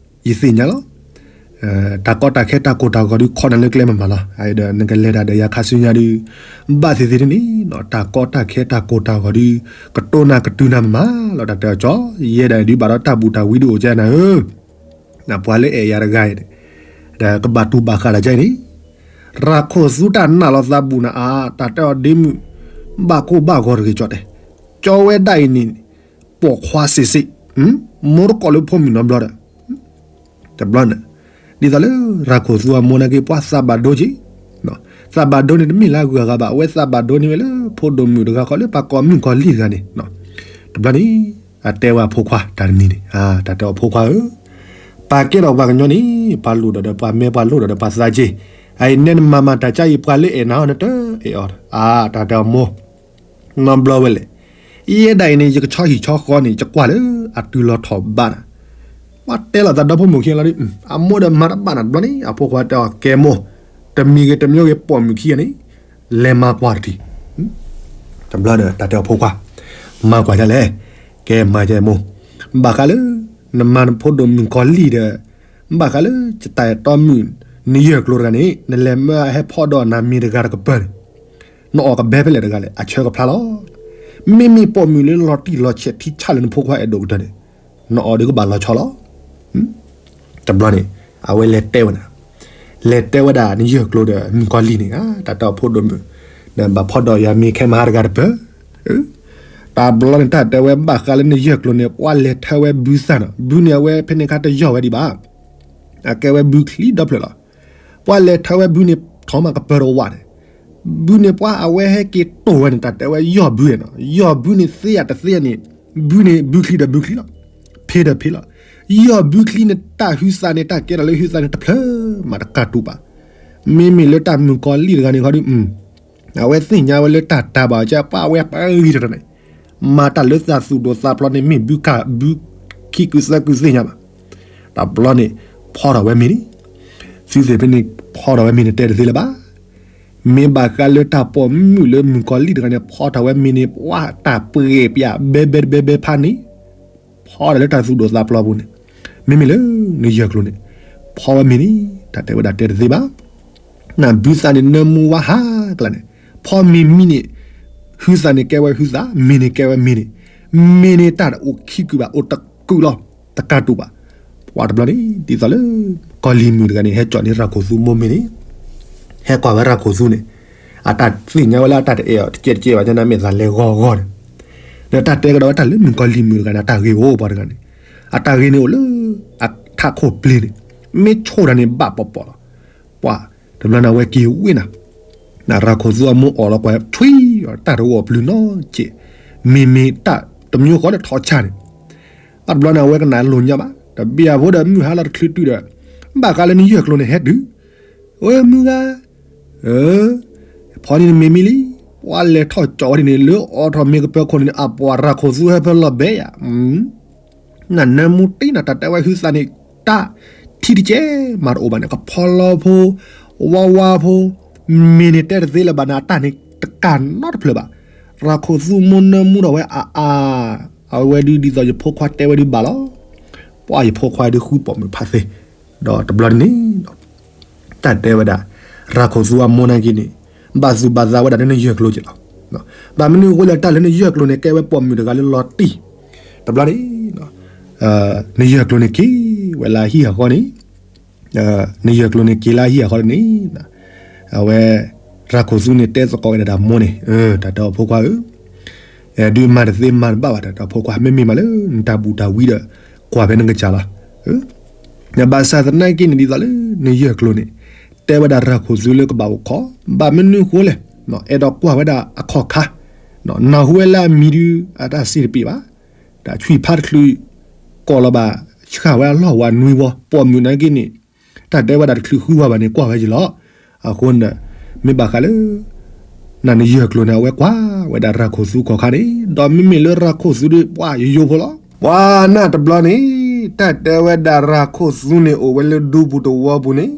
ယသ့ၣ်ညါလီၤ တၢ်ကီတၢ်ခဲတၢ်ကိၢ်တၢ်ဂီၤဒုး ခီနၤလၢကျဲမမၤလီၤ, အအံၤဒီးနကလဲၤတၢ်ဒီးယၤခါဆူညါဒုး, ဘၣ်သ့ၣ်သ့ၣ်န့ၣ်, တၢ်ကီတၢ်ခဲတၢ်ကိၢ်တၢ်ဂီၤဒုး, ကတိၢ်နၤကတုၤနၤမမၤလီၤ တၢ်တဲအီၤကၠီ, ယဲဒၣ်ဒုးဘၣ်ဒီးတၢ်ဘူးတၢ်ဝံဒုးအိၣ်ကဲနၤဧၢ, ပှၤလၢအဲၣ်ယၤတဂၤအံၤန့ၣ်, ဒီးကဘၣ်တူၢ်ဘၣ်ဃးတၢ်ကဲအံၤန့ၣ်, ရၤခိၣ်သူတၢ်နာ်လီၤသးဘူးနၤအါ တၢ်တဲအီၤဒ့မုၣ်, ဘၣ်ကိၢ်ဘၣ်ဂီၤတဂ့ၤကၠီတဲ, ကၠီဝဲဒၣ်အံၤန့ၣ်, ပိာ်ခွါစ့းစ့း, မိၢ်တကိးလၢဖိမုၣ်နီတဘျီဒီး တဘျီန့ၣ်, ဒ်သိးလၢရၤခိၣ်သူအမိၢ်နာ်က့ ပှၤသးဘၣ်ဒိက့ၤ, သးဘၣ်ဒိန့ၣ်တမ့ၢ်လၢအဂုၤအဂၤဘၣ် အဝဲသးဘၣ်ဒိန့ၢ်ဝဲလၢဖိဒိၣ်မုၣ်တဂၤဃီလၢပှၤကိးမုၣ်ကီၤလံၢ်တဂၤန့ၣ်, တဘျီန့ၣ်, အတဲဝဲအဖိခွါတၢ်တမံၤန့ၣ်, တၢ်တဲအီၤဖိခွါဧၢ, ပာ်ကဲထီၣ်ပှၤကညီန့ၣ် ပှၤလိၣ်ဒီးဒီးပှၤမဲပှၤလိၣ်ဒီးဒီးပှၤသးက့ၤ, အအံၤနဲနမၤမၤတၢ်ကါအံၤ ပှၤလၢအဲၣ်နၤအီၤနတအဲၣ်အီၤ, တၢ်တဲအီၤမိၢ် နီဘျီဝဲလဲၣ်, ယဲဒၣ်အံၤန့ၣ် ယကဆီဟံၣ်ဆီဃီန့ၣ် ယကွၢ်လၢအတုၤလီၤထီၣ်ဘးနၤ, ပှၤတဲလီၤသးဒီဖိမိၢ်ခံလီၤဒုး, အမိၢ်ဒီးမၤတဘၣ်နၤတဘျီန့ၣ် အဖိခွါတဲအီၤကဲမိၢ်, တမံၤဂ့ၤတမံၤဂ့ၤပိာ်မုၣ်ခံဂၤန့ၣ်, လဲၤမၤကွၢ်တထံၣ်, တဘျီဒီးတၢ်တဲအီၤဖိခွါ, မၤကွၢ်ဒ်လဲၣ်, ကဲမၤကဲမိၢ်, ဘၣ်ဃးလၢ, နမၤနဖိဒိၣ်မုၣ်ကီၤလံၢ်ဒီး, ဘၣ်ဃးလၢယတၢ်အဲၣ်တီမုၣ်, နယဲၢ်ကျိၤတဂၤန့ၣ် နလဲၤမၢအဟဲဖီၣ်ဒီးနၤမ့ၤတဂၤတကပၤန့ၣ် နအီၣ်ကဘဲဖဲလဲၣ်တဂၤလဲၣ် အဆၢကဖျါလီၤ. မ့မ့ၢ်ပိာ်မုၣ်လၢလီၤတံၢ်လီၤဆဲးထံဆးလၢနဖိခွါအဲၣ်ဒိးကတၢၢ်န့ၣ်, နအီၣ်ဒုးကဘၣ်လီၤဆီလီၤ. တဘျီန့ၣ်, အဝဲလဲၤတဲဝဲဒၣ်, လဲၤတဲဝဲဒၣ်နယဲၢ်ကျိၤဒီးမုၣ်ကီၤလံၢ်န့ၣ် တၢ်တဲအီၤဖိဒိၣ်မုၣ်, နဘၣ်ဖီၣ်ဒီးယၤမ့ၤခဲမဟါတဂၤတပၢၢ်. တဘျီန့ၣ် တၢ်တဲဝဲဘၣ်ဃးလၢနယဲၢ်ကျိၤန့ၣ် ပှၤလဲၤထၢဝဲဘုသၣ်နီၤ, ဘုန့ၣ်အဝဲဖဲန့ၣ်ခါတယီၢ်ဝဲဒံးဘၣ် အကဲဝဲဘုချံဒီဖျၢၣ်လီၤ. ပှၤလဲၤထၢဝဲဘုန့ၣ်ထီၣ်မးကပၢၤတဝးန့ၣ်, ဘုန့ၣ်ပှၤအဝဲဟဲက့ၤတိၢ်ဝဲန့ၣ် တၢ်တဲဝဲယီၢ်ဘုနီၤ, ယီၢ်ဘုန့ၣ်သ့ယၤတသ့န့ၣ်, ဘုန့ၣ်ဘုချံဒီးဘုချံလီၤ, ဖ့ဒီးဖ့လီၤ. ယီၢ်ဘုချံန့ၣ်တၢ်ဟုသးန့ၣ် တၢ်ကဲထီၣ်လၢဟုသးန့ၣ်တဖျၢၣ်မးတကးတူာ်ဘၣ်. မ့မ့ၢ်လၢတၢ်မုၣ်ကီၤလံၢ်တဂၤန့ၣ်ခီဒုး အဝဲသ့ၣ်ညါဝဲလၢတၢ်တၢ်ဘၣ်ကပှၤဝဲပှၤဂံၢ်တၢ်န့ၣ်, မၤတၢ်လၢတၢ်သူၣ်ဒိၣ်သးဖျိးန့ၣ် မ့ၢ်ဘုခးဘုခံကုသၢကုသ့ၣ်ညါဘၣ်. တဘျီန့ၣ် ဖီထီၣ်ဝဲမ့ၤန့ၣ်, သုသ့ၣ်ဖဲန့ၣ် ဖီထီၣ်ဝဲမ့ၤန့ၣ် တဲတသ့လၢၤဘၣ်. မ့ၢ်ဘၣ်ဃးလၢတၢ်ပိာ်မုၣ်လၢမုၣ်ကီၤလံၢ်တဂၤန့ၣ် ဖီထီၣ်ဝဲမ့ၤန့ၣ် ပှၤတၢ်ပှဲၤပၠးဘဲဘဲတဘဲဘဲဖးန့ၣ် ဖီထီၣ်လၢတၢ်သူၣ်ဒိၣ်သးဖျိးပူၤန့ၣ်, မ့မ့ၢ်လၢနယဲၢ်ကျိၤန့ၣ် ဖီဝဲမ့ၤန့ၣ် တၢ်တဲဝဲဒၣ်တဲတသ့ဘၣ်. နဘုသးန့ၣ်နၢမူဝါဟးကျါန့ၣ်, ဖီမ့ၤမံန့ၣ် ဟုသးန့ၣ်ကဲဝဲဟုသး, မ့ၤန့ၣ်ကဲဝဲမ့ၤန့ၣ်, မ့ၤန့ၣ်တၢ်တအိၣ်ခံကုာ်ဘၣ်, အိၣ်တကုာ်လီၤ, တကးတူာ်ဘၣ်. ပှၤတဘျီန့ၣ် ဒ်သိးလၢ ကီၤလံၤမုၣ်တဂၤန့ၣ် ဟဲကၠီၣ်န့ၢ်ရၤခိၣ်သူမိၢ်မ့ၤန့ၣ်, ဟဲကွၢ်ဝဲရၤခိၣ်သူန့ၣ်, အတၢ်သ့ၣ်ညါဝဲလၢအတၢ်တအဲၣ်အီၤတကဲးတကဲးဘၣ် ကနၣ်မ့ၢ်သးလဲၤဂီၤဂီၤန့ၣ်, ဒီးတၢ်တဲကဒီးဝဲတၢ်လၢမုၣ်ကီၤလံၤမုၣ်တဂၤန့ၣ် အတၢ်ဂ့ၤအိၣ်ပှၤတဂၤန့ၣ်, အတၢ်ဂ့ၤန့ၣ်အိၣ်လၢ အထးခိၣ်ပျ့ၤန့ၣ်, မ့ၢ်ဆိၣ်တၢ်န့ၣ်ဘၣ်ပီၤပီၤလီၤ. ပှၤတဘျီန့ၣ် အဝဲက့ၤဝ့ၢ်နၤ, နရၤခိၣ်သူအမိၢ်အီၣ်လီၤကွၢ်ထွံၣ် တၢ်တအိၣ်ပျုၤနီတကဲး, မ့မ့ၢ်တၢ်တမံၤဃီလၢထီၣ်ဆၣ်န့ၣ်, အတဘျီန့ၣ် အဝဲကနၣ်လိာ်ညါဘၣ်, တဘျီဖိဒီးမုၢ်ဟါလီၤတချုးတုၤဒီး, ဘၣ်ဃးလၢနယဲၢ်ကျိၤန့ၣ်ဟဲတုၤ, အိ မုၢ်ဂၤ ဖီန့ၣ်နမ့ၤမံလံ, ပှၤလဲၤထီၣ်ကၠီၣ်ဝဲဒ်န့ၣ် လၢအိးထီၣ်မ့ၤကပၢၤခိၣ်န့ၣ် အပှၤရၤခိၣ်သူဟဲဖဲလီၤဘဲယၤ နနၢမူတ့ၢ်နၤ တၢ်တဲဝဲဟုသးန့ၣ် တၢ်ထံတကဲးမးတအိၣ်ဘၣ်န့ၣ် ကဖီလီၤဖိ, ဝါဝါဖိ, မ့ၢ်န့ၣ်တဲတသ့လၢၤဘၣ်န့ၣ် အတၢ်န့ၣ်တကးနီတဖျၢၣ်ဘၣ်. ရၤခိၣ်သူမိၢ်နၢမူဒီးဝဲအါအါ, အဝဲဒုးဒ်သိးယဖိခွါတဲဝဲဒုးဘၣ်လီၤ. ပှၤယဖိခွါဒုးဃုပိာ်မုၣ်ဖးသ့, ဒီးတဘျီန့ၣ် တၢ်တဲဝဲဒၣ် ရၤခိၣ်သူအမိၢ်နာ်က့န့ၣ် ဘၣ်သူၣ်ဘၣ်သးဝဲဒၣ်လၢနယဲၢ်ကျိၤက့လီၤ. ဘၣ်မနုၤအဃိလဲၣ် တၢ်လၢနယဲၢ်ကျိၤန့ၣ် ကဲဝဲပိာ်မုၣ်တဂၤလၢလီၤတံၢ်, တဘျီန့ၣ် နယဲၢ်ကျိၤန့ၣ်က့ၤ ဝဲလၢဟံၣ်အဃီန့ၣ်, နယဲၢ်ကျိၤန့ၣ်က့ၤလၢဟံၣ်အဃီန့ၣ်, အဝဲ ရၤခိၣ်သူန့ၣ်တဲသကိးဝဲဒၣ်မိၢ်န့ၣ်, တၢ်တဲအီၤဖိခွါဧၢ, ဒုးမၤတသ့မၤတဘၣ်ဘၣ် တၢ်တဲအီၤဖိခွါ မ့မ့ၢ်မးလၢနတၢ်ဘူၣ်တၢ်ဝံဒီး ကွၢ်ဖဲနကစၢ်လီၤ. ဘၣ်ဆၣ်သနာ်က့န့ၣ် ဒ်သိးလၢနယဲၢ်ကျိၤန့ၣ် တဲဝဲဒၣ်ရၤခိၣ်သူလၢကဘၣ်အိၣ်ခိး, ဘၣ်မနုၤဃိလဲၣ်, အဲၣ်ဒိးကွၢ်ဝဲဒၣ်အခီၣ်ခါ, နၢ်ဟူဝဲလၢအမံၤဒုး အတၢ်စံးတပ့ၤဘၣ်, တၢ်ဆွံၣ်ဖးတချုး ကိးလီၤဘၣ် ဆှၣ်ဝဲအလီၢ်ဝၤနွံဝီ ပိာ်မုၣ်နာ်က့န့ၣ်, တၢ်တဲဝဲဒၣ်တချုးဃုဝဲဘၣ်န့ၣ် ကွၢ်ဝဲယံၤလီၤ. အဃိန့ၣ် မ့ၢ်ဘၣ်ဃးလၢ နနယဲၢ်ကျိၤန့ၣ် အဝဲကွၢ်ဝဲဒၣ်ရၤခိၣ်သူခီၣ်ခါန့ၣ်, ဒီးမ့မ့ၢ်လၢရၤခိၣ်သူဒီး ပှၤယိယိဖိလီၤ. ပှၤနၢ်တဘျီန့ၣ် တၢ်တဲဝဲဒၣ်ရၤခိၣ်သူန့ၣ် အိၣ်ဝဲလၢဒူပူၤတဝီပူၤန့ၣ်,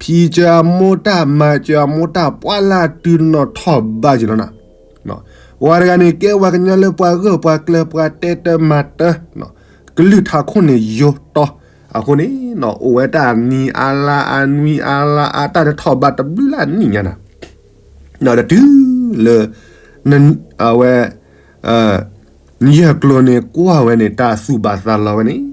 ဖံးစၢၤအမိၢ်တၢ် မၤစၢၤအမိၢ်တၢ် ပှၤလၢတုၤနီၢ်ထီၣ်ဘးယံၤလီၤနၤ. ပှၤတဂၤန့ၣ် ကဲဝဲကညီလၢပှၤဂၢၢ်ပှၤကျၢၤ ပှၤတဲတၢ်မၤတၢ်, ကလုၢ်ထးခိၣ်န့ၣ်ယိတီ, အဃိန့ၣ် အိၣ်ဝဲတၢ်နံၤအါလါအါ နွံအါလါအါ တၢ်န့ၣ်ထီၣ်ဘးတဘျုးလၢအနံၣ်ညါနၤ, ဒီးတုၤလၢ အဝဲ နယဲၢ်ကျိၤန့ၣ် ကွၢ်ဝဲန့ၣ် တၢ်သူၣ်ဘၣ်သးလီၤဝဲန့ၣ်,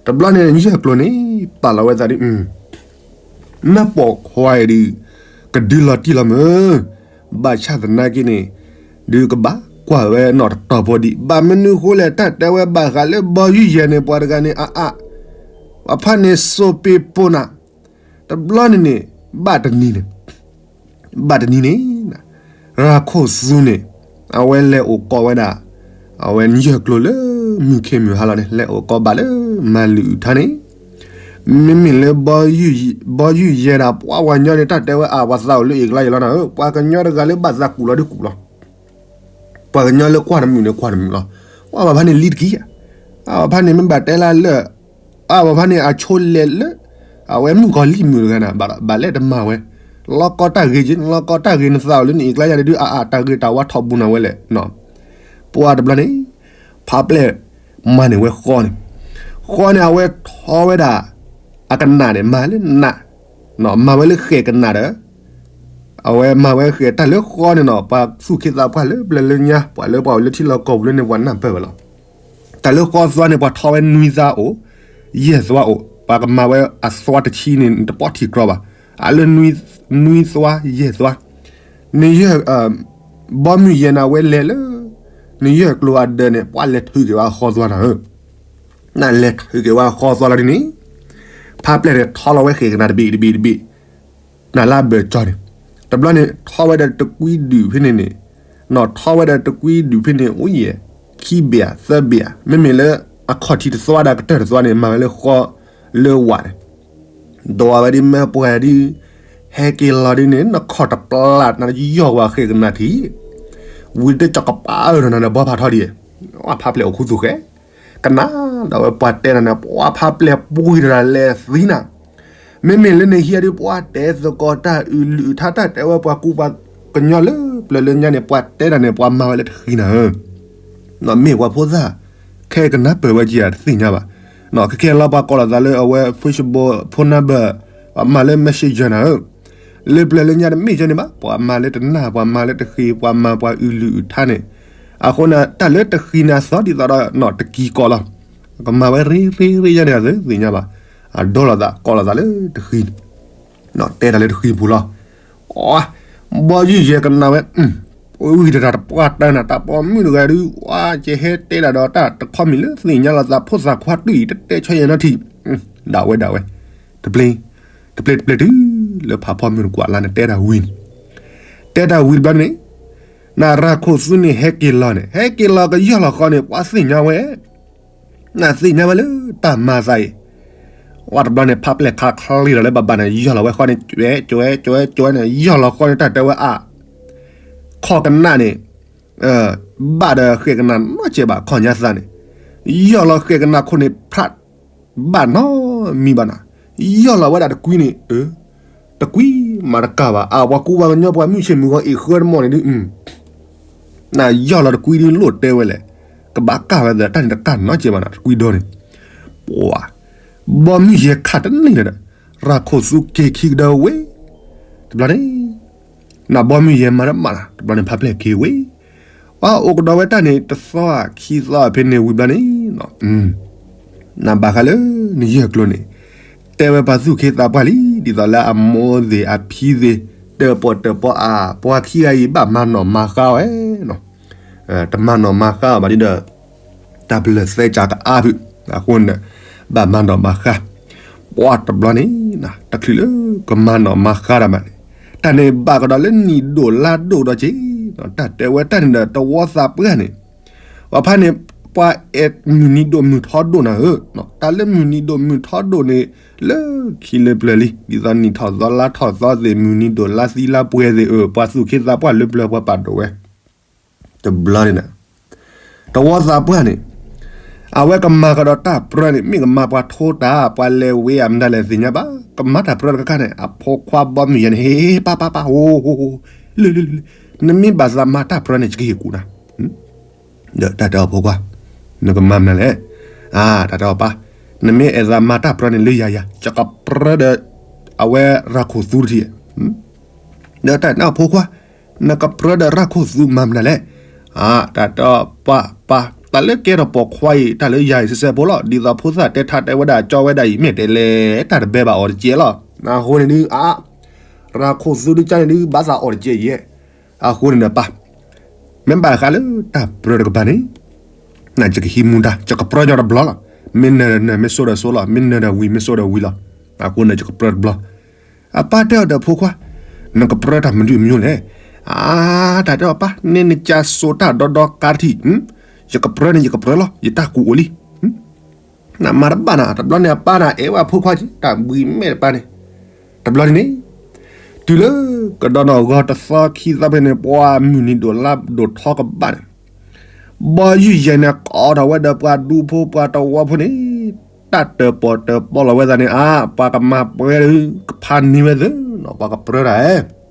တဘျီန့ၣ် နယဲၢ်ကျိၤန့ၣ် ပာ်လီၤဝဲသးဒ် မ့ၢ်ပိာ်ခွါအံၤဒုး ကဒုးလီၤတံၢ်လီၤမုၢ်, ဘၣ်ဆၣ်သနာ်က့န့ၣ် ဒုးကဘၣ်ကွၢ်ဝဲနီၢ်တတီၤဖိဒံး, ဘၣ်မနုၤဃိလဲၣ် တၢ်တဲဝဲဘၣ်ဃးလၢဘီယူၢ်ယဲၢ်န့ၣ် ပှၤတဂၤန့ၣ် အါအါ, အဖါန့ၣ်စိးပ့းပိနၤ, တဘျီန့ၣ်န့ၣ် ဘၣ်တနံၤန့ၣ် ဘၣ်တနံၤန့ၣ် ရၤခိၣ်သူန့ၣ် အဝဲလဲၤအိၣ်ကီးဝဲဒၣ် အဝဲနယဲၢ်ကျိၤလၢမုၢ်ခ့မုၢ်ဟါလီၤန့ၣ် လဲၤအိၣ်ကီးဘၣ်လၢမၤလုၢ်အုၣ်ထါန့ၣ်, မ့မ့ၢ်လၢ ဘီယူၢ်ယဲၢ်ဒၣ် ပှၤဝၤညီန့ၣ် တၢ်တဲဝဲအါ ပှၤသးအိၣ်လၢအ့ၣ်ကလါယံၤလီၤနၤဧၢ, ပှၤကညီတဂၤလၢဘၣ်သးကူၣ်လီၤဒုးကူၣ်လီၤ, ပှၤကညီလၢကွၢ်တမုာ်န့ၣ်ကွၢ်တမုာ်လီၤ, အါ ပှၤဖါန့ၣ်လံတကံၢ်ဧါ, အါ ပှၤဖါန့ၣ်မ့ၢ်ဘၣ်တဲလၢလၢ အါ ပှၤဖါန့ၣ်အဆိလဲၤလၢ အဝဲမုၣ်ကီၤလံၢ်မုၣ်တဂၤန့ၣ် ဘၣ်လဲၤတမၤဝဲ, လီၤကီတၢ်ဂ့ၤက့ လီၤကီတၢ်ဂ့ၤ နသးအိၣ်လၢနအ့ၣ်ကလါယၤန့ၣ်ဒုး အါအါ တၢ်ဂ့ၤတၢ်ဝါထီၣ်ဘူးနၤဝဲလဲၣ်, ပှၤတဘျီန့ၣ် ဖးပျဲၢ်မၤန့ၢ်ဝဲဃီန့ၣ်, ဃီန့ၣ် အဝဲထီဝဲဒၣ် အကနၣ်န့ၣ် မၤလၢနး, မၤဝဲလၢဃဲၣ်ကနၣ်ဒီး အဝဲမၤဝဲဃဲၣ် တၢ်လၢဃီန့ၣ်နီၤ ပှၤသူၣ်က့သးပှၢ်လၢပျၢၤလၢညါ ပှၤလၢပှၤအိၣ်လၢထံလီၢ်ကီၢ်ပူၤလၢန့ၣ် ပှၤနၢ်ပၢၢ်ဝဲလီၤ. တၢ်လၢဃီသွါန့ၣ် ပှၤထီဝဲနွံသွါအိၣ်, ယဲၢ်သွါအိၣ်, ပှၤကမၤဝဲအသွါတဆံန့ၣ် တပီၢ်ထံၣ်ကြီဘၣ်, အလၢနွံသွါယဲၢ်သွါ, နယဲၢ် ဘီမုၢ်ယဲၢ်န့ၣ် အဝဲလဲၤလၢ နယဲၢ်ကျိၤအဒၢးန့ၣ် ပှၤလဲၤထုးက့ၤဝဲဃီသွါနၤဧၢ, နလဲၤထုးက့ၤဝဲဃီသွါလီၤဒ်န့ၣ်, ဖးပျဲၢ်န့ၣ် ထီလီၤဝဲဃဲၣ်ကနၣ်တဘ့ၣ်တဘ့ၣ်တဘ့ၣ် နလၢဘၢၣ်ကၠီန့ၣ်, တဘျီန့ၣ် ထီဝဲဒီးတကွံဒုၣ်ဖဲန့ၣ်န့ၣ်, နီၢ်ထီဝဲဒီးတကွံဒုၣ်ဖဲန့ၣ် အိၣ်ယဲၢ် ခံဘ့ၣ်ဧါ သၢဘ့ၣ်ဧါ, မ့မ့ၢ်လၢ အခီၣ်ထံးတသွါဒီးကတၢၢ်တသွါန့ၣ် မၤဝဲလၢဃီလၢဝးန့ၣ်, ဒွးဝဲဒ်မ့ၢ်ပှၤဒ် ဟဲက့ၤလီၤဒ်န့ၣ် နခီၣ်တပျၢ် နယီၢ်ဝဲဃဲၣ်ကနၣ်ထံး, ဝံၤတကၠီကပၤအၢၣ်ဒီးနၤန့ၣ် ဘီဖးထီဒ်အံၤ, ဝဲဖးပျဲၢ်အိၣ်ခူသူၣ်ဃဲ, ကနၣ်ဒီးဝဲပှၤတဲနၤန့ၣ် ပှၤဖးပျဲၢ်ပှံၤတရၤလဲၤသံနၤ, မ့မ့ၢ်လၢနဟံးဒ်ပှၤတဲသကိးတၢ်အုးလုၢ်အုးထါ တၢ်တဲဝဲပှၤကူပှၤကညီလၢပျၢၤလၢညါန့ၣ် ပှၤတဲနၤန့ၣ် ပှၤမၤဝဲလၢတဃံနၤဧၢ, မ့ၢ်ပှၤဖိသၣ် ခဲကနၣ်ပၢၢ်ဝဲက့ၤတသ့ၣ်ညါဘၣ်, ခဲခဲလီၤပှၤကိးလီၤသးလၢအဝဲ Facebook phone number, ပှၤမၤလၢ messenger နၤဧၢ, လၢပျၢၤလၢညါတမ့ၢ်ကဲန့ၣ်ဘၣ်, ပှၤမၤလၢတနၢ် ပှၤမၤလၢတဃံ ပှၤမၤပှၤအုးလုၢ်အုးထါန့ၣ်, အဃိန့ၣ် တၢ်လၢတဃံန့ၣ်အသီဒ်သိးဒီး တကံၤကိးလီၤ, ကမၤဝဲရ့ရ့ရ့ယါန့ၣ် အသ့ၣ်ညါဘၣ်, အဒိလီၤသး ကိးလီၤသးလၢတဃံ တဲတၢ်လၢတဃံပူၤလီၤ, ဘီယုၢ်ယဲၢ်ကနၣ်ဝဲ, ဝံၤတတၢ်တပှၢ်တၢၢ်နၤ တၢ်ပိာ်မုၣ်တဂၤဒုး ဝဲကဟဲတဲဒၣ်ဒီးတၢ်တခီမံၤလၢသ့ၣ်ညါလီၤသး ဖိသၣ်ခွါတုၤအံၤ တတဲဆီယဲၢ်နီထံၣ်, ဒၣ်ဝဲဒၣ်ဝဲ, တပျ့ၤ, တပျ့ၤတပျ့ၤတုၤ လၢဖးဖီမုၢ်တကွၢ်လါန့ၣ် တဲတၢ်ဝံၤန့ၣ်, တဲတၢ်ဝံၤတဘျီန့ၣ်, နရၤခိၣ်သူန့ၣ် ဟဲက့ၤလီၤန့ၣ် ဟဲက့ၤလီၤကယီၢ်လီၤဃီန့ၣ် ပှၤသ့ၣ်ညါဝဲ နသ့ၣ်ညါဝဲလၢတၢ်မၤသးအံၤ, ဝဲတဘျီန့ၣ် ဖးပျဲၢ်ခးချ့ဒီးလၢဘၣ်ဘၣ်န့ၣ် ယီၢ်လီၤဝဲဃီန့ၣ် ကၠွဲကၠွဲကၠွဲကၠွဲန့ၣ် ယီၢ်လီၤဃီန့ၣ် တၢ်တဲဝဲအါ, ခီၣ်ကနၣ်န့ၣ်, ဘၣ်ဒီးဃဲးကနၣ်နီတစဲးဘၣ် ခီၣ်ညါသးန့ၣ်, ယီၢ်လီၤဃဲးကနၣ်ခိၣ်န့ၣ် ဖြတ်, ဘၣ်နီတမံၤဘၣ်နၤ, ယီၢ်လီၤဝဲဒၣ်တကွံန့ၣ်, တကွံမၤတကၢ်ဘၣ် အါ ပှၤကူပှၤကညီပှၤမုၢ်ဆ့ၣ်မုၢ်ဂီၤအ့ၣ်ဃၢတမီၢ်န့ၣ်ဒုး နယီၢ်လီၤတကွံဒုးလိၣ်တဲဝဲလဲၣ်, ကဘၣ်ကၢ်ဝဲသးတၢ်န့ၣ်တကၢ်နီတစဲးဘၣ်နၤ တကွံဒီန့ၣ်, ပှၤ, ဘီမုၢ်ယဲၢ်ခးတန့ၢ်ဒီး, ရၤခိၣ်သူက့ၤခံကဒီးဝဲ, တဘျီန့ၣ်, နဘီမုၢ်ယဲၢ်မၤတမးနၤ တဘျီန့ၣ် ဖးပျဲၢ်က့ၤဝဲ, ပှၤအိၣ်ကဒီးဝဲတၢ်န့ၣ် တသီခံသီဖဲန့ၣ်ဝံၤဘျီန့ၣ် နဘၣ်ဃးလၢနယဲၢ်ကျိၤန့ၣ်, တဲဝဲပှၤသူၣ်က့သးပှၢ်လံ ဒ်သိးလၢအမိၢ်သ့ၣ်အဖံသ့ၣ်, တၢၣ်ပီၣ်တၢၣ်ပီအါ, ပှၤခံဂၤအံၤဘၣ်မၤနီၣ်မၤဃါဝဲ, တမၤနီၣ်မၤဃါဘၣ်ဒ်ဒီး, တၢ်ပလၢၢ်သဲကၢ်ကအါဖုး, အဃိန့ၣ်, ဘၣ်မၤနီၣ်မၤဃါ, ပှၤတဘျီန့ၣ်, တချုးလၢကမၤနီၣ်မၤဃါတၢ်ဘၣ်န့ၣ်, တၢ်န့ၣ်ဘၣ်ကဒီးလၢနံၣ်ဒိၣ်လါဒိၣ်ဒီးက့ၤ, တၢ်တဲဝဲတၢ်န့ၣ်ဒီးတဝီသးပှၢ်န့ၣ် ပှၤဖါန့ၣ်, ပှၤအဲၣ်မုၢ်နံၤဒိၣ်မုၢ်ထီဒိၣ်နၤဧၢ, တၢ်လၢမုၢ်နံၤဒိၣ်မုၢ်ထီဒိၣ်န့ၣ်, လၢခံလၢပျၢၤလံ ဒ်သိးနံၣ်ထီၣ်သီလါထီၣ်သီသ့ၣ် မုၢ်နံၤဒိၣ်လါသံလါပှဲၤသ့ၣ်ဧၢ ပှၤသူၣ်က့သးပှၢ်လၢပျၢၤပှၤပာ်ဒိၣ်ဝဲ, တဘျီန့ၣ်, တဝီသးပှၢ်န့ၣ်, အဝဲကမၤကဒီးတၢ်ပြၢန့ၣ် မ့ၢ်ကမၤပှၤထိတၢ် ပှၤလဲၤဝ့ၤအမတၤလဲၣ်သ့ၣ်ညါဘၣ် ကမၤတၢ်ပြၢတခါခါန့ၣ် အဖိခွါဘီမုၢ်ယဲၢ်န့ၣ် ဟ့ၣ် ပၢ်ပၢ်ပၢ် ဟိ ဟိ ဟိ လၢ လၢ လၢ နမ့ၢ်ဘၣ်သးမၤတၢ်ပြၢန့ၣ် ယကဟ့ၣ်ကူၣ်နၤ, ဒီးတၢ်တဲအီၤဖိခွါ, နကမၤမနုၤလဲၣ်, အါ တၢ်တဲအီၤပၢ်, နမ့ၢ်အဲၣ်သးမၤတၢ်ပြၢန့ၣ်လၢယၤယၤ ယကပြၢဒီး, အဝဲရၤခိၣ်သူတထံၣ်, ဒီးတၢ်တဲအီၤဖိခွါ, နကပြၢဒီးရၤခိၣ်သူမၤမနုၤလဲၣ်, အါ တၢ်တဲအီၤပၢ်ပၢ် တၢ်လၢကဲထီၣ်ပိာ်ခွါအံၤ တၢ်လၢယၤအံၤစဲးစဲးဖိလီၤ ဒ်သိးဖိသၣ်တဲထါတဲဝဲဒၣ်ကၠီဝဲဒၣ်အံၤ မ့ၢ်တဲလဲၣ် တၢ်တဘဲဘၣ်အီၤတကဲလီၤ, အဃိန့ၣ်ဒုး အါ ရၤခိၣ်သူဒုးကၠီန့ၣ်ဒုး ဘၣ်သးအီၤတကဲယဲၢ်, အဃိန့ၣ်ဒီးပၢ်, မ့ၢ်ဘၣ်ဃးလၢတၢ်ပြၢတကပၤန့ၣ်, နယကဟံးမူဒါ ယကပြၢညီတဘျီလီၤ, မ့ၢ်နၢၤဒီးနၢၤ မ့ၢ်စိဒီးစိလီၤ မ့ၢ်နၢၤဒီးဝံၤ မ့ၢ်စိဒီးဝံၤလီၤ, အဃိန့ၣ်ယကပြၢတဘျီ အပၢ်တဲအီၤဒီးဖိခွါ, နကပြၢတၢ်မနုၤမနုၤလဲၣ်, အါ တၢ်တဲအီၤပၢ် န့ၣ်နကၢစိတၢ်ဒီဒီကါတထံၣ်, ယကပြၢန့ၣ်ယကပြၢလီၤ ယတၢ်ကူၣ်အိၣ်လံ, နမၤတဘၣ်နၤ တဘျီန့ၣ်အပၢ်နၤအဲၣ်ဝဲဖိခွါက့ၤ တၢ်ဘှံးမဲာ်တပၢ်န့ၣ်, တဘျီန့ၣ်န့ၣ်, တုၤလၢကဒီးနီၢ်ဂီၤတသီခံသီဖဲန့ၣ် ပှၤမုၢ်နံၤဒိၣ်လါဒိၣ်ထီကဘၣ်န့ၣ် ဘီယုၢ်ယဲၢ်န့ၣ် ကိးထီၣ်ဝဲဒီးပှၤဒူဖိပှၤတဝီဖိန့ၣ်, တၢ်တၢၣ်ပီၣ်တၢၣ်ပီလီၤဝဲသးန့ၣ် အါ ပှၤကမၤပှဲၤဒုး ကဖးန့ၢ်ဝဲသ့ၣ်နီၤ ပှၤကပြၢတၢ်ဧၢ,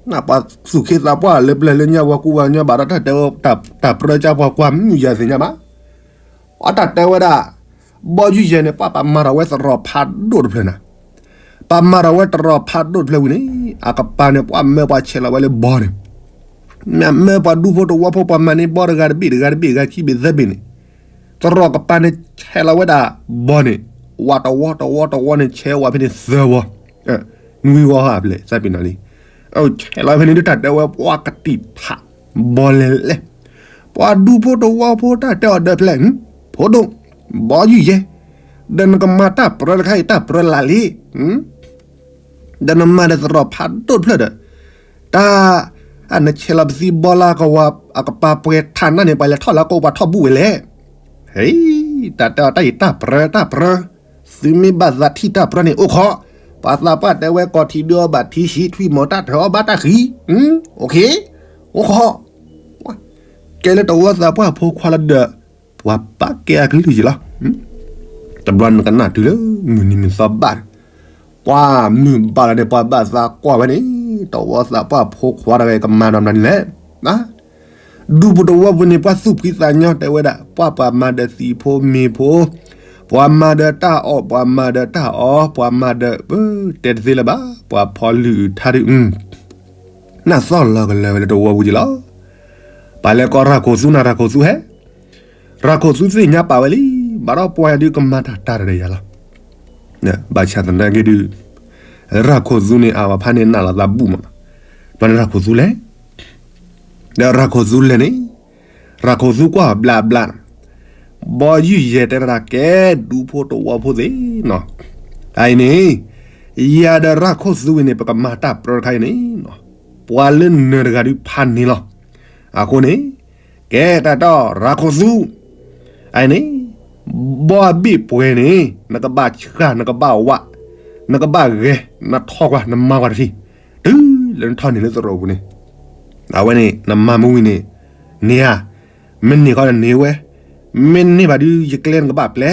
နပှၤသူၣ်ခ့သးပှၢ်လၢပျၢၤလၢညါ ပှၤကူပှၤကညီဘၣ်ဒီးတၢ်တဲဝဲ တၢ်ပြၢကၢပှၤကွၢ်မုၢ်ယၤသ့ၣ်ညါဘၣ် အတၢ်တဲဝဲဒၣ်, ဘီယုၢ်ယဲၢ်န့ၣ် ပှၤပာ်မၤထီၣ်ဝဲသရိာ်ဖးဒိၣ်တဖျၢၣ်နၤ, ပာ်မၤထီၣ်ဝဲသရိာ်ဖးဒိၣ်တဖျၢၣ်ဝံၤန့ၣ်, အကပၤန့ၣ် ပှၤမၢပှၤဆဲးလီၤဝဲလၢဘီန့ၣ်, မၢပှၤဒူဖိတဝီဖိ ပှၤမၤန့ၢ်ဘီတဂၤတဘ့ၣ်တဂၤတဘ့ၣ် ဂၤခံဘ့ၣ်သၢဘ့ၣ်န့ၣ်, သရိာ်ကပၤန့ၣ် ဆဲးလီၤဝဲဒၣ်ဘီန့ၣ်, ဝးတဝီတဝီတဝီန့ၣ် ဆဲးဝးဖဲန့ၣ်သၢဝီ, နွံဝီဟါဖျဲၣ် စးပ့ၤနီၣ်လံ, ဆဲးလီၤဖဲန့ၣ်ဒုး တၢ်တဲဝဲပှၤကတံာ်ထး ဘီလဲၤလဲၤ, ပှၤဒူဖိတဝီဖိ တၢ်တဲအီၤဒီးဖျဲၣ်, ဖိဒိၣ်, ဘီယုၢ်ယဲၢ်, ဒီးနကမၤတၢ်ပြၢတခါအံၤ တၢ်ပြၢလၢ်လံ, ဒီးနမၤဒီးသရိာ်ဖးဒိၣ်တဖျၢၣ်ဒီး, တၢ်, အနဆဲးလီၤပသံဘီလၢကဝၤ အကပၤပှဲၤထးနၢ်န့ၣ် ပှၤလဲၤထီၣ်လၢကအိၣ်ပှၤထီၣ်ဘူၣ်ဝဲလဲၣ်, ဟဲ, တၢ်တဲအီၤတၢ်အံၤတၢ်ပြၢတၢ်ပြၢ, သုမ့ၢ်ဘၣ်သးထံၣ်တၢ်ပြၢန့ၣ်အိၣ်ခိး, ပှၤသးပှၢ်တဲဝဲကိးထံဒုအီၣ်ဘၣ်ထံဆံး ထွံၣ်မီၤတၢ်ထၢအီၣ်ဘၣ်တၢ်ဃံ, အိၣ်ခ့, အိၣ်ခိး, ကဲလၢတဝီသးပှၢ်ဖိခွါလၢဒီး ပှၤပာ်ကဲအကလုၢ်ယံၤလီၤ. တဘျီနကနၣ်တုၤလၢမုၢ်နံၤမုၢ်သီဘၣ်, ပှၤမုၢ်ဘၣ်လီၤန့ၣ် ပှၤဘၣ်သးကွၢ်ဝဲန့ၣ်, တဝီသးပှၢ်ဖိခွါတဂၤကမၤဒီးမနုၤလဲၣ်. ဒူဖိတဝီဖိန့ၣ် ပှၤသူၣ်ဖှံသးညီတဲဝဲဒၣ် ပှၤပှၤမၤဒီးသံးဖိမ့ၤဖိ, ပှၤမၤဒီးတၢ်အီၣ် ပှၤမၤဒီးတၢ်အီ ပှၤမၤဒီး တဲတသ့လၢၤဘၣ် ပှၤဖီလုၢ်ထါဒုး နၢ်သီၣ်လီၤကလၢၤဝဲလၢတဝီပူၤက့ၤလီၤ. ပှၤလဲၤကိးရၤခိၣ်သူနၤ ရၤခိၣ်သူဟဲ, ရၤခိၣ်သူသ့ၣ်ညါပာ်ဝဲလံ, ဘၣ်ဒီးပှၤယၤဒုးကမၤတၢ်တၢ်တရၢယၤလီၤ. ဘၣ်ဆၣ်သနာ်က့ဒုး ရၤခိၣ်သူန့ၣ် အဝဲဖးန့ၣ်နးလီၤသးဘူၣ်မး, ဘၣ်န့ၣ်ရၤခိၣ်သူလဲၣ်, ဒီးရၤခိၣ်သူလဲၣ်န့ၣ်, ရၤခိၣ်သူကွၢ်ဘျးဘျး, ဘီယုၢ်ယဲၢ်တဲတၢ်ကဲ ဒူဖိတဝီဖိသ့ၣ်နီၤ, အအံၤန့ၣ် ယၤဒီးရၤခိၣ်သူဝံၤန့ၣ် ပကမၤတၢ်ပြၢတခါအံၤန့ၣ်, ပှၤလၢနၢၤတဂၤဒုးဖးန့ၢ်လီၤ. အဃိန့ၣ် ကဲတၢ်တီရၤခိၣ်သူ, အအံၤန့ၣ် ဘီအဘ့ၣ်ပှဲၤန့ၣ် နကဘၣ်ဆှၢ နကဘၣ်ဝး နကဘၣ်ဂဲၤ နထီၣ်ကွၢ် နမၤကွၢ်တထံၣ်, တုၤလၢနထီၣ်န့ၢ်လၢသရိာ်ပူၤန့ၣ်, အဝဲန့ၣ် နမၤမ့ၢ်ဝံၤန့ၣ် န့ၢ်ဧါ, မ့ၢ်န့ၢ်ဃီဒီးန့ၢ်ဝဲ, မ့ၢ်န့ၢ်ဘၣ်ဒုး ယကျဲနကဘၣ်ပျဲ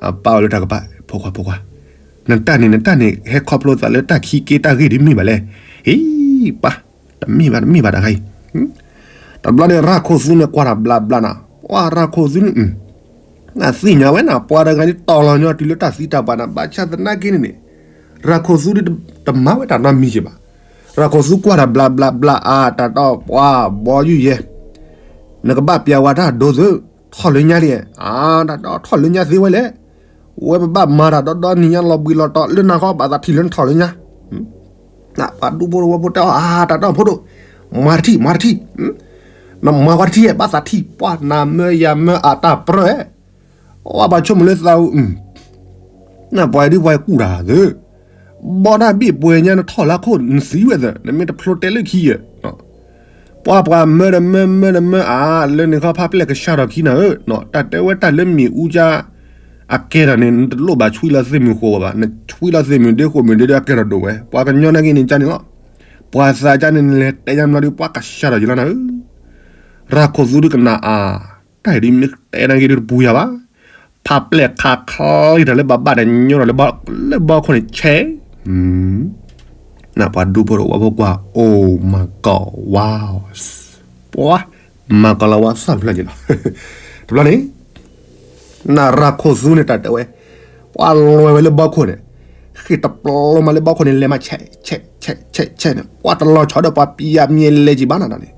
အပၢ်အိၣ်လၢတၢ်ကပၤ ဖိခွါဖိခွါ, နတၢ်န့ၣ် နတၢ်န့ၣ် ဟဲခီဖျိသးလၢတၢ်ခံက့တၢ်ဂ့ၢ်ဒ်မ့ၢ်ဘၣ်လဲၣ်. ဟ့ၣ်ပၢ်, တမ့ၢ်ဘၣ် တမ့ၢ်ဘၣ်တခါအံၤ, တဘျီန့ၣ် ရၤခိၣ်သူန့ၣ် ကွၢ်တၢ်ဘျးဘျးနၤ, ပှၤရၤခိၣ်သူန့ၣ် နသ့ၣ်ညါဝဲနၤ ပှၤတဂၤန့ၣ်တီၤလီၤညီတုၤလၢတၢ်သံတၢ်ပှၢ်နၤ ဘၣ်ဆၣ်သနာ်က့န့ၣ်န့ၣ်, ရၤခိၣ်သူဒ်တမၤဝဲတၢ်နီတမံၤက့ၤဘၣ်. ရၤခိၣ်သူကွၢ်တၢ်ဘျးဘျးဘျးအါ တၢ်တီပှၤဘီယုၢ်ယဲၢ်, နကဘၣ်ပျဲဝဲတၢ်ဒိသု, ထီၣ်လၢညါလံ, တၢ်တီထီၣ်လၢညါသ့ဝဲလဲၣ်, ဝဲပဘၣ်မၤတၢ်ဒီဒီနံၤညါလီၤဘှံးလီၤတီၤလၢနၤဃီ ဘၣ်သးထံၣ်လၢနထီၣ်လၢညါ ပှၤဒူဖိတဝီဖိတဲအီၤ အါ တၢ်တီဖိဒိၣ်, မၤတထံၣ် မၤတထံၣ်, နမၤဝဲတထံၣ် ဘၣ်သးထံၣ် ပှၤနၤမၢယၤမၢအတၢ်ပြၢ, အဘၣ်ဆိကမိၣ်လၢသးအူ နပှၤဒုးပှၤကူၣ်တၢ်သၢ, ဘီတၢ်ဘ့ၣ်ပှဲၤညါနထီၣ်လၢခိၣ် နသံဝဲသၢ နမ့ၢ်တဖျိတဲလၢခံဧၢ ပှၤပှၤမၢဒီးမၢမၢဒီးမၢအါ လၢန့ၣ်ခီဖးပျဲၢ်ကဆှၢထီၣ်ခံနၤဧၢ, တၢ်တဲဝဲတၢ်လၢမ့ၣ်အူကါ အကဲထီၣ်န့ၣ် နတလိၣ်ဘၣ်ဆွံလီၤသ့ၣ်မုၢ်ဃိဘၣ်, နဆွံလီၤသ့ၣ်မုၢ်ဒ့ဃိမုၢ်ဒ့ဒီးအကဲထီၣ်ဒိၣ်ဝဲ, ပှၤကညီနာ်က့န့ၣ်ကန့ၣ်လီၤ, ပှၤသးကန့ၣ် နလဲၤတဲညါမနီၤဒုး ပှၤကဆှၢထီၣ်ယလီၤနၤဧၢ, ရၤခိၣ်သူဒုးကနၣ်အါ, တၢ်အံၤဒုးမ့ၢ်တဲနာ်က့ဒုးတပူၤယၤဘၣ်, ဖးပျဲၢ်ခးချံတၢ်လၢဘၣ်ဘၣ်ဒီးညိထီၣ်လၢဘီခိၣ်န့ၣ်ဆဲး နပှၤဒူဖိတဝီဖိကွၢ် အိၣ်မၤကီၢ်ဝါ, ပှၤမၤကီၢ်လီၤဝါသၣ်ဖျၢၣ်က့ၤလီၤ, တဘျီန့ၣ် နရၤခိၣ်သူန့ၣ်တၢ်တဲဝဲ, ပှၤလွဲဝဲလၢဘီခိၣ်န့ၣ်, ဃ့ၢ်တပျီမးလၢဘီခိၣ်န့ၣ် လဲၤမးဆဲးဆဲးဆဲးဆဲးဆဲးန့ၣ် ပှၤတလီၤဆီဒီးပှၤပံယၤမံၤလဲၤက့ၤဘၣ်နၤန့ၣ်,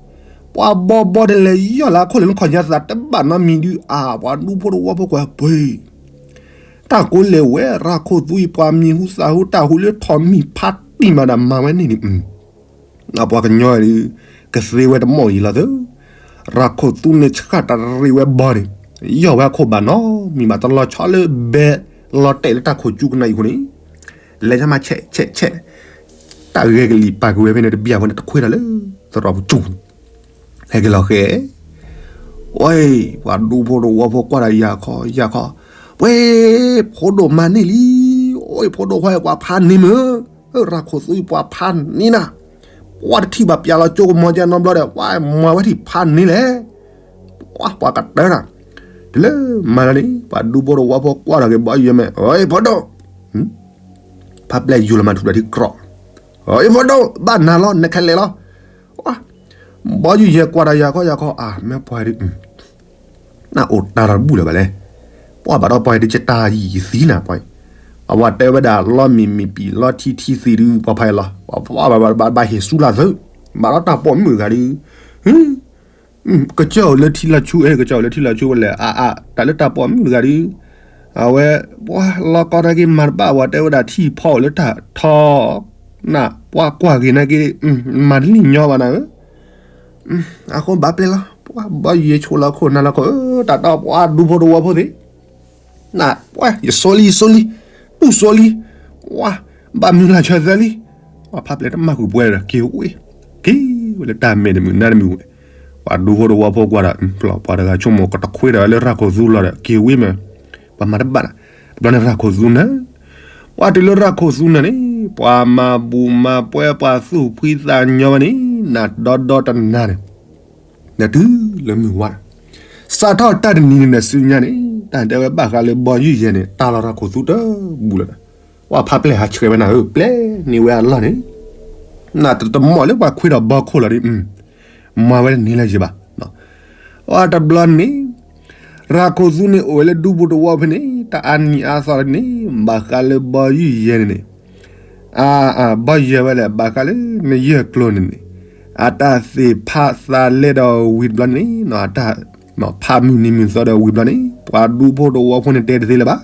ပှၤဘီဘီတလဲၤယီၢ်လၢအခိၣ်လၢနခီၣ်ညါသးတဘၣ်နီတမံၤဒုးအါ ပှၤဒူဖိတဝီဖိကွၢ်ပှ့ၤ တၢ်ကိးလဲၤဝဲ ရၤခိၣ်သူအံၤ ပှၤမံၤဟူသၣ်ဟူတၢ်ဟူလၢထီၣ်မံၤဖးတံၢ်မးဒီးမၤဝဲန့ၣ်န့ၣ်, ပှၤကညီဒုး ကသ့ဝဲတမီၢ်အံၤလီၤသၢ, ရၤခိၣ်သူန့ၣ်ဆှၣ်တရံးဝဲဘီန့ၣ်, ယီၢ်ဝဲအခိၣ်ဘၣ်နီတမံၤဘၣ် တလီၤဆီလၢဘဲ လီၤတဲာ်လၢတၢ်ခိၣ်ကၠူကနၣ်အံၤအဃိန့ၣ်, လဲၤညါမးဆဲးဆဲးဆဲး, တၢ်ဂဲၤကလံၣ်ပာ်က့ၤဝဲဖဲန့ၣ်တဘျီအဃိန့ၣ် တခွ့ထီၣ်လၢ သရိာ်ပူၤကၠူ ဟဲက့ၤလီၤဃဲ, ဝဲ, ပှၤဒူဖိတဝီဖိကွၢ်ဒီးယၤခီယၤခီ, ဝဲ, ဖိဒိၣ်မၤန့ၢ်လံ, အိၣ် ဖိဒိၣ်ခွါ ပှၤဖးန့ၢ်မုၢ်, ရၤခိၣ်သူအံၤပှၤဖးန့ၢ်နၤ, ပှၤတထံၣ်ဘၣ်ပျဲလီၤကၠိကမီၤကဲနီတဘျီဒီး ပှၤမၤဝဲထံၣ်ဖးန့ၢ်လဲၣ်, ပှၤ ပှၤကတၢၢ်နၤ, တုၤလၢမၤလီၤန့ၣ် ပှၤဒူဖိတဝီဖိကွၢ်ဒီးက့ၤဘီယုၢ်ယဲၢ်မ့ၢ်, ဝဲ ဖိဒိၣ် ဖးပျဲၢ်ယူၤလီၤမၤထူလီၤထံကြၢး, အ့ ဖိဒိၣ် ဘၣ်နၤလီၤ နခဲလၢာ်လီၤ, ဘီယုၢ်ယဲၢ်ကွၢ်ဒီးယၤခီယၤခီ အါ မ့ၢ်ပှၤဒုး နအိၣ်တၢ်ဒီးတဘူၣ်လၢၤဘၣ်လဲၣ်, ပှၤဘၣ်ဒီးပှၤဒုးကတၢ်ယံာ်ယံာ်သံနၤပှၤ, အဝဲတဲဝဲဒၣ် လီမံၤမံၤပံၤလီထံထံသံဒုး ပှၤဖးအံၤလီၤ, ပှၤဘၣ်ဘၣ်ဟ့ၣ်ဆူလၢသၢ, ဘၣ်ဒီးတၢ်ပိာ်မုၣ်တဂၤဒုး ကစၢၢ်အိၣ်လၢထံလီၤဆူ အဲ ကစၢၢ်အိၣ်လၢထံလီၤဆူဝဲလဲၣ် အါအါ တၢ်လၢတၢ်ပိာ်မုၣ်တဂၤဒုး, အဝဲ ပှၤလီၤကီနာ်က့မၤတဘၣ် ပှၤတဲဝဲဒၣ်ထံၣ်ဖီအိၣ်လၢတၢ်ထီ, န ပှၤကွၢ်က့ၤနာ်က့ မၤတလံၣ်ညီဘၣ်နၤဧၢ, အဃိဘၣ်ပျဲၢ်လီၤ ပှၤဘီယဲၢ်ဆိလီၤခိၣ်နၤလီၤခိၣ် တၢ်တီပှၤဒူဖိတဝီဖိသ့ၣ် န ပှၤ ယစိလံ ယစိလံ, တူၢ်စိလံ, ပှၤ ဘၣ်မုၢ်လၢ်ဆၢသၢလံ, ပှၤဖးပျဲၢ်တမၢ်ဃုာ်ပှဲၤဒီး က့ၤဝ့ၢ်, က့ၤဝဲလၢတၢ်မဲာ်တမုာ်နါတမုာ်ဝဲ, ပှၤဒူဖိတဝီဖိကွၢ်ဒီး ပှၤတဂၤဆိကမိၣ် ကတခွ့ဒီးလၢရၤခိၣ်သူလီၤဒီး က့ၤဝ့ၢ်မး, ပှၤမၤတဘၣ်နၤ, တဘျီန့ၣ်ရၤခိၣ်သူနၤ, ပှၤတုၤလၢရၤခိၣ်သူနၤန့ၣ် ပှၤမၤဘူၣ်မၤပှဲၤ ပှၤသူၣ်ဖှံသးညီဝဲန့ၣ် နဒီဒီတနၤန့ၣ် ဒီးတုၤလၢမုၢ်ဝါဒီး စးထီၣ်တၢ်တနံၤန့ၣ်ဒီးဆူညါန့ၣ် တၢ်တဲဝဲဘၣ်ဃးလၢဘီယူၢ်ယဲန့ၣ် တၢ်လီၤရၤခိၣ်သူတဘူၣ်လၢၤဒီး ပှၤဖးပျဲၢ်ဟးဆှဲးဝဲနၤဧၢ ပျဲန့ၢ်ဝဲအလီၢ်န့ၣ် နတတမီၣ်လၢပှၤခွ့ထီၣ်ဘီခိၣ်လီၤဒီး မၤဝဲတန့ၢ်လၢၤဘၣ်. အတဘျီန့ၣ် ရၤခိၣ်သူန့ၣ်အိၣ်ဝဲလၢဒူဖိတဝီဖိန့ၣ် တၢ်အါနံၤအါသီန့ၣ် ဘၣ်ဃးလၢဘီယူၢ်ယဲန့ၣ်န့ၣ် အဘီယူၢ်ဝဲလဲၣ် ဘၣ်ဃးလၢနယဲၢ်ကျိၤန့ၣ်န့ၣ် အတၢ်သ့ၣ်ဖးသးလဲဒီးဝံၤတဘျီန့ၣ် အတၢ်ဖးမုၢ်နံၤမုၢ်သီဒီးဝံၤတဘျီန့ၣ် ပှၤဒူဖိတဝီဖိန့ၣ်တဲတသ့လၢၤဘၣ်.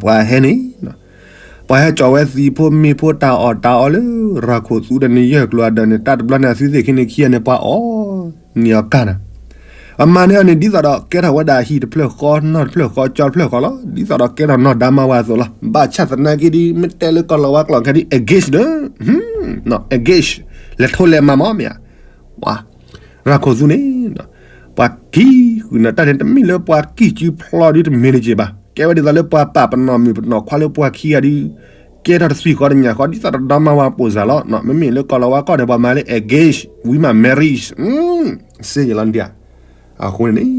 ပှၤဟဲန့ၣ် ပှၤဟဲကၠီၤဝဲသံးဖိမ့ၢ်ဖိတၢ်အီၣ်တၢ်အီလၢ ရၤခိၣ်သူဒီးနယဲၢ်ကျိၤအဒၢးန့ၣ် တၢ်တဘျီန့ၣ်အသုသ့ၣ်ခံန့ၣ်ခံဂၤန့ၣ် ပှၤအီၣ်န့ၢ်အီၤကၢ်နၤ အမၤန့ၢ်အီၤန့ၣ် ဒ်သိးဒီးကဲထီၣ်ဝဲဒၣ်ဟံၣ်တဖျၢၣ်ဃီ နီၢ်တဖျၢၣ်ဃီ ကၠီတဖျၢၣ်ဃီလီၤ. ဒ်သိးဒီးကဲထီၣ်နီၢ်ဒါမါဝၤအသိးလီၤ. ဘၣ်ဆၣ်သနာ်က့ဒီး မ့ၢ်တဲလၢကီၢ်လီၤဝါကျိာ်ခဲဒ် engage ဒီး engage လဲၤထိလဲၤမၤမီၢ်မ့ၢ်ဧါ. ရၤခိၣ်သူန့ၣ် ပှၤကံၢ်ဃုာ်နၤတၢ်န့ၣ် တမ့ၢ်လၢပှၤကံၢ်စုဖျီဒ်တမ့ၢ်တက့ၢ်ဘၣ်. ကဲဝဲဒ်သိးလၢပှၤပာ်ပနီၣ်မုၣ်ပနီၣ်ခွါလၢပှၤခံဂၤဒီး ကဲထီၣ်တသွံၣ်ဃီတညၣ်ဃီ ဒ်သိးဒီးဒါမါဝၤပိာ်စၢ်လီၤ. မ့မ့ၢ်လၢကီၢ်လီၤဝါကျိာ်န့ၣ် ပှၤမၤလၢ engage ဝံၤမး marriage စ့ယလီၤဒ်ဧါ. အဃိန့ၣ်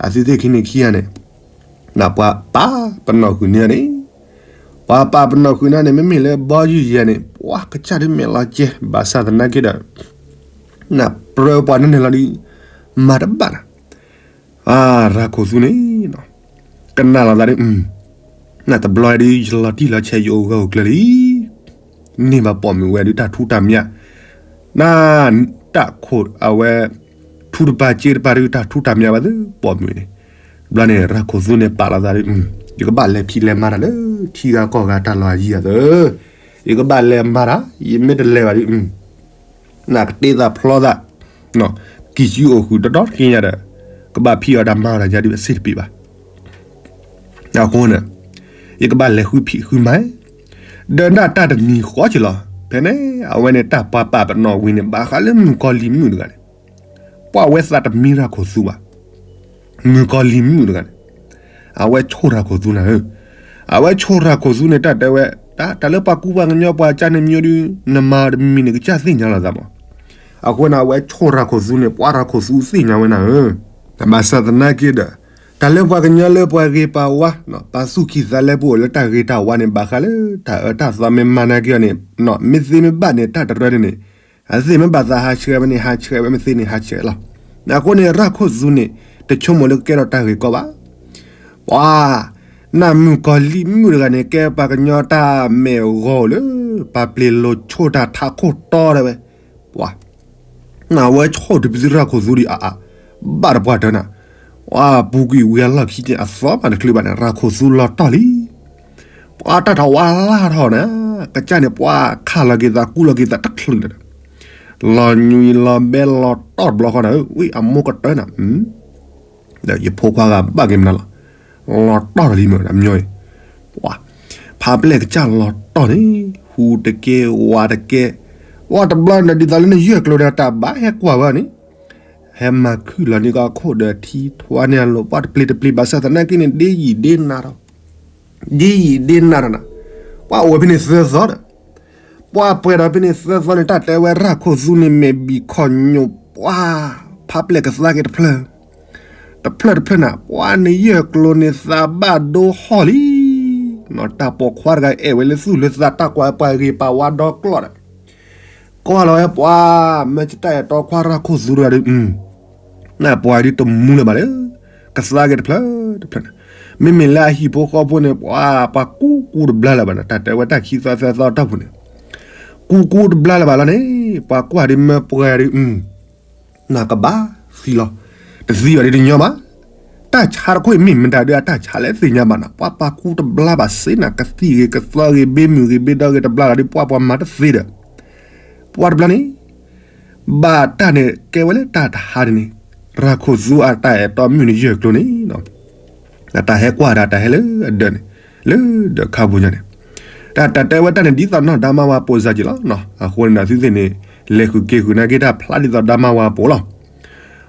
အသုသ့ၣ်ခံန့ၣ်ခံဂၤန့ၣ် ပှၤပာ်ပနီၣ်ဃုာ်န့ၢ်န့ၣ် ပှၤပာ်ပနီၣ်ဃုာ်န့ၢ်န့ၣ် မ့မ့ၢ်လၢဘီယူၢ်ယဲန့ၣ် ပှၤကစၢ်ဒုးမဲာ်လီၤကဲ ဘၣ်ဆၣ်သနာ်က့ဒီး နပြၢပှၤန့ၣ်န့ၣ်လီၤဒီး မၤတဘၣ်နၤ ရၤခိၣ်သူန့ၣ် ကနၣ်လီၤသးဒီး နတဘျီဒီး ယလီၤတံၢ်လီၤဆဲး ယအိၣ်ဂၢၢ်အိၣ်ကျၢၤလံ န့ၢ်ဘၣ်ပိာ်မုၣ်ဝဲဒုးတၢ်ထူတၢ်မံၤ နတၢ်ခိၣ်အဝဲ ထူတပၤစ့တပၤဒုးတၢ်ထူတၢ်မံၤဝဲသ့ၣ်ပိာ်မုၣ်န့ၣ် ဘျီန့ၣ် ရၤခိၣ်သူန့ၣ်ပာ်လီၤသးဒီး ယကဘၣ်လဲၤဖံးလဲၤမၤတၢ်လၢထံဂၤကီၢ်ဂၤတၢ်လီၢ်အယံၤအသိး ယကဘၣ်လဲၤမၤတၢ် ယမ့ၢ်တလဲၤဘၣ်ဒီး နကတ့သးဖျီသး ကံၢ်စုအိၣ်ဃုာ်တဒီတက့ၢ်ညါဒီး ကဘၣ်ဖံးအီၣ်တၢ်မၤအီၣ်တၢ်ယၤဒုးအဆ့ၣ်တပ့ၤဘၣ်. အဃိန့ၣ် ယကဘၣ်လဲၤဃုဖံးဃုမၤ ဒီးနၢ်တၢ်တနံၤဃီက့ၤလီၤ. ဖဲန့ၣ် အဝဲန့ၣ်တၢ်ပှၤပာ်ပနီၣ်ဝံၤန့ၣ် ဘၣ်ဃးလၢမုၣ်ကီၤလံၤမုၣ်တဂၤန့ၣ် ပှၤဝဲသးတမံရၤခိၣ်သူဘၣ်. မုၣ်ကီၤလံၤမုၣ်တဂၤန့ၣ် အဝဲဆိၣ်ရၤခိၣ်သူနၤဧၢ, အဝဲဆိၣ်ရၤခိၣ်သူန့ၣ် တၢ်တဲဝဲ တၢ်လၢပှၤကူပှၤကညီပှၤကစၢ်န့ၣ်မ့ၢ်ဒုး နမၤတမံၤန့ၣ် ကစၢ်သ့ၣ်ညါလီၤသးမး. အဃိန့ၣ် အဝဲဆိၣ်ရၤခိၣ်သူန့ၣ် ပှၤရၤခိၣ်သူသ့ၣ်ညါဝဲနၤဧၢ, ဘၣ်ဆၣ်သနာ်က့ဒီး တၢ်လၢပှၤကညီလၢပှၤဂ့ၤပှၤဝါ ပာ်သူၣ်ခံသးလဲပူၤအိၣ်လၢတၢ်ဂ့ၤတၢ်ဝါန့ၣ် ဘၣ်ဃးလၢတၢ်အၢတၢ်သီမ့ၢ်မၤနာ်က့ၤအီၤန့ၣ် မ့ၢ်သ့မ့ၢ်ဘၣ်န့ၣ် တၢ်တရၢန့ၣ်န့ၣ် အသ့ၣ်မ့ၢ်ဘၣ်သးဟးဆှဲးဝဲန့ၣ် ဟးဆှဲးဝဲ မ့ၢ်သ့န့ၣ် ဟးဆှဲးလီၤ. အဃိန့ၣ် ရၤခိၣ်သူန့ၣ် တဆိကမိၣ်လၢကကဲထီၣ်တၢ်ဂ့ၢ်ကီဘၣ်. ပှၤ နၢ်မုၣ်ကီၤလံၤမုၣ်တဂၤန့ၣ် ကဲပှၤကညီတၢ်မဲာ်ဂီၤလၢ ပှၤပျ့ၤလိာ်ဆိၣ်တၢ်ထးခိၣ်တီတဲဝဲ, ပှၤ နဝဲဆိၣ်တပသုရၤခိၣ်သူဒံးအါအါ, ဘၣ်တပှၢ်တၢၢ်နၤ, ပှၤပူၤကွံာ်ဝံၤအလီၢ်ခံန့ၣ် အသီမးတချုးဘၣ်န့ၣ် ရၤခိၣ်သူလီၤတီၢ်လံ. ပှၤတၢ်ထီၣ်ဝါလၢ်ထီၣ်နၤ, ကစၢ်န့ၣ် ပှၤခးလီၤက့ၤသး ကူလီၤက့ၤသးတချုးဒီး လီၤညွံးလီၤဘဲလီၤတီၢ်တဘျီဃီနၤ, ဝံၤအမိၢ်ကတၢၢ်နၤ ဒီးယဖိခွါဂၤဘၣ်က့ၤမနုၤလီၤ, လီၤတီၢ်လီၤလံမး အမညီအံၤ, ပှၤ ဖးပျဲၢ်ကစၢ်လီၤတီၢ်န့ၣ် ဟူးတကဲ ဝးတကဲ, ဝဲတဘျီန့ၣ်ဒီး ဒ်သိးလၢနယဲၢ်ကျိၤဒီး တၢ်ဘၣ်ဟဲကွၢ်ဝဲန့ၣ်, ဟဲမၤခုၣ်လီၤန့ၢ်ကီၢ်ခိၣ်ဒီးထံ ထွါန့ၢ်အလိၤ ပှၤတပျ့ၤတပျ့ၤ ဘၣ်ဆၣ်သနာ်က့န့ၣ် ဒ်ယံာ်ဒ်နၤဒီး ဒ်ယံာ်ဒ်နၤဒီးနၤ, ပှၤအိၣ်ဝဲဖဲန့ၣ်သၢသီဒီး ပှၤပှဲၤဒီးဖဲန့ၣ်သၢသီန့ၣ် တၢ်တဲဝဲရၤခိၣ်သူန့ၣ် မဲာ်ဘံၣ်ခီၣ်ညိး ပှၤ ဖးပျဲၢ်ကသါက့ၤတဖျၢၣ် တဖျၢၣ်တဖျၢၣ်နၤ, ပှၤနယဲၢ်ကျိၤန့ၣ် သးဘၣ်ဒိဟီၣ်လံ. တၢ်ပိာ်ခွါတဂၤအဲၣ်ဝဲလၢသူၣ်လၢသး တၢ်ကွၢ်ပှၤဂ့ၤပှၤဝါဒီကျီၢ်ဒီး ကွၢ်လီၤဝဲပှၤ မ့ၢ်တၢ်အဲၣ်တီခွါရၤခိၣ်သူတဂၤဒီး နပှၤဒ်တမူလၢၤဘၣ်လၢ ကသါက့ၤတဖျၢၣ်တဖျၢၣ်န့ၣ်, မ့မ့ၢ်လၢအဟံၣ်ဖိဃီဖိန့ၣ် ပှၤ ပှၤကူကူတဘျါလၢၤဘၣ်န့ၣ် တၢ်တဲဝဲတၢ်ခံသီသၢသီတၢ်ပူၤန့ၣ် ကူကူတဘျါလၢၤဘၣ်လီၤန့ၣ် ပှၤကွၢ်ဒ်မၢပှၤဒ် နကဘၣ်သံလီၤ, တသံဘၣ်ဒ်တညီဘၣ်, တၢ်ဆါတခိၣ်အံၤမ့ၢ်မတၤဒုး အတၢ်ဆါလဲၣ်သ့ၣ်ညါဘၣ်နၤ, ပှၤပှၤကူတဘျါဘၣ်စ့နၤ, ကသံၣ်ဂ့ၤကသီဂ့ၤ ဘ့မုၢ်ဂ့ၤဘ့ဒီဂ့ၤတဘျါလီၤဒီး ပှၤပှၤမၤတသ့ဒီး ပှၤတဘျီန့ၣ် ဘၣ်တၢ်န့ၣ် ကဲဝဲလၢတၢ်တဟါန့ၣ်န့ၣ်, ရၤခိၣ်သူအတၢ်အဲၣ်တီမုၣ်န့ၣ်ယဲၢ်ကျိၤန့ၣ် အတၢ်ဟဲကွၢ်ဒီးတၢ်ဟဲလၢအဒၢးန့ၣ်, လၢဒၢးခါပူၤညါန့ၣ်, တၢ်တၢ်တဲဝဲတၢ်န့ၣ် ဒ်သိးနီၢ်ဒါမါဝၤပိာ်စၢ်က့ၤလီၤ. အဃိန့ၣ်ဒီးသုသ့ၣ်န့ၣ် လဲၤဃုာ်က့ၤဃုာ်နာ်က့ၤတၢ်ဖျါဒ်သိးဒါမါဝၤပိာ်လီၤ.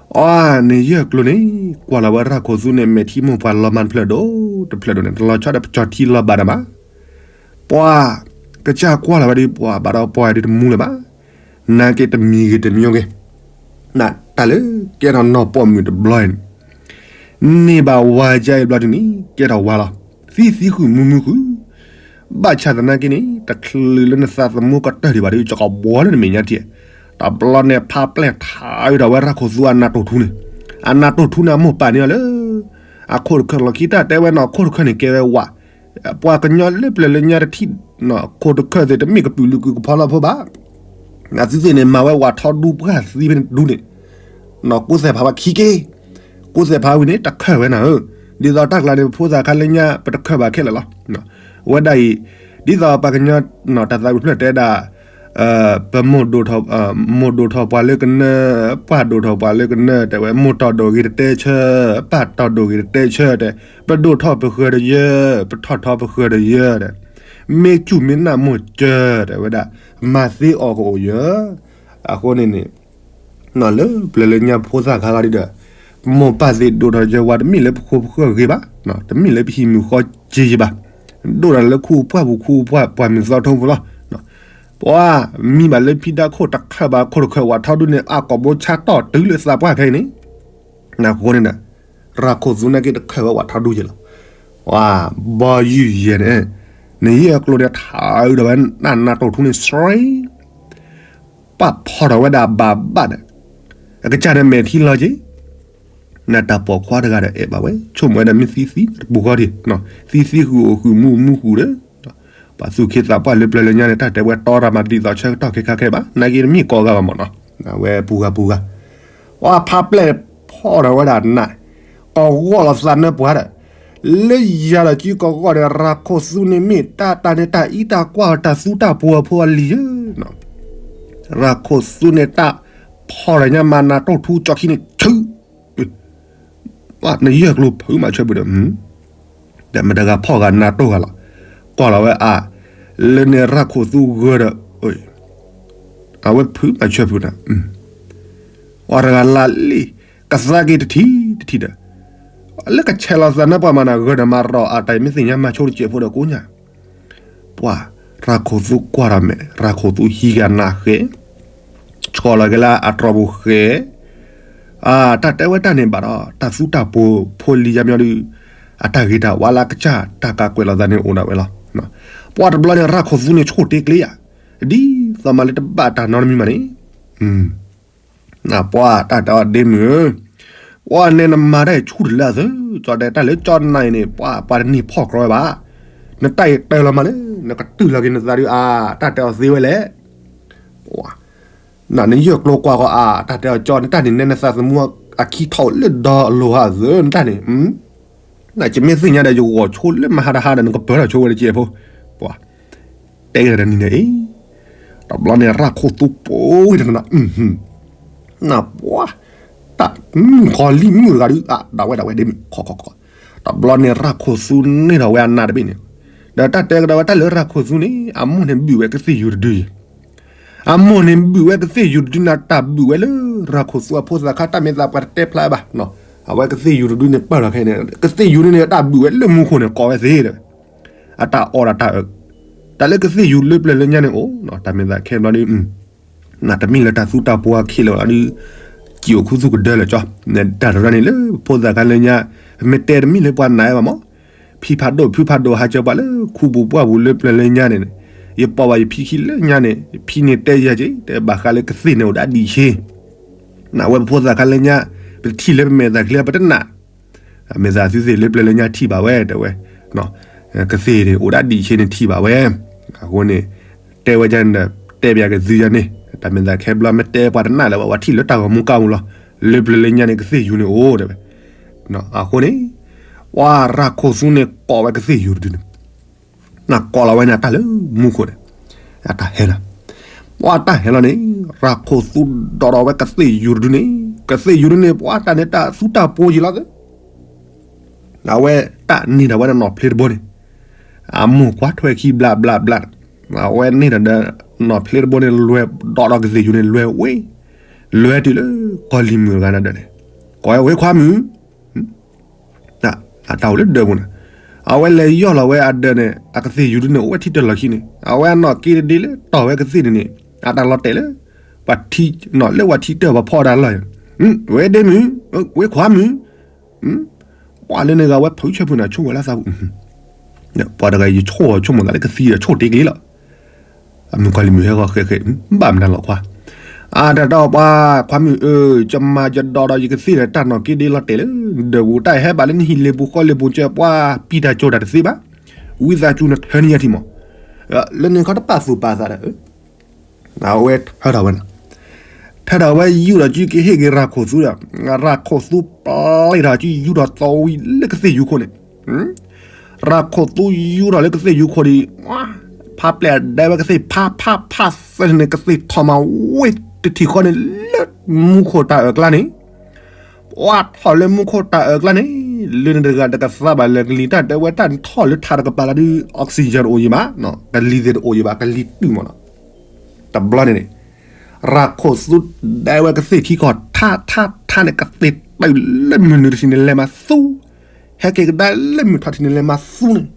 အီ န့ၣ်ယဲၢ်ကျိၤန့ၣ် ကွၢ်လီၤဝဲရၤခိၣ်သူန့ၣ် မဲာ်ထံမိၢ်ပှၤလီၤမၢ်တဖျၢၣ်ဒိၣ်တဖျၢၣ်ဒိၣ်န့ၣ် တလီၤဆီဒီးပကၠီၤထံလီၤဘၣ်ဒီးမး ပှၤ ကစၢ်ကွၢ်လီၤဝဲဒီး ပှၤဘၣ်ဒီးပှၤဒ်တမူလၢၤဘၣ်, နာ်က့ၤတမံၤဂ့ၤတမံၤဂ့ၤ, န တၢ်လၢကဲထီၣ်နီၢ်ပိာ်မုၣ်တဘျီအံၤန့ၣ် န့ၢ်ဘၣ်ဝၤကါအံၤဘျီဒုန့ၣ် ကဲထီၣ်ဝၤလီၤ. သံသံဃုာ်မူမူဃုာ်, ဘၣ်ဆၣ်သနာ်က့န့ၣ် တချုးလၢနသးသမူကတၢၢ်ဒံးဘၣ်ဒီး ကကဘှီလၢနမဲာ်ညါထံၣ်, တဘျီန့ၣ် ဖးပျဲၢ်ထးဝဲဒၣ်ဝဲရၢ်ခိၣ်သူအနးတိၢ်ထူန့ၣ်, အနးတိၢ်ထူန့ၣ် အမိၢ်ပာ်န့ၢ်အီၤလၢ အခိၣ်တခၢၣ်လီၢ်ခံတၢ်တဲဝဲနီၢ်ခိၣ်တခၢၣ်န့ၣ် ကဲဝဲဝၤ, ပှၤကညီလၢပျၢၤလၢညါတထံၣ် ခိၣ်တခၢၣ်သ့ၣ်တမ့ၢ်ကပုာ်လုာ်ကုာ်ကဖီလီဖိဘၣ် အသုသ့ၣ်န့ၣ် မၤဝဲဝၤထီဒူပှၢ်သံဖဲန့ၣ်ဒူန့ၣ်, နီၢ်ကိးသဲၣ်ဖးဝဲခံက့, ကိးသဲၣ်ဖးဝံၤန့ၣ် တခၢၣ်ဝဲနၤဧၢ, ဒ်သိးတၢ်ကျါန့ၣ် ပဖိသၣ်ခါလၢညါ ပတခၢၣ်ဘၣ်ခဲလၢာ်လီၤ. အဝဲဒၣ်အံၤ ဒ်သိးပှၤကညီ တၢ်သးဝံၤဖျၢၣ်တဲဒၣ် ပမိၢ်ဒိၣ်ထီၣ်, မိၢ်ဒိၣ်ထီၣ်ပှၤလၢကနၢ, ပၢ်ဒိၣ်ထီၣ်ပှၤလၢကနၢ တဲဝဲ မိၢ်တီၢ်ဒိၣ်ဂ့ၤတတဲဆၢ, ပၢ်တီၢ်ဒိၣ်ဂ့ၤတတဲဆၢ တဲ ပဒိၣ်ထီၣ်ပဃၢၤဒီးယဲ, ပထီၣ်ထီပဃၢၤဒီးယဲ တဲ မ့ၢ်စူၢ်မ့ၢ်နာ်မိၢ်ကၢ တဲဝဲဒၣ် မၤသ့အီၤကအိၣ်ယဲ, အဃိန့ၣ်န့ၣ် လၢပျၢၤလၢညါဖိသၣ်ခါဂၤဒ်ဒီး မိၢ်ပၢ်သ့ၣ်ဒိၣ်ထီၣ်ယဲဝဲတမ့ၢ်လၢပဃိပဃၢၤဂ့ၤဘၣ်, တမ့ၢ်လၢပဟံးမုာ်ဃီက့ၤယံၤဘၣ်, ဒိၣ်ထီၣ်လၢခူပှၢ်ပူၤခူပှၢ်ပှၢ်မုၢ်သီထိပူၤလီၤ. ပှၤမံဘၣ်လၢဖံဒါခိၣ်တခၢၣ်ဘၣ်ခိၣ်တခၢၣ်ဝးထီဒူန့ၣ် အကိာ်ဘိဆါတီၢ်တုၤလၢသးပှၢ်ခဲအံၤန့ၣ် နၢ်ဃိန့ၣ်ဒီး ရၢ်ခိၣ်သူနာ်က့တခၢၣ်ဝဲဝးထီဒူယဲလီၤ. ပှၤဘီယုၢ်ယဲန့ၣ် နယဲၢ်ကျိၤန့ၣ်ထးအုးဒီးဝဲနးနးတိၢ်ထူန့ၣ် စရ့ ပာ်ဖီၣ်ထီၣ်ဝဲဒၣ်ဘၣ်ဘၣ်ဒီး အကစၢ်န့ၣ်မဲာ်ထံလီၤက့ၤ နတၢ်ပိာ်ခွါတဂၤဒီးအဲၣ်ဘၣ်ဝဲ ဆိကမိၣ်ဝဲဒၣ်မ့ၢ်သံသံတပူၤဃီဒံး, သံသံဃုာ်အိၣ်ဃုာ်မူမူဃုာ်ဒီး ပှၤသူၣ်က့သးပှၢ်လၢပျၢၤလၢညါန့ၣ် တၢ်တဲဝဲတီရၤမးဒ်သိးဆၢကတီၢ်ခဲခါခဲဘၣ် နာ်က့တမ့ၢ်ကိးဂၤဘၣ်မ့ၢ်နီၤ, အဝဲပူၤဂၤပူၤဂၤ, ပှၤဖးပျဲၢ်ဖီၣ်ထီၣ်ဝဲဒၣ်နး ကိးဂီၢ်လီၤသးနၢပှၤဒီး လၢယၤဒီးကံကိးဂီၢ်ဒီး ရၢ်ခိၣ်သူန့ၣ်မ့ၢ်တၢ်တၢ်န့ၣ်တၢ်အံးတၢ်ကွၢ်တၢ်သူတၢ်ပှိၤအဖိအလံၤဧၢ ရၢ်ခိၣ်သူန့ၣ်တၢ်ဖီၣ်ဒီးညါမၤနးတိၢ်ထူကၠီခံန့ၣ် ဆူ နယဲၢ်ကျိၤဖုးမးဆၢပူၤဒီး ဒီးမတၤဂၤဖီၣ်ဂၤနးတိၢ်ဂၤလီၤ, ကွၢ်လီၤဝဲအါ, လၢန့ၣ်ရၢ်ခိၣ်သူဂၢၢ်ဒီး အဝဲဖုးမးဆၢပူၤနၤ, ပှၤတဂၤလၢလံ, ကသါက့ၤတထံၣ်တထံၣ်ဒီး လၢကဆဲးလီၤသးနၢပှၤမးနၤ ဂၢၢ်ဒီးမၤရီၤအတၢ်အံၤ မ့ၢ်သ့ၣ်ညါမၤဆိတစဲးဖိဒီးကိးညါ ပှၤ, ရၢ်ခိၣ်သူကွၢ်ဒီးမဲာ် ရၢ်ခိၣ်သူဟံးက့ၤအနးဃဲ, ဆှီလီၤက့ၤလၢအတြီၤပူၤဃဲ, တၢ်တဲဝဲတၢ်န့ၣ်ဘၣ်ဒီး တၢ်သူတၢ်ပှိၤဖိလံၤယါမညီဒုး, အတၢ်ဂ့ၤတၢ်ဝါလၢအကစၢ် တၢ်ကးကွဲးလီၤသးန့ၣ်အိၣ်ဒၣ်ဝဲလီၤ. ပှၤတဘျီန့ၣ် ရၢ်ခိၣ်သူန့ၣ်ဆိၣ်တ့ကျ့ယၤ, ဒ်သိးမးလၢတဘၣ်တၢ်နီတမံၤမးန့ၣ် ပှၤတၢ်တဲအီၤဒ့မုၢ်ဧၢ, ပှၤနဲနမၤတၢ်ဆူၣ်တလၢအသၢ, ကၠီတဲတၢ်လၢကၠီနၤအံၤန့ၣ် ပှၤပှၤတနံၤဖီၣ်ကြီဝဲဘၣ်, နတၢ်အံၤတၢ်လီၤမးလၢ နကတုၤလီၤက့ၤနသးဒုးအါ, တၢ်တဲအီၤသ့ဝဲလဲၣ်, ပှၤ, နယဲၢ်ကျိၤကွၢ်ဃီအါ, တၢ်တဲအီၤကၠီနတၢ်န့ၣ် နဲနသးသမူအခံထီၣ်လၢဒီလိၤဟးအသၢ နတၢ်န့ၣ် နကမ့ၢ်သ့ၣ်ညါဒီးယဂီၤဆိလၢမဟါတဟါဒီး နကပၢၤထီၣ်ဆိဝဲတစဲးဖိ, ပှၤ, တဲက့ၤဒီးတနံၤန့ၣ်အံၤ, တဘျီန့ၣ်ရၢ်ခိၣ်သူပိာ်ဝဲတနၤ, နပှၤ, တၢ်မုၣ်ကီၤလံၢ်မုၣ်တဂၤဒုး အဒၣ်ဝဲဒၣ်ဝဲဒ့မုၣ်ခီခီခီ, တဘျီန့ၣ်ရၢ်ခိၣ်သူန့ၢ်ထီၣ်ဝဲအနးတဘ့ၣ်န့ၣ်, ဒီးတၢ်တဲကဒီးဝဲတၢ်လၢရၢ်ခိၣ်သူန့ၣ် အမိၢ်န့ၣ်ဘုၣ်ဝဲကသ့ၣ်ယူၤတဒုယဲ အမိၢ်န့ၣ်ဘုၣ်ဝဲကသ့ၣ်ယူၤတဒုန့ၣ် တၢ်ဘုၣ်ဝဲလၢရၢ်ခိၣ်သူအဖိသၣ်ခါ တၢ်မ့ၢ်သးပှၤတတဲဖျါဘၣ်, အဝဲကသ့ၣ်ယူၤတဒုန့ၣ်ပၢၢ်လီၤခဲအံၤန့ၣ် ကသ့ၣ်ယူၤန့ၣ်န့ၣ် တၢ်ဘုၣ်ဝဲလၢမူခိၣ်န့ၣ် ကိးဝဲသ့ဒီး အတၢ်အီၣ်ဒီးတၢ်အၢ, တၢ်လၢကသ့ၣ်ယူၤလၢပျၢၤလၢညါန့ၣ်အိၣ်, တၢ်မ့ၢ်သးခဲဘျီဒုး နတမ့ၢ်လၢတၢ်သူတၢ်ပှိၤအခံလၢၤဘၣ်ဒုး စံၣ်အိၣ်ခူသူၣ်ကဒၢလၢာ်ကၠီ, တၢ်တရၢန့ၣ်လၢဖိသၣ်ခါလၢညါ, ပမ့ၢ်တဲတမ့ၢ်လၢပှၤနာ်ဝဲဘၣ်မး, ဖံဖးဒိၣ်ဖုဖးဒိၣ်ဟးစၢၤပှၤလၢခူပူၤပှၢ်ပူၤလၢပျၢၤလၢညါန့ၣ်, ယပိာ်ဘၣ်ယဖံခံလၢညါန့ၣ် ယဖံန့ၣ်တဲယၤက့ၤ တဲဘၣ်ဃးလၢကသ့ၣ်န့ၣ်အိၣ်ဒၣ်ဒံၣ်ဆ့, နဝဲပဖိသၣ်ခါလၢညါ, ပတထံၣ်လၢပမဲာ်သးချ့ပတနာ် မ့ၢ်သးသုသ့ၣ်လၢပျၢၤလၢညါထံၣ်ဘၣ်ဝဲ တဲဝဲ, ကသ့ၣ်န့ၣ်အိၣ်ဒၣ်ဒံၣ်ဆ့န့ၣ်ထံၣ်ဘၣ်ဝဲ, အဃိန့ၣ်, တဲဝဲန့ၣ်ဒီး တဲပျးက့ၤသုယၤန့ၣ်, တၢ်မ့ၢ်သးခဲဘျီမ့ၢ်တဲပှၤတနာ်လၢၤဘၣ် ပှၤထံၣ်လၢတၢ်ဂီၤမူကၢ်မူလီၤ, လၢပျၢၤလၢညါန့ၣ် ကသ့ၣ်ယူၤန့ၣ်အိၣ်တဲဝဲ, အဃိန့ၣ်, ပှၤရၢ်ခိၣ်သူန့ၣ်ကိးဝဲကသ့ၣ်ယူၤတဒုန့ၣ် နကိးလီၤဝဲန့ၣ်တၢ်လၢမူခိၣ်န့ၣ်, အတၢ်ဟဲလီၤ, ပှၤတၢ်ဟဲလီၤန့ၣ်, ရၢ်ခိၣ်သူဒိးဒီးဝဲကသ့ၣ်ယူၤတဒုန့ၣ်, ကသ့ၣ်ယူၤတဒုန့ၣ် ပှၤတၢ်န့ၣ်တၢ်သူတၢ်ပှိၤယံၤလီၤသၢ, အဝဲတၢ်န့ၢ်ဒီးဝဲဒၣ်နီၢ်ဖျ့တဘိန့ၣ်, အမိၢ်ကွၢ်ထွဲခံဘျးဘျးဘျး, အဝဲန့ၢ်ဒီးဒီး နီၢ်ဖျ့တဘိန့ၣ် လဲၤဒီးဒီးကသ့ၣ်ယူၤန့ၣ် လဲၤဝဲ, လဲၤတုၤလၢကီၢ်လံၤမုၣ်တဂၤန့ၣ်ဒီးန့ၣ်, ကိးဝဲခွါမုၣ် အတၢ်အိၣ်လၢဒၢးပူၤန့ၣ်, အဝဲလဲၤယီၢ်လီၤဝဲအဒၢးန့ၣ် အကသ့ၣ်ယူၤဒုန့ၣ် အိၣ်ဝဲထံတၢၢ်လီၢ်ခံန့ၣ်, အဝဲအနီၢ်က့တဒ့လၢတီၢ်ဝဲကသ့ၣ်န့ၣ်န့ၣ်, အတၢ်လီၤတဲာ်လၢ, ပှၤထံ, လၢပှၤထံတၢၢ်ပှၤဖီၣ်ဒၣ်လီၢ်, ဝဲဒ့မုၣ်, ဝဲခွါမုၣ်, ပှၤလၢန့ၣ်ဂၤဝဲဖုဆၢဖုနၤဆိၣ်ဝဲလၢသးပူၤ, ပှၤတဂၤယဆိၣ်အီၤဆိကမိၣ်သးလၢကသံဒီးဆိၣ်တ့ကလံလီၤ. မုၣ်ကီၤလံၤမုၣ်ဟဲဂီၤဃဲးဃဲး, ဘၣ်မနုၤလီၤခွါ, အတၢ်ဒီးပှၤခွါမုၣ်ဧၢ, ယမၤယဒီးဒီးယကသ့ၣ်ဒီးတၢ်နီၢ်က့ဒ့လီၤတဲာ်လၢ ဒီးပူၤတၢ်ဟဲဘၣ်လၢနဟံၣ်လ့ၤပူၤဃီလ့ၤပူၤ ကဲပှၤပံတၢ်ကၠိတၢ်တသ့ဘၣ်, ဝံသးစူၤနထၢနံၤယၤထံၣ်မး, လၢန့ၣ်ခီတပာ်သူၣ်ပာ်သးဒီး အဝဲထၢထီၣ်ဝဲန့ၣ်, ထၢထီၣ်ဝဲယူၢ်ဒီးကုကဟ့ၣ်က့ၤရၤခိၣ်သူဒီး, ရၤခိၣ်သူပျံၤထီၣ်ကုယူၢ်ထီၣ်သဝံလၢကသ့ၣ်ယူခိၣ်န့ၣ်, ရၤခိၣ်သူယူၢ်ထီၣ်လၢကသ့ၣ်ယူခိၣ်ဒီး, ဖးပျဲၢ်ဒဲဝဲကသ့ၣ်ဖးဖးဖးသၢန့ၣ် ကသ့ၣ်ထီၣ်မးဝဲတထံၣ်ဃီန့ၣ် လၢမူခိၣ်တၢ်အၢၣ်ကျါန့ၣ် ပှၤထီၣ်လၢမူခိၣ်တၢ်အၢၣ်ကျါန့ၣ်, လၢန့ၣ်တဂၤတကသးဘၣ်လၢကလံၤတၢ်တဲဝဲတၢ်ထီၣ်လၢထးတကပၤလၢဒုး oxygen တအိၣ်ယံၤဘၣ်, ကလံၤသ့ၣ်တအိၣ်ယံၤဘၣ် ကလံၤတုၢ်မးနီၤ, တဘျီန့ၣ်န့ၣ်, ရၤခိၣ်သူဒဲဝဲကသ့ၣ်ခံခီၣ်ထးထးထးန့ၣ် ကသ့ၣ်တုာ်လၢမုၢ်နုာ်တထံၣ်န့ၣ်လဲၤမၤသူ, ဟဲက့ၤကဒါလၢမုၢ်ထီၣ်ထံၣ်န့ၣ်လဲၤမၤသူန့ၣ်,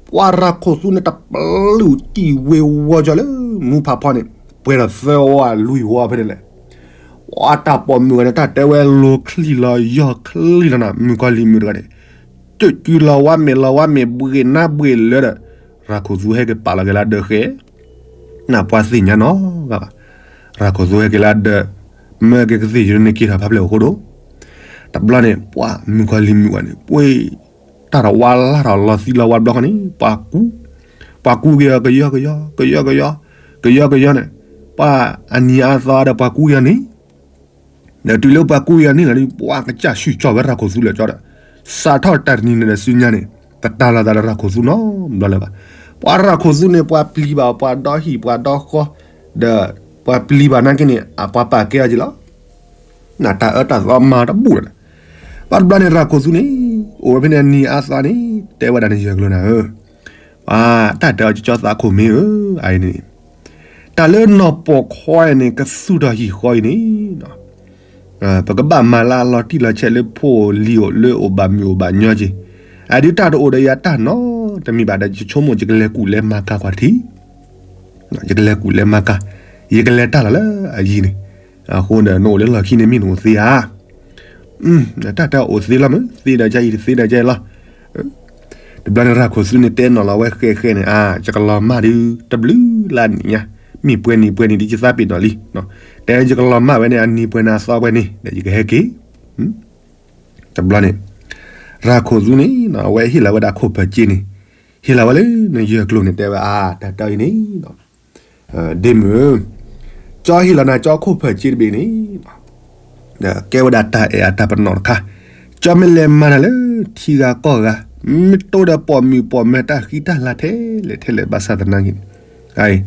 ပှၤရၤခိၣ်သူန့ၣ်တပျုၢ်တံၢ်ဝ့ၤဝီၤကၠီၤလၢမူဖးဖီန့ၣ်, ပှဲၤဒီးသၢဝီလွံၢ်ဝီဖဲန့ၣ်လဲၣ် ပှၤတၢ်ပိာ်မုၣ်ဂၤန့ၣ် တၢ်တဲဝဲလိၤချံလီၤယီၢ်ချံလီၤနီၤ, မုၣ်ကီၤလံၤမုၣ်တဂၤန့ၣ်, ကၠူၣ်ကၠူၣ်လီၤဝါမဲာ်လီၤဝါမဲာ်ဘှ့ၣ်နါဘှ့ၣ်လၢဒီး, ရၤခိၣ်သူဟဲက့ၤပာ်လီၤက့ၤလၢဒၢးဃဲ, နပှၤသ့ၣ်ညါနီၤဂၤဘၣ်, ရၤခိၣ်သူဟဲက့ၤလၢဒၢး, မၢက့ၤကသ့ၣ်ယိၤန့ၣ်က့ၤထီၣ်ဖးဖျဲၣ်အဃိဒီး, တဘျီန့ၣ် ပှၤမုၣ်ကီၤလံၤမုၣ်ဂၤန့ၣ် ပှ့ၤ တၢ်တဝါလၢ်ထီၣ်လီၤသံလီၤဝါဘျီဃီန့ၣ် ပှၤကူ, ပှၤကူက့ၤအီၤကယီကယီ ကယီကယီ, ကယီကယီန့ၣ်, ပှၤအနံၤအါသီဒီးပှၤကူက့ၤအီၤန့ၣ်, ဒီးတုၤလၢပှၤကူက့ၤအီၤန့ၣ်လီၤဒီး ပှၤကစၢ်ဆူၣ်ကၠီၣ်ဝဲရၤခိၣ်သူလၢာ်ကၠီဒီး, စးထီၣ်တၢ်တနံၤန့ၣ်ဒီးစုညါန့ၣ်, တတၢ်လီၤသးဒီးရၤခိၣ်သူနီတဘျီလၢၤဘၣ်, ပှၤရၤခိၣ်သူန့ၣ် ပှၤပျံၤဘၣ်ပှၤဒီဟံၣ်ပှၤဒီဃီ, ဒီးပှၤပျံၤဘၣ်နာ်က့န့ၣ် အပှၤပာ်ကဲအီၤက့ၤလီၤ နတၢ်အၢတၢ်သီမၤတဘူၣ်လီၤ, ဘၣ်တဘျီန့ၣ် ရၤခိၣ်သူန့ၣ်, အိၣ်ဝဲဖဲန့ၣ်အနံၤအါသီန့ၣ် တဲဝဲဒၣ်န့ၣ် ယဲၢ်ကျိၤနၤဧၢ, ပှၤတၢ်တဲအီၤကၠီသးခိၣ်မ့ၢ်ဧၢ, အအံၤန့ၣ်, တၢ်လၢနီၢ်ပိာ်ခွါအံၤန့ၣ် ကသူၣ်ထီၣ်ဟံၣ်ဃီအံၤန့ၣ် ပကဘၣ်မၤလၢအလီၤတံၢ်လီၤဆဲးလၢဖိလံၤအိၣ်လၢအိၣ်ဘၣ်မုာ်အိၣ်ဘၣ်ညီက့ၤ, အဒုးတၢ်တအိၣ်ဒီးယၤတၢ်နီတမံၤဘၣ်ဒီး ယဆိကမိၣ်ယကလဲၤကူၣ်လဲၤမၤကၤကွၢ်တထံၣ်, ယကလဲၤကူၣ်လဲၤမၤကၤ, ယကလဲၤတၢ်လီၤလၢအယံၤန့ၣ်, အဃိန့ၣ် နအိၣ်လၢလီၢ်ခံန့ၣ်မ့ၢ်နအိၣ်သ့ဧါ, တၢ်တအိၣ်သ့လီၤမ့ၢ် သ့ဒီးယၤအံၤ တသ့ဒီးယၤအံၤလီၤ တဘျီန့ၣ် ရၤခိၣ်သူန့ၣ်တဲနီၣ်လီၤဝဲဃဲဃဲန့ၣ် အါ ယကလီၤမၢ်ဒုးတဘျုးလၢအနံၣ်ညါ, မ့ၢ်ပှဲၤနံၤပှဲၤနံၤဒ်ယသးပ့ၤနီၣ်လံ, တဲယကလီၤမၢ်ဝဲန့ၣ် အနံၤပှဲၤန့ၣ်အသီပှဲၤန့ၣ် ဒီးယကဟဲက့ၤ, တဘျီန့ၣ် ရၤခိၣ်သူန့ၣ် အဝဲဟ့ၣ်လီၤဝဲဒၣ်ခိၣ်ဖၢၣ်က့န့ၣ်, ဟ့ၣ်လီၤဝဲလၢနယဲၢ်ကျိၤန့ၣ် တဲဝဲအါ တၢ်တဲအံၤန့ၣ် ဒ့မုၣ်ဧၢ, ကၠီဟ့ၣ်လီၤနၤကၠီခိၣ်ဖၢၣ်က့တဘ့ၣ်န့ၣ်, ဒီးကဲဝဲဒၣ်တၢ်အဲၣ်အတၢ်ပနီၣ်တခါ, ကၠီမ့ၢ်လဲၤမၤတၢ်လၢထံဂၤကီၢ်ဂၤ, မ့ၢ်တိၢ်ဒီးပိာ်မုၣ်ပိာ်မၢၤတၢ်ဃံတၢ်လၤထဲလဲၣ်ထဲလဲၣ်ဘၣ်ဆၣ်သနာ်က့န့ၣ်,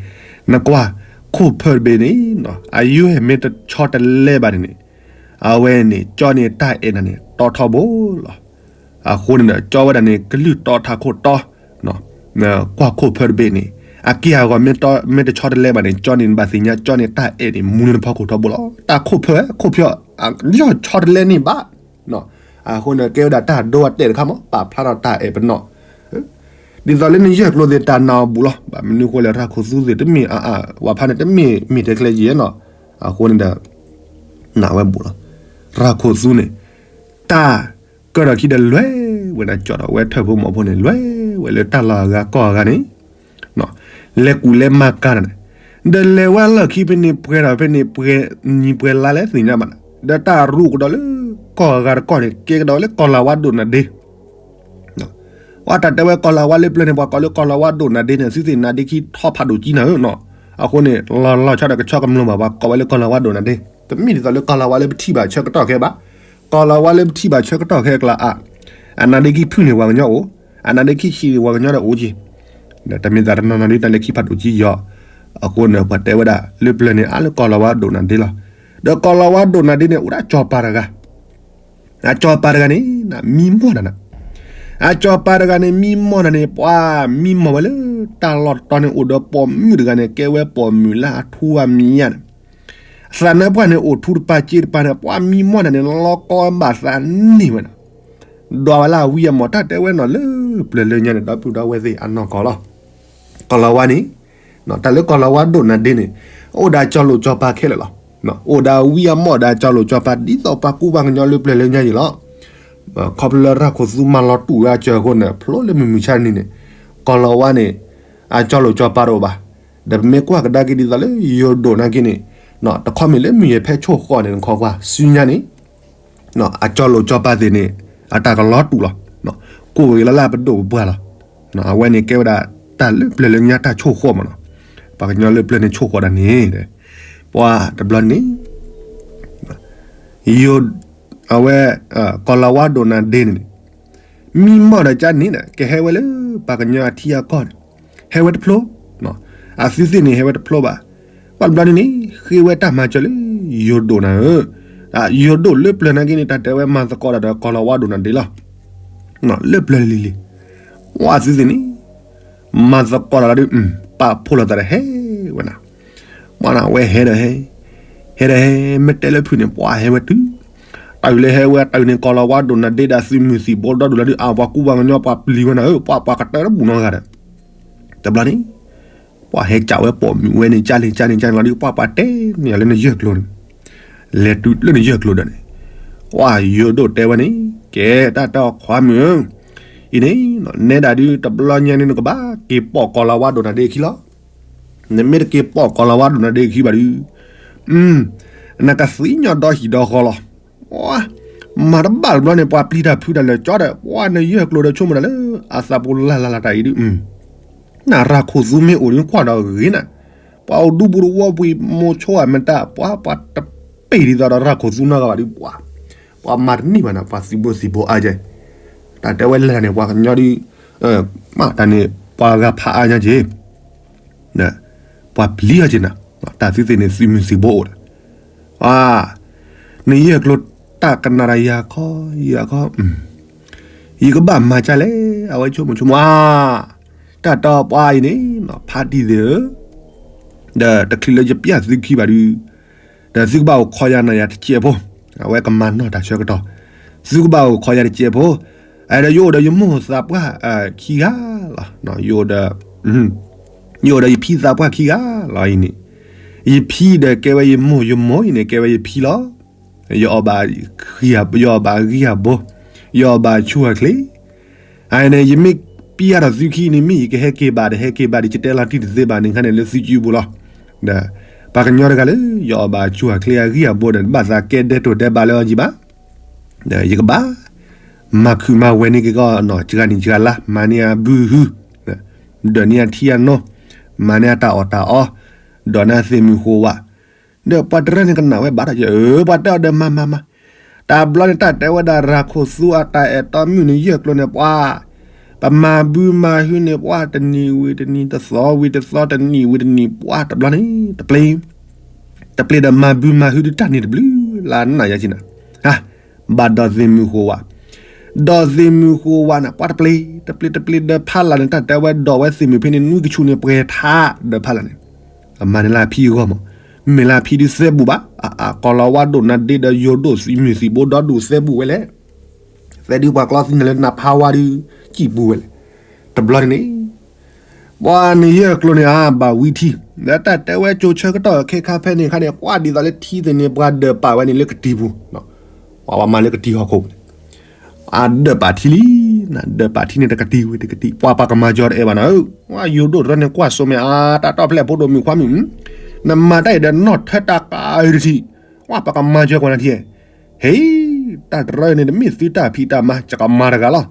နကွၢ် ခိၣ်ဖၢၣ်တဘ့ၣ်န့ၣ် အယုၢ်ဟဲမ့ၢ်တဆီတလဲဘၣ်န့ၣ်န့ၣ်, အဝဲန့ၣ် ကၠီန့ၣ်တၢ်အဲၣ်နၤန့ၣ် တီထီဘိလီၤ. အဃိန့ၣ်ဒီး ကၠီဝဲဒၣ်န့ၣ် ကလုၢ်တီထးခိၣ်တီ, ကွၢ်ခိၣ်ဖၢၣ်တဘ့ၣ်န့ၣ် အက့ၢ်အဂီၤမ့ၢ်တဆီတလဲဘၣ်န့ၣ် ကၠီန့ၣ်ဘၣ်သ့ၣ်ညါ ကၠီန့ၣ်တၢ်အဲၣ်န့ၣ် မူလၢနဖီခိၣ်ထီဘိလီၤ. တၢ်ခိၣ်ဖၢၣ် ခိၣ်ဖၢၣ် ယီၢ်ဆီတလဲန့ၣ်ဘၣ်. အဃိန့ၣ် ကဲဝဲဒၣ်တၢ်ဒိအတဲာ်တခါမး ပာ်ဖျါထီၣ်တၢ်အဲၣ်ပနီၣ် ဒ်သိးလၢနယဲၢ်ကျိၤသ့ၣ်တၢ်နာ်အီၤဘူးလီၤ. ဘၣ်မနုၤဃိလဲၣ် ရၤခိၣ်သူသ့ၣ်တမ့ၢ်အဝဲဖးန့ၣ် တမ့ၢ်မ့ၢ်တဲကျဲယဲၢ်နီၤ. အဃိန့ၣ်ဒီး နာ်ဝဲဘူးလီၤ. ရၤခိၣ်သူန့ၣ် တၢ်ကၢၢ်ဒီးခံဒီးလဲၤဝဲဒၣ် ကၠီဒီးဝဲထၢၣ်ဖိမီၤဖိန့ၣ် လဲၤဝဲလၢတၢ်လီၢ်အဂၤကီၢ်အဂၤန့ၣ် လဲၤကူၣ်လဲၤမၤကၤန့ၣ်, ဒီးလဲၤဝဲလီၢ်ခံဖဲန့ၣ် ပှဲၤဒီးဖဲန့ၣ် ပှဲၤနံၤပှဲၤလါလဲၣ်သ့ၣ်ညါဘၣ်န့ၣ်, ဒီးတၢ်ရူးကဒီးလၢကီၢ်အဂၤတကီၢ်န့ၣ် ကဲကဒီးဝဲလၢကီၢ်လၤဝါဒိၣ်နၤဒ့ ပှၤတၢ်တဲဝဲကီၢ်လၤဝါလၢပျၢၤန့ၣ် ပှၤကိးလၢကီၢ်လၤဝါဒိၣ်နၤဒ့န့ၣ် သုသ့ၣ်နၤဒ့ခံထီဖးဒိၣ်ကံနၤဧၢနီၤ. အဃိန့ၣ် လီၤလီၤဆီဒီးကဆီကမျၢၢ်ဘၣ် ပှၤကိးဝဲလၢကီၢ်လၤဝါဒိၣ်နၤဒ့, တမ့ၢ်ဒ်သိးလၢကီၢ်လၤဝါလၢပထံၣ်ဘၣ်ဆၢကတီၢ်ခဲဘၣ်. ကီၢ်လၤဝါလၢပထံၣ်ဘၣ်ဆၢကတီၢ်ခဲအကျါအါ, အနါဒ့ခံဖုၣ်န့ၣ်ပှၤကညီအိၣ်, အနါဒ့ခံဆံးန့ၣ်ပှၤကညီဒီးအိၣ်က့ၤ, ဒီးတမ့ၢ်သးတနီၤနီၤဒ်တၢ်လၢခံဖးဒိၣ်ကံယီၤ. အဃိန့ၣ် ပှၤတဲဝဲဒၣ်လၢပျၢၤန့ၣ် အါလၢကီၢ်လၤဝါဒိၣ်နၤဒ့လီၤ. ဒီးကီၢ်လၤဝါဒိၣ်နၤဒ့န့ၣ် အိၣ်ဒၣ်ကၠီၤပၤတဂၤ အကၠီၤပၤတဂၤန့ၣ် မံမီၢ်နၤနၤ, အကၠီၤပၤတဂၤန့ၣ် မံမီၢ်နၤန့ၣ် ပှၤမံမီၢ်ဝဲလၢတၢ်လီၢ်တတီၤန့ၣ် အိၣ်ဒီးပိာ်မုၣ်တဂၤန့ၣ် ကဲဝဲပိာ်မုၣ်လၢအထူအမံၤယါန့ၣ်, သးနါပှၢ်န့ၣ် အိၣ်ထူတပၤစ့တပၤန့ၣ် ပှၤမံမီၢ်နၤန့ၣ် လီၤကီဘၣ်သးန့ၢ်ဝဲနၤ, ဒွးဝဲလၢအဝံအမီၢ် တၢ်တဲဝဲနီၤလၢပျၢၤလၢညါန့ၣ် ဒီပုၢ်ဒီဝဲၢ်သ့ၣ်အနီၢ်ကီၢ်လီၤ. ကီၢ်လၤဝါန့ၣ် တၢ်လၢကီၢ်လၤဝါဒိၣ်နၤဒ့န့ၣ် အိၣ်ဒၣ်ကၠီၤလိာ်ကၠီၤပၤခဲလၢာ်လီၤ. အိၣ်ဒီးဝံအမီၢ်ဒီးအကၠီလိာ်ကၠီပၤ ဒ်သိးပှၤကူပှၤကညီလၢပျၢၤလၢညါအံၤလီၤ. ခီဖျိလၢရၢ်ခိၣ်သူမၤလီၤတူာ်ဝဲအစၢၤအဃိန့ၣ် ဖျိလၢမုၢ်မုၢ်ဆါန့ၣ်န့ၣ် ကီၤလၤဝါန့ၣ် အကၠီလိာ်ကၠီပၤတအိၣ်ဘၣ်. ဒီးပမ့ၢ်ကွၢ်ကဒါက့ၤဒ်သိးလၢယိၤဒိၣ်နာ်က့န့ၣ် တခီမ့ၢ်လၢမုၢ်ယဲၢ်ဖဲဆိၣ်ဃီန့ၣ် နခီကွၢ်စုညါန့ၣ် အကၠီလိာ်ကၠီပၤသ့ၣ်န့ၣ် အတၢ်ကလီၤတူာ်လီၤ. ကိၣ်ဂ့ၤလၢ်လၢ်ပဒိၣ်ပပှၢ်လီၤ. အဝဲန့ၣ်ကဲဝဲဒၣ်တၢ်လၢပျၢၤလၢညါတၢ်ဆိၣ်ဃီမးနီၤ. ပှၤကညီလၢပျၢၤန့ၣ်ဆိၣ်ဃီဒၣ်န့ၣ် ပှၤတဘျီန့ၣ် ယိၤ အဝဲ ကီၤလၤဝါဒိၣ်နၤဒ့န့ၣ်န့ၣ် မံမီၢ်ဒီးကၠါန့ၣ်ဒီး ကဟဲဝဲလၢပှၤကညီအထံအကီၢ်န့ၣ် ဟဲဝဲတဖျိ, အသုသ့ၣ်န့ၣ်ဟဲဝဲတဖျိဘၣ်. ပှၤတဘျီန့ၣ်န့ၣ် ဃ့ဝဲတၢ်မၤစၢၤလၢယိၤဒိၣ်နၤဧၢ, ယိၤဒိၣ်လၢပျၢၤနာ်က့န့ၣ် တၢ်တဲဝဲမၤသကိးတၢ်ဒီးကီၤလၤဝါဒိၣ်နၤဒ့လီၤ. လၢပျၢၤလံၤလံၤ ပှၤသုသ့ၣ်န့ၣ် မၤသကိးတၢ်လီၤဒုး ပာ်ဖှိၣ်လိာ်သးဒီးဟဲဝဲနၤ, မ့ၢ်နၤဝဲဟဲဒီးဟဲ, ဟဲဒီးဟဲ မ့ၢ်တဲလၢဖုၣ်န့ၣ် ပှၤဟဲဝဲတုၤ, တၢ်အုၣ်လၢဟဲဝဲတၢ်အုၣ်န့ၣ် ကီၤလၤဝါဒိၣ်နၤဒ့ဒီးသုးမုၢ်သံၣ်ဘိဒီဒူၣ်လီၤဒုး အါ ပှၤကူပှၤကညီပှၤပျံၤဝဲနၤဧၢ, ပှၤပှၤကတၢၢ်တဘူၣ်နီတဂၤဒီး တဘျီန့ၣ် ပှၤဟဲကးဝဲပိာ်မုၣ်ဝဲန့ၣ် ကၠါလံၤကၠါန့ၣ်ကၠါန့ၣ်လီၤဒုး ပှၤပှၤတဲန့ၢ်ယၤလၢနယဲၢ်ကျိၤန့ၣ်, လဲၤတုၤလၢနယဲၢ်ကျိၤဒီးန့ၣ်, ပှၤယိၤဒိၣ်တဲဝဲန့ၣ် ကဲတၢ်တဲအီၤခွါမုၣ်ဧၢ, အံၤန့ၣ် နဲဒၣ်ဒုး တဘျီညါန့ၣ်နကဘၣ်က့ၤပိာ်ကီၤလၤဝါဒိၣ်နၤဒ့ခံလီၤ. နမ့ၢ်တက့ၤပိာ်ကီၤလၤဝါဒိၣ်နၤဒ့ခံဘၣ်ဒုး နကသံညီဒီဟံၣ်ဒီဃီလီၤ. မၤတဘၣ်တဘျီန့ၣ် ပှၤပျံၤတၢ်ဖုးတၢ်လၢာ်ကၠီဒီး ပှၤနယဲၢ်ကျိၤဒီးဆိကမိၣ်တၢ်လၢ အသးပူၤလၢ်လၢ်လၢ်တၢ်အံၤဒုး နရၢ်ခိၣ်သူမ့ၢ်အိၣ်ဒုးကွၢ်ဒီးဂ့ၤနၤ, ပှၤအိၣ်ဒူပူၤတဝီပူၤ မိၤဆိအမတၤ ပှၤပှၤတပ့ၢ်ဒ်သိးဒီးရၢ်ခိၣ်သူနီတဂၤဘၣ်ဒုး ပှၤ ပှၤမၤတန့ၢ်ဘၣ်နၤ ပှၤသုးဘိသံၣ်ဘိအါကဲ, တၢ်တဲဝဲလဲၣ်န့ၣ် ပှၤကညီဒုး မ့ၢ်တၢ်န့ၣ် ပှၤဂၤဖးအါညါက့ၤ ပှၤပျံၤအီၤက့ၤနၤ, တၢ်သုသ့ၣ်န့ၣ်သုးမုၢ်သံၣ်ဘိအိၣ်ဒီး, နယဲၢ်ကျိၤတၢ်ကနၣ်ဒီးယၤခီ ယၤခီ, ယကဘၣ်မၤကၢ်လဲၣ် အဝဲဆိကမိၣ်ဆိကမိၣ်ဧါ, တၢ်တီပှၤအံၤန့ၣ် ဖးတံၢ်သ့ၣ်ဧၢ, ဒီးတချုးလၢယပျၢ်သုခံဘၣ်ဒုး ဒီးသုကဘၣ်အိၣ်ခိးယၤနၤယၤတစဲးဖိ, အဝဲကမၤနီၣ်တၢ်ဆၢကတီၢ်, သုကဘၣ်အိၣ်ခိးယၤတစဲးဖိ, အဲၣ်ဒိးယအိၣ်ဒီးယမိၢ်သးပှၢ်ခံဂၤလီၤ, ယအိၣ်ဒီး ယအိၣ်ဒီးယဖံသးပှၢ်ခံဂၤလီၤအံၤန့ၣ်, ယဖံဒီးကဲဝဲယမိၢ် ယမိၢ်အံၤန့ၣ် ကဲဝဲယဖံလီၤ, ယအီၣ်ဘၣ် ယအီၣ်ဘၣ်အဂံၢ်အဘိ, ယအီၣ်ဘၣ်ဆူၣ်အချ့, အန့ၣ် ယမ့ၢ်ပျၢ်ဒီးသုခံန့ၣ် မ့ၢ်ယကဟဲက့ၤဘၣ်ဒီးဟဲက့ၤဘၣ်ဒီး ယတဲလီၤတံၢ်တသ့ဘၣ်န့ၣ်ခါန့ၣ် လၢသုစုပူၤလီၤ, ဒီး ပှၤကညီတဂၤလၢ ယအီၣ်ဘၣ်ဆူၣ်အချ့အဂံၢ်အဘိဒီး ဘၣ်သးကဲဒဲးတိၢ်ဒဲးဘးလၢအီၤယံၤဘၣ် ဒီးယကဘၣ် မၤခုၣ်မၤဝဲန့ၢ်က့ၤကီးနီၢ်စှၤနံၣ်စှၤလါ မၤန့ၢ်အဘုဟု, ဒၢးန့ၢ်အထံအနိ, မၤန့ၢ်အတၢ်အီၣ်တၢ်အီ, ဒီးန့ၢ်အသ့ၣ်မုၢ်ဃိဝး, ဒီးပှၤတရၢန့ၣ်ကနၣ်ဝဲဘၣ်ဒီး ပှၤတဲအီၤဒီးမၤမၤမၤ, တဘျီန့ၣ် တၢ်တဲဝဲဒၣ်ရၤခိၣ်သူအတၢ်အဲၣ်တီမုၣ်န့ၣ် ယဲၢ်ကျိၤန့ၣ် ပှၤ ပမၤဘုမၤဟုန့ၣ် ပှၤတနံၤဝံၤတနံၤ တသီဝံၤတသီ တနံၣ်ဝံၤတနံၣ် ပှၤတဘျီန့ၣ် တပျ့ၤ တပျ့ၤဒီးမၤဘုမၤဟုဒုးတၢ်န့ၣ်တဘျုးလၢနၢ်ယါက့နၤ, ဘၣ်ဒီးသ့ၣ်မုၢ်ဃိဝး, ဒီးသ့ၣ်မုၢ်ဃိဝးန့ၣ် ပှၤတပျ့ၤ တပျ့ၤတပျ့ၤဒီးဖးလၢ်န့ၣ် တၢ်တဲဝဲဒီးဝဲသ့ၣ်မုၢ်ဖဲန့ၣ် နွံကဆူၣ်န့ၣ်ပှဲၤထးဒီးဖးလၢ်န့ၣ်, အမၤန့ၢ်လၢအဖံအဂီၢ်မး, မ့ၢ်လၢအဖံဒုးသဲဘူးဘၣ်, အကီၤလီၤဝါဒိၣ်နၤဒ့ဒီးယိၤဒိၣ်သံမုၢ်သံၣ်ဘိဒီဒူၣ်သဲဘူးဝဲလဲၣ် သဲဒုးပှၤကျီသံန့ၣ်လၢနဖးဝါဒုး ကံၣ်ပူၤဝဲလဲၣ်, တဘျီန့ၣ်န့ၣ် ပှၤနယဲၢ်ကျိၤန့ၣ် အါဘၣ်ဝံထံ, ဒီးတၢ်တဲဝဲကၠိဆၢကတီၢ်ခဲခါဖဲန့ၣ်ခါန့ၣ် ပှၤဒ်သိးလၢထံသ့ၣ်န့ၣ် ပှၤဒၢးပာ်ဝဲန့ၣ်လၢကတံၤပူၤ, ပှၤမၤလၢကတံၤဟီၣ်ခိၣ်န့ၣ်, အဒၢးပာ်ထံလံ, နဒၢးပာ်ထံန့ၣ်တကတံၤဝံၤတကတံၤ ပှၤပှၤကမၤကၠီတအဲၣ်ဘၣ်နၤဧၢ, ယိၤဒိၣ်တရၢန့ၣ်ကွၢ်စိမ့ၢ်အါ တၢ်တီၢ်ဖျဲၣ်ဖိဒိၣ်မုၣ်ခွါမုၣ်, နမၤတၢ်အံၤဒီးနီၢ်ထၢတၢ်ကါအံၤတထံၣ်, ပှၤပှၤကမၤကၠီကွၢ်နၤထံၣ်, ဟ့ တၢ်တရၢန့ၣ် တမ့ၢ်သုတၢ်ဖံးတၢ်မၤ ယကမၤတဂၤလီၤ,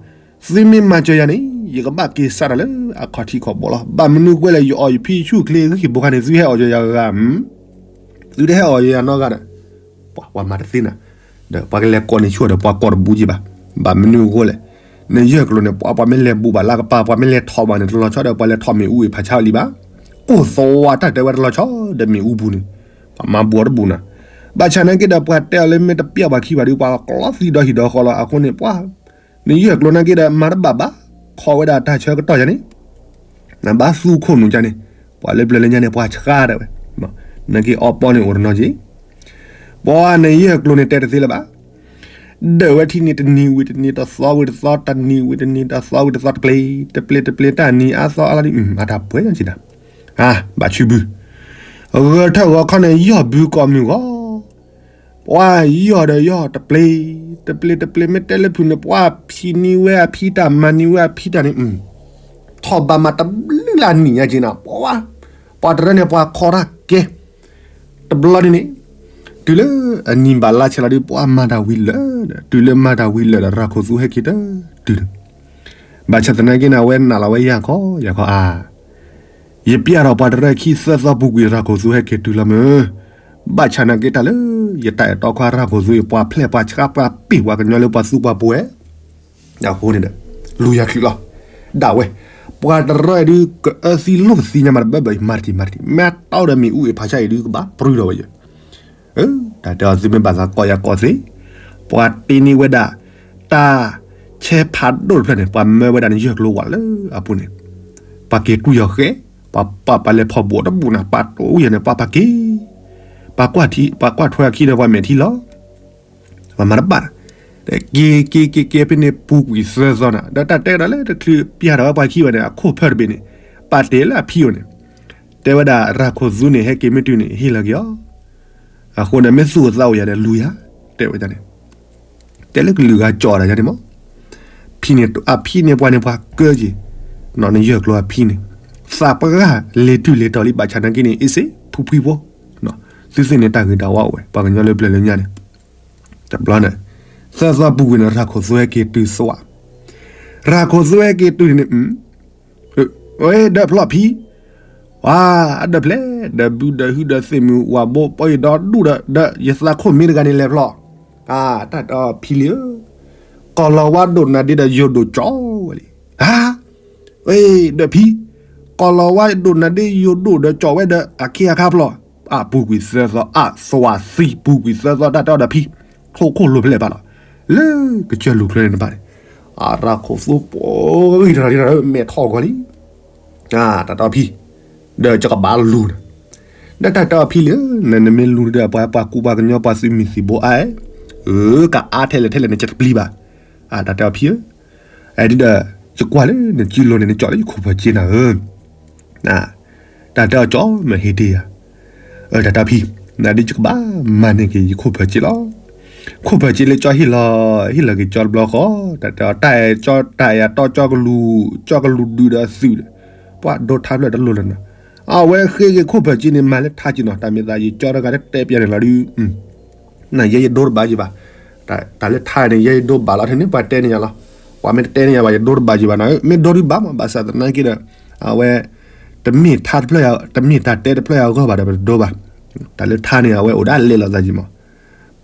သုမ့ၢ်မၤစၢၤယၤန့ၣ် ယကဘၣ်က့ၤစးတၢ်လၢအခီၣ်ထံးခီၣ်ဘိလီၤ, ဘၣ်မနုၤဃိလဲၣ် ယအီၣ်ယဖံဆူၣ်ချ့ဂံၢ်ဘိခါန့ၣ် သုဟဲအီၣ်ယၤဂၤ, သုတဟဲအီၣ်ယၤနီတဂၤဒီး, ပှၤမၤတသ့နၤ, ဒီးပှၤကလဲၤကိးန့ၢ်ဆူၣ်ဒီးပှၤကိးတဘူးက့ဘၣ်, ဘၣ်မနုၤဃိလဲၣ်, နယဲၢ်ကျိၤန့ၣ် ပှၤပှၤမ့ၢ်လဲၤဘူးဘၣ်လၢကပၤ ပှၤမ့ၢ်လဲၤထီၣ်ဘၣ်န့ၣ် တလီၤဆီဒီးပှၤလဲၤထီၣ်မ့ၣ်အူအံၤဖးဆါလံဘၣ်, ကိၢ်သဝါတၢ်တဲဝဲတလီၤဆီဒီးမ့ၣ်အူပူၤန့ၣ်, ပှၤမၤဘူးအီၤတဘူးနၤ, ဘၣ်ဆၣ်နာ်က့ဒီးပှၤတဲအီၤလၢမ့ၢ်တပျဲၢ်ပှၤခံဘၣ်ဒီး ပှၤကျီသံဒီဟံၣ်ဒီဃီလီၤ, အဃိန့ၣ် ပှၤ နယဲၢ်ကျိၤနာ်က့ဒီး မၤတဘၣ်ဘၣ်, ခိးဝဲဒၣ်တၢ်ဆၢကတီၢ်ယၤန့ၣ်, နဘၣ်သူခိၣ်နူာ်ယၤန့ၣ်, ပှၤလၢပျၢၤလၢညါန့ၣ် ပှၤဆှါဒၣ်ဝဲ, နာ်က့အီပီန့ၣ်အိၣ်တနီၤက့, ပှၤနယဲၢ်ကျိၤန့ၣ်တဲတသ့လၢၤဘၣ်, ဒၢးဝဲထံန့ၣ်တနံၤဝံၤတနံၤ တသီဝံၤတသီ တနံၤဝံၤတနံၤ တသီဝံၤတသီ တပျ့ၤ တပျ့ၤတပျ့ၤ တၢ်နံၤအါသီအါလီၤဒုး အတၢ်ပှဲၤညါက့နၤ, ဘၣ်ဆူဘု ဂဲၤထၢၣ်ဂီၤခီန့ၣ် ယီၢ်ဘုကိးမုၢ်ဂီၤ ပှၤယီၢ်ဒီးယီၢ်တပျ့ၤ, တပျ့ၤတပျ့ၤ မ့ၢ်တဲလၢဖုးန့ၣ် ပှၤဖံးန့ၢ်ဝဲအဖံတၢ် မၤန့ၢ်ဝဲအဖံတၢ်န့ၣ်, ထီၣ်ဘးမးတဘျုးလၢအနံၣ်ညါက့ၤနၤ, ပှၤ, ပှၤတရၢန့ၣ် ပှၤခီတၢ်ကဲ, တဘျီန့ၣ်န့ၣ်, တုၤလၢအနံၣ်ဘၣ်လါဆဲးလီၤဒီး ပှၤမၤတၢ်ဝံၤလၢာ်ဒီး တုၤလၢမၤတၢ်ဝံၤလၢာ်ဒီး ရၤခိၣ်သူဟဲက့ၤတတုၤဒီး, ဘၣ်ဆၣ်သနာ်က့န့ၣ် အဝဲနာ်လီၤဝဲယၢ်ခီယၢ်ခီဧါ ယပျဲဒီးပှၤတရၢခံသၢသီပူၤကွံာ် ရၤခိၣ်သူဟဲက့ၤတုၤလီၤမ့ၢ်, ဘၣ်ဆၣ်နာ်က့တၢ်လၢ ယတၢ်အဲၣ်တီခွါရၤခိၣ်သူအံၤ ပှၤဖျဲၣ်ပှၤဆှါပှၤပ့ၢ်ပှၤကညီလၢပှၤသူပှၤပဝဲ, အဃိန့ၣ်ဒီး, လူၤယၤချုးလီၤ, ဒၣ်ဝဲ, ပှၤတရၢအံၤဒုး ကအၢသံလိာ်သံညါမးတဘၣ်ဘၣ်အံၤ မၤတထံၣ်မၤတထံၣ် မ့ၢ်အတီဒီးမ့ၣ်အူအ့ၣ်ဖးဆါအံၤဒုးကဘၣ်ပြူဒီးဝဲယ တၢ်တဲအီၤသုမ့ၢ်ဘၣ်သးကိးယၤကိးသ့, ပှၤတ့န့ၢ်ဝဲဒၣ် တၢ်ဆဲးဖးဒိၣ်တဖျၢၣ်န့ၣ် ပှၤမၢဝဲဒၣ်န့ၣ် ယဲၢ်ကျိၤဝးလၢအပူၤန့ၣ်, ပှၤက့ၤကွံာ်အီၤဃဲ, ပှၤပာ်ပှၤလဲၤဖီၣ်ဘိးတဘူၣ်နၤ ပှၤတိၢ်ဝံၤယၤန့ၣ် ပှၤပာ်က့ၤ, ပှၤကွၢ်ထံ ပှၤကွၢ်ထွဲအခံဒီးပှၤမဲာ်ထံလီၤ ပှၤမၤတဘၣ်, က့ၤက့ၤက့ၤက့ၤဖဲန့ၣ်ပူၤကွံာ်သၢသီနၤ ဒီးတၢ်တဲဒီးလၢတချုးပျဲဒီးဝဲပှၤခံဘၣ်န့ၣ် အခိၣ်ဖၢတဘ့ၣ်န့ၣ်, ပာ်တ့ၢ်လၢအဖံအိၣ်န့ၣ်, တဲဝဲဒၣ်ရၤခိၣ်သူန့ၣ် ဟဲက့ၤမ့ၢ်တုၤန့ၣ် ဟ့ၣ်လီၤက့ၤအီၤ, အဃိန့ၣ် မ့ၢ်သူၣ်အိၣ်သးအိၣ်ယၤဒီးလူၤယၤ, တဲဝဲန့ၣ်, တဲလၢကလုာ်ဂၤကၠီဒၣ်ယၤန့ၣ်မး, ဖံန့ၣ် အဖံန့ၣ်ပှၤန့ၣ်ပှၤကၢက့ၤ, နယဲၢ်ကျိၤအဖံန့ၣ်, သးပှၢ်လဲၤတုၤလဲၤတီၤလံ ဘၣ်ဆၣ်နာ်က့န့ၣ် အ့ၣ်စ့ ဖုဖှံဖိ, သုသ့ၣ်န့ၣ်တၢ်ဂ့ၤတၢ်ဝါအိၣ်ဝဲ ပှၤကညီလၢပျၢၤလၢညါန့ၣ်, တဘျီန့ၣ်, သၢသီပူၤကွံာ်န့ၣ် ရၤခိၣ်သူဟဲက့ၤတုၤသဝး, ရၤခိၣ်သူဟဲက့ၤတုၤန့ၣ်န့ၣ်, ဝဲဒၢးဖျီၣ်ဖံ, ဝါ, အဒၢးဖျဲၣ်, ဒီးဘုဒီးဟုဒီးသ့ၣ်မုၣ်ဝၤဘိ ပီယဒီဒူၣ်ဒီး ဒီးယသးခိၣ်မ့ၢ်တဂၤန့ၣ်လဲၤဖျီၣ်, တၢ်တဲအီၤဖံလံဧၢ, ကီၢ်လီၤဝါဒိၣ်နၤဒ့ဒီးယိၤဒိၣ်ကၠီဝဲလံ, ဧါ, ဝဲ, ဒၢးဖံ, ကီၢ်လီၤဝါဒိၣ်နၤဒ့ယိၤဒိၣ်ဒီးကၠီဝဲဒီးအခ့အခါဖျီၣ်, အပူၤကွံာ်သၢသီ အသဝးသံပူၤကွံာ်သၢသီ တၢ်တဲအီၤဒီးဖံ, ထိၣ်ခိၣ်လိာ်ဖဲလဲၣ်ဘၣ်လီၤ, လၢကစၢၢ်လူၤချၢန့ၣ်တဖၣ်န့ၣ်, အရၤခိၣ်သူပှၤဂံၢ်တရၤလံ မဲာ်ထီၣ်ဂီၤလံ တၢ်တဲအီၤဖံ, ဒီးယကဘၣ်လူၤနၤ, ဒီးတၢ်တဲအီၤဖံလံ, နမ့ၢ်လူၤဒီးပှၤ ပှၤကူပှၤကညီပှၤသုးမုၢ်သံၣ်ဘိအါ, အၢ ကအါထဲလဲၣ်ထဲလဲၣ်န့ၣ် ယတပျံၤဘၣ်, တၢ်တဲအီၤဖံဧၢ, အဲဒ်ဒီး, ယကွၢ်လၢနစုလိၤန့ၣ် နကၠီလၢယခိၣ်ဖၢၣ်က့နၤဧၢ တၢ်တဲအီၤကၠီမ့ၢ်ဟ့ၣ်တ့ၢ်ယၤ, တၢ်တဲအီၤဖံ, နဒ်ယကဘၣ်မၤန့ၢ်က့ၤယခိၣ်ဖၢၣ်က့လီၤ, ခိၣ်ဖၢၣ်က့လၢကၠီဟ့ၣ်လီၤ, ဟ့ၣ်လီၤက့ၤကၠီတဘျီဃီ, တၢ်တဲအီၤတၢ်အဲၣ်ကၠီ တၢ်အဲၣ်အတီကၠီကလူၤ, ကၠီကလူၤဒုးဒီးအသုးဒီး, ပှၤဒိထါဖျၢၣ်တလိၤလၢၤနီၤ, အဝဲဃ့က့ၤခိၣ်ဖၢၣ်က့န့ၣ် မၤလၢထါက့နီၤ, တၢ်မ့ၢ်သးယကၠီတဂၤတတဲပျးန့ၣ်လီၤဒုး နယဲယဒိတဘၣ်ယဘၣ်, တၢ်လၢထါန့ၣ် ယဲယဒိဘၣ်လီၤထဲန့ၣ် ပှၤတဲန့ၢ်ယၤလီၤ, ပှၤမ့ၢ်တတဲန့ၢ်ယၤဘၣ် ယဒိတဘၣ်ယဘၣ်နီၤ, မ့ၢ်ဒိဒုးဘၣ်မး ဘၣ်ဆၣ်သနာ်က့ဒီး, အဝဲ, တမ့ၢ်ထါတဖျၢၣ်, တမ့ၢ်တၢ်တဲတဖျၢၣ်အဂီၢ်ဘၣ်ဒီးပတဒိဘၣ်, တၢ်လၢထါန့ၣ် အဝဲအိၣ်ဒၣ်လဲာ်လီၤသးယံၤမး,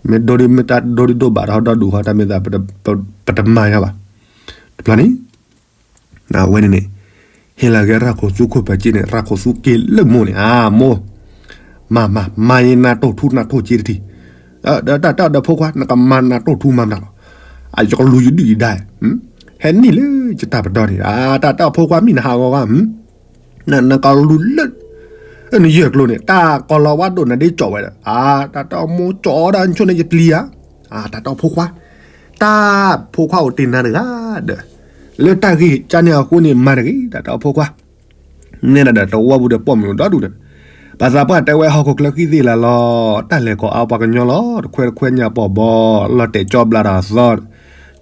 မ့ၢ်ဒိဒုး မ့ၢ်တၢ်ဒိဒုးဒိဘၣ်ဒီးဟီဒီဒူၣ်ဃီ တၢ်မ့ၢ်သး, ပတမၤယၤဘၣ်, တဘျီန့ၣ် အဝဲန့ၣ်န့ၣ်, ဟ့ၣ်လီၤက့ၤရၤခိၣ်သူခိၣ်ဖၢၣ်က့န့ၣ် ရၤခိၣ်သူက့ၤလၢမိၢ်န့ၣ် အမိၢ်, မၤမၤ မၤယနၤတိၢ်ထူနၤတိၢ်က့တထံၣ်, ဒီးတၢ်တဲအီၤဒီးဖိခွါ နကမၤနၤတိၢ်ထူမၤမနုၤလီၤ, အယကလူၤယဒုၣ်ယဒါ, ဟဲနံၣ်လၢယတၢ်ပဒီန့ၣ် တၢ်တဲအီၤဖိခွါမ့ၢ်နဟးဂီၤဂီၤ နကလူၤလၢ, နယဲၢ်ကျိၤန့ၣ် တၢ်ကီၤလီၤဝါဒိၣ်နၤဒ့ကၠီဝဲဒီး, တၢ်တဲအီၤမိၢ်ကၠီဒီးနဆိန့ၣ်ယပျံၤဧါ, တၢ်တဲအီၤဖိခွါ, တၢ်ဖိခွါအိၣ်တ့ၢ်နၤတဂၤဒီး, လၢတၢ်ဂ့ၢ်ကန့ၣ်အဃိန့ၣ် မၤတဂ့ၤ တၢ်တဲအီၤဖိခွါ, နဲဒၣ်ဒီးတဝီပူၤဒီးပိာ်မုၣ်ဒီဒူၣ်ဒီး, ဘၣ်သးပှၢ်တဲဝဲဟီၣ်ခိၣ်ချၢဃံသ့ၣ်လၢ်လီၤ, တၢ်လဲၤကီၢ်အါပှၤကညီလီၤ, တခွဲတခွဲညါပီၢ်ဘီ, လီၤတဲာ်ကၠီဘျးဒီးအသီ,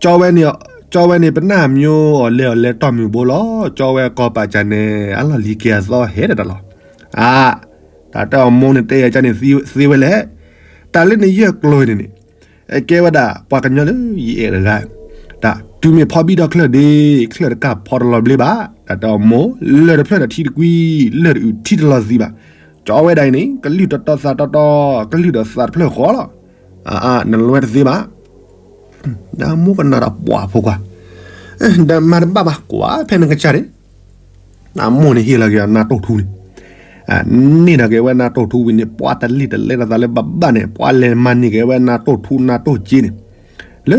ကၠီဝဲန့ၣ်, ကၠီဝဲန့ၣ်ပနၢ်မျိၤအီၤလဲၤအီၤလဲၤတီၢ်မုၢ်ဘိလီၤ, ကၠီဝဲကီၢ်ပာ်စၢ်န့ၣ် အလီၢ်လံၤက့ၤအသီဟဲဒၣ်တၢ်လီၤ, အါ, တၢ်တဲအီၤမိၢ်န့ၣ်တဲယၤကန့ၣ်သ့ဝဲလဲၣ်, တၢ်လၢနယဲၢ်ကျိၤန့ၣ်န့ၣ် ကဲဝဲဒၣ်ပှၤကညီလၢယအဲၣ်တဂၤ, တၢ်တုၤမ့ၢ်ဖီဘံၣ်ထီၣ်ချၢၣ်ဒ့, ချၢၣ်တကၢ်ဖီတလီၤဘျ့ဘၣ်, တၢ်တဲအီၤမိၢ်, လၢၢ်တဖျၢၣ်ဒီးထံတကွံ, လၢၢ်တအုၣ်ထံတလီၤသံဘၣ်, ကၠီဝဲဒၣ်အံၤန့ၣ် ကလုၢ်တီတီသးတီတီ, ကလုၢ်ဒီးသးတဖျၢၣ်ဃီလီၤ, နလွဲတသ့ဘၣ်, ဒီးမိၢ်ကနၣ်ဒီးပှၢ်ဖိခွါ, ဒီးမၤတဘၣ်ဘၣ် ကွၢ်ဖဲနကစၢ်န့ၣ် အမိၢ်န့ၣ်ဟ့ၣ်လီၤက့ၤအနါတိၢ်ထူန့ၣ်, န့ၢ်ဒီးက့ၤဝဲနါတိၢ်ထူဝံၤန့ၣ် ပှၤတလံၣ်တလဲလိာ်သးလၢဘၣ်ဘၣ်န့ၣ် ပှၤလဲၤမၤန့ၢ်က့ၤဝဲနါတိၢ်ထူနါတိၢ်က့န့ၣ်, လၢ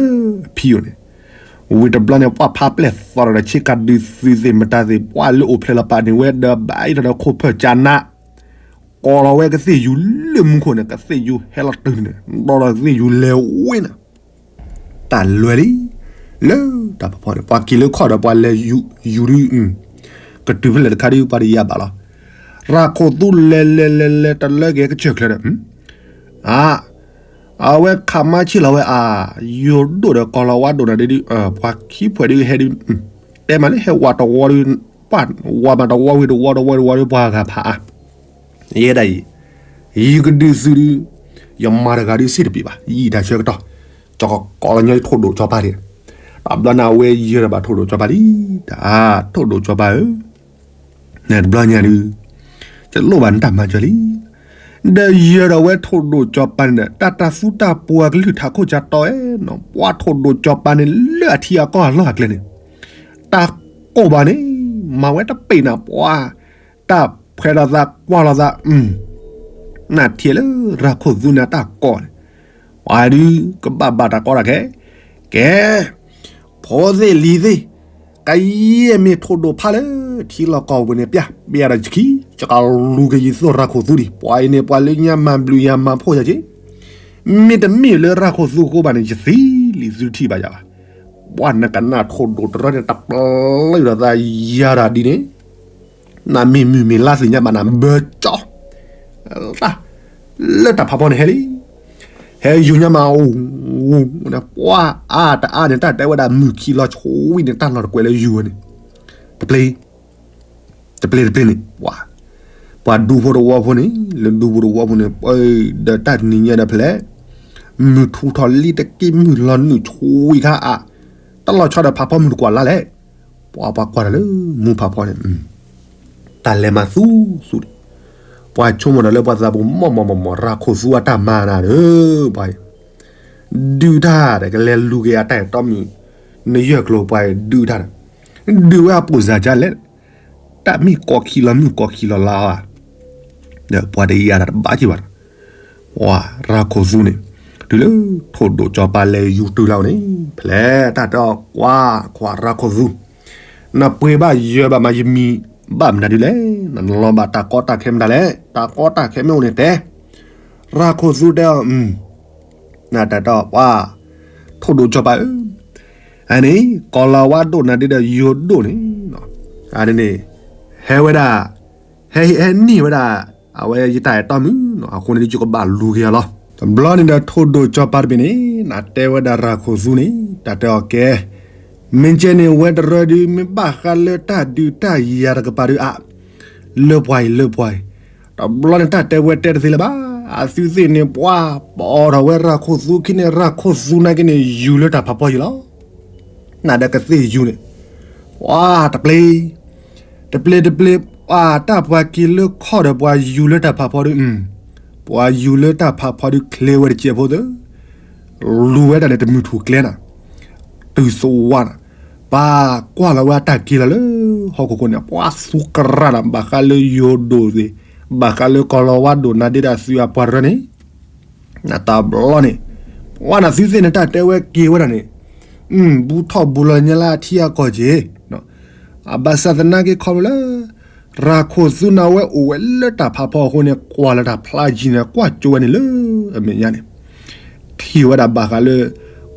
ဖံအိၣ်န့ၣ်, ဝံၤတဘျီန့ၣ် ပှၤဖးပျဲၢ်သီဒီးဆ့ကၤဒုးသုးသ့ၣ်မတၤသ့ၣ် ပှၤလၢအိၣ်ဖျဲၣ်လီၤပာ်န့ၢ်ဝဲဒီး ဘၣ်အံၤဒီးခိၣ်ဖၢၣ်ကၠးနး ကိးလီၤဝဲကသ့ၣ်ယူၤလၢမူခိၣ်န့ၣ် ကသ့ၣ်ယူၤဟဲလီၤတုၤန့ၣ် ဒီးကသ့ၣ်ယူၤလဲၤဝဲနၤ, တၢ်လွဲလံ, လၢတၢ်ဖီဖီန့ၣ် ပှၤက့ၤလၢခီၣ်ဒီးပှၤလဲၤယူၤဒုး, ကတုၤဖဲလဲၣ်တခါဒုးပှၤတယာ်ဘၣ်လီၤ, ရၤခိၣ်သူလဲၤလဲၤလဲၤလဲၤတလၢက့ၤကစၢၢ်ချၢဒီး, အါ အဝဲခးမါဆ့ၣ်လီၤဝဲအါ, ယိၤဒိၣ်ဒီးကီၤလၤဝါဒိၣ်နၤဒ့ဒုး ပှၤခံဖှဲးဒုးဟဲဒုး, တဲမးလၢဟဲဝးတဝီဒီး, ပှၤဝးမးတဝီဝံၤတဝီတဝီတဝီဒီးပှၤဂၤဖးအါ, ယဲဒၣ်အံၤ, ယကဒုးသုဒုး, ယမၤတဂၤဒုးစ့ၢ်တပ့ၤဘၣ်, ယအံၤတၢ်ဆၢကတီၢ်, ကီၤလၤညီထိၣ်ဒိၣ်ကၠီၤပၤဒံး, တဘျီန့ၣ်အဝဲယၢၤဒီးဘၣ်ထိၣ်ဒိၣ်ကၠီၤပၤလံ, တၢ်ထိၣ်ဒိၣ်ကၠီၤပၤဧၢ နတဘျီညါဒုး, ယလိၣ်ဘၣ်နတၢ်မၤစၢၤလံ, ဒီးယၢၤဒီးဝဲထိၣ်ဒိၣ်ကၠီၤပၤန့ၣ်ဒီး တၢ်တၢ်သူတၢ်ပှၤကလုၢ်ထးခိၣ်ကၠီတီအဲနီၤ, ပှၤထိၣ်ဒိၣ်ကၠီၤပၤန့ၣ်လၢအထံအကီၢ်အလီၢ်အကျဲန့ၣ်, တၢ်ကိၢ်ဘၣ်န့ၣ်, မၤဝဲတပ့ၤနၤပှၤ, တၢ်ဖှဲးလိာ်သးကွၢ်လိာ်သး, နထံၣ်လၢရၤခိၣ်သူန့ၣ်တၢ်ကိၢ်န့ၣ်, ပှၤဒုးကဘၣ်ဘၣ်တၢ်ကီတၢ်ခဲ, ကဲ ဖိသ့ၣ်လံၤသ့ၣ်, ကယဲၢ်မ့ၢ်ထိၣ်ဒိၣ်ဖးလၢထံလီၢ်ကီၢ်ပူၤန့ၣ် ပျၢ်ဘၣ်ဒီးယခံ, ယကလူၤက့ၤယသိၣ်ရၤခိၣ်သူဒံး, ပှၤအံၤန့ၣ် ပှၤလၢညါမၤဘျုးယၤမၤဖှိၣ်ယၤက့ၤ, မ့တမ့ၢ်လၢရၤခိၣ်သူအဃိဘၣ်န့ၣ် ယသံလံသုထံၣ်ဘၣ်ယၤဘၣ်, ပှၤနကနၣ်ထိၣ်ဒိၣ်တရၢန့ၣ် တပျုာ်ဒီးသးယၤတၢ်ဒ်န့ၣ် နမ့ၢ်မုၢ်မ့ၢ်လါသ့ၣ်ညါဘၣ်နၤဘၢကၠီ, လၢတၢ်ဖးဖီန့ၣ်ဟဲလံ, ဟဲယူၤညါမး, ပှၤအါတအါန့ၣ် တၢ်တဲဝဲဒၣ်မုၢ်ခံလီၤဆိဝံၤန့ၣ် တၢ်လီၢ်တကွဲးလၢယူၤဝဲန့ၣ်, တပျ့ၤ, တပျ့ၤတပျ့ၤန့ၣ်, ပှၤဒူဖိတဝီဖိန့ၣ် လၢဒူဖိတဝီဖိန့ၣ် ဒီးတၢ်တနံၤညါဒီးဖဲလဲၣ်, မုၢ်ထူထီၣ်လံတက့ၢ် မုၢ်လီၤနုာ်ဆိဝံၤခါအါ, တၢ်လီၤဆီဒီးဖးဖီမုၢ်တကွၢ်လါလဲၣ်, ပှၤပှၤကွၢ်တၢ်လၢမူဖးဖီန့ၣ် တၢ်လဲၤမၤသူသူဒံး, ပှၤဆိကမိၣ်ဒီးလၢပှၤသးပူၤ မီၢ်မီၢ်မီၢ်မီၢ် ရၤခိၣ်သူအတၢ်မၤနၤဒီး ပှၤအံၤ ဒုးတၢ်ဒီးကလဲၤလူၤက့ၤအတၢ်အဲၣ်တီမုၣ် နယၢၢ်ကျိၤပှၤအံၤဒုးတၢ်ဒီး ဒုးဝဲအပိၢ်စၢ်ကလဲၣ်, တၢ်မ့ၢ်ကိးခံလီၤမုၢ်ကိးခံလီၤလါဧါ, ဒီးပှၤတယၤတၢ်တဘၣ်က့ၤဘၣ်ဒီး ပှၤရၤခိၣ်သူန့ၣ် တုၤလၢထိၣ်ဒိၣ်ကၠီၤပၤလဲၤယူၤတုၤလီၤန့ၣ် ဖဲလဲၣ်တၢ်တဲအီၤ ကွၢ်ကွၢ်ရၤခိၣ်သူ နပှ့ၤဘၣ်ယၢၤဘၣ်မးယမံၤဘၣ်မနုၤဒ်လဲၣ်, နလီၤဘၣ်တၢ်ကီတၢ်ခဲမတၤလဲၣ်, တၢ်ကီတၢ်ခဲမ့ၢ်အိၣ်န့ၣ်တဲ, ရၤခိၣ်သူတဲအီၤ, နတၢ်တဲအီၤ ပှၤ ထိၣ်ဒိၣ်ကၠီၤပၤဧၢ, အန့ၣ် ကီၤလၤဝါဒိၣ်နၤဒ့ဒီးယိၤဒိၣ်န့ၣ်, အန့ၣ် ဟဲဝဲဒၣ် ဟဲဟ့ၣ်ဟဲနံၣ်ဝဲဒၣ် အဝဲယတၢ်အဲၣ်တီမုၣ်, အဃိန့ၣ် ယကဘၣ်လူၤက့ၤအီၤလီၤ. တဘျီန့ၣ်ဒီးထိၣ်ဒိၣ်ကၠီၤပၤတဘ့ၣ်န့ၣ် နတဲဝဲဒၣ်ရၤခိၣ်သူန့ၣ် တၢ်တဲအီၤကဲ, မ့ၢ်ကဲန့ၣ် ဝဲတရၢဒုး မ့ၢ်ဘၣ်ဃးလၢတၢ်ဒုးတၢ်ယၤတကပၤဒုးအါ, လၢပှၤအံၤလၢပှၤအံၤ, တဘျီန့ၣ်တၢ်တဲဝဲတဲတသ့လၢၤဘၣ်, အသုသ့ၣ်န့ၣ် ပှၤ ပအီၣ်ထီၣ်ဝဲရၤခိၣ်သူခံန့ၣ် ရၤခိၣ်သူနာ်က့န့ၣ် ယူၤလၢတၢ်ဖးဖီယံၤလီၤ. နဒီးကသ့ၣ်ယူၤန့ၣ်, ပှၤတပျ့ၤ, တပျ့ၤတပျ့ၤ, ပှၤတၢ်ပှၤက့ၤလၢခီၣ်ဒီးပှၤယူၤလၢတၢ်ဖးဖီဒုး, ပှၤယူၤလၢတၢ်ဖးဖီဒုးချ့ဝဲတစဲးဖိသၢ, လူၤဝဲဒၣ်န့ၣ်တမုၢ်ထူၣ်ကျဲနၤ, တုၤသဝးနၤ, ပှၤကွၢ်လီၤဝဲအတၢ်က့ၤလီၤလၢ ဟီၣ်ခိၣ်ခိၣ်န့ၣ် ပှၤသူကရၣ်နၤ ဘၣ်ဃးလၢယိၤဒိၣ်သ့ၣ်, ဘၣ်ဃးလၢကီၤလၤဝါဒိၣ်နၤဒ့ဒီးသုအပှၤတရၢန့ၣ် နတဘျီန့ၣ်, ပှၤနသုသ့ၣ်န့ၣ် တၢ်တဲဝဲက့ၤဝဲဒၣ်န့ၣ်, ဘူးထီၣ်ဘူးလီၤညါလၢအထံအကီၢ်က့ၤ, အဘၣ်ဆၣ်သနာ်က့ခီဖျိလၢ ရၤခိၣ်သူနၤဝဲအိၣ်ဝဲလၢတၢ်ဖးဖီအဃိန့ၣ် ကွၢ်လၢတၢ်ဖျါယံၤန့ၣ် ကွၢ်ကၠိဝဲန့ၣ်လၢအမဲာ်ညါန့ၣ်, ထံၣ်ဝဲဒၣ်ဘၣ်ဃးလၢ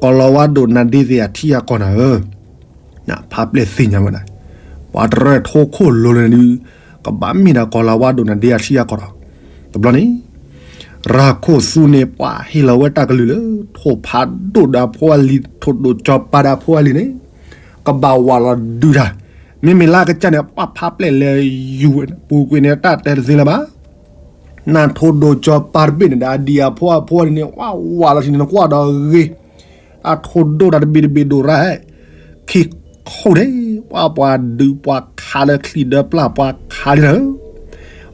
ကီၤလၤဝါဒိၣ်နၤဒ့သ့ၣ်အထံအကီၢ်နၤဧၢ ဖးပျဲၢ်သ့ၣ်ညါဝဲဒၣ်, ပှၤတရၢထိခိၣ်လိၤလၢဒုး, ကဘၣ်မ့ၢ်ဒၣ်ကီၤလၤဝါဒိၣ်နၤဒ့အထံအကီၢ်ဒီး, တဘျီန့ၣ်, ရၤခိၣ်သူန့ၣ် ပှၤဟ့ၣ်လီၤဝဲတၢ်ကလုၢ်လၢ ထိၣ်ဖးဒိၣ်ဒီးအဖိအလံၤ ထိၣ်ဒိၣ်ကၠီၤပၤဒီးအဖိအလံၤန့ၣ်, ကဘၣ်ဝးလီၤဒုးတၢ်, မ့မ့ၢ်လၢအကစၢ်န့ၣ် ပှၤဖးပျဲၢ်လဲၤယူၤဝဲ ပူၤကွံာ်န့ၣ် တၢ်တဲတသ့လၢၤဘၣ် နထိၣ်ဒိၣ်ကၠီၤပၤတဘ့ၣ်န့ၣ်ဒီး အဒံၣ်အဖိအဖိန့ၣ် ဝးဝးလီၤထံန့ၣ် နကွၢ်ဒီးဂ့ၤ, အထိၣ်ဒိၣ်တၢ်တဘ့ၣ်တဘ့ၣ်ဒိၣ်ရၣ်, ခံခိၣ်န့ၣ် ပှၤပှၤဒုးပှၤခးလၢချံဒီးပျၢ်ပှၤခးလၢ,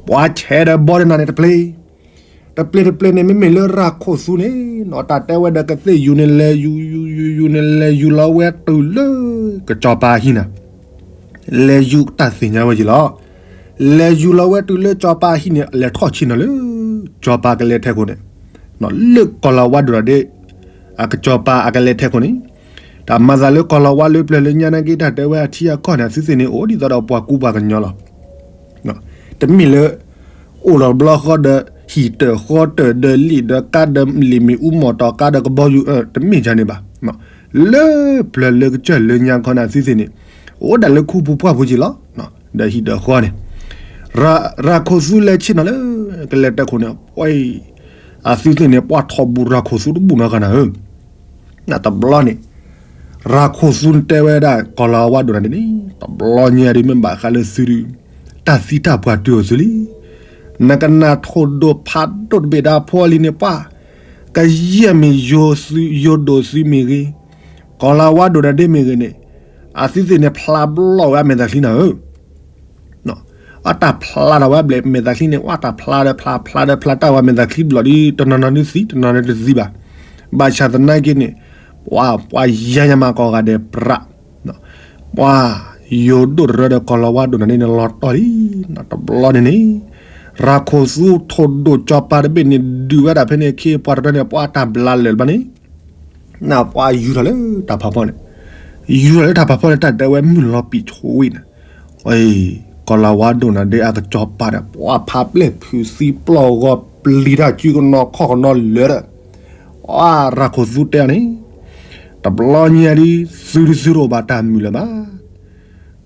ပှၤဆဲးဒီးဘီဒီးနၤန့ၣ်တပျ့ၤ, တပျ့ၤတပျ့ၤန့ၣ် မ့မ့ၢ်လၢရၤခိၣ်သူန့ၣ် နီၢ်တၢ်တဲဝဲဒီးကသ့ၣ်ယူၤန့ၣ် လဲၤယူၤယူၤယူၤယူၤန့ၣ် လဲၤယူၤလီၤဝဲတုၤလၢ ကစီၤပၤဟံၣ်နၤ လဲၤယူၤတၢ်သ့ၣ်ညါဝဲယံၤလီၤ. လဲၤယူၤလီၤဝဲတုၤလၢစီၤပၤဟံၣ်န့ၣ် လဲၤထီၣ်ဆ့ၣ်နီၤလၢ စီၤပၤကလဲၤထဲခိၣ်န့ၣ်, လၢကီၤလၤဝါဒိၣ်ဒီးဒ့ အကစီၤပၤအကလဲၤထဲခိၣ်န့ၣ်, တၢ်မၤသးလၢကီၤလၤဝါလၢပျၢၤလၢညါနာ်က့ တၢ်တဲဝဲအထံအကီၢ်န့ၣ် အသုသ့ၣ်န့ၣ် အိၣ်ဒ်သိးဒီးပှၤကူပှၤကညီလီၤ. တမ့ၢ်လၢ အိၣ်ဒီးဘျီဃီဒီး ဟံၣ်တၢၢ်ဃီတၢၢ်ဒီးလံာ်ဒီးကါဒီးလံာ်မ့ၣ်အူမီၢ်တီၤကါဒီးကဘီယူၤ တမ့ၢ်ဒ်န့ၣ်ဘၣ်. လၢပျၢၤလၢကစၢၢ်လၢညါခီန့ၣ် အသုသ့ၣ်န့ၣ် အိၣ်ဒၣ်လၢခူပူၤပှၢ်ပူၤက့ၤလီၤ. ဒီးဟံၣ်ဒီးဃီန့ၣ် ရၤခိၣ်သူလဲၤဆ့ၣ်နီၤလၢ ကလဲၤတဲခိၣ်န့ၣ် ပှၤအံၤ အသုသ့ၣ်န့ၣ် ပှၢ်ထီၣ်ဘူးရၤခိၣ်သူတဘူၣ်နီတဂၤနၤဧၢ, တဘျီန့ၣ် ရၤခိၣ်သူတဲဝဲဒၣ် ကီၤလၤဝါဒိၣ်နၤဒ့န့ၣ် တဘျီညါဒုးမ့ၢ်ဘၣ်ဃးလၢသုဒုး တၢ်သံတၢ်ပှၢ်တုၤအိၣ်သုလံ, နကနၣ်ထိၣ်ဒိၣ်ဖးဒိၣ်တဘ့ၣ်ဒၣ်ဖိအလံၤန့ၣ် ပှၢ် ကယဲၢ်မ့ၢ်ယိၤဒိၣ်သုမ့ၢ်ဂ့ၤ, ကီၤလၤဝါဒိၣ်နၤဒ့မ့ၢ်ဂ့ၤန့ၣ် အသုသ့ၣ်န့ၣ်ဖျါဘျီၣ်ဝဲအမဲာ်သၣ်ချံနၤဧၢ အတၢ်ဖျါထီၣ်ဝဲဘျဲၣ်မဲာ်သၣ်ချံန့ၣ် အတၢ်ဖျါဒီးဖျါဖျါဒီးဖျါတၢ်ဝဲမဲာ်သၣ်ချံဘျီၣ်ဒီး တနီၤနီၤဒုးသံ တနီၤနီၤဒုးတသံဘၣ်. ဘၣ်ဆၣ်သနာ်က့န့ၣ် ပှၤ ပှၤယါညါမးကီၢ်ဂၤဒဲးပြး ပှၤယိၤဒိၣ်တရၢဒီးကီၤလၤဝါဒိၣ်နၤန့ၣ်လီၤတီၢ်လံ. တဘျီန့ၣ်န့ၣ် ရၤခိၣ်သူထိၣ်ဒိၣ်ကၠီၤပၤတဘ့ၣ်န့ၣ် ဒုးဝဲဒၣ်ဖဲန့ၣ်အခ့အပှၤတရၢန့ၣ် ပှၤတၢ်ဘျါလၢာ်လၢၤဘၣ်န့ၣ် နပှၤယူၤထီၣ်လၢတၢ်ဖးဖီန့ၣ် ယူၤထီၣ်လၢတၢ်ဖးဖီန့ၣ် တၢ်တဲဝဲမုၢ်လီၤပံာ်ဆိဝံၤန့ၣ် ကီၤလၤဝါဒိၣ်နၤဒ့အကၠီၤပၤဒီး ပှၤဖးပျဲၢ်ဖုးသံပျီၢ်ဂီၤပျံၤတၢ်စုကနီၤခီၣ်ကနီၤလၢာ်ဒီး အရၤခိၣ်သူတဲန့ၣ် တဘျီညါဒ် သုတသုတအိၣ်ဘၣ်တၢ်မုာ်လၢၤဘၣ်.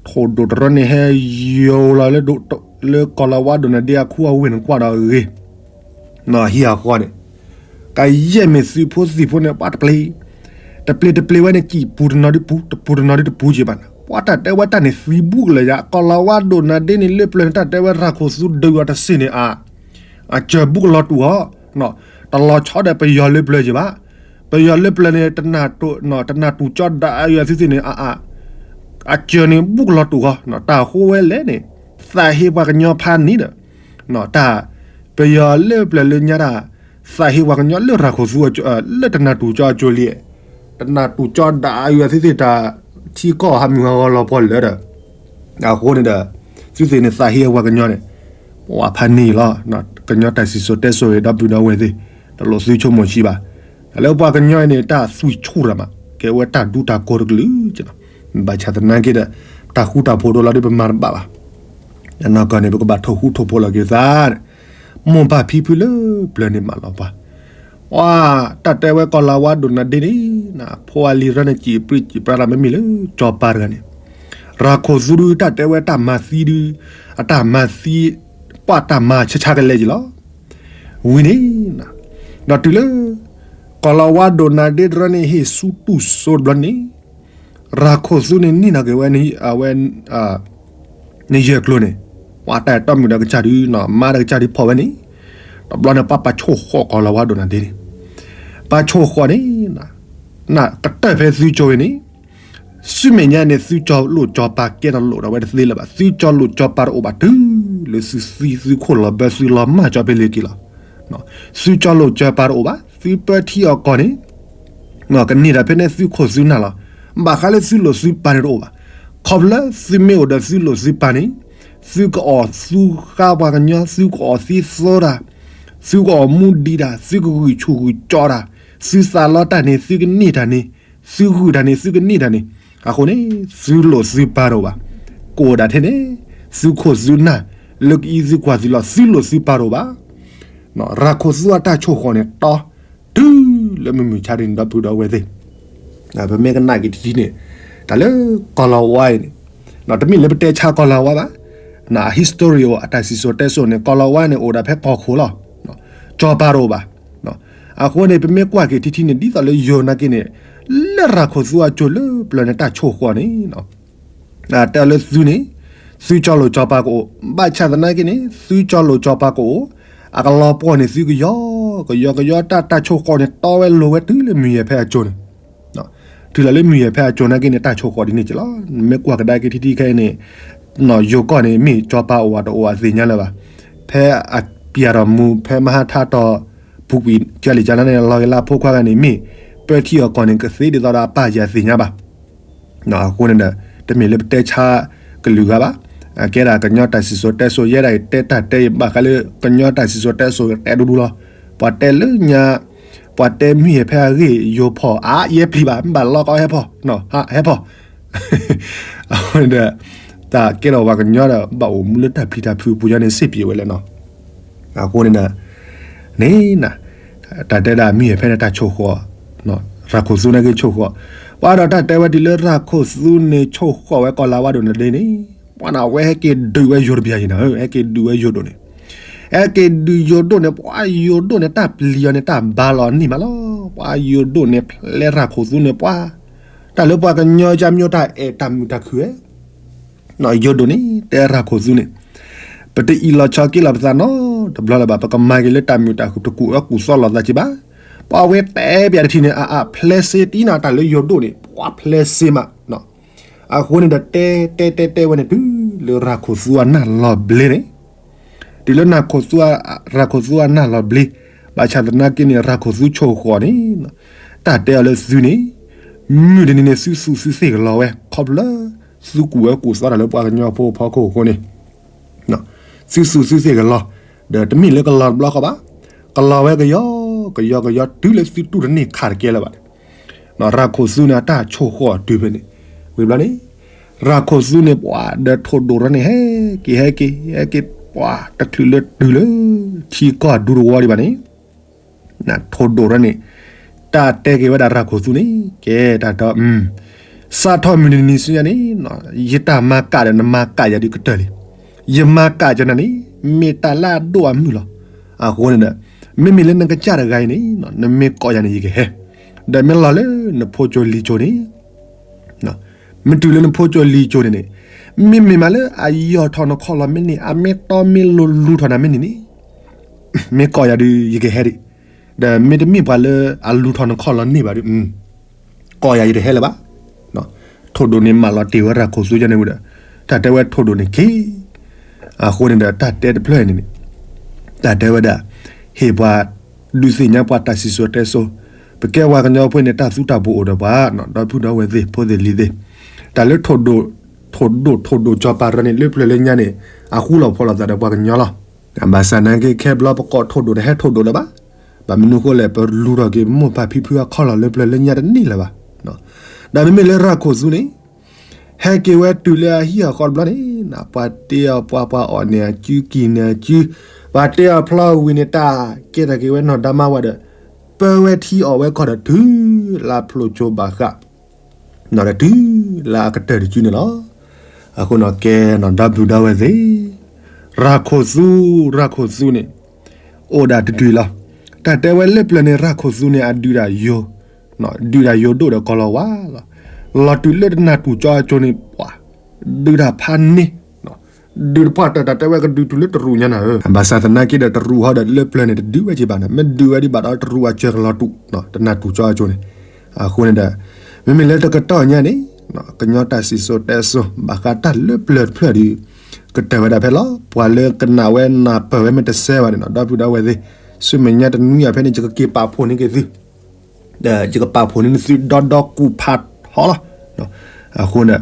ထိၣ်ဒိၣ်တရၢန့ၣ်ဟဲယိၤလီၤလၢ လၢကီၤလၤဝါဒိၣ်နၤဒ့အခူအဝ့ၢ်န့ၣ်ကွၢ်ဒီးအဂ့ၤ ဟံၣ်အဃီန့ၣ် ကယဲၢ်မ့ၢ်သုးဖိသံၣ်ဖိန့ၣ် ပှၤတပျ့ၤ တပျ့ၤတပျ့ၤဝဲန့ၣ် ကံၣ်ပူၤတနီၤဒုပူၤ တပူၤတနီၤဒုတပူၤက့ၤဘၣ်န့ၣ် ပှၤတၢ်တဲဝဲတၢ်န့ၣ်သံဘူးကလၢာ်ယါ ကီၤလၤဝါဒိၣ်နၤဒ့န့ၣ် လၢပျၢၤန့ၣ် တၢ်တဲဝဲရၤခိၣ်သူဒုးအီၤတစ့ၢ်န့ၣ်အါ အစၢၤဘူးကလီၤတူာ်အီၤ တလီၤဆီဒီးပယီၤလၢပျၢၤက့ၤဘၣ်. ပယီၤလၢပျၢၤန့ၣ် တနၢ်တူၢ်ကၠီဒၣ်အယွၤသုသ့ၣ်န့ၣ် အ အစၢၤန့ၣ်ဘူးကလီၤတူာ်အီၤ တၢ်ဃိဝဲလဲၣ်န့ၣ် သးဟ့ပှၤကညီဖးန့ၣ်ဒီး တၢ် ပယီၤလၢပျၢၤလၢညါတၢ် သးဟ့ပှၤကညီလၢရၤခိၣ်သူ လၢတနၢ်တူၢ်ကၠီအကၠိလံ တနၢ်တူၢ်ကၠီဒၣ်အယွၤသုသ့ၣ်တၢ် ထံကီၢ်ဟးမုၢ်ဟးဂီၤလီၤပှီၢ်လၢာ်ဒီး အဃိန့ၣ်ဒီး သုသ့ၣ်န့ၣ်သးဟ့အပှၤကညီန့ၣ် ပှၤဖးန့ၢ်လီၤ. ကညီတၢ်စံၣ်စိၤတဲစိၤဒီပုၢ်ဒီဝဲၢ်သ့ၣ် တလိၣ်သုဆိကမိၣ်ဆံးဘၣ်. တၢ်လၢပှၤကညီအံၤန့ၣ် တၢ်သွံၣ်ဆူၣ်ရၤမး ကဲဝဲတၢ်ဒူတၢ်ကိးတကလုာ် ဘၣ်ဆၣ်သနာ်က့ဒီး တၢ်ဃူတၢ်ဖိးဒိၣ်လီၤဒ်ပမၤတဘၣ်ဘၣ်. အနီၢ်ကီၢ်န့ၣ် ပကဘၣ်ထိၣ်ဃူထိၣ်ဖိးလီၤက့ၤသးန့ၣ် မိၢ်ပၢ်ဖံဖုလၢပျၢၤန့ၣ်မးလီၤပှၤ ပှၤတၢ်တဲဝဲကီၤလၤဝါဒိၣ်နၤဒ့န့ၣ် ဖိအလံၤရၢန့ၣ် စံၣ်ပြံစံၣ်ပြါတၢ်မ့မ့ၢ်လၢကၠီၤပၤတဂၤန့ၣ် ရၤခိၣ်သူဒုးတၢ်တဲဝဲတၢ်မၤသံဒုး အတၢ်မၤသံ ပှၤတၢ်မၤဆါဆါကလဲာ်က့ၤလီၤ. ဝံၤန့ၣ် ဒီးတုၤလၢ ကီၤလၤဝါဒိၣ်နၤဒ့တရၢန့ၣ် ဟ့ၣ်ဆူတူၢ်စိတဘျီန့ၣ် ရၤခိၣ်သူန့ၣ် န့ၢ်နီၢ်က့ၤဝဲ အဝဲ နယဲၢ်ကျိၤန့ၣ် ပှၤတၢ်အဲၣ်တီမုၣ်ဒီးကစၢ်ဒုး မါဒီးကစၢ်ဒုးဖီၣ်ဝဲန့ၣ် တဘျီန့ၣ် ပှၤပာ်ဆိၣ်ဃီၣ်ကီၤလၤဝါဒိၣ်နၤဒ့န့ၣ် ပာ်ဆိၣ်ဃီၣ်န့ၣ် နကတၢၢ်ဖဲသုကၠိဝဲန့ၣ် ဆူမဲာ်ညါန့ၣ် သုကၠီလိာ်ကၠီပၤကဲထီၣ်လိာ်ဒီးဝဲတသ့လၢၤဘၣ်. သုကၠီလိာ်ကၠီပၤတအိၣ်ဘၣ်တုၤလၢသုသံသုခိၣ်လီၤဘၢသုလီၤမၢ်ကၠီဖဲလ့ၤက့ၤလီၤ. သုကၠီလိာ်ကၠီပၤတအိၣ်ဘၣ်. သုပၢထံအီၣ်ကီၢ်န့ၣ် ကန့ၢ်တၢ်ဖဲန့ၣ်သုခိၣ်သုနၢ်လီၤ. ဘၣ်ဃးလၢသုလိာ်သုပၤန့ၣ်တအိၣ်ဘၣ်. ခီဖျိသုမ့ၢ်အိၣ်ဒီးသုလိာ်သုပၤန့ၣ် သုကအီၣ်သူဃါပှၤကညီ သုကအီၣ်သံသိတၢ် သုကအီၣ်မူဒံးတၢ် သုကဂုာ်ဆူၣ်ဂုာ်ကၠီတၢ် သုသးလီတၢ်န့ၣ် သုကန့ၢ်တၢ်န့ၣ် သုဂုာ်တၢ်န့ၣ် သုကန့ၢ်တၢ်န့ၣ် အဃိန့ၣ် သုလိာ်သုပၤတအိၣ်ဘၣ်. ကအိၣ်ဒၣ်ထဲန့ၣ် သုခိၣ်သုနၢ် လၢကအံးသုကွၢ်သုလီၤ သုလိာ်သုပၤတအိၣ်ဘၣ်. ရၤခိၣ်သူအတၢ်ဆိၣ်ဃီၣ်န့ၣ် တီ တုၤလၢမုၢ်မုၢ်ဆါဒ်န့ၣ် ဒီပုၢ်ဒီဝဲၢ်သ့ၣ် ပမ့ၢ်ကနၣ်က့ၤတထံၣ်န့ၣ် တၢ်လၢကီၤလၤဝါအံၤန့ၣ် တမ့ၢ်လၢပတဲဆါကီၤလၤဝါဘၣ် အ history အတၢ်စံၣ်စိၤတဲစိၤန့ၣ် ကီၤလၤဝါန့ၣ် အိၣ်ဒၣ်ဖဲကီၢ်ခိၣ်လီၤ. ကၠီၤပၤတအိၣ်ဘၣ်. အဃိန့ၣ် ပမ့ၢ်ကွၢ်က့ၤထံထံန့ၣ် ဒ်သိးလၢယိၤနာ်က့န့ၣ် လၢရၤခိၣ်သူအကၠိလၢပျၢၤန့ၣ် တၢ်ဆိၣ်ဃီၣ်န့ၣ် တဲလၢသုန့ၣ် သုကၠီၤလိာ်ကၠီၤပၤကအိၣ် ဘၣ်ဆၣ်သနာ်က့န့ၣ် သုကၠီၤလိာ်ကၠီၤပၤကအိၣ် အကလီၤပှီၢ်န့ၣ် သုကယီ ကယီကယီတၢ်တၢ်ဆိၣ်ဃီၣ်န့ၣ် တီဝဲလိၤဝဲတုၤလၢမုၢ်ယဲၢ်ဖဲအကၠိန့ၣ် တုၤလီၤလၢမုၢ်ယဲၢ်ဖဲအကၠိနာ်က့န့ၣ် တၢ်ဆိၣ်ဃီၣ်ဒ်န့ၣ်က့လီၤ. မ့ၢ်ကွၢ်ကဒါက့ၤထံထံခဲအံၤန့ၣ် ယိၤကီၢ်န့ၣ် မ့ၢ်ကၠီၤပၤအိၣ်ဝဲတအိၣ်အသ့ၣ်ညါလၢၤဘၣ်. ဖဲအပျဲၢ်ဒီးမူ ဖဲမဟါထါတီၤ ပူၤကွံာ် ကၢလံၣ်ကၢလါန့ၣ် လီၤဂ့ၤလၢဖိခွါဂၤန့ၣ် မ့ၢ်ပၢထံအီၣ်ကီၢ်န့ၣ် ကသ့ဒ်သိးဒီးအပၢ်ယၤသ့ၣ်ညါဘၣ်. အဃိန့ၣ်ဒီး တမ့ၢ်လၢပတဲဆါကလုာ်ဂၤဘၣ်. ကဲဒၣ်ကညီတၢ်စံၣ်စိၤတဲစိၤ ယဲဒၣ်အံၤတဲတၢ်တဲအံၤ ဘၣ်ဃးလၢကညီတၢ်စံၣ်စိၤတဲစိၤတဲဒူဒူလီၤ. ပှၤတဲလၢညါ ပှၤတဲမုၢ်ယဲၢ်ဖဲအဂ့ၢ် ယိၤဖီၣ် အါ ယဲပျံၤဘၣ် မ့ၢ်ဘၣ်လီကီးဟဲဖီၣ် ဟဲဖီၣ် အဃိန့ၣ်ဒီး တၢ်ကဲထီၣ်ပှၤကညီဒီး ဘၣ်အိၣ်မူလၢတၢ်ပျံၤတၢ်ဖုးပူၤညီန့ၣ် စ့ၢ်ပျံၤဝဲလဲၣ်နီၤ. အဃိန့ၣ်ဒီး န့ၣ် တၢ်တဲဒၣ်မုၢ်ယဲၢ်ဖဲန့ၣ်တၢ်ဆိၣ်ဃီၣ် ရၤခိၣ်သူနာ်က့ဆိၣ်ဃီၣ် ပှၤဒီးတၢ်တဲဝဲတုၤလၢရၤခိၣ်သူန့ၣ်ဆိၣ်ဃီၣ်ဝဲကီၤလၤဝါဒိၣ်နၤဒ့န့ၣ် ပှၤန့ၣ် အဝဲဟဲက့ၤဒုးဝဲယိၤတဘျီအံၤနီၤ ဟဲက့ၤဒုးဝဲယိၤဒိၣ်န့ၣ် ဟဲက့ၤဒုးယိၤဒိၣ်န့ၣ် ပှၤယိၤဒိၣ်န့ၣ် တၢ်ပျံၤအီၤန့ၣ် တၢ်ဘါလီၤအနံၣ်မးလီၤ. ပှၤယိၤဒိၣ်န့ၣ် ဖျဲရၤခိၣ်သူန့ၣ် ပှၤ တၢ်လၢပှၤကညီကၠၢမၠိ တၢ်အဲၣ်တၢ်မုာ်တၢ်ခုၣ်ဧါ. ယိၤဒိၣ်န့ၣ် တဲရၤခိၣ်သူန့ၣ် ပတအံးလီၤဆီက့ၤလီၤပသးနီတဘျီလၢၤဘၣ်, ပကမၤက့ၤလၢတၢ်မုာ်တၢ်ခုၣ် တကူၣ်အၢကူၣ်သီလိာ်သးက့ၤဘၣ်. ပှၤဝဲတဲပၠးတထံၣ်န့ၣ် အအဖျဲစ့တံနီၤ တၢ်လၢယိၤဒိၣ်န့ၣ် ပှၤဖျဲစ့မး. အဃိန့ၣ်ဒီး တဲတဲတဲတဲဝဲန့ၣ် တုၤလၢရၤခိၣ်သူအနၢ်လီၤဘျ့န့ၣ် တုၤလၢ ရၤခိၣ်သူအနၢ်လီၤဘျ့, ဘၣ်ဆၣ်သနာ်က့န့ၣ် ရၤခိၣ်သူဆိၣ်ဃီၤန့ၣ် တၢ်တဲအီၤလၢသုန့ၣ် မုၢ်တနံၤန့ၣ် သုသူၣ်သုသ့ၣ်ကလီၤဝဲ ခီဖျိလၢ သုကူၣ်ဝဲကူၣ်သီတၢ်လၢပှၤကညီဖိဖီခိၣ်အဃိန့ၣ် သုသူၣ်သုသ့ၣ်ကလီၤ, ဒီးတမ့ၢ်လၢကလီၤတဘျီဃီဘၣ်, ကလီၤဝဲကယီကယီကယီ တုၤလၢသုတူၢ်တန့ၢ်ခးတကဲလၢၤဘၣ်. ရၤခိၣ်သူန့ၣ် အတၢ်ဆိၣ်ဃီၤတုၤဖဲန့ၣ်, ဝံၤဘျီန့ၣ် ရၤခိၣ်သူန့ၣ် ပှၤဒီးထိၣ်ဒိၣ်ရၢန့ၣ် ဟဲက့ၤဟဲက့ၤဟဲက့ၤ ပှၤတချုးလၢတုၤလၢ ထံကီၢ်ဒူတဝီဒံးဘၣ်န့ၣ် ထိၣ်ဒိၣ်ရၢန့ၣ် တၢ်တဲက့ၤဝဲဒၣ်ရၤခိၣ်သူန့ၣ် ကဲတၢ်ဒီး စးထီၣ်မုၢ်တနံၤဆူညါန့ၣ် ယတၢ်မၤကၣ်ဒီးနမၤကၣ်ယၤဒုးကတၢၢ်လံ. ယမၤကၣ်ကၠီနၤန့ၣ် မ့ၢ်တၢ်လၢအဒိၣ်အမုၢ်လီၤ. အဃိန့ၣ်ဒီး မ့မ့ၢ်လၢနကစၢ်တဂၤအံၤန့ၣ် နမ့ၢ်ကိးယၤန့ၣ် ယကဟဲ, ဒီးမ့ၢ်လီၤလၢနဖိကၠိလံၤကၠိန့ၣ် မ့ၢ်တုၤလၢနဖိကၠိလံၤကၠိန့ၣ်န့ၣ် မ့မ့ၢ်မးလၢအယီၢ်ထီၣ်နခီၣ်လီၤမ့ၢ်န့ၣ် အမ့ၢ်တီမ့ၢ်လိၤလူၤထီၣ်နၤမ့ၢ်န့ၣ်န့ၣ် မ့ၢ်ကိးယၤဒုး ယကဟဲဒံး, ဒီးမ့တမ့ၢ်ပှၤလၢအလူၤထီၣ်နခီၣ်လီၤန့ၢ်ဘၣ်ဒုး ကိးယၤယတဟဲလၢၤဘၣ်. ထိၣ်ဒိၣ်န့ၣ်မၢလီၤတ့ၢ်ဝဲရၤခိၣ်သူကၠီန့ၣ်ဝံၤဒီး တၢ်တဲဝဲထိၣ်ဒိၣ်န့ၣ်က့ၤ အဃိန့ၣ်ဒီး တၢ်တဲတဖျၢၣ်အံၤန့ၣ်န့ၣ် တၢ်တဲဝဲဒၣ် ဟ့ၣ်ပှၤ ဒုးသ့ၣ်ညါပှၤတၢ်စံၣ်စိၤတဲစိၤ, ပကဲပှၤကညီဖိန့ၣ် တၢ်သူတၢ်ပီးအိၣ်ဒီးပှၤ ဒီပုၢ်ဒီဝဲၢ်သ့ၣ် ဖိသ့ၣ်လံၤသ့ၣ်, တၢ်လၢ ထိၣ်ဒိၣ်ထိၣ်ဒိၣ်ထိၣ်ဒိၣ်ကၠီၤပၤရၢန့ၣ် လၢပျၢၤလၢညါန့ၣ် အဃူလီၤဖိးလိာ်သးဒီးပှၤကညီလီၤ. ဘၣ်ဆၣ်သနာ်က့ ခဲဘျီပကိးထိၣ်ဒိၣ်တဟဲထိၣ်ဒိၣ်လၢၤဘၣ်. ဘၣ်မနုၤအဃိလဲၣ် ပလူၤထီၣ်က့ၤမိၢ်ပၢ်ဖံဖုအခီၣ်လီၢ်လၢပျၢၤလၢညါတန့ၢ်လၢၤဘၣ်. ဒီးမ့မ့ၢ်လၢရၤခိၣ်သူန့ၣ် ဟဲက့ၤဝဲတုၤလၢအဟံၣ်အဃီတဘျီန့ၣ် ပှၤတ့အီၤပှၤ ပှၤအီၣ်န့ၢ်အစု ကံၢ်န့ၢ်အစု, ပှၤတ့အီၤဖျီဝံၤန့ၣ် တၢ်ကဲထီၣ်က့ၤဝဲနီၢ်ဒါမါဝၤဒီး ပၢဝဲထံအီၣ်ဝဲခီၣ်ဒီးတုၤလၢအဖျိၣ်ဆိဘၣ်ဃး ဒီးတုၤလၢအကတၢၢ်တစုန့ၣ်လီၤ. အဃိန့ၣ်ကဲနီၢ်ဒီပုၢ်ဒီဝဲၢ်သ့ၣ်, ရၤခိၣ်သူ ရၤခိၣ်သူန့ၣ် အိၣ်ဒၣ်တတုၤလီၤ. တၢ်တဲဝဲလၢပျၢၤန့ၣ် ရၤခိၣ်သူန့ၣ် အဒုးဒၣ်ယိၤ ဒုးဒၣ်ယိၤဒိၣ်ဒီးကီၤလၤဝါလီၤ. လီၤတုၤလၢတနၢ်တူၢ်ကၠီအကၠိန့ၣ် ပှၤ ဒုးတၢ်ဖးန့ၢ် ဒုးတပှၢ်တၢၢ် တၢ်တဲဝဲကဒုးတုၤလၢတရူးညါနၤဧၢ, ဘၣ်ဆၣ်သနာ်က့ဒီးတရူးဟီဒီးလၢပျၢၤန့ၣ် တဒုးဝဲက့ၤဘၣ်န့ၣ် မ့ၢ်ဒုးဝဲဒံးဘၣ်ဒီးတရူးအစၢၤကလီၤတူာ် တနၢ်တူၢ်ကၠီအကၠိန့ၣ်. အဃိန့ၣ်ဒီး မ့မ့ၢ်လၢတကတီၢ်ညါန့ၣ် ကညီတၢ်စံၣ်စိၤတဲစိၤ ဘၣ်ဃးတၢ်လၢပျၢၤတဖျၢၣ်ဒီး ကတၢၢ်ဝဲဒၣ်ဖဲလီၤ. ပှၤလၢကနၣ်ဝဲနၢ်ပၢၢ်ဝဲမ့ၢ်တစဲးဘၣ်န့ၣ် ဒီပုၢ်ဒီဝဲၢ်သ့ၣ်, ဆူမဲာ်ညါတနွံအံၤဖဲန့ၣ် ယကက့ၤပာ်ဖှိၣ်န့ၢ်က့ၤသု ဒီးယကပာ်ဖှိၣ်န့ၢ်သုဒီဒီကူဖးထီလီၤ. အဃိန့ၣ်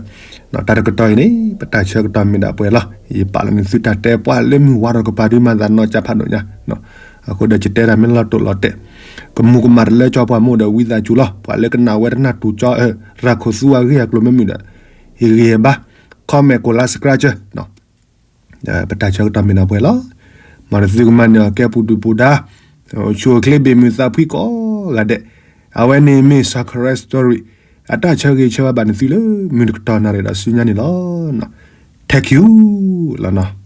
တၢ်တကတီၢ်အံၤန့ၣ် ပတၢ်ဆၢကတီၢ်မ့ၢ်ဒၣ်ပှဲၤလီၤ. ယပာ်လီၤန့ၢ်သုတၢ်တဲပှၤလၢမုၢ်ဝါထီၣ်ကပၤဒုးမၤသးနီၢ်ကၠါဖးဒိၣ်ညါ, အဃိဒီးယတဲတၢ်မ့ၢ်လီၤတိာ်လီၤတဲာ် ကမူၤကမၣ်တလၢကၠီပှၤမ့ၢ်အိၣ်ဒီးဝံသးစူၤလီၤ. ပှၤလၢကနၣ်ဝဲတနၢ်တူၢ်ကၠီ ရၤခိၣ်သူအဂ့ၢ်အကျိၤမ့ၢ်မုာ်ဒီး ဟ့ၣ်ဂံၢ်ဟ့ၣ်ဘါ comment ကိး like subscribe ပတၢ်ဆၢကတီၢ်မ့ၢ်ဒၣ်ပှဲၤလီၤ. မ်နသုကမၤန့ၢ်အီၤကဲပူၤဒုၣ်ပူၤဒါ, ဆူၣ်အိၣ်ချ့ဘ့ၣ်မုာ်သးဖှံကိးဂၤဒဲး, အဝဲန့ၣ်မ့ၢ် Sacred Story အတၢ်ဆၢဂ့ၤဆၢဝါဘၣ်နသုလၢ မုၢ်တကတီၢ်နၣ်ရံၣ်ဒီးဆူညါန့ၣ်လီၤ. Thank you လီၤနီၤ.